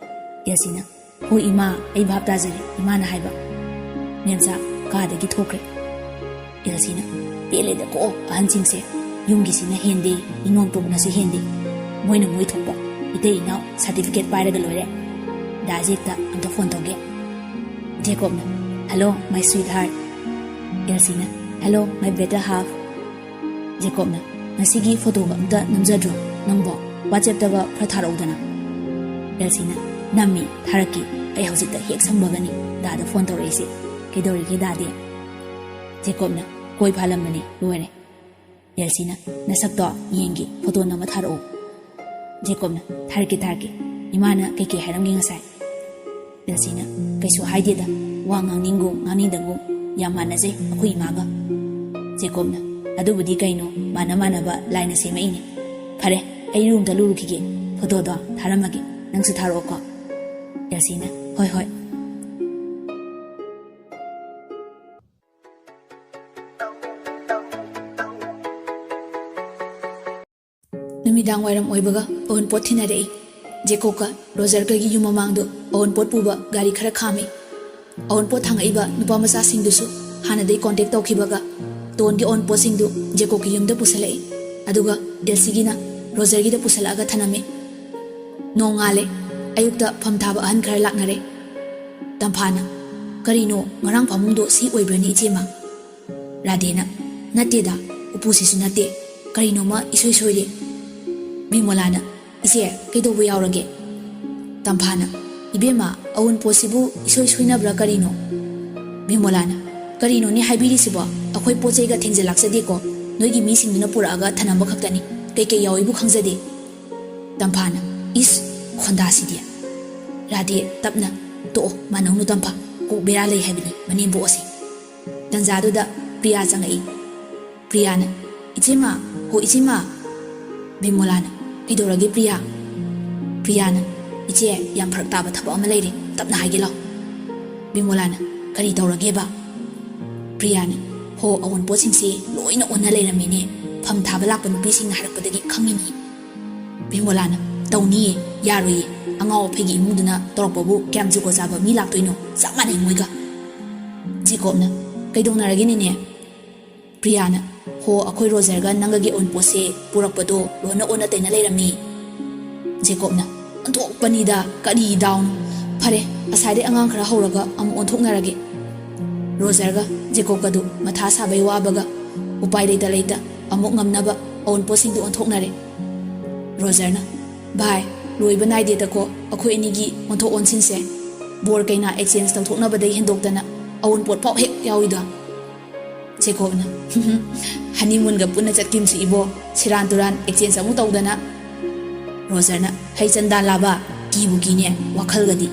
ꯑꯦꯜꯁꯤꯅ, "ꯍꯣꯏ ꯏꯃꯥ, ꯑꯩ ꯚꯥꯞ ꯇꯥꯖꯔꯦ ꯏꯃꯥꯅ ꯍꯥꯏꯕ"꯫ ꯃꯦꯝꯆꯥ ꯀꯥꯗꯒꯤ ꯊꯣꯛꯈ꯭ꯔꯦ꯫ ꯑꯦꯜꯁꯤꯅ, "ꯄꯦꯜꯂꯦꯗꯀꯣ ꯑꯍꯟꯁꯤꯡꯁꯦ꯫ ꯌꯨꯝꯒꯤꯁꯤꯅ ꯍꯦꯟꯗꯦ, ꯏꯅꯣꯟꯄꯣꯛꯅꯁꯨ ꯍꯦꯟꯗꯦ꯫ ꯃꯣꯏꯅ ꯃꯣꯏ ꯊꯣꯛꯄ ꯏꯇꯩ ꯏꯅꯥꯎ ꯁꯥꯔꯇꯤꯐꯤꯀꯦꯠ ꯄꯥꯏꯔꯒ ꯂꯣꯏꯔꯦ꯫ ꯗꯥ ꯖꯦꯛꯇ ꯑꯝꯇ ꯐꯣꯟ ꯇꯧꯒꯦ"꯫ ꯖꯦꯀꯣꯕꯅ, "Hello, my sweetheart"꯫ ꯑꯦꯜꯁꯤꯅ, "Hello, my better half"꯫ ꯖꯦꯀꯣꯕꯅ, "ꯉꯁꯤꯒꯤ ꯐꯣꯇꯣꯒ ꯑꯝꯇ ꯅꯝꯖꯗ꯭ꯔꯣ ꯅꯪꯕꯣ? ꯋꯥꯆꯦꯞꯇꯒ ꯈꯔ ꯊꯥꯔꯛꯎꯗꯅ"꯫ ꯑꯦꯜꯁꯤꯅ, "ꯅꯝꯃꯤ, ꯊꯥꯔꯛꯀꯦ꯫ ꯑꯩ ꯍꯧꯖꯤꯛꯇ ꯍꯦꯛ ꯁꯪꯕꯒꯅꯤ ꯗꯥꯗ ꯐꯣꯟ ꯇꯧꯔꯛꯏꯁꯦ꯫ ꯀꯩꯗꯧꯔꯤꯒꯦ ꯗꯥꯗꯤ?" ꯖꯦꯀꯣꯕꯅ, "ꯀꯣꯏ ꯐꯥꯂꯝꯕꯅꯤ, ꯂꯣꯏꯔꯦ"꯫ ꯑꯦꯜꯁꯤꯅ, "ꯅꯁꯛꯇꯣ ꯌꯦꯡꯒꯦ, ꯐꯣꯇꯣ ꯅꯝꯃ ꯊꯥꯔꯛꯑꯣ"꯫ ꯖꯦꯀꯣꯕꯅ, "ꯊꯥꯔꯛꯀꯦ, ꯊꯥꯔꯛꯀꯦ꯫ ꯏꯃꯥꯅ ꯀꯩꯀꯩ ꯍꯥꯏꯔꯝꯒꯦ ꯉꯁꯥꯏ?" ꯑꯦꯜꯁꯤꯅ, "ꯀꯩꯁꯨ ꯍꯥꯏꯗꯦꯗ, ꯋꯥ ꯉꯥꯡꯅꯤꯡꯒꯨꯝ ꯉꯥꯡꯅꯤꯡꯗꯒꯨꯝ ꯌꯥꯝ ꯃꯥꯟꯅꯖꯩ ꯑꯩꯈꯣꯏ ꯏꯃꯥꯒ"꯫ ꯖꯦꯀꯣꯕꯅ, "ꯑꯗꯨꯕꯨꯗꯤ ꯀꯩꯅꯣ, ꯃꯥꯟꯅ ꯃꯥꯟꯅꯕ ꯂꯥꯏꯅ ꯁꯦꯝꯃꯛꯏꯅꯦ꯫ ꯐꯔꯦ, ꯑꯩ ꯔꯨꯝꯗ ꯂꯨꯔꯨꯈꯤꯒꯦ, ꯐꯣꯇꯣꯗꯣ ꯊꯥꯔꯝꯃꯒꯦ, ꯅꯪꯁꯨ ꯊꯥꯔꯛꯑꯣꯀꯣ"꯫ ꯑꯦꯜꯁꯤꯅ, "ꯍꯣꯏ, ꯍꯣꯏ"꯫ ꯅꯨꯃꯤꯗꯥꯡ ꯋꯥꯏꯔꯝ ꯑꯣꯏꯕꯒ ꯑꯋꯨꯟꯄꯣꯠ ꯊꯤꯟꯅꯔꯛꯏ꯫ ꯖꯦꯀꯣꯕꯀ ꯔꯣꯖꯔꯒꯒꯤ ꯌꯨꯝ ꯃꯃꯥꯡꯗꯨ ꯑꯋꯨꯟꯄꯣꯠ ꯄꯨꯕ ꯒꯥꯔꯤ ꯈꯔ ꯈꯥꯝꯃꯤ꯫ ꯑꯋꯨꯟꯄꯣꯠ ꯊꯥꯡꯉꯛꯏꯕ ꯅꯨꯄꯥ ꯃꯆꯥꯁꯤꯡꯗꯨꯁꯨ ꯍꯥꯟꯅꯗꯩ ꯀꯣꯟꯇꯦꯛ ꯇꯧꯈꯤꯕꯒ ꯇꯣꯟꯒꯤ ꯑꯋꯨꯟꯄꯣꯠꯁꯤꯡꯗꯨ ꯖꯦꯀꯣꯕꯀꯤ ꯌꯨꯝꯗ ꯄꯨꯁꯜꯂꯛꯏ꯫ ꯑꯗꯨꯒ ꯑꯦꯜꯁꯤꯒꯤꯅ ꯔꯣꯖꯔꯒꯤꯗ ꯄꯨꯁꯜꯂꯛꯑꯒ ꯊꯅꯝꯃꯤ꯫ ꯅꯣꯡꯉꯥꯜꯂꯦ꯫ ꯑꯌꯨꯛꯇ ꯐꯝ ꯊꯥꯕ ꯑꯍꯟ ꯈꯔ ꯂꯥꯛꯅꯔꯦ꯫ ꯇꯝꯐꯥꯅ, "ꯀꯔꯤꯅꯣ, ꯉꯔꯥꯡ ꯐꯃꯨꯡꯗꯣ ꯁꯤ ꯑꯣꯏꯕ꯭ꯔꯅꯤ ꯏꯆꯦꯃ?" ꯔꯥꯙꯦꯅ, "ꯅꯠꯇꯦꯗ, ꯎꯄꯨꯁꯤꯁꯨ ꯅꯠꯇꯦ꯫ ꯀꯔꯤꯅꯣꯃ ꯏꯁꯣꯏ ꯁꯣꯏꯔꯦ"꯫ ꯕꯤꯃꯣꯂꯥꯅ, "ꯏꯆꯦ, ꯀꯩꯗꯧꯕ ꯌꯥꯎꯔꯒꯦ?" ꯇꯝꯐꯥꯅ, "ꯏꯕꯦꯝꯃ, ꯑꯋꯨꯟꯄꯣꯠꯁꯤꯕꯨ ꯏꯁꯣꯏ ꯁꯣꯏꯅꯕ꯭ꯔꯥ ꯀꯔꯤꯅꯣ?" ꯕꯤꯃꯣꯂꯥꯅ, "ꯀꯔꯤꯅꯣꯅꯦ ꯍꯥꯏꯕꯤꯔꯤꯁꯤꯕꯣ? ꯑꯩꯈꯣꯏ ꯄꯣꯠ ꯆꯩꯒ ꯊꯦꯡꯖꯤꯜꯂꯛꯆꯗꯦꯀꯣ꯫ ꯅꯣꯏꯒꯤ ꯃꯤꯁꯤꯡꯗꯨꯅ ꯄꯨꯔꯛꯑꯒ ꯊꯅꯝꯕ ꯈꯛꯇꯅꯤ꯫ ꯀꯩꯀꯩ ꯌꯥꯎꯏꯕꯨ ꯈꯪꯖꯗꯦ"꯫ ꯇꯝꯐꯥꯅ, "ꯏꯁ, ꯈꯣꯟꯗꯥꯁꯤꯗꯤ"꯫ ꯔꯥꯙꯦ ꯇꯞꯅ, "ꯇꯣꯛꯑꯣ, ꯃꯥꯅꯧꯅꯨ ꯇꯝꯐꯥ꯫ ꯀꯣꯛ ꯕꯦꯔꯥ ꯂꯩ ꯍꯥꯏꯕꯅꯤ ꯃꯅꯦꯝꯕꯣꯛ ꯑꯁꯤ"꯫ ꯇꯟꯖꯥꯗꯨꯗ ꯄ꯭ꯔꯤꯌꯥ ꯆꯪꯉꯛꯏ꯫ ꯄ꯭ꯔꯤꯌꯥꯅ, "ꯏꯆꯦꯃ, ꯍꯣ ꯏꯆꯦꯃ"꯫ ꯕꯤꯃꯣꯂꯥꯅ, "ꯀꯩꯗꯧꯔꯒꯦ ꯄ꯭ꯔꯤꯌꯥ?" ꯄ꯭ꯔꯤꯌꯥꯅ, "ꯏꯆꯦ, ꯌꯥꯝ ꯐꯔꯛ ꯇꯥꯕ ꯊꯕꯛ ꯑꯃ ꯂꯩꯔꯦ, ꯇꯞꯅ ꯍꯥꯏꯒꯦ ꯂꯥꯎ"꯫ ꯕꯤꯃꯣꯂꯥꯅ, "ꯀꯔꯤ ꯇꯧꯔꯒꯦꯕ?" ꯄ꯭ꯔꯤꯌꯥꯅ, ꯍꯣ, ꯑꯑꯣꯟꯄꯣꯠꯁꯤꯡꯁꯦ ꯂꯣꯏꯅ ꯑꯣꯟꯅ ꯂꯩꯔꯝꯃꯤꯅꯦ꯫ ꯐꯝ ꯊꯥꯕ ꯂꯥꯛꯄ ꯅꯨꯄꯤꯁꯤꯡꯅ ꯍꯥꯏꯔꯛꯄꯗꯒꯤ ꯈꯪꯉꯤꯅꯤ꯫ ꯕꯤꯃꯣꯂꯥꯅ, "ꯇꯧꯅꯤꯌꯦ, ꯌꯥꯔꯣꯏꯌꯦ꯫ ꯑꯉꯥꯎ ꯑꯐꯩꯒꯤ ꯏꯃꯨꯡꯗꯨꯅ ꯇꯧꯔꯛꯄꯕꯨ ꯀꯌꯥꯝ ꯖꯨꯒꯣꯠ ꯆꯥꯕ ꯃꯤ ꯂꯥꯛꯇꯣꯏꯅꯣ? ꯆꯞ ꯃꯥꯟꯅꯩ ꯃꯣꯏꯒ꯫" ꯖꯦꯀꯣꯕꯅ, "ꯀꯩꯗꯧꯅꯔꯒꯦ ꯅꯦꯅꯦ?" ꯄ꯭ꯔꯤꯌꯥꯅ, "ꯍꯣ, ꯑꯩꯈꯣꯏ ꯔꯣꯖꯔꯒ ꯅꯪꯒꯒꯤ ꯑꯑꯣꯟꯄꯣꯠꯁꯦ ꯄꯨꯔꯛꯄꯗꯣ ꯂꯣꯏꯅ ꯑꯣꯟꯅ ꯇꯩꯅ ꯂꯩꯔꯝꯃꯤ꯫" ꯖꯦꯀꯣꯕꯅ, "ꯑꯣꯟꯊꯣꯛꯄꯅꯤꯗ, ꯀꯔꯤ ꯗꯥꯎꯅꯣ? ꯐꯔꯦ, ꯑꯁꯥꯏꯗꯩ ꯑꯉꯥꯡ ꯈꯔ ꯍꯧꯔꯒ ꯑꯃꯨꯛ ꯑꯣꯟꯊꯣꯛꯅꯔꯒꯦ꯫" ꯔꯣꯖꯔꯒ ꯖꯦꯀꯣꯕꯀꯗꯨ ꯃꯊꯥ ꯁꯥꯕꯩ ꯋꯥꯕꯒ ꯎꯄꯥꯏ ꯂꯩꯇ ꯂꯩꯇ ꯑꯃꯨꯛ ꯉꯝꯅꯕ ꯑꯑꯣꯟꯄꯣꯠꯁꯤꯡꯗꯨ ꯑꯣꯟꯊꯣꯛꯅꯔꯦ꯫ ꯔꯣꯖꯔꯅ, "ꯚꯥꯏ, ꯂꯣꯏꯕ ꯅꯥꯏꯗꯦꯗꯀꯣ ꯑꯩꯈꯣꯏ ꯑꯅꯤꯒꯤ ꯑꯣꯟꯊꯣꯛ ꯑꯣꯟꯁꯤꯟꯁꯦ꯫ ꯕꯣꯔ ꯀꯩꯅꯥ exchange ꯇꯧꯊꯣꯛꯅꯕꯗꯩ ꯍꯦꯟꯗꯣꯛꯇꯅ ꯑꯑꯣꯟꯄꯣꯠ ꯐꯥꯎ ꯍꯦꯛ ꯌꯥꯎꯏꯗꯣ꯫" ꯖꯦꯀꯣꯕꯅ, "ꯍꯅꯤꯃꯨꯟꯒ ꯄꯨꯟꯅ ꯆꯠꯈꯤꯕꯁꯨ ꯏꯕꯣ, ꯁꯦꯔꯥꯟ ꯇꯨꯔꯥꯟ exchange ꯑꯃꯨꯛ ꯇꯧꯗꯅ꯫" ꯔꯣꯖꯔꯅ, "ꯍꯩ ꯆꯟꯗꯥꯟ ꯂꯥꯕ, ꯀꯤꯕꯨ ꯀꯤꯅꯦ, ꯋꯥꯈꯜꯒꯗꯤ꯫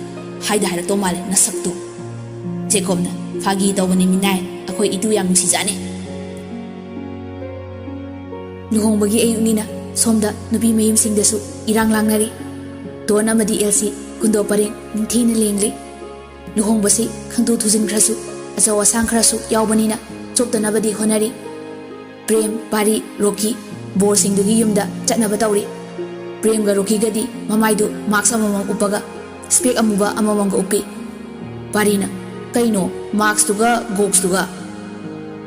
ꯍꯥꯏꯗ ꯍꯥꯏꯔꯛꯇꯧ ꯃꯥꯜꯂꯦ ꯅꯁꯛꯇꯨ꯫" ꯖꯦꯀꯣꯕꯅ, "ꯐꯥꯒꯤ ꯇꯧꯕꯅꯤ ꯃꯤꯅꯥꯏ, ꯑꯩꯈꯣꯏ ꯏꯇꯨ ꯌꯥꯝ ꯅꯨꯡꯁꯤꯖꯥꯠꯅꯤ꯫" ꯂꯨꯍꯣꯡꯕꯒꯤ ꯑꯌꯨꯛꯅꯤꯅ ꯁꯣꯝꯗ ꯅꯨꯄꯤ ꯃꯌꯨꯝꯁꯤꯡꯗꯁꯨ ꯏꯔꯥꯡ ꯂꯥꯡꯅꯔꯤ꯫ ꯗꯣꯟ ꯑꯃꯗꯤ ꯑꯦꯜꯁꯤ ꯀꯨꯟꯗꯣ ꯄꯔꯦꯡ ꯅꯤꯡꯊꯤꯅ ꯂꯦꯡꯂꯤ꯫ ꯂꯨꯍꯣꯡꯕꯁꯤ ꯈꯪꯊꯨ ꯊꯨꯖꯤꯟꯈ꯭ꯔꯁꯨ ꯑꯆꯧ ꯑꯁꯥꯡ ꯈꯔꯁꯨ ꯌꯥꯎꯕꯅꯤꯅ ꯆꯣꯞꯇꯅꯕꯗꯤ ꯍꯣꯠꯅꯔꯤ꯫ ꯄ꯭ꯔꯦꯝ, ꯄꯥꯔꯤ, ꯔꯣꯀꯤ ꯕꯣꯔꯁꯤꯡꯗꯨꯒꯤ ꯌꯨꯝꯗ ꯆꯠꯅꯕ ꯇꯧꯔꯤ꯫ ꯄ꯭ꯔꯦꯝꯒ ꯔꯣꯀꯤꯒꯗꯤ ꯃꯃꯥꯏꯗꯨ mask ꯑꯃꯃꯝ ꯎꯞꯄꯒ ꯏꯁꯄꯦꯛ ꯑꯃꯨꯕ ꯑꯃꯃꯝꯒ ꯎꯞꯄꯤ꯫ ꯄꯥꯔꯤꯅ, "ꯀꯩꯅꯣ, maskꯇꯨꯒ ꯒꯣꯛꯁꯇꯨꯒ?"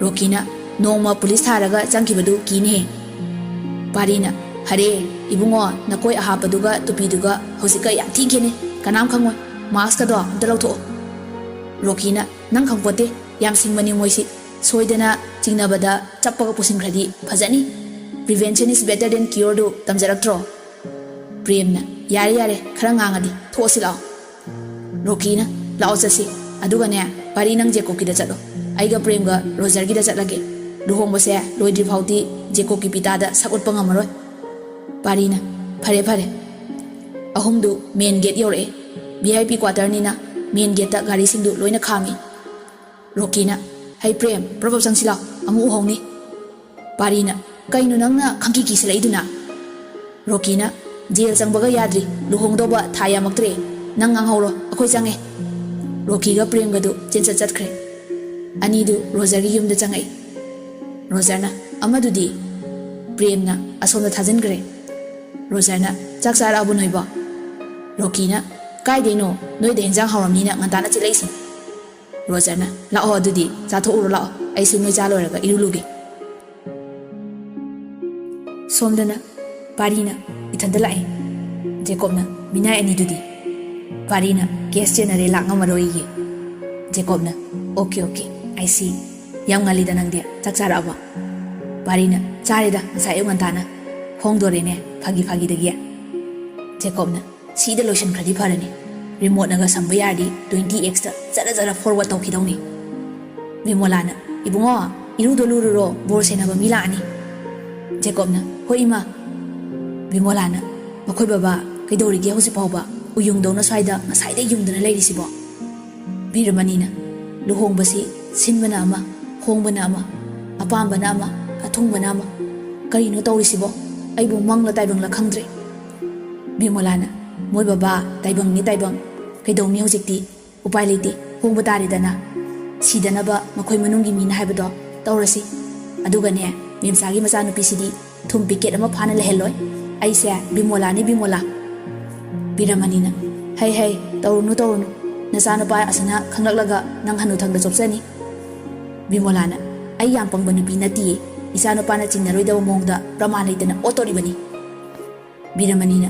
ꯔꯣꯀꯤꯅ, "ꯅꯣꯡꯃ ꯄꯨꯂꯤꯁ ꯊꯥꯔꯒ ꯆꯪꯈꯤꯕꯗꯨ ꯀꯤꯅꯦꯍꯦ꯫" ꯄꯥꯔꯤꯅ, "ꯍꯔꯦ, ꯏꯕꯨꯡꯉꯣ, ꯅꯀꯣꯏ ꯑꯍꯥꯞꯄꯗꯨꯒ ꯇꯨꯄꯤꯗꯨꯒ ꯍꯧꯖꯤꯛꯀ ꯌꯥꯝ ꯊꯤ ꯈꯦꯠꯅꯩ꯫ ꯀꯅꯥꯝ ꯈꯪꯉꯣꯏ꯫ Maskꯀꯗꯣ ꯑꯝꯇ ꯂꯧꯊꯣꯛꯑꯣ꯫" ꯔꯣꯀꯤꯅ, "ꯅꯪ ꯈꯪꯄꯣꯠꯇꯦ, ꯌꯥꯝ ꯁꯤꯡꯕꯅꯤ ꯃꯣꯏꯁꯤ꯫ ꯁꯣꯏꯗꯅ ꯆꯤꯡꯅꯕꯗ ꯆꯞꯄꯒ ꯄꯨꯁꯤꯟꯈ꯭ꯔꯗꯤ ꯐꯖꯅꯤ꯫ Prevention is better than cureꯗꯨ ꯇꯝꯖꯔꯛꯇ꯭ꯔꯣ?" ꯄ꯭ꯔꯦꯝꯅ, "ꯌꯥꯔꯦ, ꯌꯥꯔꯦ, ꯈꯔ ꯉꯥꯡꯉꯗꯤ꯫ ꯊꯣꯛꯑꯁꯤ ꯂꯥꯛꯑꯣ꯫" ꯔꯣꯀꯤꯅ, "ꯂꯥꯛꯑꯣ ꯆꯠꯁꯤ꯫ ꯑꯗꯨꯒꯅꯦ, ꯄꯥꯔꯤ ꯅꯪ ꯖꯦꯀꯣꯕꯀꯤꯗ ꯆꯠꯂꯣ꯫ ꯑꯩꯒ ꯄ꯭ꯔꯦꯝꯒ ꯔꯣꯖꯔꯒꯤꯗ ꯆꯠꯂꯒꯦ꯫ ꯂꯨꯍꯣꯡꯕꯁꯦ ꯂꯣꯏꯗ꯭ꯔꯤ ꯐꯥꯎꯗꯤ ꯖꯦꯀꯣꯕꯀꯤ ꯄꯤꯇꯥꯗ ꯁꯛ ꯎꯠꯄ ꯉꯝꯃꯔꯣꯏ꯫" ꯄꯥꯔꯤꯅ, "ꯐꯔꯦ, ꯐꯔꯦ꯫" ꯑꯍꯨꯝꯗꯨ main gate ꯌꯧꯔꯛꯑꯦ꯫ V I P quarterꯅꯤꯅ main gateꯇ ꯒꯥꯔꯤꯁꯤꯡꯗꯨ ꯂꯣꯏꯅ ꯈꯥꯝꯃꯤ꯫ ꯔꯣꯀꯤꯅ, "ꯍꯩ ꯄ꯭ꯔꯦꯝ, ꯄ꯭ꯔꯞ ꯄ꯭ꯔꯞ ꯆꯪꯁꯤ ꯂꯥꯎ, ꯑꯃꯨꯛ ꯎꯍꯧꯅꯤ꯫" ꯄꯥꯔꯤꯅ, "ꯀꯩꯅꯣ ꯅꯪꯅ ꯈꯪꯀꯤ ꯀꯤꯁꯤꯜꯂꯛꯏꯗꯨꯅ?" ꯔꯣꯀꯤꯅ, "ꯖꯦꯜ ꯆꯪꯕꯒ ꯌꯥꯗ꯭ꯔꯤ, ꯂꯨꯍꯣꯡꯗꯧꯕ ꯊꯥ ꯌꯥꯝꯃꯛꯇ꯭ꯔꯦ꯫ ꯅꯪ ꯉꯥꯡꯍꯧꯔꯣ, ꯑꯩꯈꯣꯏ ꯆꯪꯉꯦ꯫" ꯔꯣꯀꯤꯒ ꯄ꯭ꯔꯦꯝꯒꯗꯨ ꯆꯦꯟꯆꯠ ꯆꯠꯈ꯭ꯔꯦ꯫ ꯑꯅꯤꯗꯨ ꯔꯣꯖꯔꯒꯤ ꯌꯨꯝꯗ ꯆꯪꯉꯛꯏ꯫ ꯔꯣꯖꯔꯅ, "ꯑꯃꯗꯨꯗꯤ?" ꯄ꯭ꯔꯦꯝꯅ ꯑꯁꯣꯝꯗ ꯊꯥꯖꯤꯟꯈ꯭ꯔꯦ꯫ ꯔꯣꯖꯔꯅ, "ꯆꯥꯛ ꯆꯥꯔꯛꯑꯕꯣ ꯅꯣꯏꯕꯣ?" ꯔꯣꯀꯤꯅ, "ꯀꯥꯏꯗꯩꯅꯣ? ꯅꯣꯏꯗ ꯍꯦꯟꯖꯥꯡ ꯍꯥꯎꯔꯝꯅꯤꯅ ꯉꯟꯇꯥꯅ ꯆꯦꯜꯂꯛꯏꯁꯤꯅꯤ꯫" ꯔꯣꯖꯔꯅ, "ꯂꯥꯛꯑꯣ ꯑꯗꯨꯗꯤ, ꯆꯥꯊꯣꯛꯎꯔꯣ ꯂꯥꯛꯑꯣ, ꯑꯩꯁꯨ ꯅꯣꯏ ꯆꯥ ꯂꯣꯏꯔꯒ ꯏꯔꯨ ꯂꯨꯒꯦ꯫" ꯁꯣꯝꯗꯅ ꯄꯥꯔꯤꯅ, "ꯏꯊꯟꯇ ꯂꯥꯛꯑꯦ꯫" ꯖꯦꯀꯣꯕꯅ, "ꯃꯤꯅꯥꯏ ꯑꯅꯤꯗꯨꯗꯤ?" ꯄꯥꯔꯤꯅ, "ꯀꯦꯁ ꯆꯦꯟꯅꯔꯦ, ꯂꯥꯛ ꯉꯝꯃꯔꯣꯏꯌꯦ꯫" ꯖꯦꯀꯣꯕꯅ, "ꯑꯣꯀꯦ, ꯑꯣꯀꯦ, ꯑꯥꯏ ꯁꯤ꯫ ꯌꯥꯝ ꯉꯜꯂꯤꯗ ꯅꯪꯗꯤ꯫ ꯆꯥꯛ ꯆꯥꯔꯛꯑꯕꯣ?" ꯄꯥꯔꯤꯅ, "ꯆꯥꯔꯦꯗ, ꯉꯁꯥꯏ ꯑꯌꯨꯛ ꯉꯟꯇꯥꯅ꯫ ꯍꯣꯡꯗꯣꯔꯦꯅꯦ, ꯐꯥꯒꯤ ꯐꯥꯒꯤꯗꯒꯤ꯫" ꯖꯦꯀꯣꯕꯅ, "ꯁꯤꯗ ꯂꯣꯏꯁꯤꯟꯈ꯭ꯔꯗꯤ ꯐꯔꯅꯤ꯫ ꯔꯤꯃꯣꯠꯅꯒ ꯁꯝꯕ ꯌꯥꯔꯗꯤ twenty X ꯇ ꯖꯔ ꯖꯔ forward ꯇꯧꯈꯤꯗꯧꯅꯤ꯫" ꯕꯤꯃꯣꯂꯥꯅ, "ꯏꯕꯨꯡꯉꯣ, ꯏꯔꯨꯗꯣ ꯂꯨꯔꯨꯔꯣ, ꯕꯣꯔ ꯁꯦꯟꯅꯕ ꯃꯤ ꯂꯥꯛꯑꯅꯤ꯫" ꯖꯦꯀꯣꯕꯅ, "ꯍꯣꯏ ꯏꯃꯥ꯫" ꯕꯤꯃꯣꯂꯥꯅ, "ꯃꯈꯣꯏ ꯕꯕꯥ ꯀꯩꯗꯧꯔꯤꯒꯦ ꯍꯧꯖꯤꯛ ꯐꯥꯎꯕ ꯎꯌꯨꯡꯗꯧꯅ ꯁ꯭ꯋꯥꯏꯗ ꯉꯁꯥꯏꯗꯩ ꯌꯨꯡꯗꯅ ꯂꯩꯔꯤꯁꯤꯕꯣ?" ꯕꯤꯔꯃꯅꯤꯅ, "ꯂꯨꯍꯣꯡꯕꯁꯤ ꯁꯤꯟꯕꯅ ꯑꯃ, ꯍꯣꯡꯕꯅ ꯑꯃ, ꯑꯄꯥꯝꯕꯅ ꯑꯃ, ꯑꯊꯨꯡꯕꯅ ꯑꯃ꯫ ꯀꯔꯤꯅꯣ ꯇꯧꯔꯤꯁꯤꯕꯣ? ꯑꯩꯕꯨ ꯃꯪꯂ ꯇꯥꯏꯕꯪꯂ ꯈꯪꯗ꯭ꯔꯦ꯫" ꯕꯤꯃꯣꯂꯥꯅ, "ꯃꯣꯏ ꯕꯕꯥ ꯇꯥꯏꯕꯪꯅꯤ ꯇꯥꯏꯕꯪ꯫ ꯀꯩꯗꯧꯅꯤ ꯍꯧꯖꯤꯛꯇꯤ? ꯎꯄꯥꯏ ꯂꯩꯇꯦ, ꯍꯣꯡꯕ ꯇꯥꯔꯦꯗꯅ꯫ ꯁꯤꯗꯅꯕ ꯃꯈꯣꯏ ꯃꯅꯨꯡꯒꯤ ꯃꯤꯅ ꯍꯥꯏꯕꯗꯣ ꯇꯧꯔꯁꯤ꯫ ꯑꯗꯨꯒꯅꯦ, ꯃꯦꯝꯆꯥꯒꯤ ꯃꯆꯥꯅꯨꯄꯤꯁꯤꯗꯤ ꯊꯨꯝ ꯄꯤꯀꯦꯠ ꯑꯃ ꯐꯥꯅ ꯂꯩꯍꯜꯂꯣꯏ꯫ ꯑꯩꯁꯦ ꯕꯤꯃꯣꯂꯥꯅꯤ, ꯕꯤꯃꯣꯂꯥ꯫" ꯕꯤꯔꯃꯅꯤꯅ, "ꯍꯩ ꯍꯩ, ꯇꯧꯔꯨꯅꯨ ꯇꯧꯔꯨꯅꯨ꯫ ꯅꯆꯥꯅꯨꯄꯥ ꯑꯁꯤꯅ ꯈꯪꯂꯛꯂꯒ ꯅꯪ ꯍꯅꯨꯊꯪꯗ ꯆꯣꯞꯆꯅꯤ꯫" ꯕꯤꯃꯣꯂꯥꯅ, "ꯑꯩ ꯌꯥꯝ ꯄꯪꯕ ꯅꯨꯄꯤ ꯅꯠꯇꯤꯌꯦ꯫ ꯏꯆꯥꯅꯨꯄꯥꯅ ꯆꯤꯡꯅꯔꯣꯏꯗꯕ ꯃꯑꯣꯡꯗ ꯄ꯭ꯔꯃꯥꯟ ꯂꯩꯇꯅ ꯑꯣꯠꯇꯣꯔꯤꯕꯅꯤ꯫" ꯕꯤꯔꯃꯅꯤꯅ,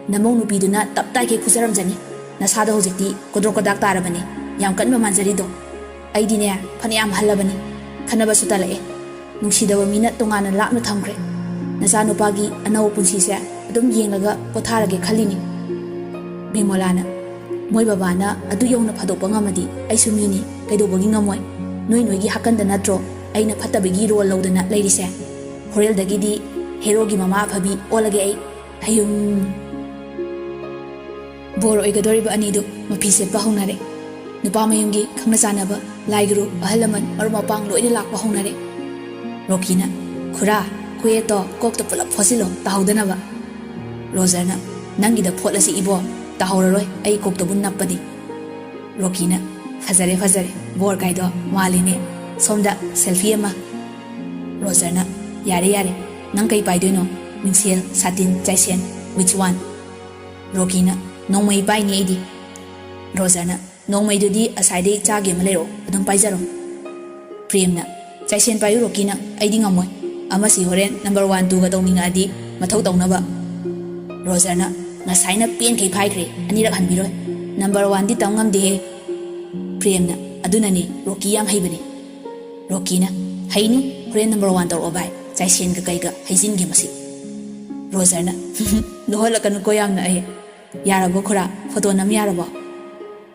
"ꯅꯃꯧ ꯅꯨꯄꯤꯗꯨꯅ ꯇꯞ ꯇꯥꯏꯈꯩ ꯐꯨꯖꯔꯝꯖꯅꯤ꯫ ꯅꯁꯥꯗꯣ ꯍꯧꯖꯤꯛꯇꯤ ꯀꯣꯗ꯭ꯔꯣꯛ ꯀꯗꯥꯛ ꯇꯥꯔꯕꯅꯤ, ꯌꯥꯝ ꯀꯟꯕ ꯃꯥꯟꯖꯔꯤꯗꯣ꯫ ꯑꯩꯗꯤꯅꯦ, ꯐꯅꯌꯥꯝ ꯍꯜꯂꯕꯅꯤ, ꯈꯠꯅꯕꯁꯨ ꯇꯜꯂꯛꯑꯦ꯫ ꯅꯨꯡꯁꯤꯗꯕ ꯃꯤꯅ ꯇꯣꯉꯥꯟꯅ ꯂꯥꯞꯅ ꯊꯝꯈ꯭ꯔꯦ꯫ ꯅꯆꯥꯅꯨꯄꯥꯒꯤ ꯑꯅꯧꯕ ꯄꯨꯟꯁꯤꯁꯦ ꯑꯗꯨꯝ ꯌꯦꯡꯂꯒ ꯄꯣꯊꯥꯔꯒꯦ ꯈꯜꯂꯤꯅꯤ꯫" ꯕꯤꯃꯣꯂꯥꯅ, "ꯃꯣꯏ ꯕꯕꯥꯅ ꯑꯗꯨ ꯌꯧꯅ ꯐꯥꯗꯣꯛꯄ ꯉꯝꯃꯗꯤ ꯑꯩꯁꯨ ꯃꯤꯅꯤ, ꯀꯩꯗꯧꯕꯒꯤ ꯉꯝꯃꯣꯏ? ꯅꯣꯏ ꯅꯣꯏꯒꯤ ꯍꯥꯀꯟꯗ ꯅꯠꯇ꯭ꯔꯣ ꯑꯩꯅ ꯐꯠꯇꯕꯒꯤ ꯔꯣꯜ ꯂꯧꯗꯅ ꯂꯩꯔꯤꯁꯦ? ꯍꯣꯔꯦꯜꯗꯒꯤꯗꯤ ꯍꯦꯔꯣꯒꯤ ꯃꯃꯥ ꯑꯐꯕꯤ ꯑꯣꯜꯂꯒꯦ ꯑꯩ꯫ ꯍꯌꯨꯝ꯫" ꯕꯣꯔ ꯑꯣꯏꯒꯗꯧꯔꯤꯕ ꯑꯅꯤꯗꯨ ꯃꯐꯤ ꯁꯦꯠꯄ ꯍꯧꯅꯔꯦ꯫ ꯅꯨꯄꯥ ꯃꯌꯨꯝꯒꯤ ꯈꯪꯅ ꯆꯥꯟꯅꯕ, ꯂꯥꯏ ꯒꯨꯔꯨ, ꯑꯍꯜ ꯂꯃꯟ, ꯃꯔꯨꯞ ꯃꯄꯥꯡ ꯂꯣꯏꯅ ꯂꯥꯛꯄ ꯍꯧꯅꯔꯦ꯫ ꯔꯣꯀꯤꯅ, "ꯈꯨꯔꯥ, ꯈꯨꯌꯦꯠꯇꯣ ꯀꯣꯛꯇ ꯄꯨꯂꯞ ꯐꯣꯠꯆꯤꯜꯂꯣ, ꯇꯥꯍꯧꯗꯅꯕ꯫" ꯔꯣꯖꯔꯅ, "ꯅꯪꯒꯤꯗ ꯐꯣꯠꯂꯁꯤ ꯏꯕꯣ, ꯇꯥꯍꯧꯔꯔꯣꯏ, ꯑꯩ ꯀꯣꯛꯇꯕꯨ ꯅꯞꯄꯗꯤ꯫" ꯔꯣꯀꯤꯅ, "ꯐꯖꯔꯦ, ꯐꯖꯔꯦ, ꯕꯣꯔ ꯀꯥꯏꯗꯣ ꯃꯥꯜꯂꯤꯅꯦ꯫ ꯁꯣꯝꯗ ꯁꯦꯜꯐꯤ ꯑꯃ꯫" ꯔꯣꯖꯔꯅ, "ꯌꯥꯔꯦ, ꯌꯥꯔꯦ, ꯅꯪ ꯀꯩ ꯄꯥꯏꯗꯣꯏꯅꯣ? ꯃꯤꯡꯁꯦꯜ, ꯁꯥꯇꯤꯟ, ꯆꯥꯏꯁꯦꯟ, which one?" ꯔꯣꯀꯤꯅ, "ꯅꯣꯡꯃꯩ ꯄꯥꯏꯅꯤ ꯑꯩꯗꯤ꯫" ꯔꯣꯖꯔꯅ, "ꯅꯣꯡꯃꯩꯗꯨꯗꯤ ꯑꯁꯥꯏꯗꯩ ꯆꯥꯒꯤ ꯑꯃ ꯂꯩꯔꯛꯑꯣ, ꯑꯗꯨꯝ ꯄꯥꯏꯖꯔꯣ꯫" ꯄ꯭ꯔꯦꯝꯅ, "ꯆꯥꯏꯁꯦꯟ ꯄꯥꯏꯌꯨ ꯔꯣꯀꯤ ꯅꯪ, ꯑꯩꯗꯤ ꯉꯝꯃꯣꯏ꯫ ꯑꯃꯁꯤ ꯍꯣꯔꯦꯟ ꯅꯝꯕꯔ ꯋꯥꯟ ꯇꯨꯒ ꯇꯧꯅꯤꯡꯉꯛꯑꯗꯤ ꯃꯊꯧ ꯇꯧꯅꯕ꯫" ꯔꯣꯖꯔꯅ, "ꯉꯁꯥꯏꯅ ꯄꯦꯟꯈꯩ ꯐꯥꯏꯈ꯭ꯔꯦ, ꯑꯅꯤꯔꯛ ꯍꯟꯕꯤꯔꯣꯏ꯫ ꯅꯝꯕꯔ ꯋꯥꯟꯗꯤ ꯇꯝ ꯉꯝꯗꯦꯍꯦ꯫" ꯄ꯭ꯔꯦꯝꯅ, "ꯑꯗꯨꯅꯅꯦ, ꯔꯣꯀꯤ ꯌꯥꯝ ꯍꯩꯕꯅꯦ꯫" ꯔꯣꯀꯤꯅ, "ꯍꯩꯅꯤ, ꯍꯣꯔꯦꯟ ꯅꯝꯕꯔ ꯋꯥꯟ ꯇꯧꯔꯛꯑꯣ ꯚꯥꯏ, ꯆꯥꯏꯁꯦꯟꯒ ꯀꯩꯒ ꯍꯩꯖꯤꯟꯒꯦ ꯃꯁꯤ꯫" ꯔꯣꯖꯔꯅ, "ꯅꯣꯛꯍꯜꯂꯛꯀꯅꯨꯀꯣ ꯌꯥꯝꯅ ꯑꯩ꯫ ꯌꯥꯔꯕꯣ ꯈꯨꯔꯥ, ꯐꯣꯇꯣ ꯅꯝ ꯌꯥꯔꯕꯣ?"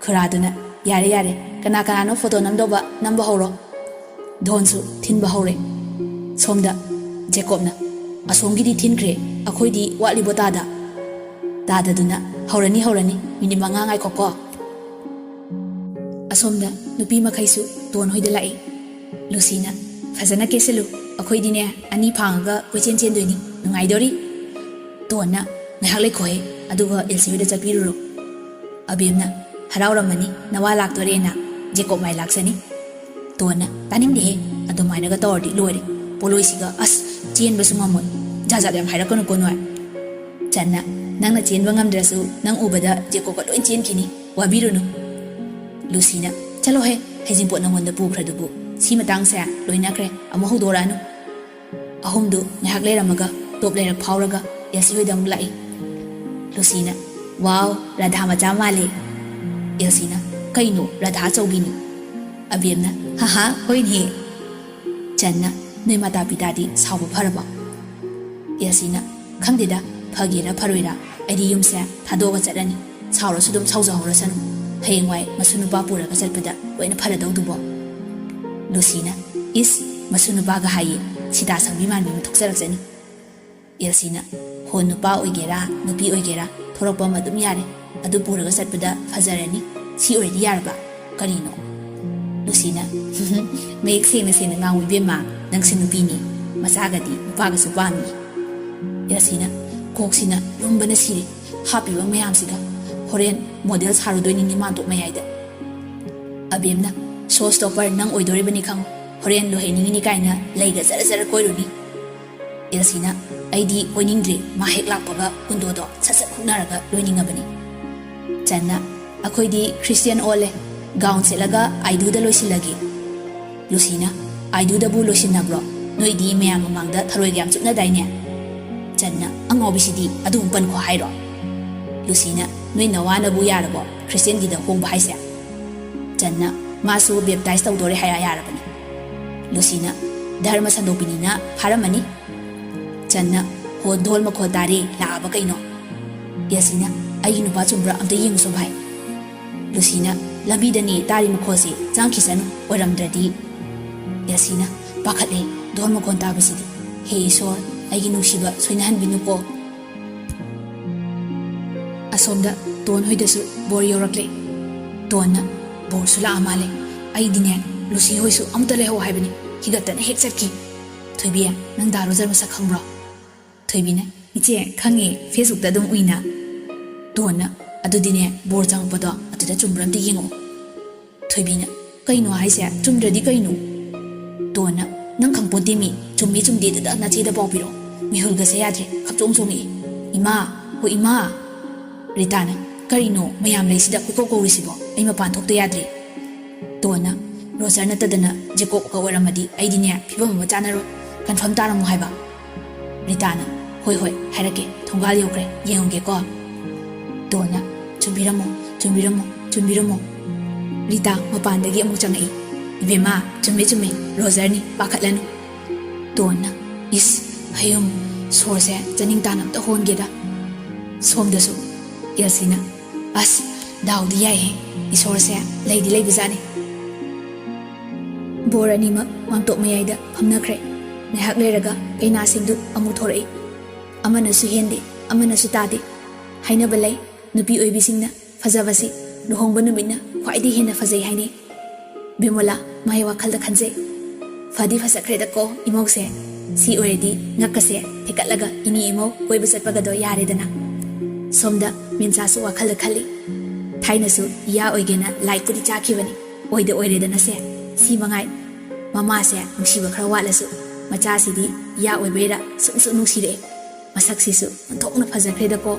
ꯈꯨꯔꯥꯗꯨꯅ, "ꯌꯥꯔꯦ, ꯌꯥꯔꯦ, ꯀꯅꯥ ꯀꯅꯥꯅꯣ ꯐꯣꯇꯣ ꯅꯝꯗꯧꯕ, ꯅꯝꯕ ꯍꯧꯔꯣ꯫" ꯙꯣꯟꯁꯨ ꯊꯤꯟꯕ ꯍꯧꯔꯦ꯫ ꯁꯣꯝꯗ ꯖꯦꯀꯣꯕꯅ, "ꯑꯁꯣꯝꯒꯤꯗꯤ ꯊꯤꯟꯈ꯭ꯔꯦ, ꯑꯩꯈꯣꯏꯗꯤ ꯋꯥꯠꯂꯤꯕꯣ ꯇꯥꯗ?" ꯇꯥꯗꯗꯨꯅ, "ꯍꯧꯔꯅꯤ, ꯍꯧꯔꯅꯤ, ꯃꯤꯅꯤꯠ ꯃꯉꯥ ꯉꯥꯏꯈꯣꯀꯣ꯫" ꯑꯁꯣꯝꯗ ꯅꯨꯄꯤ ꯃꯈꯩꯁꯨ ꯇꯣꯟ ꯍꯣꯏꯗ ꯂꯥꯛꯏ꯫ ꯂꯨꯁꯤꯅ, "ꯐꯖꯅ ꯀꯦꯁꯤꯜꯂꯨ, ꯑꯩꯈꯣꯏꯗꯤꯅꯦ ꯑꯅꯤ ꯐꯥꯡꯉꯒ ꯀꯣꯏꯆꯦꯟ ꯆꯦꯟꯗꯣꯏꯅꯤ, ꯅꯨꯡꯉꯥꯏꯗꯣꯔꯤ꯫" ꯇꯣꯟꯅ, "ꯉꯥꯏꯍꯥꯛ ꯂꯩꯈꯣꯍꯦ, ꯑꯗꯨꯒ ꯑꯦꯜꯁꯤ ꯍꯣꯏꯗ ꯆꯠꯄꯤꯔꯨꯔꯣ꯫" ꯑꯕꯦꯝꯅ, "ꯍꯔꯥꯎꯔꯝꯃꯅꯤ ꯅꯋꯥ ꯂꯥꯛꯇꯣꯔꯦꯅ, ꯖꯦꯀꯣꯕ ꯃꯥꯏ ꯂꯥꯛꯆꯅꯤ꯫" ꯇꯣꯟꯅ, "ꯇꯥꯅꯤꯡꯗꯦꯍꯦ, ꯑꯗꯨꯃꯥꯏꯅꯒ ꯇꯧꯔꯗꯤ ꯂꯣꯏꯔꯦ, ꯄꯣꯂꯣꯏꯁꯤꯒ ꯑꯁ ꯆꯦꯟꯕꯁꯨ ꯉꯝꯃꯣꯏ, ꯖꯥꯠ ꯖꯥꯠ ꯌꯥꯝ ꯍꯥꯏꯔꯛꯀꯅꯨꯀꯣ ꯅꯣꯏ꯫" ꯆꯟꯅ, "ꯅꯪꯅ ꯆꯦꯟꯕ ꯉꯝꯗ꯭ꯔꯁꯨ ꯅꯪ ꯎꯕꯗ ꯖꯦꯀꯣꯕꯀ ꯂꯣꯏ ꯆꯦꯟꯈꯤꯅꯤ, ꯋꯥꯕꯤꯔꯨꯅꯨ꯫" ꯂꯨꯁꯤꯅ, "ꯆꯠꯂꯣꯍꯦ, ꯍꯩꯖꯤꯡꯄꯣꯠ ꯅꯪꯉꯣꯟꯗ ꯄꯨꯈ꯭ꯔꯗꯨꯕꯨ, ꯁꯤ ꯃꯇꯥꯡꯁꯦ ꯂꯣꯏꯅꯈ꯭ꯔꯦ, ꯑꯃꯨꯛ ꯍꯧꯗꯣꯔꯛꯑꯅꯨ꯫" ꯑꯍꯨꯝꯗꯨ ꯉꯥꯏꯍꯥꯛ ꯂꯩꯔꯝꯃꯒ ꯇꯣꯞ ꯂꯩꯔꯛ ꯐꯥꯎꯔꯒ ꯑꯦꯜꯁꯤ ꯍꯣꯏꯗ ꯑꯃꯨꯛ ꯂꯥꯛꯏ꯫ ꯂꯨꯁꯤꯅ, "ꯋꯥꯎ, ꯔꯥꯙꯥ ꯃꯆꯥ ꯃꯥꯜꯂꯦ꯫" ꯑꯦꯜꯁꯤꯅ, "ꯀꯩꯅꯣ, ꯔꯥꯙꯥ ꯑꯆꯧꯕꯤꯅꯤ꯫" ꯑꯕꯦꯝꯅ, "ꯍꯥꯍꯥ, ꯍꯣꯏꯅꯦ꯫" ꯆꯟꯅ, "ꯅꯣꯏ ꯃꯥꯇꯥ ꯄꯤꯇꯥꯗꯤ ꯁꯥꯎꯕ ꯐꯔꯕꯣ?" ꯑꯦꯜꯁꯤꯅ, "ꯈꯪꯗꯦꯗ, ꯐꯒꯦꯔꯥ ꯐꯔꯣꯏꯔꯥ, ꯑꯩꯗꯤ ꯌꯨꯝꯁꯦ ꯊꯥꯗꯣꯛꯑꯒ ꯆꯠꯂꯅꯤ꯫ ꯁꯥꯎꯔꯁꯨ ꯑꯗꯨꯝ ꯁꯥꯎꯖꯍꯧꯔꯁꯅꯨ꯫ ꯍꯌꯦꯡꯋꯥꯏ ꯃꯁꯨ ꯅꯨꯄꯥ ꯄꯨꯔꯒ ꯆꯠꯄꯗ ꯂꯣꯏꯅ ꯐꯔꯗꯧꯗꯨꯕꯣ꯫" ꯂꯨꯁꯤꯅ, "ꯏꯁ, ꯃꯁꯨ ꯅꯨꯄꯥꯒ ꯍꯥꯏꯌꯦ, ꯁꯤꯇꯥ ꯁꯪꯕꯤ ꯃꯥꯟꯕꯤ ꯑꯃ ꯊꯣꯛꯆꯔꯛꯆꯅꯤ꯫" ꯑꯦꯜꯁꯤꯅ, "ꯍꯣ, ꯅꯨꯄꯥ ꯑꯣꯏꯒꯦꯔꯥ ꯅꯨꯄꯤ ꯑꯣꯏꯒꯦꯔꯥ, ꯊꯣꯔꯛꯄ ꯑꯃ ꯑꯗꯨꯝ ꯌꯥꯔꯦ꯫ ꯑꯗꯨ ꯄꯨꯔꯒ ꯆꯠꯄꯗ ꯐꯖꯔꯅꯤ꯫ ꯁꯤ ꯑꯣꯏꯔꯗꯤ ꯌꯥꯔꯕ? ꯀꯔꯤꯅꯣ?" ꯂꯨꯁꯤꯅ, "ꯃꯌꯦꯛ ꯁꯦꯡꯅ ꯁꯦꯡꯅ ꯉꯥꯡꯉꯨ ꯏꯕꯦꯝꯃ, ꯅꯪꯁꯨ ꯅꯨꯄꯤꯅꯤ꯫ ꯃꯆꯥꯒꯗꯤ ꯅꯨꯄꯥꯒꯁꯨ ꯄꯥꯝꯃꯤ꯫" ꯑꯦꯜꯁꯤꯅ, "ꯀꯣꯛꯁꯤꯅ ꯂꯨꯝꯕꯅ ꯁꯤꯔꯦ꯫ ꯍꯥꯞꯄꯤꯕ ꯃꯌꯥꯝꯁꯤꯒ꯫ ꯍꯣꯔꯦꯟ ꯃꯣꯗꯦꯜ ꯁꯥꯔꯨꯗꯣꯏꯅꯤꯅꯦ ꯃꯥꯟꯇꯣꯞ ꯃꯌꯥꯏꯗ꯫" ꯑꯕꯦꯝꯅ, "ꯁꯣ ꯁ꯭ꯇꯣꯄꯔ ꯅꯪ ꯑꯣꯏꯗꯣꯔꯤꯕꯅꯤ ꯈꯪꯉꯨ, ꯍꯣꯔꯦꯟ ꯂꯣꯏꯍꯩꯅꯤꯡꯉꯤꯅꯤ ꯀꯥꯏꯅ ꯂꯩꯒ ꯖꯔ ꯖꯔ ꯀꯣꯏꯔꯨꯅꯤ"꯫ ꯑꯦꯜꯁꯤꯅ, "ꯑꯩꯗꯤ ꯀꯣꯏꯅꯤꯡꯗ꯭ꯔꯤ"꯫ ꯃꯥ ꯍꯦꯛ ꯂꯥꯛꯄꯒ ꯀꯨꯟꯗꯣꯗꯣ ꯁꯠ ꯁꯠ ꯍꯨꯛꯅꯔꯒ ꯂꯣꯏꯅꯤꯡꯉꯕꯅꯤ꯫ ꯆꯟꯅ, "ꯑꯩꯈꯣꯏꯗꯤ ꯈ꯭ꯔꯤꯁꯇꯤꯌꯥꯟ ꯑꯣꯜꯂꯦ, ꯒꯥꯎꯟ ꯁꯦꯠꯂꯒ ꯑꯥꯏꯗꯨꯗ ꯂꯣꯏꯁꯤꯜꯂꯒꯦ"꯫ ꯂꯨꯁꯤꯅ, "ꯑꯥꯏꯗꯨꯗꯕꯨ ꯂꯣꯏꯁꯤꯟꯅꯕ꯭ꯔꯣ? ꯅꯣꯏꯗꯤ ꯃꯌꯥꯝ ꯃꯃꯥꯡꯗ ꯊꯔꯣꯏꯒ ꯌꯥꯝ ꯆꯨꯞꯅꯗꯥꯏꯅꯦ?" ꯆꯟꯅ, "ꯑꯉꯥꯎꯕꯤꯁꯤꯗꯤ ꯑꯗꯨꯝ ꯄꯟꯈꯣ ꯍꯥꯏꯔꯣ?" ꯂꯨꯁꯤꯅ, "ꯅꯣꯏ ꯅꯋꯥꯅꯕꯨ ꯌꯥꯔꯕꯣ ꯈ꯭ꯔꯤꯁꯇꯤꯌꯥꯟꯒꯤꯗ ꯍꯣꯡꯕ ꯍꯥꯏꯁꯦ?" ꯆꯟꯅ, "ꯃꯥꯁꯨ ꯕꯦꯞꯇꯥꯏꯖ ꯇꯧꯗꯣꯔꯦ ꯍꯥꯏ ꯌꯥꯔꯕꯅꯤ"꯫ ꯂꯨꯁꯤꯅ, "ꯙꯔꯃ ꯁꯟꯗꯣꯛꯄꯤꯅꯤꯅ ꯐꯥꯔꯝꯃꯅꯤ"꯫ ꯆꯟꯅ, "ꯍꯣ, ꯙꯣꯜ ꯃꯈꯣꯜ ꯇꯥꯔꯦ, ꯂꯥꯛꯑꯕ ꯀꯩꯅꯣ?" ꯑꯦꯜꯁꯤꯅ, "ꯑꯩꯒꯤ ꯅꯨꯄꯥ ꯆꯨꯝꯕ꯭ꯔꯥ ꯑꯝꯇ ꯌꯦꯡꯉꯨꯁꯣ ꯚꯥꯏ"꯫ ꯂꯨꯁꯤꯅ, "ꯂꯝꯕꯤꯗꯅꯦ ꯇꯥꯔꯤ ꯃꯈꯣꯜꯁꯦ, ꯆꯪꯈꯤꯁꯅꯨ, ꯑꯣꯏꯔꯝꯗ꯭ꯔꯗꯤ"꯫ ꯑꯦꯜꯁꯤꯅ, "ꯄꯥꯈꯠꯂꯦ, ꯙꯣꯜ ꯃꯈꯣꯜ ꯇꯥꯕꯁꯤꯗꯤ꯫ ꯍꯦ ꯏꯁꯣꯔ, ꯑꯩꯒꯤ ꯅꯨꯡꯁꯤꯕ ꯁꯣꯏꯅꯍꯟꯕꯤꯅꯨꯀꯣ"꯫ ꯑꯁꯣꯝꯗ ꯇꯣꯟ ꯍꯣꯏꯗꯁꯨ ꯕꯣꯔ ꯌꯧꯔꯛꯂꯦ꯫ ꯇꯣꯟꯅ, "ꯕꯣꯔꯁꯨ ꯂꯥꯛꯑ ꯃꯥꯜꯂꯦ꯫ ꯑꯩꯗꯤꯅꯦ, ꯂꯨꯁꯤ ꯍꯣꯏꯁꯨ ꯑꯃꯨꯛꯇ ꯂꯩꯍꯧ ꯍꯥꯏꯕꯅꯤ, ꯍꯤꯒꯠꯇꯅ ꯍꯦꯛ ꯆꯠꯈꯤ꯫ ꯊꯣꯏꯕꯤ, ꯅꯪ ꯗꯥ ꯔꯣꯖꯔ ꯃꯁꯛ ꯈꯪꯕ꯭ꯔꯣ?" ꯊꯣꯏꯕꯤꯅ, "ꯏꯆꯦ, ꯈꯪꯉꯦ, ꯐꯦꯁꯕꯨꯛꯇ ꯑꯗꯨꯝ ꯎꯏꯅ"꯫ ꯇꯣꯟꯅ, "ꯑꯗꯨꯗꯤꯅꯦ, ꯕꯣꯔ ꯆꯪꯉꯛꯄꯗꯣ ꯑꯗꯨꯗ ꯆꯨꯝꯕ꯭ꯔꯥ ꯑꯝꯇ ꯌꯦꯡꯉꯛꯑꯣ"꯫ ꯊꯣꯏꯕꯤꯅ, "ꯀꯩꯅꯣ ꯍꯥꯏꯁꯦ? ꯆꯨꯝꯗ꯭ꯔꯗꯤ ꯀꯩꯅꯣ?" ꯇꯣꯟꯅ, "ꯅꯪ ꯈꯪꯄꯣꯟꯇꯦ ꯃꯤ, ꯆꯨꯝꯃꯤ ꯆꯨꯝꯗꯦ ꯑꯗꯨꯗ ꯅꯆꯦꯗ ꯄꯥꯎ ꯄꯤꯔꯛꯑꯣ꯫ ꯃꯤꯍꯨꯜꯒꯁꯦ ꯌꯥꯗ꯭ꯔꯦ, ꯈꯞꯆꯣꯡ ꯆꯣꯡꯉꯛꯑꯦ꯫ ꯏꯃꯥ, ꯍꯣ ꯏꯃꯥ!" ꯔꯤꯇꯥꯅ, "ꯀꯔꯤꯅꯣ ꯃꯌꯥꯝ ꯂꯩꯁꯤꯗ ꯀꯣꯏꯀꯧ ꯀꯧꯔꯤꯁꯤꯕꯣ? ꯑꯩ ꯃꯄꯥꯟ ꯊꯣꯛꯇ ꯌꯥꯗ꯭ꯔꯦ"꯫ ꯇꯣꯟꯅ, "ꯔꯣꯖꯔ ꯅꯠꯇꯗꯅ ꯖꯦꯀꯣꯕꯀ ꯑꯣꯏꯔꯝꯃꯗꯤ ꯑꯩꯗꯤꯅꯦ ꯐꯤꯕꯝ ꯑꯃ ꯆꯥꯅꯔꯣꯏ꯫ ꯀꯟꯐꯥꯔꯝ ꯇꯥꯔꯝꯃꯣ ꯍꯥꯏꯕ"꯫ ꯔꯤꯇꯥꯅ, "ꯍꯣꯏ ꯍꯣꯏ, ꯍꯥꯏꯔꯛꯀꯦ, ꯊꯣꯡꯒꯥꯜ ꯌꯧꯈ꯭ꯔꯦ, ꯌꯦꯡꯉꯨꯒꯦꯀꯣ"꯫ ꯇꯣꯟꯅ, "ꯆꯨꯝꯕꯤꯔꯝꯃꯣ, ꯆꯨꯝꯕꯤꯔꯝꯃꯣ, ꯆꯨꯝꯕꯤꯔꯝꯃꯣ"꯫ ꯔꯤꯇꯥ ꯃꯄꯥꯟꯗꯒꯤ ꯑꯃꯨꯛ ꯆꯪꯉꯛꯏ꯫ "ꯏꯕꯦꯝꯃ, ꯆꯨꯝꯃꯦ ꯆꯨꯝꯃꯦ, ꯔꯣꯖꯔꯅꯤ, ꯄꯥꯈꯠꯂꯅꯨ"꯫ ꯇꯣꯟꯅ, "ꯏꯁ, ꯍꯌꯨꯝ, ꯁꯣꯔꯁꯦ ꯆꯥꯅꯤꯡ ꯇꯥꯅ ꯑꯝꯇ ꯍꯣꯟꯒꯦꯗ"꯫ ꯁꯣꯝꯗꯁꯨ ꯑꯦꯜꯁꯤꯅ, "ꯑꯁ, ꯗꯥꯎꯗꯤ ꯌꯥꯏꯍꯦ, ꯏꯁꯣꯔꯁꯦ ꯂꯩꯗꯤ ꯂꯩꯕꯖꯥꯠꯅꯤ"꯫ ꯕꯣꯔ ꯑꯅꯤꯃꯛ ꯃꯥꯡꯇꯣꯞ ꯃꯌꯥꯏꯗ ꯐꯝꯅꯈ꯭ꯔꯦ꯫ ꯉꯥꯏꯍꯥꯛ ꯂꯩꯔꯒ ꯀꯩꯅꯥꯁꯤꯡꯗꯨ ꯑꯃꯨꯛ ꯊꯣꯔꯛꯏ꯫ ꯑꯃꯅꯁꯨ ꯍꯦꯟꯗꯦ, ꯑꯃꯅꯁꯨ ꯇꯥꯗꯦ꯫ ꯍꯥꯏꯅꯕ ꯂꯩ, ꯅꯨꯄꯤ ꯑꯣꯏꯕꯤꯁꯤꯡꯅ ꯐꯖꯕꯁꯤ ꯂꯨꯍꯣꯡꯕ ꯅꯨꯃꯤꯠꯅ ꯈ꯭ꯋꯥꯏꯗꯒꯤ ꯍꯦꯟꯅ ꯐꯖꯩ ꯍꯥꯏꯅꯩ꯫ ꯕꯤꯃꯣꯂꯥ ꯃꯥꯏ ꯋꯥꯈꯜꯗ ꯈꯟꯖꯩ, "ꯐꯗꯤ ꯐꯖꯈ꯭ꯔꯦꯗꯀꯣ ꯏꯃꯧꯁꯦ꯫ ꯁꯤ ꯑꯣꯏꯔꯗꯤ ꯉꯛꯀꯁꯦ ꯊꯦꯛꯀꯠꯂꯒ ꯏꯅꯦ ꯏꯃꯧ ꯀꯣꯏꯕ ꯆꯠꯄꯒꯗꯣ ꯌꯥꯔꯦꯗꯅ"꯫ ꯁꯣꯝꯗ ꯃꯤꯟꯆꯥꯁꯨ ꯋꯥꯈꯜꯗ ꯈꯜꯂꯤ, "ꯊꯥꯏꯅꯁꯨ ꯏꯌꯥ ꯑꯣꯏꯒꯦꯅ ꯂꯥꯏꯛꯄꯨꯗꯤ ꯆꯥꯈꯤꯕꯅꯤ, ꯑꯣꯏꯗ ꯑꯣꯏꯔꯦꯗꯅꯁꯦ, ꯁꯤ ꯃꯉꯥꯏ꯫ ꯃꯃꯥꯁꯦ ꯅꯨꯡꯁꯤꯕ ꯈꯔ ꯋꯥꯠꯂꯁꯨ, ꯃꯆꯥꯁꯤꯗꯤ ꯏꯌꯥ ꯑꯣꯏꯕꯩꯔꯥ ꯁꯨꯝ ꯁꯨꯝ ꯅꯨꯡꯁꯤꯔꯛꯑꯦ꯫ ꯃꯁꯛꯁꯤꯁꯨ ꯑꯣꯟꯊꯣꯛꯅ ꯐꯖꯈ꯭ꯔꯦꯗꯀꯣ꯫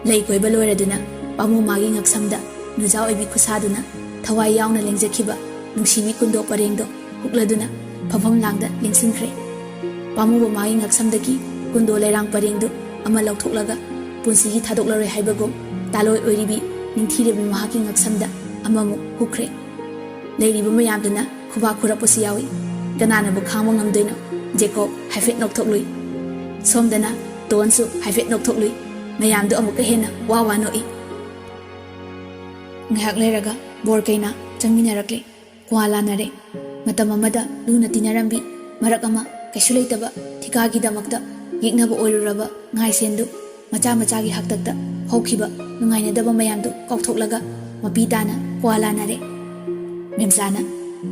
ꯂꯩ ꯀꯣꯏꯕ ꯂꯣꯏꯔꯗꯨꯅ ꯄꯥꯃꯨ ꯃꯥꯒꯤ ꯉꯛꯁꯝꯗ ꯅꯨꯖꯥ ꯑꯣꯏꯕꯤ ꯈꯨꯠꯁꯥꯗꯨꯅ ꯊꯋꯥꯏ ꯌꯥꯎꯅ ꯂꯦꯡꯖꯈꯤꯕ ꯅꯨꯡꯁꯤꯕꯤ ꯀꯨꯟꯗꯣ ꯄꯔꯦꯡꯗꯣ ꯍꯨꯛꯂꯗꯨꯅ ꯐꯝꯐꯝ ꯂꯥꯡꯗ ꯂꯦꯡꯁꯤꯟꯈ꯭ꯔꯦ꯫ ꯄꯥꯃꯨꯕ ꯃꯥꯒꯤ ꯉꯛꯁꯝꯗꯒꯤ ꯀꯨꯟꯗꯣ ꯂꯩꯔꯥꯡ ꯄꯔꯦꯡꯗꯨ ꯑꯃ ꯂꯧꯊꯣꯛꯂꯒ ꯄꯨꯟꯁꯤꯒꯤ ꯊꯥꯗꯣꯛꯂꯔꯣꯏ ꯍꯥꯏꯕꯒꯨꯝ ꯇꯥꯂꯣꯏ ꯑꯣꯏꯔꯤꯕꯤ ꯅꯤꯡꯊꯤꯔꯕꯤ ꯃꯍꯥꯛꯀꯤ ꯉꯛꯁꯝꯗ ꯑꯃꯃꯨꯛ ꯍꯨꯛꯈ꯭ꯔꯦ꯫ ꯂꯩꯔꯤꯕ ꯃꯌꯥꯝꯗꯨꯅ ꯈꯨꯕꯥꯛ ꯈꯨꯔꯛꯄꯁꯨ ꯌꯥꯎꯏ꯫ ꯀꯅꯥꯅꯕꯨ ꯈꯥꯡꯕ ꯉꯝꯗꯣꯏꯅꯣ? ꯖꯦꯀꯣꯕ ꯍꯥꯏꯐꯦꯠ ꯅꯣꯛꯊꯣꯛꯂꯨꯏ꯫ ꯁꯣꯝꯗꯅ ꯇꯣꯟꯁꯨ ꯍꯥꯏꯐꯦꯠ ꯅꯣꯛꯊꯣꯛꯂꯨꯏ꯫ ꯃꯌꯥꯝꯗꯨ ꯑꯃꯨꯛꯀ ꯍꯦꯟꯅ ꯋꯥ ꯋꯥ ꯅꯣꯛꯏ꯫ ꯉꯥꯏꯍꯥꯛ ꯂꯩꯔꯒ ꯕꯣꯔ ꯀꯩꯅꯥ ꯆꯪꯃꯤꯟꯅꯔꯛꯂꯦ꯫ ꯀ꯭ꯋꯥ ꯂꯥꯟꯅꯔꯦ꯫ ꯃꯇꯝ ꯑꯃꯗ ꯂꯨꯅ ꯇꯤꯟꯅꯔꯝꯕꯤ, ꯃꯔꯛ ꯑꯃ ꯀꯩꯁꯨ ꯂꯩꯇꯕ ꯊꯤꯀꯥꯒꯤꯗꯃꯛꯇ ꯌꯦꯛꯅꯕ ꯑꯣꯏꯔꯨꯔꯕ ꯉꯥꯏꯁꯦꯟꯗꯨ ꯃꯆꯥ ꯃꯆꯥꯒꯤ ꯍꯥꯛꯇꯛꯇ ꯍꯧꯈꯤꯕ ꯅꯨꯡꯉꯥꯏꯅꯗꯕ ꯃꯌꯥꯝꯗꯨ ꯀꯥꯎꯊꯣꯛꯂꯒ ꯃꯄꯤ ꯇꯥꯅ ꯀ꯭ꯋꯥ ꯂꯥꯟꯅꯔꯦ꯫ ꯃꯦꯝꯆꯥꯅ,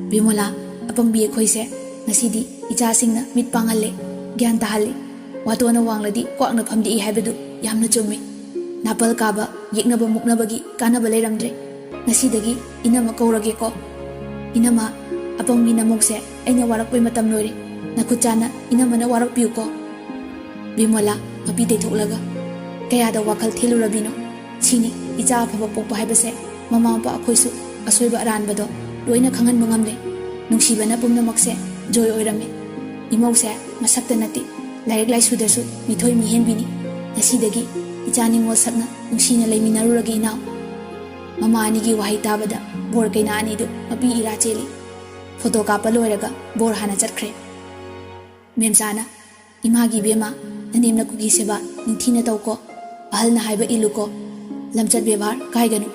"ꯕꯤꯃꯣꯂꯥ, ꯑꯄꯪꯕꯤ ꯑꯩꯈꯣꯏꯁꯦ ꯉꯁꯤꯗꯤ ꯏꯆꯥꯁꯤꯡꯅ ꯃꯤꯠ ꯄꯥꯡꯍꯜꯂꯦ, ꯒ꯭ꯌꯥꯟ ꯇꯥꯍꯜꯂꯦ꯫ ꯋꯥꯇꯣꯟꯅ ꯋꯥꯡꯂꯗꯤ ꯀ꯭ꯋꯥꯛꯅ ꯐꯝꯗꯦꯛꯏ ꯍꯥꯏꯕꯗꯨ ꯌꯥꯝꯅ ꯆꯨꯝꯃꯤ꯫ ꯅꯥꯄꯜ ꯀꯥꯕ, ꯌꯦꯛꯅꯕ ꯃꯨꯛꯅꯕꯒꯤ ꯀꯥꯟꯅꯕ ꯂꯩꯔꯝꯗ꯭ꯔꯦ꯫ ꯉꯁꯤꯗꯒꯤ ꯏꯅꯝꯃ ꯀꯧꯔꯒꯦꯀꯣ꯫ ꯏꯅꯝꯃ, ꯑꯄꯪꯕꯤ ꯅꯃꯧꯁꯦ ꯑꯩꯅ ꯋꯥꯔꯛꯄꯩ ꯃꯇꯝ ꯂꯣꯏꯔꯦ꯫ ꯅꯈꯨꯠ ꯆꯥꯅ ꯏꯅꯝꯃꯅ ꯋꯥꯔꯛꯄꯤꯌꯨꯀꯣ꯫" ꯕꯤꯃꯣꯂꯥ ꯃꯄꯤ ꯇꯩꯊꯣꯛꯂꯒ, "ꯀꯌꯥꯗ ꯋꯥꯈꯜ ꯊꯦꯜꯂꯨꯔꯕꯤꯅꯣ? ꯁꯤꯅꯤ ꯏꯆꯥ ꯑꯐꯕ ꯄꯣꯛꯄ ꯍꯥꯏꯕꯁꯦ꯫ ꯃꯃꯥ ꯃꯄꯥ ꯑꯩꯈꯣꯏꯁꯨ ꯑꯁꯣꯏꯕ ꯑꯔꯥꯟꯕꯗꯣ ꯂꯣꯏꯅ ꯈꯪꯍꯟꯕ ꯉꯝꯂꯦ꯫ ꯅꯨꯡꯁꯤꯕꯅ ꯄꯨꯝꯅꯃꯛꯁꯦ ꯖꯣꯏ ꯑꯣꯏꯔꯝꯃꯦ꯫ ꯏꯃꯧꯁꯦ ꯃꯁꯛꯇ ꯅꯠꯇꯦ, ꯂꯥꯏꯔꯤꯛ ꯂꯥꯏꯁꯨꯗꯁꯨ ꯃꯤꯊꯣꯏ ꯃꯤꯍꯦꯟꯕꯤꯅꯤ꯫ ꯉꯁꯤꯗꯒꯤ ꯏꯆꯥ ꯅꯤꯉꯣꯜ ꯁꯛꯅ ꯅꯨꯡꯁꯤꯅ ꯂꯩꯃꯤꯟꯅꯔꯨꯔꯒꯦ ꯏꯅꯥꯎ꯫" ꯃꯃꯥ ꯑꯅꯤꯒꯤ ꯋꯥꯍꯩ ꯇꯥꯕꯗ ꯕꯣꯔ ꯀꯩꯅꯥ ꯑꯅꯤꯗꯨ ꯃꯄꯤ ꯏꯔꯥ ꯆꯦꯜꯂꯤ꯫ ꯐꯣꯇꯣ ꯀꯥꯞꯄ ꯂꯣꯏꯔꯒ ꯕꯣꯔ ꯍꯥꯟꯅ ꯆꯠꯈ꯭ꯔꯦ꯫ ꯃꯦꯝꯆꯥꯅ, "ꯏꯃꯥꯒꯤ ꯏꯕꯦꯝꯃ, ꯅꯅꯦꯝ ꯅꯀꯨꯒꯤ ꯁꯦꯕꯥ ꯅꯤꯡꯊꯤꯅ ꯇꯧꯀꯣ꯫ ꯑꯍꯜꯅ ꯍꯥꯏꯕ ꯏꯜꯂꯨꯀꯣ꯫ ꯂꯝꯆꯠ ꯕꯦꯕꯥꯔ ꯀꯥꯏꯒꯅꯨ꯫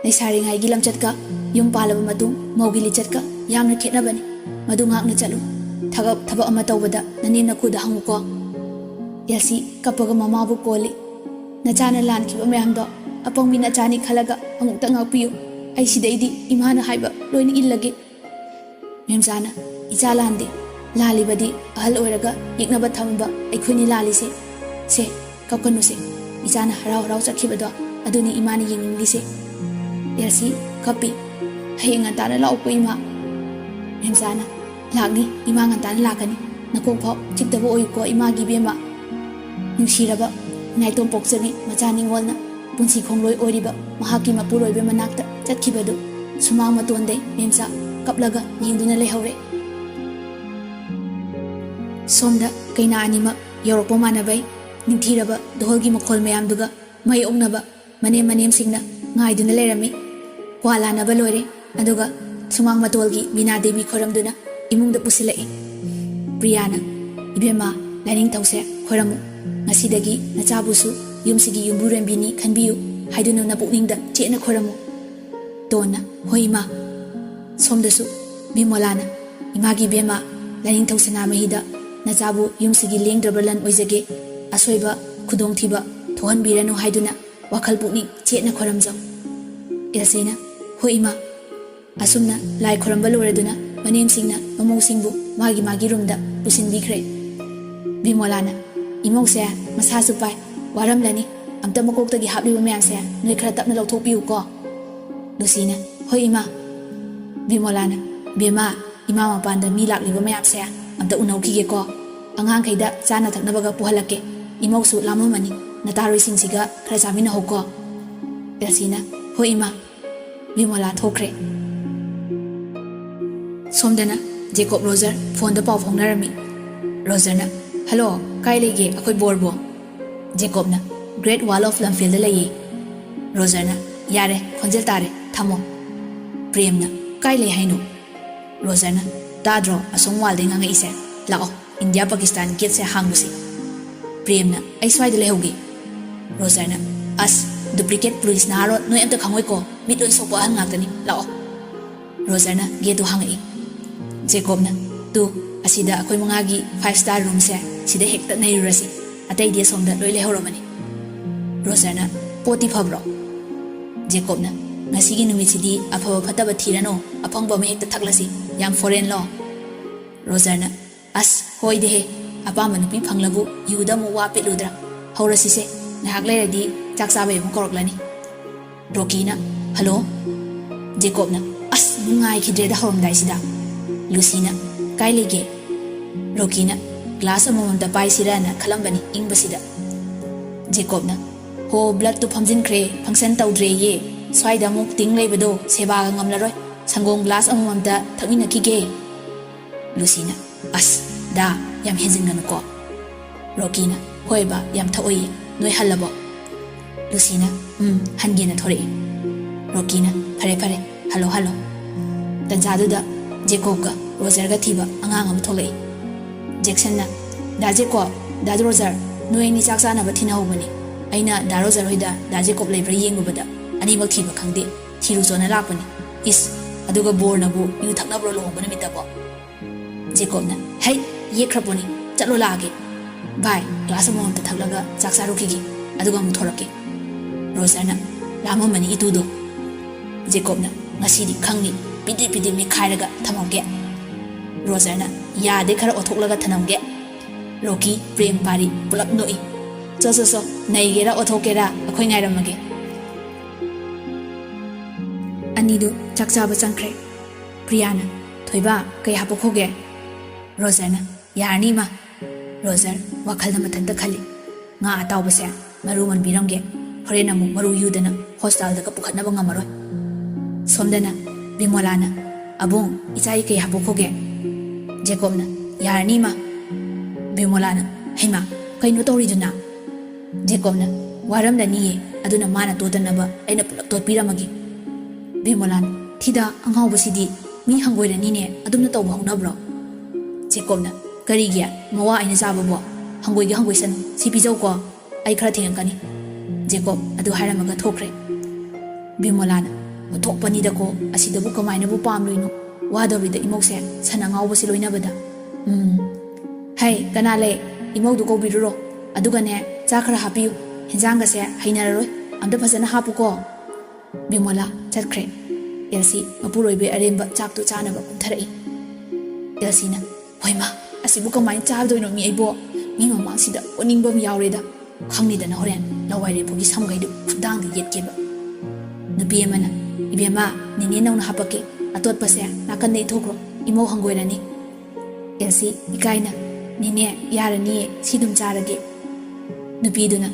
ꯂꯩꯁꯥꯔꯤꯉꯩꯒꯤ ꯂꯝꯆꯠꯀ ꯌꯨꯝ ꯄꯥꯜꯂꯕ ꯃꯇꯨꯡ ꯃꯧꯒꯤ ꯂꯤꯆꯠꯀ ꯌꯥꯝꯅ ꯈꯦꯠꯅꯕꯅꯤ꯫ ꯃꯗꯨ ꯉꯥꯛꯅ ꯆꯠꯂꯨ꯫ ꯊꯕꯛ, ꯊꯕꯛ ꯑꯃ ꯇꯧꯕꯗ ꯅꯅꯦꯝ ꯅꯀꯨꯗ ꯍꯪꯉꯨꯀꯣ꯫" ꯑꯦꯜꯁꯤ ꯀꯞꯄꯒ ꯃꯃꯥꯕꯨ ꯀꯣꯜꯂꯤ꯫ "ꯅꯆꯥꯅ ꯂꯥꯟꯈꯤꯕ ꯃꯌꯥꯝꯗꯣ ꯑꯄꯪꯕꯤ ꯅꯆꯥꯅꯤ ꯈꯜꯂꯒ ꯑꯃꯨꯛꯇ ꯉꯥꯛꯄꯤꯌꯨ꯫ ꯑꯩ ꯁꯤꯗꯩꯗꯤ ꯏꯃꯥꯅ ꯍꯥꯏꯕ ꯂꯣꯏꯅ ꯏꯜꯂꯒꯦ꯫" ꯃꯦꯝꯆꯥꯅ, "ꯏꯆꯥ ꯂꯥꯟꯗꯦ꯫ ꯂꯥꯜꯂꯤꯕꯗꯤ ꯑꯍꯜ ꯑꯣꯏꯔꯒ ꯌꯦꯛꯅꯕ ꯊꯝꯕ ꯑꯩꯈꯣꯏꯅꯤ ꯂꯥꯜꯂꯤꯁꯦ꯫ ꯁꯦ, ꯀꯞꯀꯅꯨꯁꯦ꯫ ꯏꯆꯥꯅ ꯍꯔꯥꯎ ꯍꯔꯥꯎ ꯆꯠꯈꯤꯕꯗꯣ ꯑꯗꯨꯅꯤ ꯏꯃꯥꯅ ꯌꯦꯡꯅꯤꯡꯂꯤꯁꯦ꯫" ꯑꯦꯜꯁꯤ ꯀꯞꯄꯤ꯫ "ꯍꯌꯦꯡ ꯉꯟꯇꯥꯅ ꯂꯥꯛꯎꯀꯣ ꯏꯃꯥ꯫" ꯃꯦꯝꯆꯥꯅ, "ꯂꯥꯛꯅꯤ, ꯏꯃꯥ ꯉꯟꯇꯥꯅ ꯂꯥꯛꯀꯅꯤ꯫ ꯅꯀꯣꯛ ꯐꯥꯎ ꯆꯤꯛꯇꯕ ꯑꯣꯏꯌꯨꯀꯣ ꯏꯃꯥꯒꯤ ꯏꯕꯦꯝꯃ꯫" ꯅꯨꯡꯁꯤꯔꯕ ꯅꯥꯏꯇꯣꯝ ꯄꯣꯛꯆꯕꯤ ꯃꯆꯥ ꯅꯤꯡꯉꯣꯜꯅ ꯄꯨꯟꯁꯤ ꯈꯣꯡꯂꯣꯏ ꯑꯣꯏꯔꯤꯕ ꯃꯍꯥꯛꯀꯤ ꯃꯄꯨꯔꯣꯏꯕ ꯃꯅꯥꯛꯇ ꯆꯠꯈꯤꯕꯗꯨ ꯁꯨꯃꯥꯡ ꯃꯇꯣꯟꯗꯩ ꯃꯦꯝꯆꯥ ꯀꯞꯂꯒ ꯌꯦꯡꯗꯨꯅ ꯂꯩꯍꯧꯔꯦ꯫ ꯁꯣꯝꯗ ꯀꯩꯅꯥ ꯑꯅꯤꯃꯛ ꯌꯧꯔꯛꯄ ꯃꯥꯟꯅꯕꯩ ꯅꯤꯡꯊꯤꯔꯕ ꯙꯣꯜꯒꯤ ꯃꯈꯣꯜ ꯃꯌꯥꯝꯗꯨꯒ ꯃꯥꯌꯣꯛꯅꯕ ꯃꯅꯦꯝ ꯃꯅꯦꯝꯁꯤꯡꯅ ꯉꯥꯏꯗꯨꯅ ꯂꯩꯔꯝꯃꯤ꯫ ꯀ꯭ꯋꯥ ꯂꯥꯟꯅꯕ ꯂꯣꯏꯔꯦ, ꯑꯗꯨꯒ ꯁꯨꯃꯥꯡ ꯃꯇꯣꯜꯒꯤ ꯕꯤꯅꯥ ꯗꯦꯕꯤ ꯈꯣꯏꯔꯝꯗꯨꯅ ꯏꯃꯨꯡꯗ ꯄꯨꯁꯤꯜꯂꯛꯏ꯫ ꯄ꯭ꯔꯤꯌꯥꯅ, "ꯏꯕꯦꯝꯃ, ꯂꯥꯏꯅꯤꯡꯊꯧꯁꯦ ꯈꯣꯏꯔꯝꯃꯨ꯫ ꯉꯁꯤꯗꯒꯤ ꯅꯆꯥꯕꯨꯁꯨ ꯌꯨꯝꯁꯤꯒꯤ ꯌꯨꯝꯕꯨꯔꯦꯝꯕꯤꯅꯤ ꯈꯟꯕꯤꯌꯨ ꯍꯥꯏꯗꯨꯅ ꯅꯄꯨꯛꯅꯤꯡꯗ ꯆꯦꯠꯅ ꯈꯣꯏꯔꯝꯃꯨ꯫" ꯇꯣꯟꯅ, "ꯍꯣꯏ ꯏꯃꯥ꯫" ꯁꯣꯝꯗꯁꯨ ꯕꯤꯃꯣꯂꯥꯅ, "ꯏꯃꯥꯒꯤ ꯏꯕꯦꯝꯃ, ꯂꯥꯏꯅꯤꯡꯊꯧ ꯁꯅꯥꯃꯍꯤꯗ ꯅꯆꯥꯕꯨ ꯌꯨꯝꯁꯤꯒꯤ ꯂꯦꯡꯗ꯭ꯔꯕ ꯂꯟ ꯑꯣꯏꯖꯒꯦ, ꯑꯁꯣꯏꯕ ꯈꯨꯗꯣꯡꯊꯤꯕ ꯊꯣꯛꯍꯟꯕꯤꯔꯅꯨ ꯍꯥꯏꯗꯨꯅ ꯋꯥꯈꯜ ꯄꯨꯛꯅꯤꯡ ꯆꯦꯠꯅ ꯈꯣꯏꯔꯝꯖꯧ꯫" ꯑꯦꯜꯁꯤꯅ, "ꯍꯣꯏ ꯏꯃꯥ꯫" ꯑꯁꯨꯝꯅ ꯂꯥꯏ ꯈꯣꯏꯔꯝꯕ ꯂꯣꯏꯔꯗꯨꯅ ꯃꯅꯦꯝꯁꯤꯡꯅ ꯃꯃꯧꯁꯤꯡꯕꯨ ꯃꯥꯒꯤ ꯃꯥꯒꯤ ꯔꯨꯝꯗ ꯄꯨꯁꯤꯟꯕꯤꯈ꯭ꯔꯦ꯫ ꯕꯤꯃꯣꯂꯥꯅ, "ꯏꯃꯧꯁꯦ ꯃꯁꯥꯁꯨ ꯄꯥꯏ, ꯋꯥꯔꯝꯂꯅꯤ, ꯑꯝꯇ ꯃꯀꯣꯛꯇꯒꯤ ꯍꯥꯞꯂꯤꯕ ꯃꯌꯥꯝꯁꯦ ꯅꯣꯏ ꯈꯔ ꯇꯞꯅ ꯂꯧꯊꯣꯛꯄꯤꯌꯨꯀꯣ꯫" ꯂꯨꯁꯤꯅ, "ꯍꯣꯏ ꯏꯃꯥ꯫" ꯕꯤꯃꯣꯂꯥꯅ, "ꯕꯦꯝꯃ, ꯏꯃꯥ ꯃꯄꯥꯟꯗ ꯃꯤ ꯂꯥꯛꯂꯤꯕ ꯃꯌꯥꯝꯁꯦ ꯑꯝꯇ ꯎꯅꯧꯈꯤꯒꯦꯀꯣ꯫ ꯑꯉꯥꯡꯈꯩꯗ ꯆꯥꯅ ꯊꯛꯅꯕꯒ ꯄꯨꯍꯜꯂꯛꯀꯦ꯫ ꯏꯃꯧꯁꯨ ꯂꯥꯝꯃꯝꯃꯅꯤ, ꯅꯇꯥꯔꯣꯏꯁꯤꯡꯁꯤꯒ ꯈꯔ ꯆꯥꯃꯤꯟꯅꯍꯧꯀꯣ꯫" ꯑꯦꯜꯁꯤꯅ, "ꯍꯣꯏ ꯏꯃꯥ꯫" ꯕꯤꯃꯣꯂꯥ ꯊꯣꯛꯈ꯭ꯔꯦ꯫ ꯁꯣꯝꯗꯅ ꯖꯦꯀꯣꯕ ꯔꯣꯖꯔ ꯐꯣꯟꯗ ꯄꯥꯎ ꯐꯥꯎꯅꯔꯝꯃꯤ꯫ ꯔꯣꯖꯔꯅ, "ꯍꯜꯂꯣ, ꯀꯥꯏ ꯂꯩꯒꯦ ꯑꯩꯈꯣꯏ ꯕꯣꯔꯕꯣ?" ꯖꯦꯀꯣꯕꯅ, "Great Wall of ꯂꯝꯐꯦꯜꯗ ꯂꯩꯌꯦ꯫" ꯔꯣꯖꯔꯅ, "ꯌꯥꯔꯦ, ꯈꯣꯟꯖꯦꯜ ꯇꯥꯔꯦ, ꯊꯝꯃꯣ꯫" ꯄ꯭ꯔꯦꯝꯅ, "ꯀꯥꯏ ꯂꯩ ꯍꯥꯏꯅꯣ?" ꯔꯣꯖꯔꯅ, "ꯇꯥꯗ꯭ꯔꯣ ꯑꯁꯣꯝ ꯋꯥꯜꯗꯩ ꯉꯥꯡꯉꯛꯏꯁꯦ? ꯂꯥꯛꯑꯣ, ꯏꯟꯗꯤꯌꯥ ꯄꯥꯀꯤꯁꯇꯥꯟ ꯒꯦꯠꯁꯦ ꯍꯥꯡꯉꯨꯁꯤ꯫" ꯄ꯭ꯔꯦꯝꯅ, "ꯑꯩ ꯁ꯭ꯋꯥꯏꯗ ꯂꯩꯍꯧꯒꯦ꯫" ꯔꯣꯖꯔꯅ, "ꯑꯁ, duplicate ꯄꯨꯂꯤꯁ ꯅꯍꯥꯔꯣꯜ ꯅꯣꯏ ꯑꯝꯇ ꯈꯪꯉꯣꯏꯀꯣ, ꯃꯤꯠ ꯂꯣꯏ ꯁꯣꯛꯄ ꯑꯍꯟ ꯉꯥꯛꯇꯅꯤ, ꯂꯥꯛꯑꯣ꯫" ꯔꯣꯖꯔꯅ ꯒꯦꯠꯇꯨ ꯍꯥꯡꯉꯛꯏ꯫ ꯖꯦꯀꯣꯕꯅ, "ꯇꯨ, ꯑꯁꯤꯗ ꯑꯩꯈꯣꯏ ꯃꯉꯥꯒꯤ five star roomꯁꯦ, ꯁꯤꯗ ꯍꯦꯛꯇ ꯅꯩꯔꯨꯔꯁꯤ, ꯑꯇꯩꯗꯤ ꯑꯁꯣꯝꯗ ꯂꯣꯏ ꯂꯩꯍꯧꯔꯕꯅꯤ꯫" ꯔꯣꯖꯔꯅ, "ꯄꯣꯠꯇꯤ ꯐꯕ꯭ꯔꯣ?" ꯖꯦꯀꯣꯕꯅ, "ꯉꯁꯤꯒꯤ ꯅꯨꯃꯤꯠꯁꯤꯗꯤ ꯑꯐꯕ ꯐꯠꯇꯕ ꯊꯤꯔꯅꯨ, ꯑꯐꯪꯕ ꯑꯃ ꯍꯦꯛꯇ ꯊꯛꯂꯁꯤ, ꯌꯥꯝ foreign ꯂꯣ?" ꯔꯣꯖꯔꯅ, "ꯑꯁ, ꯍꯣꯏꯗꯦꯍꯦ, ꯑꯄꯥꯝꯕ ꯅꯨꯄꯤ ꯐꯪꯂꯕꯨ ꯌꯨꯗ ꯑꯃꯨꯛ ꯋꯥ ꯄꯦꯠꯂꯨꯗ꯭ꯔꯥ? ꯍꯧꯔꯁꯤꯁꯦ, ꯉꯥꯏꯍꯥꯛ ꯂꯩꯔꯗꯤ ꯆꯥꯛ ꯆꯥꯕꯩ ꯑꯃꯨꯛ ꯀꯧꯔꯛꯂꯅꯤ꯫" ꯔꯣꯀꯤꯅ, "ꯍꯜꯂꯣ?" ꯖꯦꯀꯣꯕꯅ, ꯑꯁ, ꯅꯨꯡꯉꯥꯏꯈꯤꯗ꯭ꯔꯦꯗ ꯍꯧꯔꯝꯗꯥꯏꯁꯤꯗ꯫ ꯂꯨꯁꯤꯅ, "ꯀꯥꯏ ꯂꯩꯒꯦ?" ꯔꯣꯀꯤꯅ, "ꯒ꯭ꯂꯥꯁ ꯑꯃꯃꯝꯇ ꯄꯥꯏꯁꯤꯔꯅ ꯈꯜꯂꯝꯕꯅꯤ ꯏꯪꯕꯁꯤꯗ"꯫ ꯖꯦꯀꯣꯕꯅ, "ꯍꯣ, ꯕ꯭ꯂꯠꯇꯨ ꯐꯝꯖꯤꯟꯈ꯭ꯔꯦ, ꯐꯪꯁꯟ ꯇꯧꯗ꯭ꯔꯦꯌꯦ꯫ ꯁ꯭ꯋꯥꯏꯗ ꯑꯃꯨꯛ ꯇꯤꯡ ꯂꯩꯕꯗꯣ ꯁꯦꯕꯥꯒ ꯉꯝꯂꯔꯣꯏ꯫ ꯁꯪꯒꯣꯝ ꯒ꯭ꯂꯥꯁ ꯑꯃꯃꯝꯇ ꯊꯛꯃꯤꯟꯅꯈꯤꯒꯦ"꯫ ꯂꯨꯁꯤꯅ, "ꯑꯁ, ꯗꯥ, ꯌꯥꯝ ꯍꯦꯟꯖꯤꯟꯒꯅꯨꯀꯣ"꯫ ꯔꯣꯀꯤꯅ, "ꯍꯣꯏꯕ, ꯌꯥꯝ ꯊꯛꯑꯣꯏꯌꯦ꯫ ꯅꯣꯏ ꯍꯜꯂꯕꯣ?" ꯂꯨꯁꯤꯅ, "ꯎꯝ, ꯍꯟꯒꯦꯅ ꯊꯣꯔꯛꯏ"꯫ ꯔꯣꯀꯤꯅ, "ꯐꯔꯦ, ꯐꯔꯦ, ꯍꯜꯂꯣ, ꯍꯜꯂꯣ"꯫ ꯇꯟꯖꯥꯗꯨꯗ ꯖꯦꯀꯣꯕꯀ ꯔꯣꯖꯔꯒ ꯊꯤꯕ ꯑꯉꯥꯡ ꯑꯃ ꯊꯣꯛꯂꯛꯏ꯫ ꯖꯦꯛꯁꯟꯅ, "ꯗꯥ ꯖꯦꯀꯣꯕ, ꯗꯥ ꯔꯣꯖꯔ, ꯅꯣꯏ ꯑꯅꯤ ꯆꯥꯛ ꯆꯥꯅꯕ ꯊꯤꯅꯍꯧꯕꯅꯤ꯫ ꯑꯩꯅ ꯗꯥ ꯔꯣꯖꯔ ꯍꯣꯏꯗ ꯗꯥ ꯖꯦꯀꯣꯕ ꯂꯩꯕ꯭ꯔꯥ ꯌꯦꯡꯉꯨꯕꯗ ꯑꯅꯤꯃꯛ ꯊꯤꯕ ꯈꯪꯗꯦ꯫ ꯊꯤꯔꯨꯆꯣꯅ ꯂꯥꯛꯄꯅꯤ꯫ ꯏꯁ, ꯑꯗꯨꯒ ꯕꯣꯔꯅꯕꯨ ꯌꯨ ꯊꯛꯅꯕ꯭ꯔꯣ ꯂꯨꯍꯣꯡꯕ ꯅꯨꯃꯤꯠꯇꯕꯣ?" ꯖꯦꯀꯣꯕꯅ, "ꯍꯩ, ꯌꯦꯛꯈ꯭ꯔꯄꯣꯠꯅꯤ, ꯆꯠꯂꯣ ꯂꯥꯛꯑꯒꯦ꯫ ꯚꯥꯏ, ꯒ꯭ꯂꯥꯁ ꯑꯃꯃꯝꯇ ꯊꯛꯂꯒ ꯆꯥꯛ ꯆꯥꯔꯨꯈꯤꯒꯦ, ꯑꯗꯨꯒ ꯑꯃꯨꯛ ꯊꯣꯔꯛꯀꯦ"꯫ ꯔꯣꯖꯔꯅ, "ꯂꯥꯝꯃꯝꯃꯅꯤ ꯏꯇꯨꯗꯣ"꯫ ꯖꯦꯀꯣꯕꯅ, "ꯉꯁꯤꯗꯤ ꯈꯪꯅꯤ, ꯄꯤꯗꯤ ꯄꯤꯗꯤ ꯃꯤꯈꯥꯏꯔꯒ ꯊꯝꯍꯧꯒꯦ"꯫ ꯔꯣꯖꯔꯅ, "ꯌꯥꯗꯦ, ꯈꯔ ꯑꯣꯠꯊꯣꯛꯂꯒ ꯊꯝꯍꯧꯒꯦ"꯫ ꯔꯣꯀꯤ, ꯄ꯭ꯔꯦꯝ, ꯄꯥꯔꯤ ꯄꯨꯂꯞ ꯅꯣꯛꯏ꯫ "ꯆꯣ, ꯆꯣ, ꯆꯣ, ꯅꯩꯒꯦꯔꯥ ꯑꯣꯠꯊꯣꯛꯀꯦꯔꯥ, ꯑꯩꯈꯣꯏ ꯉꯥꯏꯔꯝꯃꯒꯦ"꯫ ꯑꯅꯤꯗꯨ ꯆꯥꯛ ꯆꯥꯕ ꯆꯪꯈ꯭ꯔꯦ꯫ ꯄ꯭ꯔꯤꯌꯥꯅ, "ꯊꯣꯏꯕ, ꯀꯩ ꯍꯥꯞꯄꯛꯈꯣꯒꯦ?" ꯔꯣꯖꯔꯅ, "ꯌꯥꯔꯅꯤ, ꯏꯃꯥ"꯫ ꯔꯣꯖꯔ ꯋꯥꯈꯜꯗ ꯃꯊꯟꯇ ꯈꯜꯂꯤ, "ꯉꯥ ꯑꯇꯥꯎꯕꯁꯦ ꯃꯔꯨ ꯃꯟꯕꯤꯔꯝꯒꯦ, ꯍꯣꯔꯦꯟ ꯑꯃꯨꯛ ꯃꯔꯨ ꯌꯨꯗꯅ ꯍꯣꯁꯄꯤꯇꯥꯜꯗꯒ ꯄꯨꯈꯠꯅꯕ ꯉꯝꯃꯔꯣꯏ"꯫ ꯁꯣꯝꯗꯅ ꯕꯤꯃꯣꯂꯥꯅ, "ꯑꯕꯨꯡ, ꯏꯆꯥꯒꯤ ꯀꯩ ꯍꯥꯞꯄꯛꯈꯣꯒꯦ?" ꯖꯦꯀꯣꯕꯅ, "ꯌꯥꯔꯅꯤ, ꯏꯃꯥ"꯫ ꯕꯤꯃꯣꯂꯥꯅ, "ꯍꯩꯃꯥ, ꯀꯩꯅꯣ ꯇꯧꯔꯤꯗꯨꯅ?" ꯖꯦꯀꯣꯕꯅ, "ꯋꯥꯔꯝꯂꯅꯤꯌꯦ, ꯑꯗꯨꯅ ꯃꯥꯅ ꯇꯣꯠꯇꯅꯕ ꯑꯩꯅ ꯄꯨꯂꯞ ꯇꯣꯠꯄꯤꯔꯝꯃꯒꯦ"꯫ ꯕꯤꯃꯣꯂꯥꯅ, "ꯊꯤꯗ, ꯑꯉꯥꯎꯕꯁꯤꯗꯤ, ꯃꯤ ꯍꯪꯒꯣꯏꯔꯅꯤꯅꯦ, ꯑꯗꯨꯝꯅ ꯇꯧꯕ ꯍꯧꯅꯕ꯭ꯔꯣ?" ꯖꯦꯀꯣꯕꯅ, "ꯀꯔꯤꯒꯤ? ꯃꯋꯥ ꯑꯩꯅ ꯆꯥꯕꯕꯣ? ꯍꯪꯒꯣꯏꯒꯦ ꯍꯪꯒꯣꯏꯁꯅꯨ, ꯁꯤ ꯄꯤꯖꯧꯀꯣ, ꯑꯩ ꯈꯔ ꯊꯦꯡꯉꯛꯀꯅꯤ"꯫ ꯖꯦꯀꯣꯕ ꯑꯗꯨ ꯍꯥꯏꯔꯝꯃꯒ ꯊꯣꯛꯈ꯭ꯔꯦ꯫ ꯕꯤꯃꯣꯂꯥꯅ, "ꯑꯣꯟꯊꯣꯛꯄꯅꯤꯗꯀꯣ, ꯑꯁꯤꯗꯕꯨ ꯀꯃꯥꯏꯅꯕꯨ ꯄꯥꯝꯂꯣꯏꯅꯣ? ꯋꯥꯗꯧꯔꯤꯗ ꯏꯃꯧꯁꯦ, ꯁꯟ ꯑꯉꯥꯎꯕꯁꯤ ꯂꯣꯏꯅꯕꯗ꯫ ꯎꯝ꯫ ꯍꯩ, ꯀꯅꯥ ꯂꯩ? ꯏꯃꯧꯗꯨ ꯀꯧꯕꯤꯔꯨꯔꯣ꯫ ꯑꯗꯨꯒꯅꯦ, ꯆꯥꯛ ꯈꯔ ꯍꯥꯞꯄꯤꯌꯨ꯫ ꯍꯦꯟꯖꯥꯡꯒꯁꯦ ꯍꯩꯅꯔꯔꯣꯏ꯫ ꯑꯝꯇ ꯐꯖꯅ ꯍꯥꯞꯄꯨꯀꯣ"꯫ ꯕꯤꯃꯣꯂꯥ ꯆꯠꯈ꯭ꯔꯦ꯫ ꯑꯦꯜꯁꯤ ꯃꯄꯨꯔꯣꯏꯕꯩ ꯑꯔꯦꯝꯕ ꯆꯥꯛꯇꯨ ꯆꯥꯅꯕ ꯀꯨꯝꯊꯔꯛꯏ꯫ ꯑꯦꯜꯁꯤꯅ, "ꯍꯣꯏꯃꯥ, ꯑꯁꯤꯕꯨ ꯀꯃꯥꯏꯅ ꯆꯥꯗꯣꯏꯅꯣ ꯃꯤ ꯑꯩꯕꯣ? ꯃꯤ ꯃꯃꯥꯡꯁꯤꯗ ꯑꯣꯅꯤꯡꯕ ꯑꯃ ꯌꯥꯎꯔꯦꯗ꯫ ꯈꯪꯅꯤꯗꯅ ꯍꯣꯔꯦꯟ ꯂꯋꯥꯏꯔꯦꯝꯕꯒꯤ ꯁꯝꯒꯩꯗꯨ ꯈꯨꯠꯗꯥꯡꯗ ꯌꯦꯠꯀꯦꯕ"꯫ ꯅꯨꯄꯤ ꯑꯃꯅ, "ꯏꯕꯦꯝꯃ, ꯅꯦꯅꯦ ꯅꯧꯅ ꯍꯥꯄꯛꯀꯦ, ꯑꯇꯣꯠꯄꯁꯦ ꯅꯥꯀꯟꯗ ꯏꯊꯣꯛꯈ꯭ꯔꯣ, ꯏꯃꯧ ꯍꯪꯒꯣꯏꯔꯅꯤ"꯫ ꯑꯦꯜꯁꯤ ꯏꯀꯥꯏꯅ, "ꯅꯦꯅꯦ, ꯌꯥꯔꯅꯤꯌꯦ, ꯁꯤ ꯑꯗꯨꯝ ꯆꯥꯔꯒꯦ"꯫ ꯅꯨꯄꯤꯗꯨꯅ,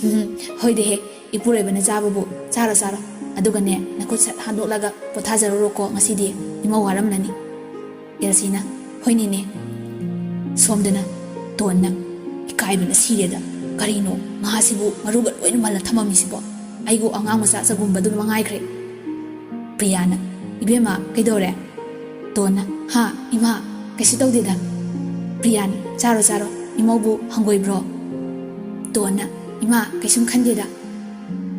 "ꯍꯨꯝ, ꯍꯣꯏꯗ ꯍꯦ, ꯏꯄꯨꯔꯣꯏꯕꯅ ꯆꯥꯕꯕꯨ ꯆꯥꯔꯣ ꯆꯥꯔꯣ, ꯑꯗꯨꯒꯅꯦ ꯅꯈꯨꯠ ꯁꯠ ꯍꯥꯝꯗꯣꯛꯂꯒ ꯄꯣꯊꯥꯖꯔꯨꯔꯣꯀꯣ, ꯉꯁꯤꯗꯤ ꯏꯃꯧ ꯋꯥꯔꯝꯂꯅꯤ"꯫ ꯑꯦꯜꯁꯤꯅ, "ꯍꯣꯏ ꯅꯦꯅꯦ"꯫ ꯁꯣꯝꯗꯅ ꯇꯣꯟꯅ, "ꯏꯀꯥꯏꯕꯅ ꯁꯤꯔꯦꯗ, ꯀꯔꯤꯅꯣ ꯉꯥꯁꯤꯕꯨ ꯃꯔꯨꯒ ꯂꯣꯏꯅ ꯃꯜꯂ ꯊꯝꯃꯝꯃꯤꯁꯤꯕꯣ? ꯑꯩꯕꯨ ꯑꯉꯥꯡ ꯃꯆꯥ ꯆꯒꯨꯝꯕꯗꯨ ꯃꯉꯥꯏꯈ꯭ꯔꯦ"꯫ ꯄ꯭ꯔꯤꯌꯥꯅ, "ꯏꯕꯦꯝꯃ, ꯀꯩꯗꯧꯔꯦ?" ꯇꯣꯟꯅ, "ꯍꯥ, ꯏꯃꯥ, ꯀꯩꯁꯨ ꯇꯧꯗꯦꯗ"꯫ ꯄ꯭ꯔꯤꯌꯥꯅ, "ꯆꯥꯔꯣ, ꯆꯥꯔꯣ, ꯏꯃꯧꯕꯨ ꯍꯪꯒꯣꯏꯕ꯭ꯔꯣ?" ꯇꯣꯟꯅ, "ꯏꯃꯥ, ꯀꯩꯁꯨꯝ ꯈꯟꯗꯦꯗ"꯫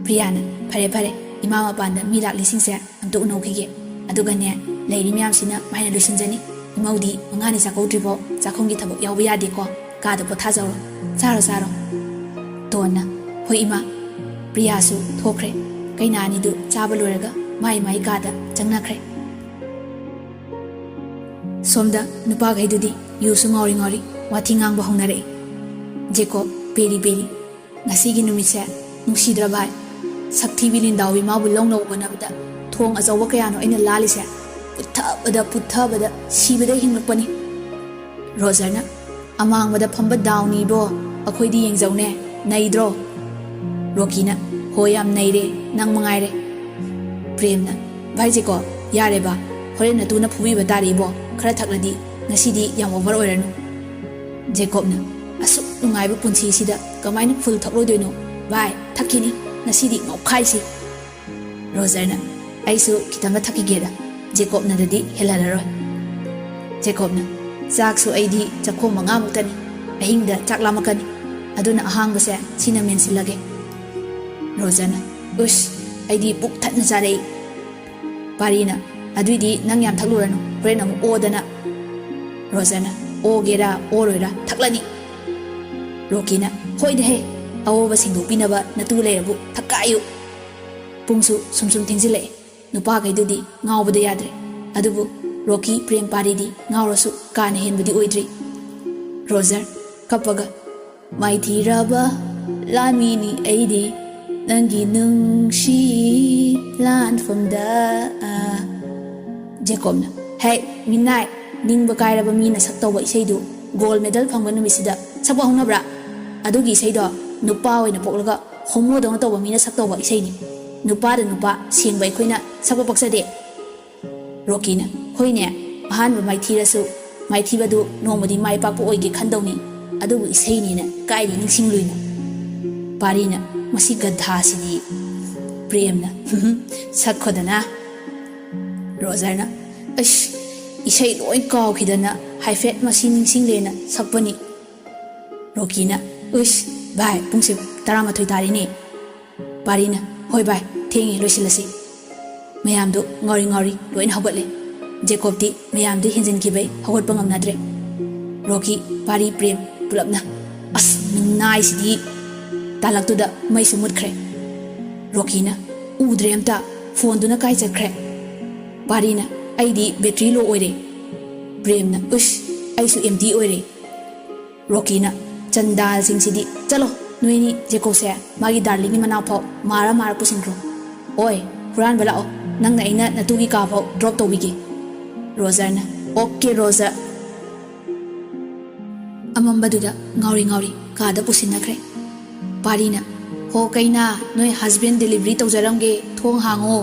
ꯄ꯭ꯔꯤꯌꯥꯅ, "ꯐꯔꯦ, ꯐꯔꯦ, ꯏꯃꯥ ꯃꯄꯥꯟꯗ ꯃꯤ ꯂꯥꯛꯂꯤꯁꯤꯡꯁꯦ ꯑꯝꯇ ꯎꯅꯧꯈꯤꯒꯦ꯫ ꯑꯗꯨꯒꯅꯦ, ꯂꯩꯔꯤ ꯃꯌꯥꯝꯁꯤꯅ ꯃꯥꯏꯅ ꯂꯣꯏꯁꯤꯟꯖꯅꯤ꯫ ꯏꯃꯧꯗꯤ ꯃꯉꯥꯅꯤ ꯆꯥꯛꯀꯧꯗ꯭ꯔꯤꯐꯥꯎ ꯆꯥꯛꯈꯨꯝꯒꯤ ꯊꯕꯛ ꯌꯥꯎꯕ ꯌꯥꯗꯦꯀꯣ꯫ ꯀꯥꯗ ꯄꯣꯊꯥꯖꯧꯔꯣ꯫ ꯆꯥꯔꯣ, ꯆꯥꯔꯣ"꯫ ꯇꯣꯟꯅ, "ꯍꯣꯏ ꯏꯃꯥ"꯫ ꯄ꯭ꯔꯤꯌꯥꯁꯨ ꯊꯣꯛꯈ꯭ꯔꯦ꯫ ꯀꯩꯅꯥ ꯑꯅꯤꯗꯨ ꯆꯥꯕ ꯂꯣꯏꯔꯒ ꯃꯥꯏ ꯃꯥꯏ ꯀꯥꯗ ꯆꯪꯅꯈ꯭ꯔꯦ꯫ ꯁꯣꯝꯗ ꯅꯨꯄꯥꯈꯩꯗꯨꯗꯤ ꯌꯨꯁꯨ ꯉꯥꯎꯔꯤ ꯉꯥꯎꯔꯤ ꯋꯥꯊꯤ ꯉꯥꯡꯕ ꯍꯧꯅꯔꯛꯏ꯫ ꯖꯦꯀꯣꯕ ꯄꯦꯔꯤ ꯄꯦꯔꯤ, "ꯉꯁꯤꯒꯤ ꯅꯨꯃꯤꯠꯁꯦ ꯅꯨꯡꯁꯤꯗ꯭ꯔ ꯚꯥꯏ? ꯁꯛꯊꯤꯕꯤ ꯂꯤꯟꯗꯥꯎꯕꯤ ꯃꯥꯕꯨ ꯂꯧꯅꯕ ꯍꯣꯠꯅꯕꯗ ꯊꯣꯡ ꯑꯆꯧꯕ ꯀꯌꯥꯅꯣ ꯑꯩꯅ ꯂꯥꯜꯂꯤꯁꯦ꯫ ꯄꯨꯠꯊꯕꯗ ꯄꯨꯠꯊꯕꯗ ꯁꯤꯕꯗ ꯍꯤꯡꯂꯛꯄꯅꯤ"꯫ ꯔꯣꯖꯔꯅ, "ꯑꯃꯥꯡꯕꯗ ꯐꯝꯕ ꯗꯥꯎꯅꯤꯕꯣ, ꯑꯩꯈꯣꯏꯗꯤ ꯌꯦꯡꯖꯧꯅꯦ, ꯅꯩꯗ꯭ꯔꯣ?" ꯔꯣꯀꯤꯅ, "ꯍꯣ, ꯌꯥꯝ ꯅꯩꯔꯦ, ꯅꯪ ꯃꯉꯥꯏꯔꯦ"꯫ ꯄ꯭ꯔꯦꯝꯅ, "ꯚꯥꯏ ꯖꯦꯀꯣꯕ, ꯌꯥꯔꯦꯕ, ꯍꯣꯔꯦꯟ ꯅꯇꯨꯅ ꯐꯨꯕꯤꯕ ꯇꯥꯔꯦ ꯏꯕꯣ, ꯈꯔ ꯊꯛꯂꯗꯤ, ꯉꯁꯤꯗꯤ ꯌꯥꯝ ꯑꯣꯚꯔ ꯑꯣꯏꯔꯅꯨ"꯫ ꯖꯦꯀꯣꯕꯅ, "ꯑꯁꯨꯛ ꯅꯨꯡꯉꯥꯏꯕ ꯄꯨꯟꯁꯤꯁꯤꯗ ꯀꯃꯥꯏꯅ ꯐꯨꯜ ꯊꯛꯂꯣꯏꯗꯣꯏꯅꯣ? ꯚꯥꯏ, ꯊꯛꯈꯤꯅꯤ, ꯉꯁꯤꯗꯤ ꯉꯥꯎꯈꯥꯏꯁꯤ"꯫ ꯔꯣꯖꯔꯅ, "ꯑꯩꯁꯨ ꯈꯤꯇꯪꯒ ꯊꯛꯈꯤꯒꯦꯗ, ꯖꯦꯀꯣꯕꯅꯗꯗꯤ ꯍꯦꯜꯍꯜꯂꯔꯣꯏ"꯫ ꯖꯦꯀꯣꯕꯅ, "ꯆꯥꯛꯁꯨ ꯑꯩꯗꯤ ꯆꯥꯛꯈꯣꯝ ꯃꯉꯥꯃꯨꯛꯇꯅꯤ, ꯑꯍꯤꯡꯗ ꯆꯥꯛ ꯂꯥꯝꯃꯛꯀꯅꯤ, ꯑꯗꯨꯅ ꯑꯍꯥꯡꯕꯁꯦ ꯁꯤꯅ ꯃꯦꯟꯁꯤꯜꯂꯒꯦ"꯫ ꯔꯣꯖꯔꯅ, "ꯎꯁ, ꯑꯩꯗꯤ ꯄꯨꯛ ꯊꯟꯅ ꯆꯥꯔꯛꯏ"꯫ ꯄꯥꯔꯤꯅ, "ꯑꯗꯨꯏꯗꯤ ꯅꯪ ꯌꯥꯝ ꯊꯛꯂꯨꯔꯅꯨ, ꯍꯣꯔꯦꯟ ꯑꯃꯨꯛ ꯑꯣꯗꯅ"꯫ ꯔꯣꯖꯔꯅ, "ꯑꯣꯒꯦꯔꯥ ꯑꯣꯔꯣꯏꯔꯥ ꯊꯛꯂꯅꯤ"꯫ ꯔꯣꯀꯤꯅ, "ꯍꯣꯏꯗꯍꯦ, ꯑꯑꯣꯕ ꯁꯦꯡꯗꯣꯛꯄꯤꯅꯕ ꯅꯇꯨ ꯂꯩꯔꯕꯨ ꯊꯛꯀꯥꯏꯌꯨ"꯫ ꯄꯨꯡꯁꯨ ꯁꯨꯝ ꯁꯨꯝ ꯊꯦꯡꯖꯤꯜꯂꯛꯑꯦ꯫ ꯅꯨꯄꯥꯈꯩꯗꯨꯗꯤ ꯉꯥꯎꯕꯗ ꯌꯥꯗ꯭ꯔꯦ꯫ ꯑꯗꯨꯕꯨ ꯔꯣꯀꯤ, ꯄ꯭ꯔꯦꯝ, ꯄꯥꯔꯤꯗꯤ ꯉꯥꯎꯔꯁꯨ ꯀꯥꯅ ꯍꯦꯟꯕꯗꯤ ꯑꯣꯏꯗ꯭ꯔꯤ꯫ ꯔꯣꯖꯔ, ꯀꯞꯄꯒ, "ꯃꯥꯏꯊꯤꯔꯕ ꯂꯥꯟꯃꯤꯅꯤ ꯑꯩꯗꯤ, ꯅꯪꯒꯤ ꯅꯨꯡꯁꯤ ꯂꯥꯟꯐꯝꯗ꯫ ꯖꯦꯀꯣꯕꯅ, "ꯍꯦ, ꯃꯤꯅꯥꯏ, ꯅꯤꯡꯕ ꯀꯥꯏꯔꯕ ꯃꯤꯅ ꯁꯛꯇꯧꯕ ꯏꯁꯩꯗꯨ ꯒꯣꯜ ꯃꯦꯗꯜ ꯐꯪꯕ ꯅꯨꯃꯤꯠꯁꯤꯗ ꯁꯛꯄ ꯍꯧꯅꯕ꯭ꯔꯥ? ꯑꯗꯨꯒꯤ ꯏꯁꯩꯗꯣ ꯅꯨꯄꯥ ꯑꯣꯏꯅ ꯄꯣꯛꯂꯒ ꯍꯣꯃꯣꯗꯧꯅ ꯇꯧꯕ ꯃꯤꯅ ꯁꯛꯇꯧꯕ ꯏꯁꯩꯅꯤ꯫ ꯅꯨꯄꯥꯗ ꯅꯨꯄꯥ ꯁꯦꯡꯕ ꯑꯩꯈꯣꯏꯅ ꯁꯛꯄ ꯄꯛꯆꯗꯦ꯫" ꯔꯣꯀꯤꯅ, "ꯍꯣꯏꯅꯦ, ꯑꯍꯥꯟꯕ ꯃꯥꯏꯊꯤꯔꯁꯨ, ꯃꯥꯏꯊꯤꯕꯗꯨ ꯅꯣꯡꯃꯗꯤ ꯃꯥꯏ ꯄꯥꯛꯄ ꯑꯣꯏꯒꯦ ꯈꯟꯗꯧꯅꯤ, ꯑꯗꯨꯕꯨ ꯏꯁꯩꯅꯤꯅ ꯀꯥꯏꯗꯤ ꯅꯤꯡꯁꯤꯡꯂꯨꯏꯅꯣ?" ꯄꯥꯔꯤꯅ, "ꯃꯁꯤ ꯒꯙꯥꯁꯤꯗꯤ꯫" ꯄ꯭ꯔꯦꯝꯅ, "ꯁꯛꯈꯣꯗꯅ꯫" ꯔꯣꯖꯔꯅ, "ꯑꯁ, ꯏꯁꯩ ꯂꯣꯏ ꯀꯥꯎꯈꯤꯗꯅ ꯍꯥꯏꯐꯦꯠ ꯃꯁꯤ ꯅꯤꯡꯁꯤꯡꯂꯦꯅ ꯁꯛꯄꯅꯤ꯫" ꯔꯣꯀꯤꯅ, "ꯎꯏꯁ, ꯚꯥꯏ, ꯄꯨꯡꯁꯦ ꯇꯔꯥꯃꯥꯊꯣꯏ ꯇꯥꯔꯦꯅꯦ꯫" ꯄꯥꯔꯤꯅ, "ꯍꯣꯏ ꯚꯥꯏ, ꯊꯦꯡꯉꯦ, ꯂꯣꯏꯁꯤꯜꯂꯁꯤ꯫" ꯃꯌꯥꯝꯗꯣ ꯉꯥꯎꯔꯤ ꯉꯥꯎꯔꯤ ꯂꯣꯏꯅ ꯍꯧꯒꯠꯂꯦ꯫ ꯖꯦꯀꯣꯕꯇꯤ ꯃꯌꯥꯝꯗꯤ ꯍꯦꯟꯖꯤꯟꯈꯤꯕꯩ ꯍꯧꯒꯠꯄ ꯉꯝꯅꯗ꯭ꯔꯦ꯫ ꯔꯣꯀꯤ, ꯄꯥꯔꯤ, ꯄ꯭ꯔꯦꯝ ꯄꯨꯂꯞꯅ꯫ ꯑꯁ, ꯃꯤꯅꯥꯏꯁꯤꯗꯤ! ꯇꯥꯂꯛꯇꯨꯗ ꯃꯩꯁꯨ ꯃꯨꯠꯈ꯭ꯔꯦ꯫ ꯔꯣꯀꯤꯅ, "ꯎꯗ꯭ꯔꯦ ꯑꯝꯇ, ꯐꯣꯟꯗꯨꯅ ꯀꯥꯏ ꯆꯠꯈ꯭ꯔꯦ?" ꯄꯥꯔꯤꯅ, "ꯑꯩꯗꯤ ꯕꯦꯇ꯭ꯔꯤ ꯂꯣ ꯑꯣꯏꯔꯦ꯫" ꯄ꯭ꯔꯦꯝꯅ, "ꯎꯁ, ꯑꯩꯁꯨ ꯑꯦꯝꯇꯤ ꯑꯣꯏꯔꯦ꯫" ꯔꯣꯀꯤꯅ, "ꯆꯟꯗꯥꯜꯁꯤꯡꯁꯤꯗꯤ! ꯆꯠꯂꯣ, ꯅꯣꯏꯅꯤ ꯖꯦꯀꯣꯕꯁꯦ ꯃꯥꯒꯤ ꯗꯥꯔꯂꯤꯡꯒꯤ ꯃꯅꯥꯛ ꯐꯥꯎ ꯃꯥꯔ ꯃꯥꯔ ꯄꯨꯁꯤꯟꯈ꯭ꯔꯣ꯫ ꯑꯣꯏ, ꯍꯨꯔꯥꯟꯕ ꯂꯥꯛꯑꯣ, ꯅꯪꯅ ꯑꯩꯅ ꯅꯇꯨꯒꯤ ꯀꯥ ꯐꯥꯎ ꯗ꯭ꯔꯣꯞ ꯇꯧꯕꯤꯒꯦ꯫" ꯔꯣꯖꯔꯅ, "ꯑꯣꯀꯦ, ꯔꯣꯖꯔ꯫" ꯑꯃꯝꯕꯗꯨꯗ ꯉꯥꯎꯔꯤ ꯉꯥꯎꯔꯤ ꯀꯥꯗ ꯄꯨꯁꯤꯟꯅꯈ꯭ꯔꯦ꯫ ꯄꯥꯔꯤꯅ, "ꯍꯣ ꯀꯩꯅꯥ, ꯅꯣꯏ ꯍꯁꯕꯦꯟ ꯗꯦꯂꯤꯚꯔꯤ ꯇꯧꯖꯔꯝꯒꯦ, ꯊꯣꯡ ꯍꯥꯡꯉꯣ꯫"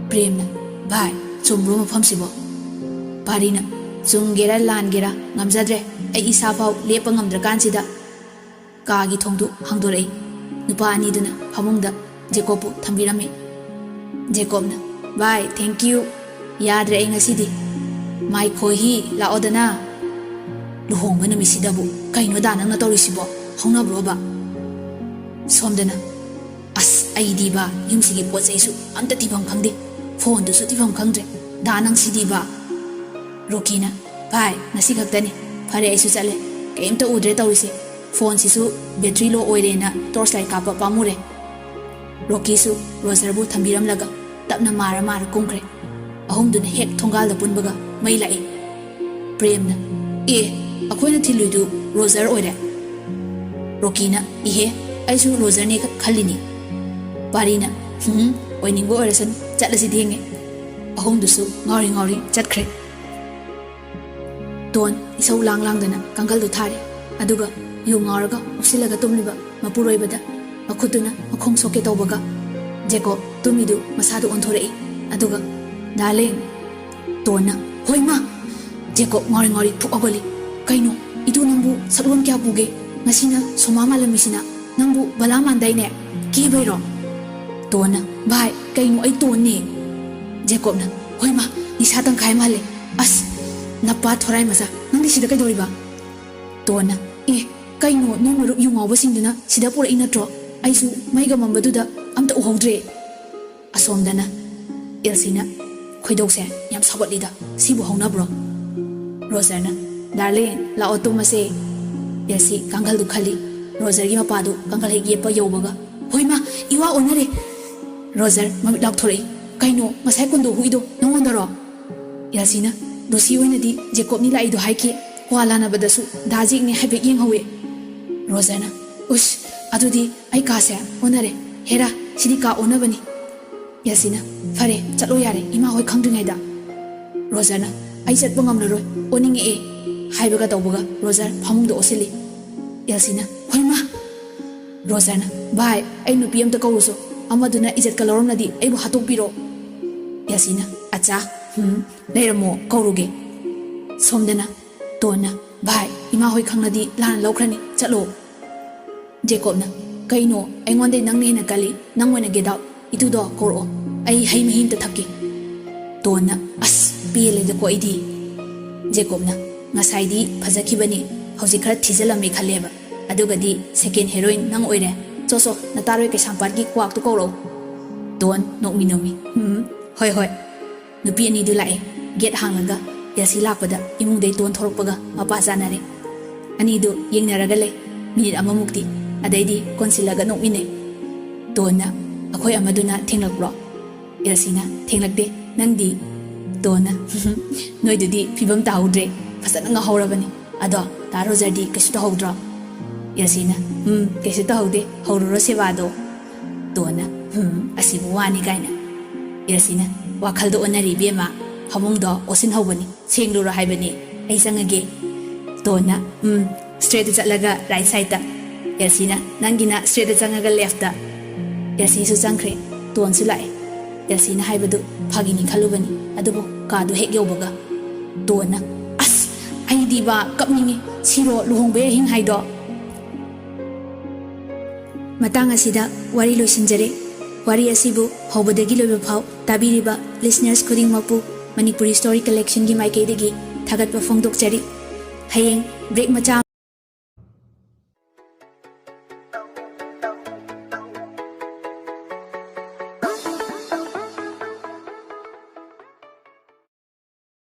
ꯄ꯭ꯔꯦꯝꯅ, "ꯚꯥꯏ, ꯆꯨꯝꯕ꯭ꯔꯣ ꯃꯐꯝꯁꯤꯕꯣ?" ꯄꯥꯔꯤꯅ, "ꯆꯨꯝꯒꯦꯔꯥ ꯂꯥꯟꯒꯦꯔꯥ ꯉꯝꯖꯗ꯭ꯔꯦ, ꯑꯩ ꯏꯁꯥꯐꯥꯎ ꯂꯦꯞꯄ ꯉꯝꯗ꯭ꯔꯀꯥꯟꯁꯤꯗ꯫" ꯀꯥꯒꯤ ꯊꯣꯡꯗꯨ ꯍꯥꯡꯗꯣꯔꯛꯏ꯫ ꯅꯨꯄꯥ ꯑꯅꯤꯗꯨꯅ ꯐꯃꯨꯡꯗ ꯖꯦꯀꯣꯕꯄꯨ ꯊꯝꯕꯤꯔꯝꯃꯤ꯫ ꯖꯦꯀꯣꯕꯅ, "ꯚꯥꯏ, thank you꯫ ꯌꯥꯗ꯭ꯔꯦ ꯑꯩ ꯉꯁꯤꯗꯤ꯫ ꯃꯥꯏ ꯈꯣꯏꯍꯤ, ꯂꯥꯛꯑꯣꯗꯅ꯫ ꯂꯨꯍꯣꯡꯕ ꯅꯨꯃꯤꯠꯁꯤꯗꯕꯨ ꯀꯩꯅꯣꯗ ꯅꯪꯅ ꯇꯧꯔꯤꯁꯤꯕꯣ? ꯍꯧꯅꯕ꯭ꯔꯣꯕ?" ꯁꯣꯝꯗꯅ, "ꯑꯁ, ꯑꯩꯗꯤꯕ ꯌꯨꯝꯁꯤꯒꯤ ꯄꯣꯠ ꯆꯩꯁꯨ ꯑꯝꯇ ꯊꯤꯐꯝ ꯈꯪꯗꯦ, ꯐꯣꯟꯗꯨꯁꯨ ꯊꯤꯐꯝ ꯈꯪꯗ꯭ꯔꯦ꯫ ꯗꯥ ꯅꯪꯁꯤꯗꯤꯕ꯫" ꯔꯣꯀꯤꯅ, "ꯚꯥꯏ, ꯉꯁꯤ ꯈꯛꯇꯅꯤ꯫ ꯐꯔꯦ, ꯑꯩꯁꯨ ꯆꯠꯂꯦ꯫ ꯀꯩꯝꯇ ꯎꯗ꯭ꯔꯦ ꯇꯧꯔꯤꯁꯦ꯫ ꯐꯣꯟꯁꯤꯁꯨ ꯕꯦꯇ꯭ꯔꯤ ꯂꯣ ꯑꯣꯏꯔꯦꯅ ꯇꯣꯔꯆ ꯂꯥꯏꯠ ꯀꯥꯞꯄ ꯄꯥꯝꯃꯨꯔꯦ꯫" ꯔꯣꯀꯤꯁꯨ ꯔꯣꯖꯔꯕꯨ ꯊꯝꯕꯤꯔꯝꯂꯒ ꯇꯞꯅ ꯃꯥꯔ ꯃꯥꯔ ꯀꯨꯝꯈ꯭ꯔꯦ꯫ ꯑꯍꯨꯝꯗꯨꯅ ꯍꯦꯛ ꯊꯣꯡꯒꯥꯜꯗ ꯄꯨꯟꯕꯒ ꯃꯩ ꯂꯥꯛꯏ꯫ ꯄ꯭ꯔꯦꯝꯅ, "ꯑꯦ, ꯑꯩꯈꯣꯏꯅ ꯊꯤꯜꯂꯨꯏꯗꯨ ꯔꯣꯖꯔ ꯑꯣꯏꯔꯦ?" ꯔꯣꯀꯤꯅ, "ꯏꯍꯦ, ꯑꯩꯁꯨ ꯔꯣꯖꯔꯅꯦ ꯈ-, ꯈꯜꯂꯤꯅꯤ꯫ ꯄꯥꯔꯤꯅ, "ꯍꯨꯝ, ꯑꯣꯏꯅꯤꯡꯕ ꯑꯣꯏꯔꯁꯅꯨ, ꯆꯠꯂꯁꯤ, ꯊꯦꯡꯉꯦ"꯫ ꯑꯍꯨꯝꯗꯨꯁꯨ ꯉꯥꯎꯔꯤ ꯉꯥꯎꯔꯤ ꯆꯠꯈ꯭ꯔꯦ꯫ ꯇꯣꯟ ꯏꯁꯧ ꯂꯥꯡ ꯂꯥꯡꯗꯅ ꯀꯥꯡꯒꯜꯗꯨ ꯊꯥꯔꯦ꯫ ꯑꯗꯨꯒ ꯌꯨ ꯉꯥꯎꯔꯒ ꯎꯞꯁꯤꯜꯂꯒ ꯇꯨꯝꯂꯤꯕ ꯃꯄꯨꯔꯣꯏꯕꯗ ꯃꯈꯨꯠꯇꯨꯅ ꯃꯈꯣꯡ ꯁꯣꯛꯀꯦ ꯇꯧꯕꯒ, ꯖꯦꯀꯣꯕ ꯇꯨꯝꯃꯤꯗꯨ ꯃꯁꯥꯗꯨ ꯑꯣꯟꯊꯣꯔꯛꯏ꯫ ꯑꯗꯨꯒ, "ꯗꯥꯔꯂꯤꯡ"꯫ ꯇꯣꯟꯅ, "ꯍꯣꯏ ꯃꯥ!" ꯖꯦꯀꯣꯕ ꯉꯥꯎꯔꯤ ꯉꯥꯎꯔꯤ ꯐꯨꯛ ꯍꯧꯒꯠꯂꯤ꯫ "ꯀꯩꯅꯣ, ꯏꯇꯨ ꯅꯪꯕꯨ ꯁꯛꯂꯣꯟ ꯀꯌꯥ ꯄꯨꯒꯦ? ꯉꯁꯤꯅ ꯁꯣꯃꯥ ꯃꯥꯜꯂꯝꯃꯤꯁꯤꯅ? ꯅꯪꯕꯨ ꯕꯂꯥ ꯃꯥꯟꯗꯥꯏꯅꯦ? ꯀꯤꯕꯩꯔꯣ?" ꯇꯣꯟꯅ, "ꯚꯥꯏ, ꯀꯩꯅꯣ, ꯑꯩ ꯇꯣꯟꯅꯦ"꯫ ꯖꯦꯀꯣꯕꯅ, "ꯍꯣꯏ ꯃꯥ, ꯅꯤꯁꯥ ꯇꯪꯈꯥꯏ ꯃꯥꯜꯂꯦ꯫ ꯑꯁ, ꯅꯄꯥ ꯊꯣꯔꯥꯏ ꯃꯆꯥ, ꯅꯪꯗꯤ ꯁꯤꯗ ꯀꯩꯗꯧꯔꯤꯕ?" ꯇꯣꯟꯅ, "ꯑꯦ, ꯀꯩꯅꯣ, ꯅꯣꯏ ꯃꯔꯨꯞ ꯌꯨ ꯉꯥꯎꯕꯁꯤꯡꯗꯨꯅ ꯁꯤꯗ ꯄꯨꯔꯛꯏ ꯅꯠꯇ꯭ꯔꯣ? ꯑꯩꯁꯨ ꯃꯩꯒ ꯃꯝꯕꯗꯨꯗ ꯑꯝꯇ ꯎꯍꯧꯗ꯭ꯔꯦ"꯫ ꯑꯁꯣꯝꯗꯅ ꯑꯦꯜꯁꯤꯅ, "ꯈꯣꯏꯗꯧꯁꯦ ꯌꯥꯝ ꯁꯥꯎꯒꯠꯂꯤꯗ, ꯁꯤꯕꯨ ꯍꯧꯅꯕ꯭ꯔꯣ?" ꯔꯣꯖꯔꯅ, "ꯗꯥꯔꯂꯤꯡ, ꯂꯥꯛꯑꯣ ꯇꯨꯝꯃꯁꯦ"꯫ ꯑꯦꯜꯁꯤ ꯀꯥꯡꯈꯜꯗꯨ ꯈꯜꯂꯤ꯫ ꯔꯣꯖꯔꯒꯤ ꯃꯄꯥꯗꯨ ꯀꯥꯡꯈꯜ ꯍꯦꯛ ꯌꯦꯞꯄ ꯌꯧꯕꯒ, "ꯍꯣꯏ ꯃꯥ, ꯏꯋꯥ ꯑꯣꯟꯅꯔꯦ!" ꯔꯣꯖꯔ ꯃꯃꯤꯠ ꯂꯥꯎꯊꯣꯔꯛꯏ꯫ "ꯀꯩꯅꯣ, ꯉꯁꯥꯏ ꯀꯨꯟꯗꯣ ꯍꯨꯏꯗꯣ ꯅꯉꯣꯟꯗꯔꯣ?" ꯑꯦꯜꯁꯤꯅ, "ꯂꯨꯁꯤ ꯑꯣꯏꯅꯗꯤ ꯖꯦꯀꯣꯕꯅꯤ ꯂꯥꯛꯏꯗꯣ ꯍꯥꯏꯈꯤ, ꯀ꯭ꯋꯥ ꯂꯥꯟꯅꯕꯗꯁꯨ ꯗꯥ ꯖꯦꯛꯅꯦ ꯍꯥꯏꯐꯦꯠ ꯌꯦꯡꯍꯧꯋꯦ"꯫ ꯔꯣꯖꯔꯅ, "ꯎꯁ, ꯑꯗꯨꯗꯤ ꯑꯩ ꯀꯥꯁꯦ ꯑꯣꯟꯅꯔꯦ꯫ ꯍꯦꯔꯥ, ꯁꯤꯗꯤ ꯀꯥ ꯑꯣꯟꯅꯕꯅꯤ"꯫ ꯑꯦꯜꯁꯤꯅ, "ꯐꯔꯦ, ꯆꯠꯂꯣ ꯌꯥꯔꯦ, ꯏꯃꯥ ꯍꯣꯏ ꯈꯪꯗ꯭ꯔꯤꯉꯩꯗ"꯫ ꯔꯣꯖꯔꯅ, "ꯑꯩ ꯆꯠꯄ ꯉꯝꯂꯔꯣꯏ, ꯑꯣꯟꯅꯤꯡꯉꯛꯑꯦ" ꯍꯥꯏꯕꯒ ꯇꯧꯕꯒ ꯔꯣꯖꯔ ꯐꯃꯨꯡꯗ ꯑꯣꯟꯁꯤꯜꯂꯤ꯫ ꯑꯦꯜꯁꯤꯅ, "ꯍꯣꯏ ꯃꯥ!" ꯔꯣꯖꯔꯅ, "ꯚꯥꯏ, ꯑꯩ ꯅꯨꯄꯤ ꯑꯝꯇ ꯀꯧꯔꯨꯁꯣ, ꯑꯃꯗꯨꯅ ꯏꯖꯠꯀ ꯂꯧꯔꯝꯂꯗꯤ ꯑꯩꯕꯨ ꯍꯥꯠꯇꯣꯛꯄꯤꯔꯣ"꯫ ꯑꯦꯜꯁꯤꯅ, "ꯑꯠꯆꯥ, ꯍꯨꯝ, ꯂꯩꯔꯝꯃꯣ, ꯀꯧꯔꯨꯒꯦ"꯫ ꯁꯣꯝꯗꯅ ꯇꯣꯟꯅ, "ꯚꯥꯏ, ꯏꯃꯥ ꯍꯣꯏ ꯈꯪꯂꯗꯤ ꯂꯥꯟꯅ ꯂꯧꯈ꯭ꯔꯅꯤ, ꯆꯠꯂꯣ"꯫ ꯖꯦꯀꯣꯕꯅ, "ꯀꯩꯅꯣ, ꯑꯩꯉꯣꯟꯗꯩ ꯅꯪꯅ ꯍꯦꯟꯅ ꯀꯜꯂꯤ, ꯅꯪ ꯑꯣꯏꯅ get out, ꯏꯇꯨꯗꯣ ꯀꯧꯔꯛꯑꯣ, ꯑꯩ ꯍꯩ ꯃꯍꯤ ꯑꯝꯇ ꯊꯛꯀꯦ"꯫ ꯇꯣꯟꯅ, "ꯑꯁ, ꯄꯦꯜꯂꯦꯗꯀꯣ ꯑꯩꯗꯤ"꯫ ꯖꯦꯀꯣꯕꯅ, "ꯉꯁꯥꯏꯗꯤ ꯐꯖꯈꯤꯕꯅꯤ, ꯍꯧꯖꯤꯛ ꯈꯔ ꯊꯤꯖꯤꯜꯂꯝꯃꯦ ꯈꯜꯂꯦꯕ, ꯑꯗꯨꯒꯗꯤ second heroine ꯅꯪ ꯑꯣꯏꯔꯦ꯫ ꯆꯣ ꯆꯣ, ꯅꯇꯥꯔꯣꯏ ꯀꯩꯁꯥꯝꯄꯥꯠꯀꯤ ꯀ꯭ꯋꯥꯛꯇꯨ ꯀꯧꯔꯛꯑꯣ"꯫ ꯇꯣꯟ ꯅꯣꯛꯃꯤ ꯅꯣꯛꯃꯤ, "ꯎꯝ, ꯍꯣꯏ ꯍꯣꯏ"꯫ ꯅꯨꯄꯤ ꯑꯅꯤꯗꯨ ꯂꯥꯛꯑꯦ꯫ ꯒꯦꯠ ꯍꯥꯡꯂꯒ ꯑꯦꯜꯁꯤ ꯂꯥꯛꯄꯗ ꯏꯃꯨꯡꯗꯩ ꯇꯣꯟ ꯊꯣꯔꯛꯄꯒ ꯃꯄꯥ ꯆꯥꯅꯔꯦ꯫ ꯑꯅꯤꯗꯨ ꯌꯦꯡꯅꯔꯒ ꯂꯩ ꯃꯤꯅꯤꯠ ꯑꯃꯃꯨꯛꯇꯤ꯫ ꯑꯗꯩꯗꯤ ꯀꯣꯟꯁꯤꯜꯂꯒ ꯅꯣꯛꯃꯤꯟꯅꯩ꯫ ꯇꯣꯟꯅ, "ꯑꯩꯈꯣꯏ ꯑꯃꯗꯨꯅ ꯊꯦꯡꯂꯛꯄ꯭ꯔꯣ?" ꯑꯦꯜꯁꯤꯅ, "ꯊꯦꯡꯂꯛꯇꯦ꯫ ꯅꯪꯗꯤ?" ꯇꯣꯟꯅ, "ꯅꯣꯏꯗꯨꯗꯤ ꯐꯤꯕꯝ ꯇꯥꯍꯧꯗ꯭ꯔꯦ꯫ ꯐꯖꯅ ꯉꯥꯎꯍꯧꯔꯕꯅꯤ꯫ ꯑꯗꯣ ꯗꯥ ꯔꯣꯖꯔꯗꯤ ꯀꯩꯁꯨ ꯇꯧꯍꯧꯗ꯭ꯔꯣ?" ꯑꯦꯜꯁꯤꯅ, "ꯎꯝ, ꯀꯩꯁꯨ ꯇꯧꯍꯧꯗꯦ꯫ ꯍꯧꯔꯨꯔꯣ ꯁꯦꯕꯥꯗꯣ"꯫ ꯇꯣꯟꯅ, "ꯎꯝ, ꯑꯁꯤꯕꯨ ꯋꯥꯅꯤ" ꯀꯥꯏꯅ꯫ ꯑꯦꯜꯁꯤꯅ, "ꯋꯥꯈꯜꯗꯣ ꯑꯣꯟꯅꯔꯤ ꯏꯕꯦꯝꯃ, ꯐꯃꯨꯡꯗꯣ ꯑꯣꯠꯁꯤꯟꯍꯧꯕꯅꯤ, ꯁꯦꯡꯂꯨꯔꯣ ꯍꯥꯏꯕꯅꯤ, ꯑꯩ ꯆꯪꯉꯒꯦ"꯫ ꯗꯣꯟꯅ, "ꯎꯝ, straight ꯆꯠꯂꯒ right sideꯇ"꯫ ꯑꯦꯜꯁꯤꯅ, "ꯅꯪꯒꯤꯅ straight ꯆꯪꯉꯒ leftꯇ"꯫ ꯑꯦꯜꯁꯤꯁꯨ ꯆꯪꯈ꯭ꯔꯦ꯫ ꯗꯣꯟꯁꯨ ꯂꯥꯛꯑꯦ꯫ ꯑꯦꯜꯁꯤꯅ ꯍꯥꯏꯕꯗꯨ ꯐꯥꯒꯤꯅꯤ ꯈꯜꯂꯨꯕꯅꯤ, ꯑꯗꯨꯕꯨ ꯀꯥꯗꯨ ꯍꯦꯛ ꯌꯧꯕꯒ ꯗꯣꯟꯅ, "ꯑꯁ, ꯑꯩꯗꯤꯕ ꯀꯞꯅꯤꯡꯉꯤ꯫ ꯁꯤꯔꯣ ꯂꯨꯍꯣꯡꯕꯩ ꯑꯍꯤꯡ ꯍꯥꯏꯗꯣ?" ꯃꯇꯥꯡ ꯑꯁꯤꯗ ꯋꯥꯔꯤ ꯂꯣꯏꯁꯤꯟꯖꯔꯦ꯫ ꯋꯥꯔꯤ ꯑꯁꯤꯕꯨ ꯍꯧꯕꯗꯒꯤ ꯂꯣꯏꯕ ꯐꯥꯎ ꯇꯥꯕꯤꯔꯤꯕ listeners ꯈꯨꯗꯤꯡꯃꯛꯄꯨ ꯃꯅꯤꯄꯨꯔꯤ story collectionꯒꯤ ꯃꯥꯏꯀꯩꯗꯒꯤ ꯊꯥꯒꯠꯄ ꯐꯣꯡꯗꯣꯛꯆꯔꯤ꯫ ꯍꯌꯦꯡ break ꯃꯆꯥ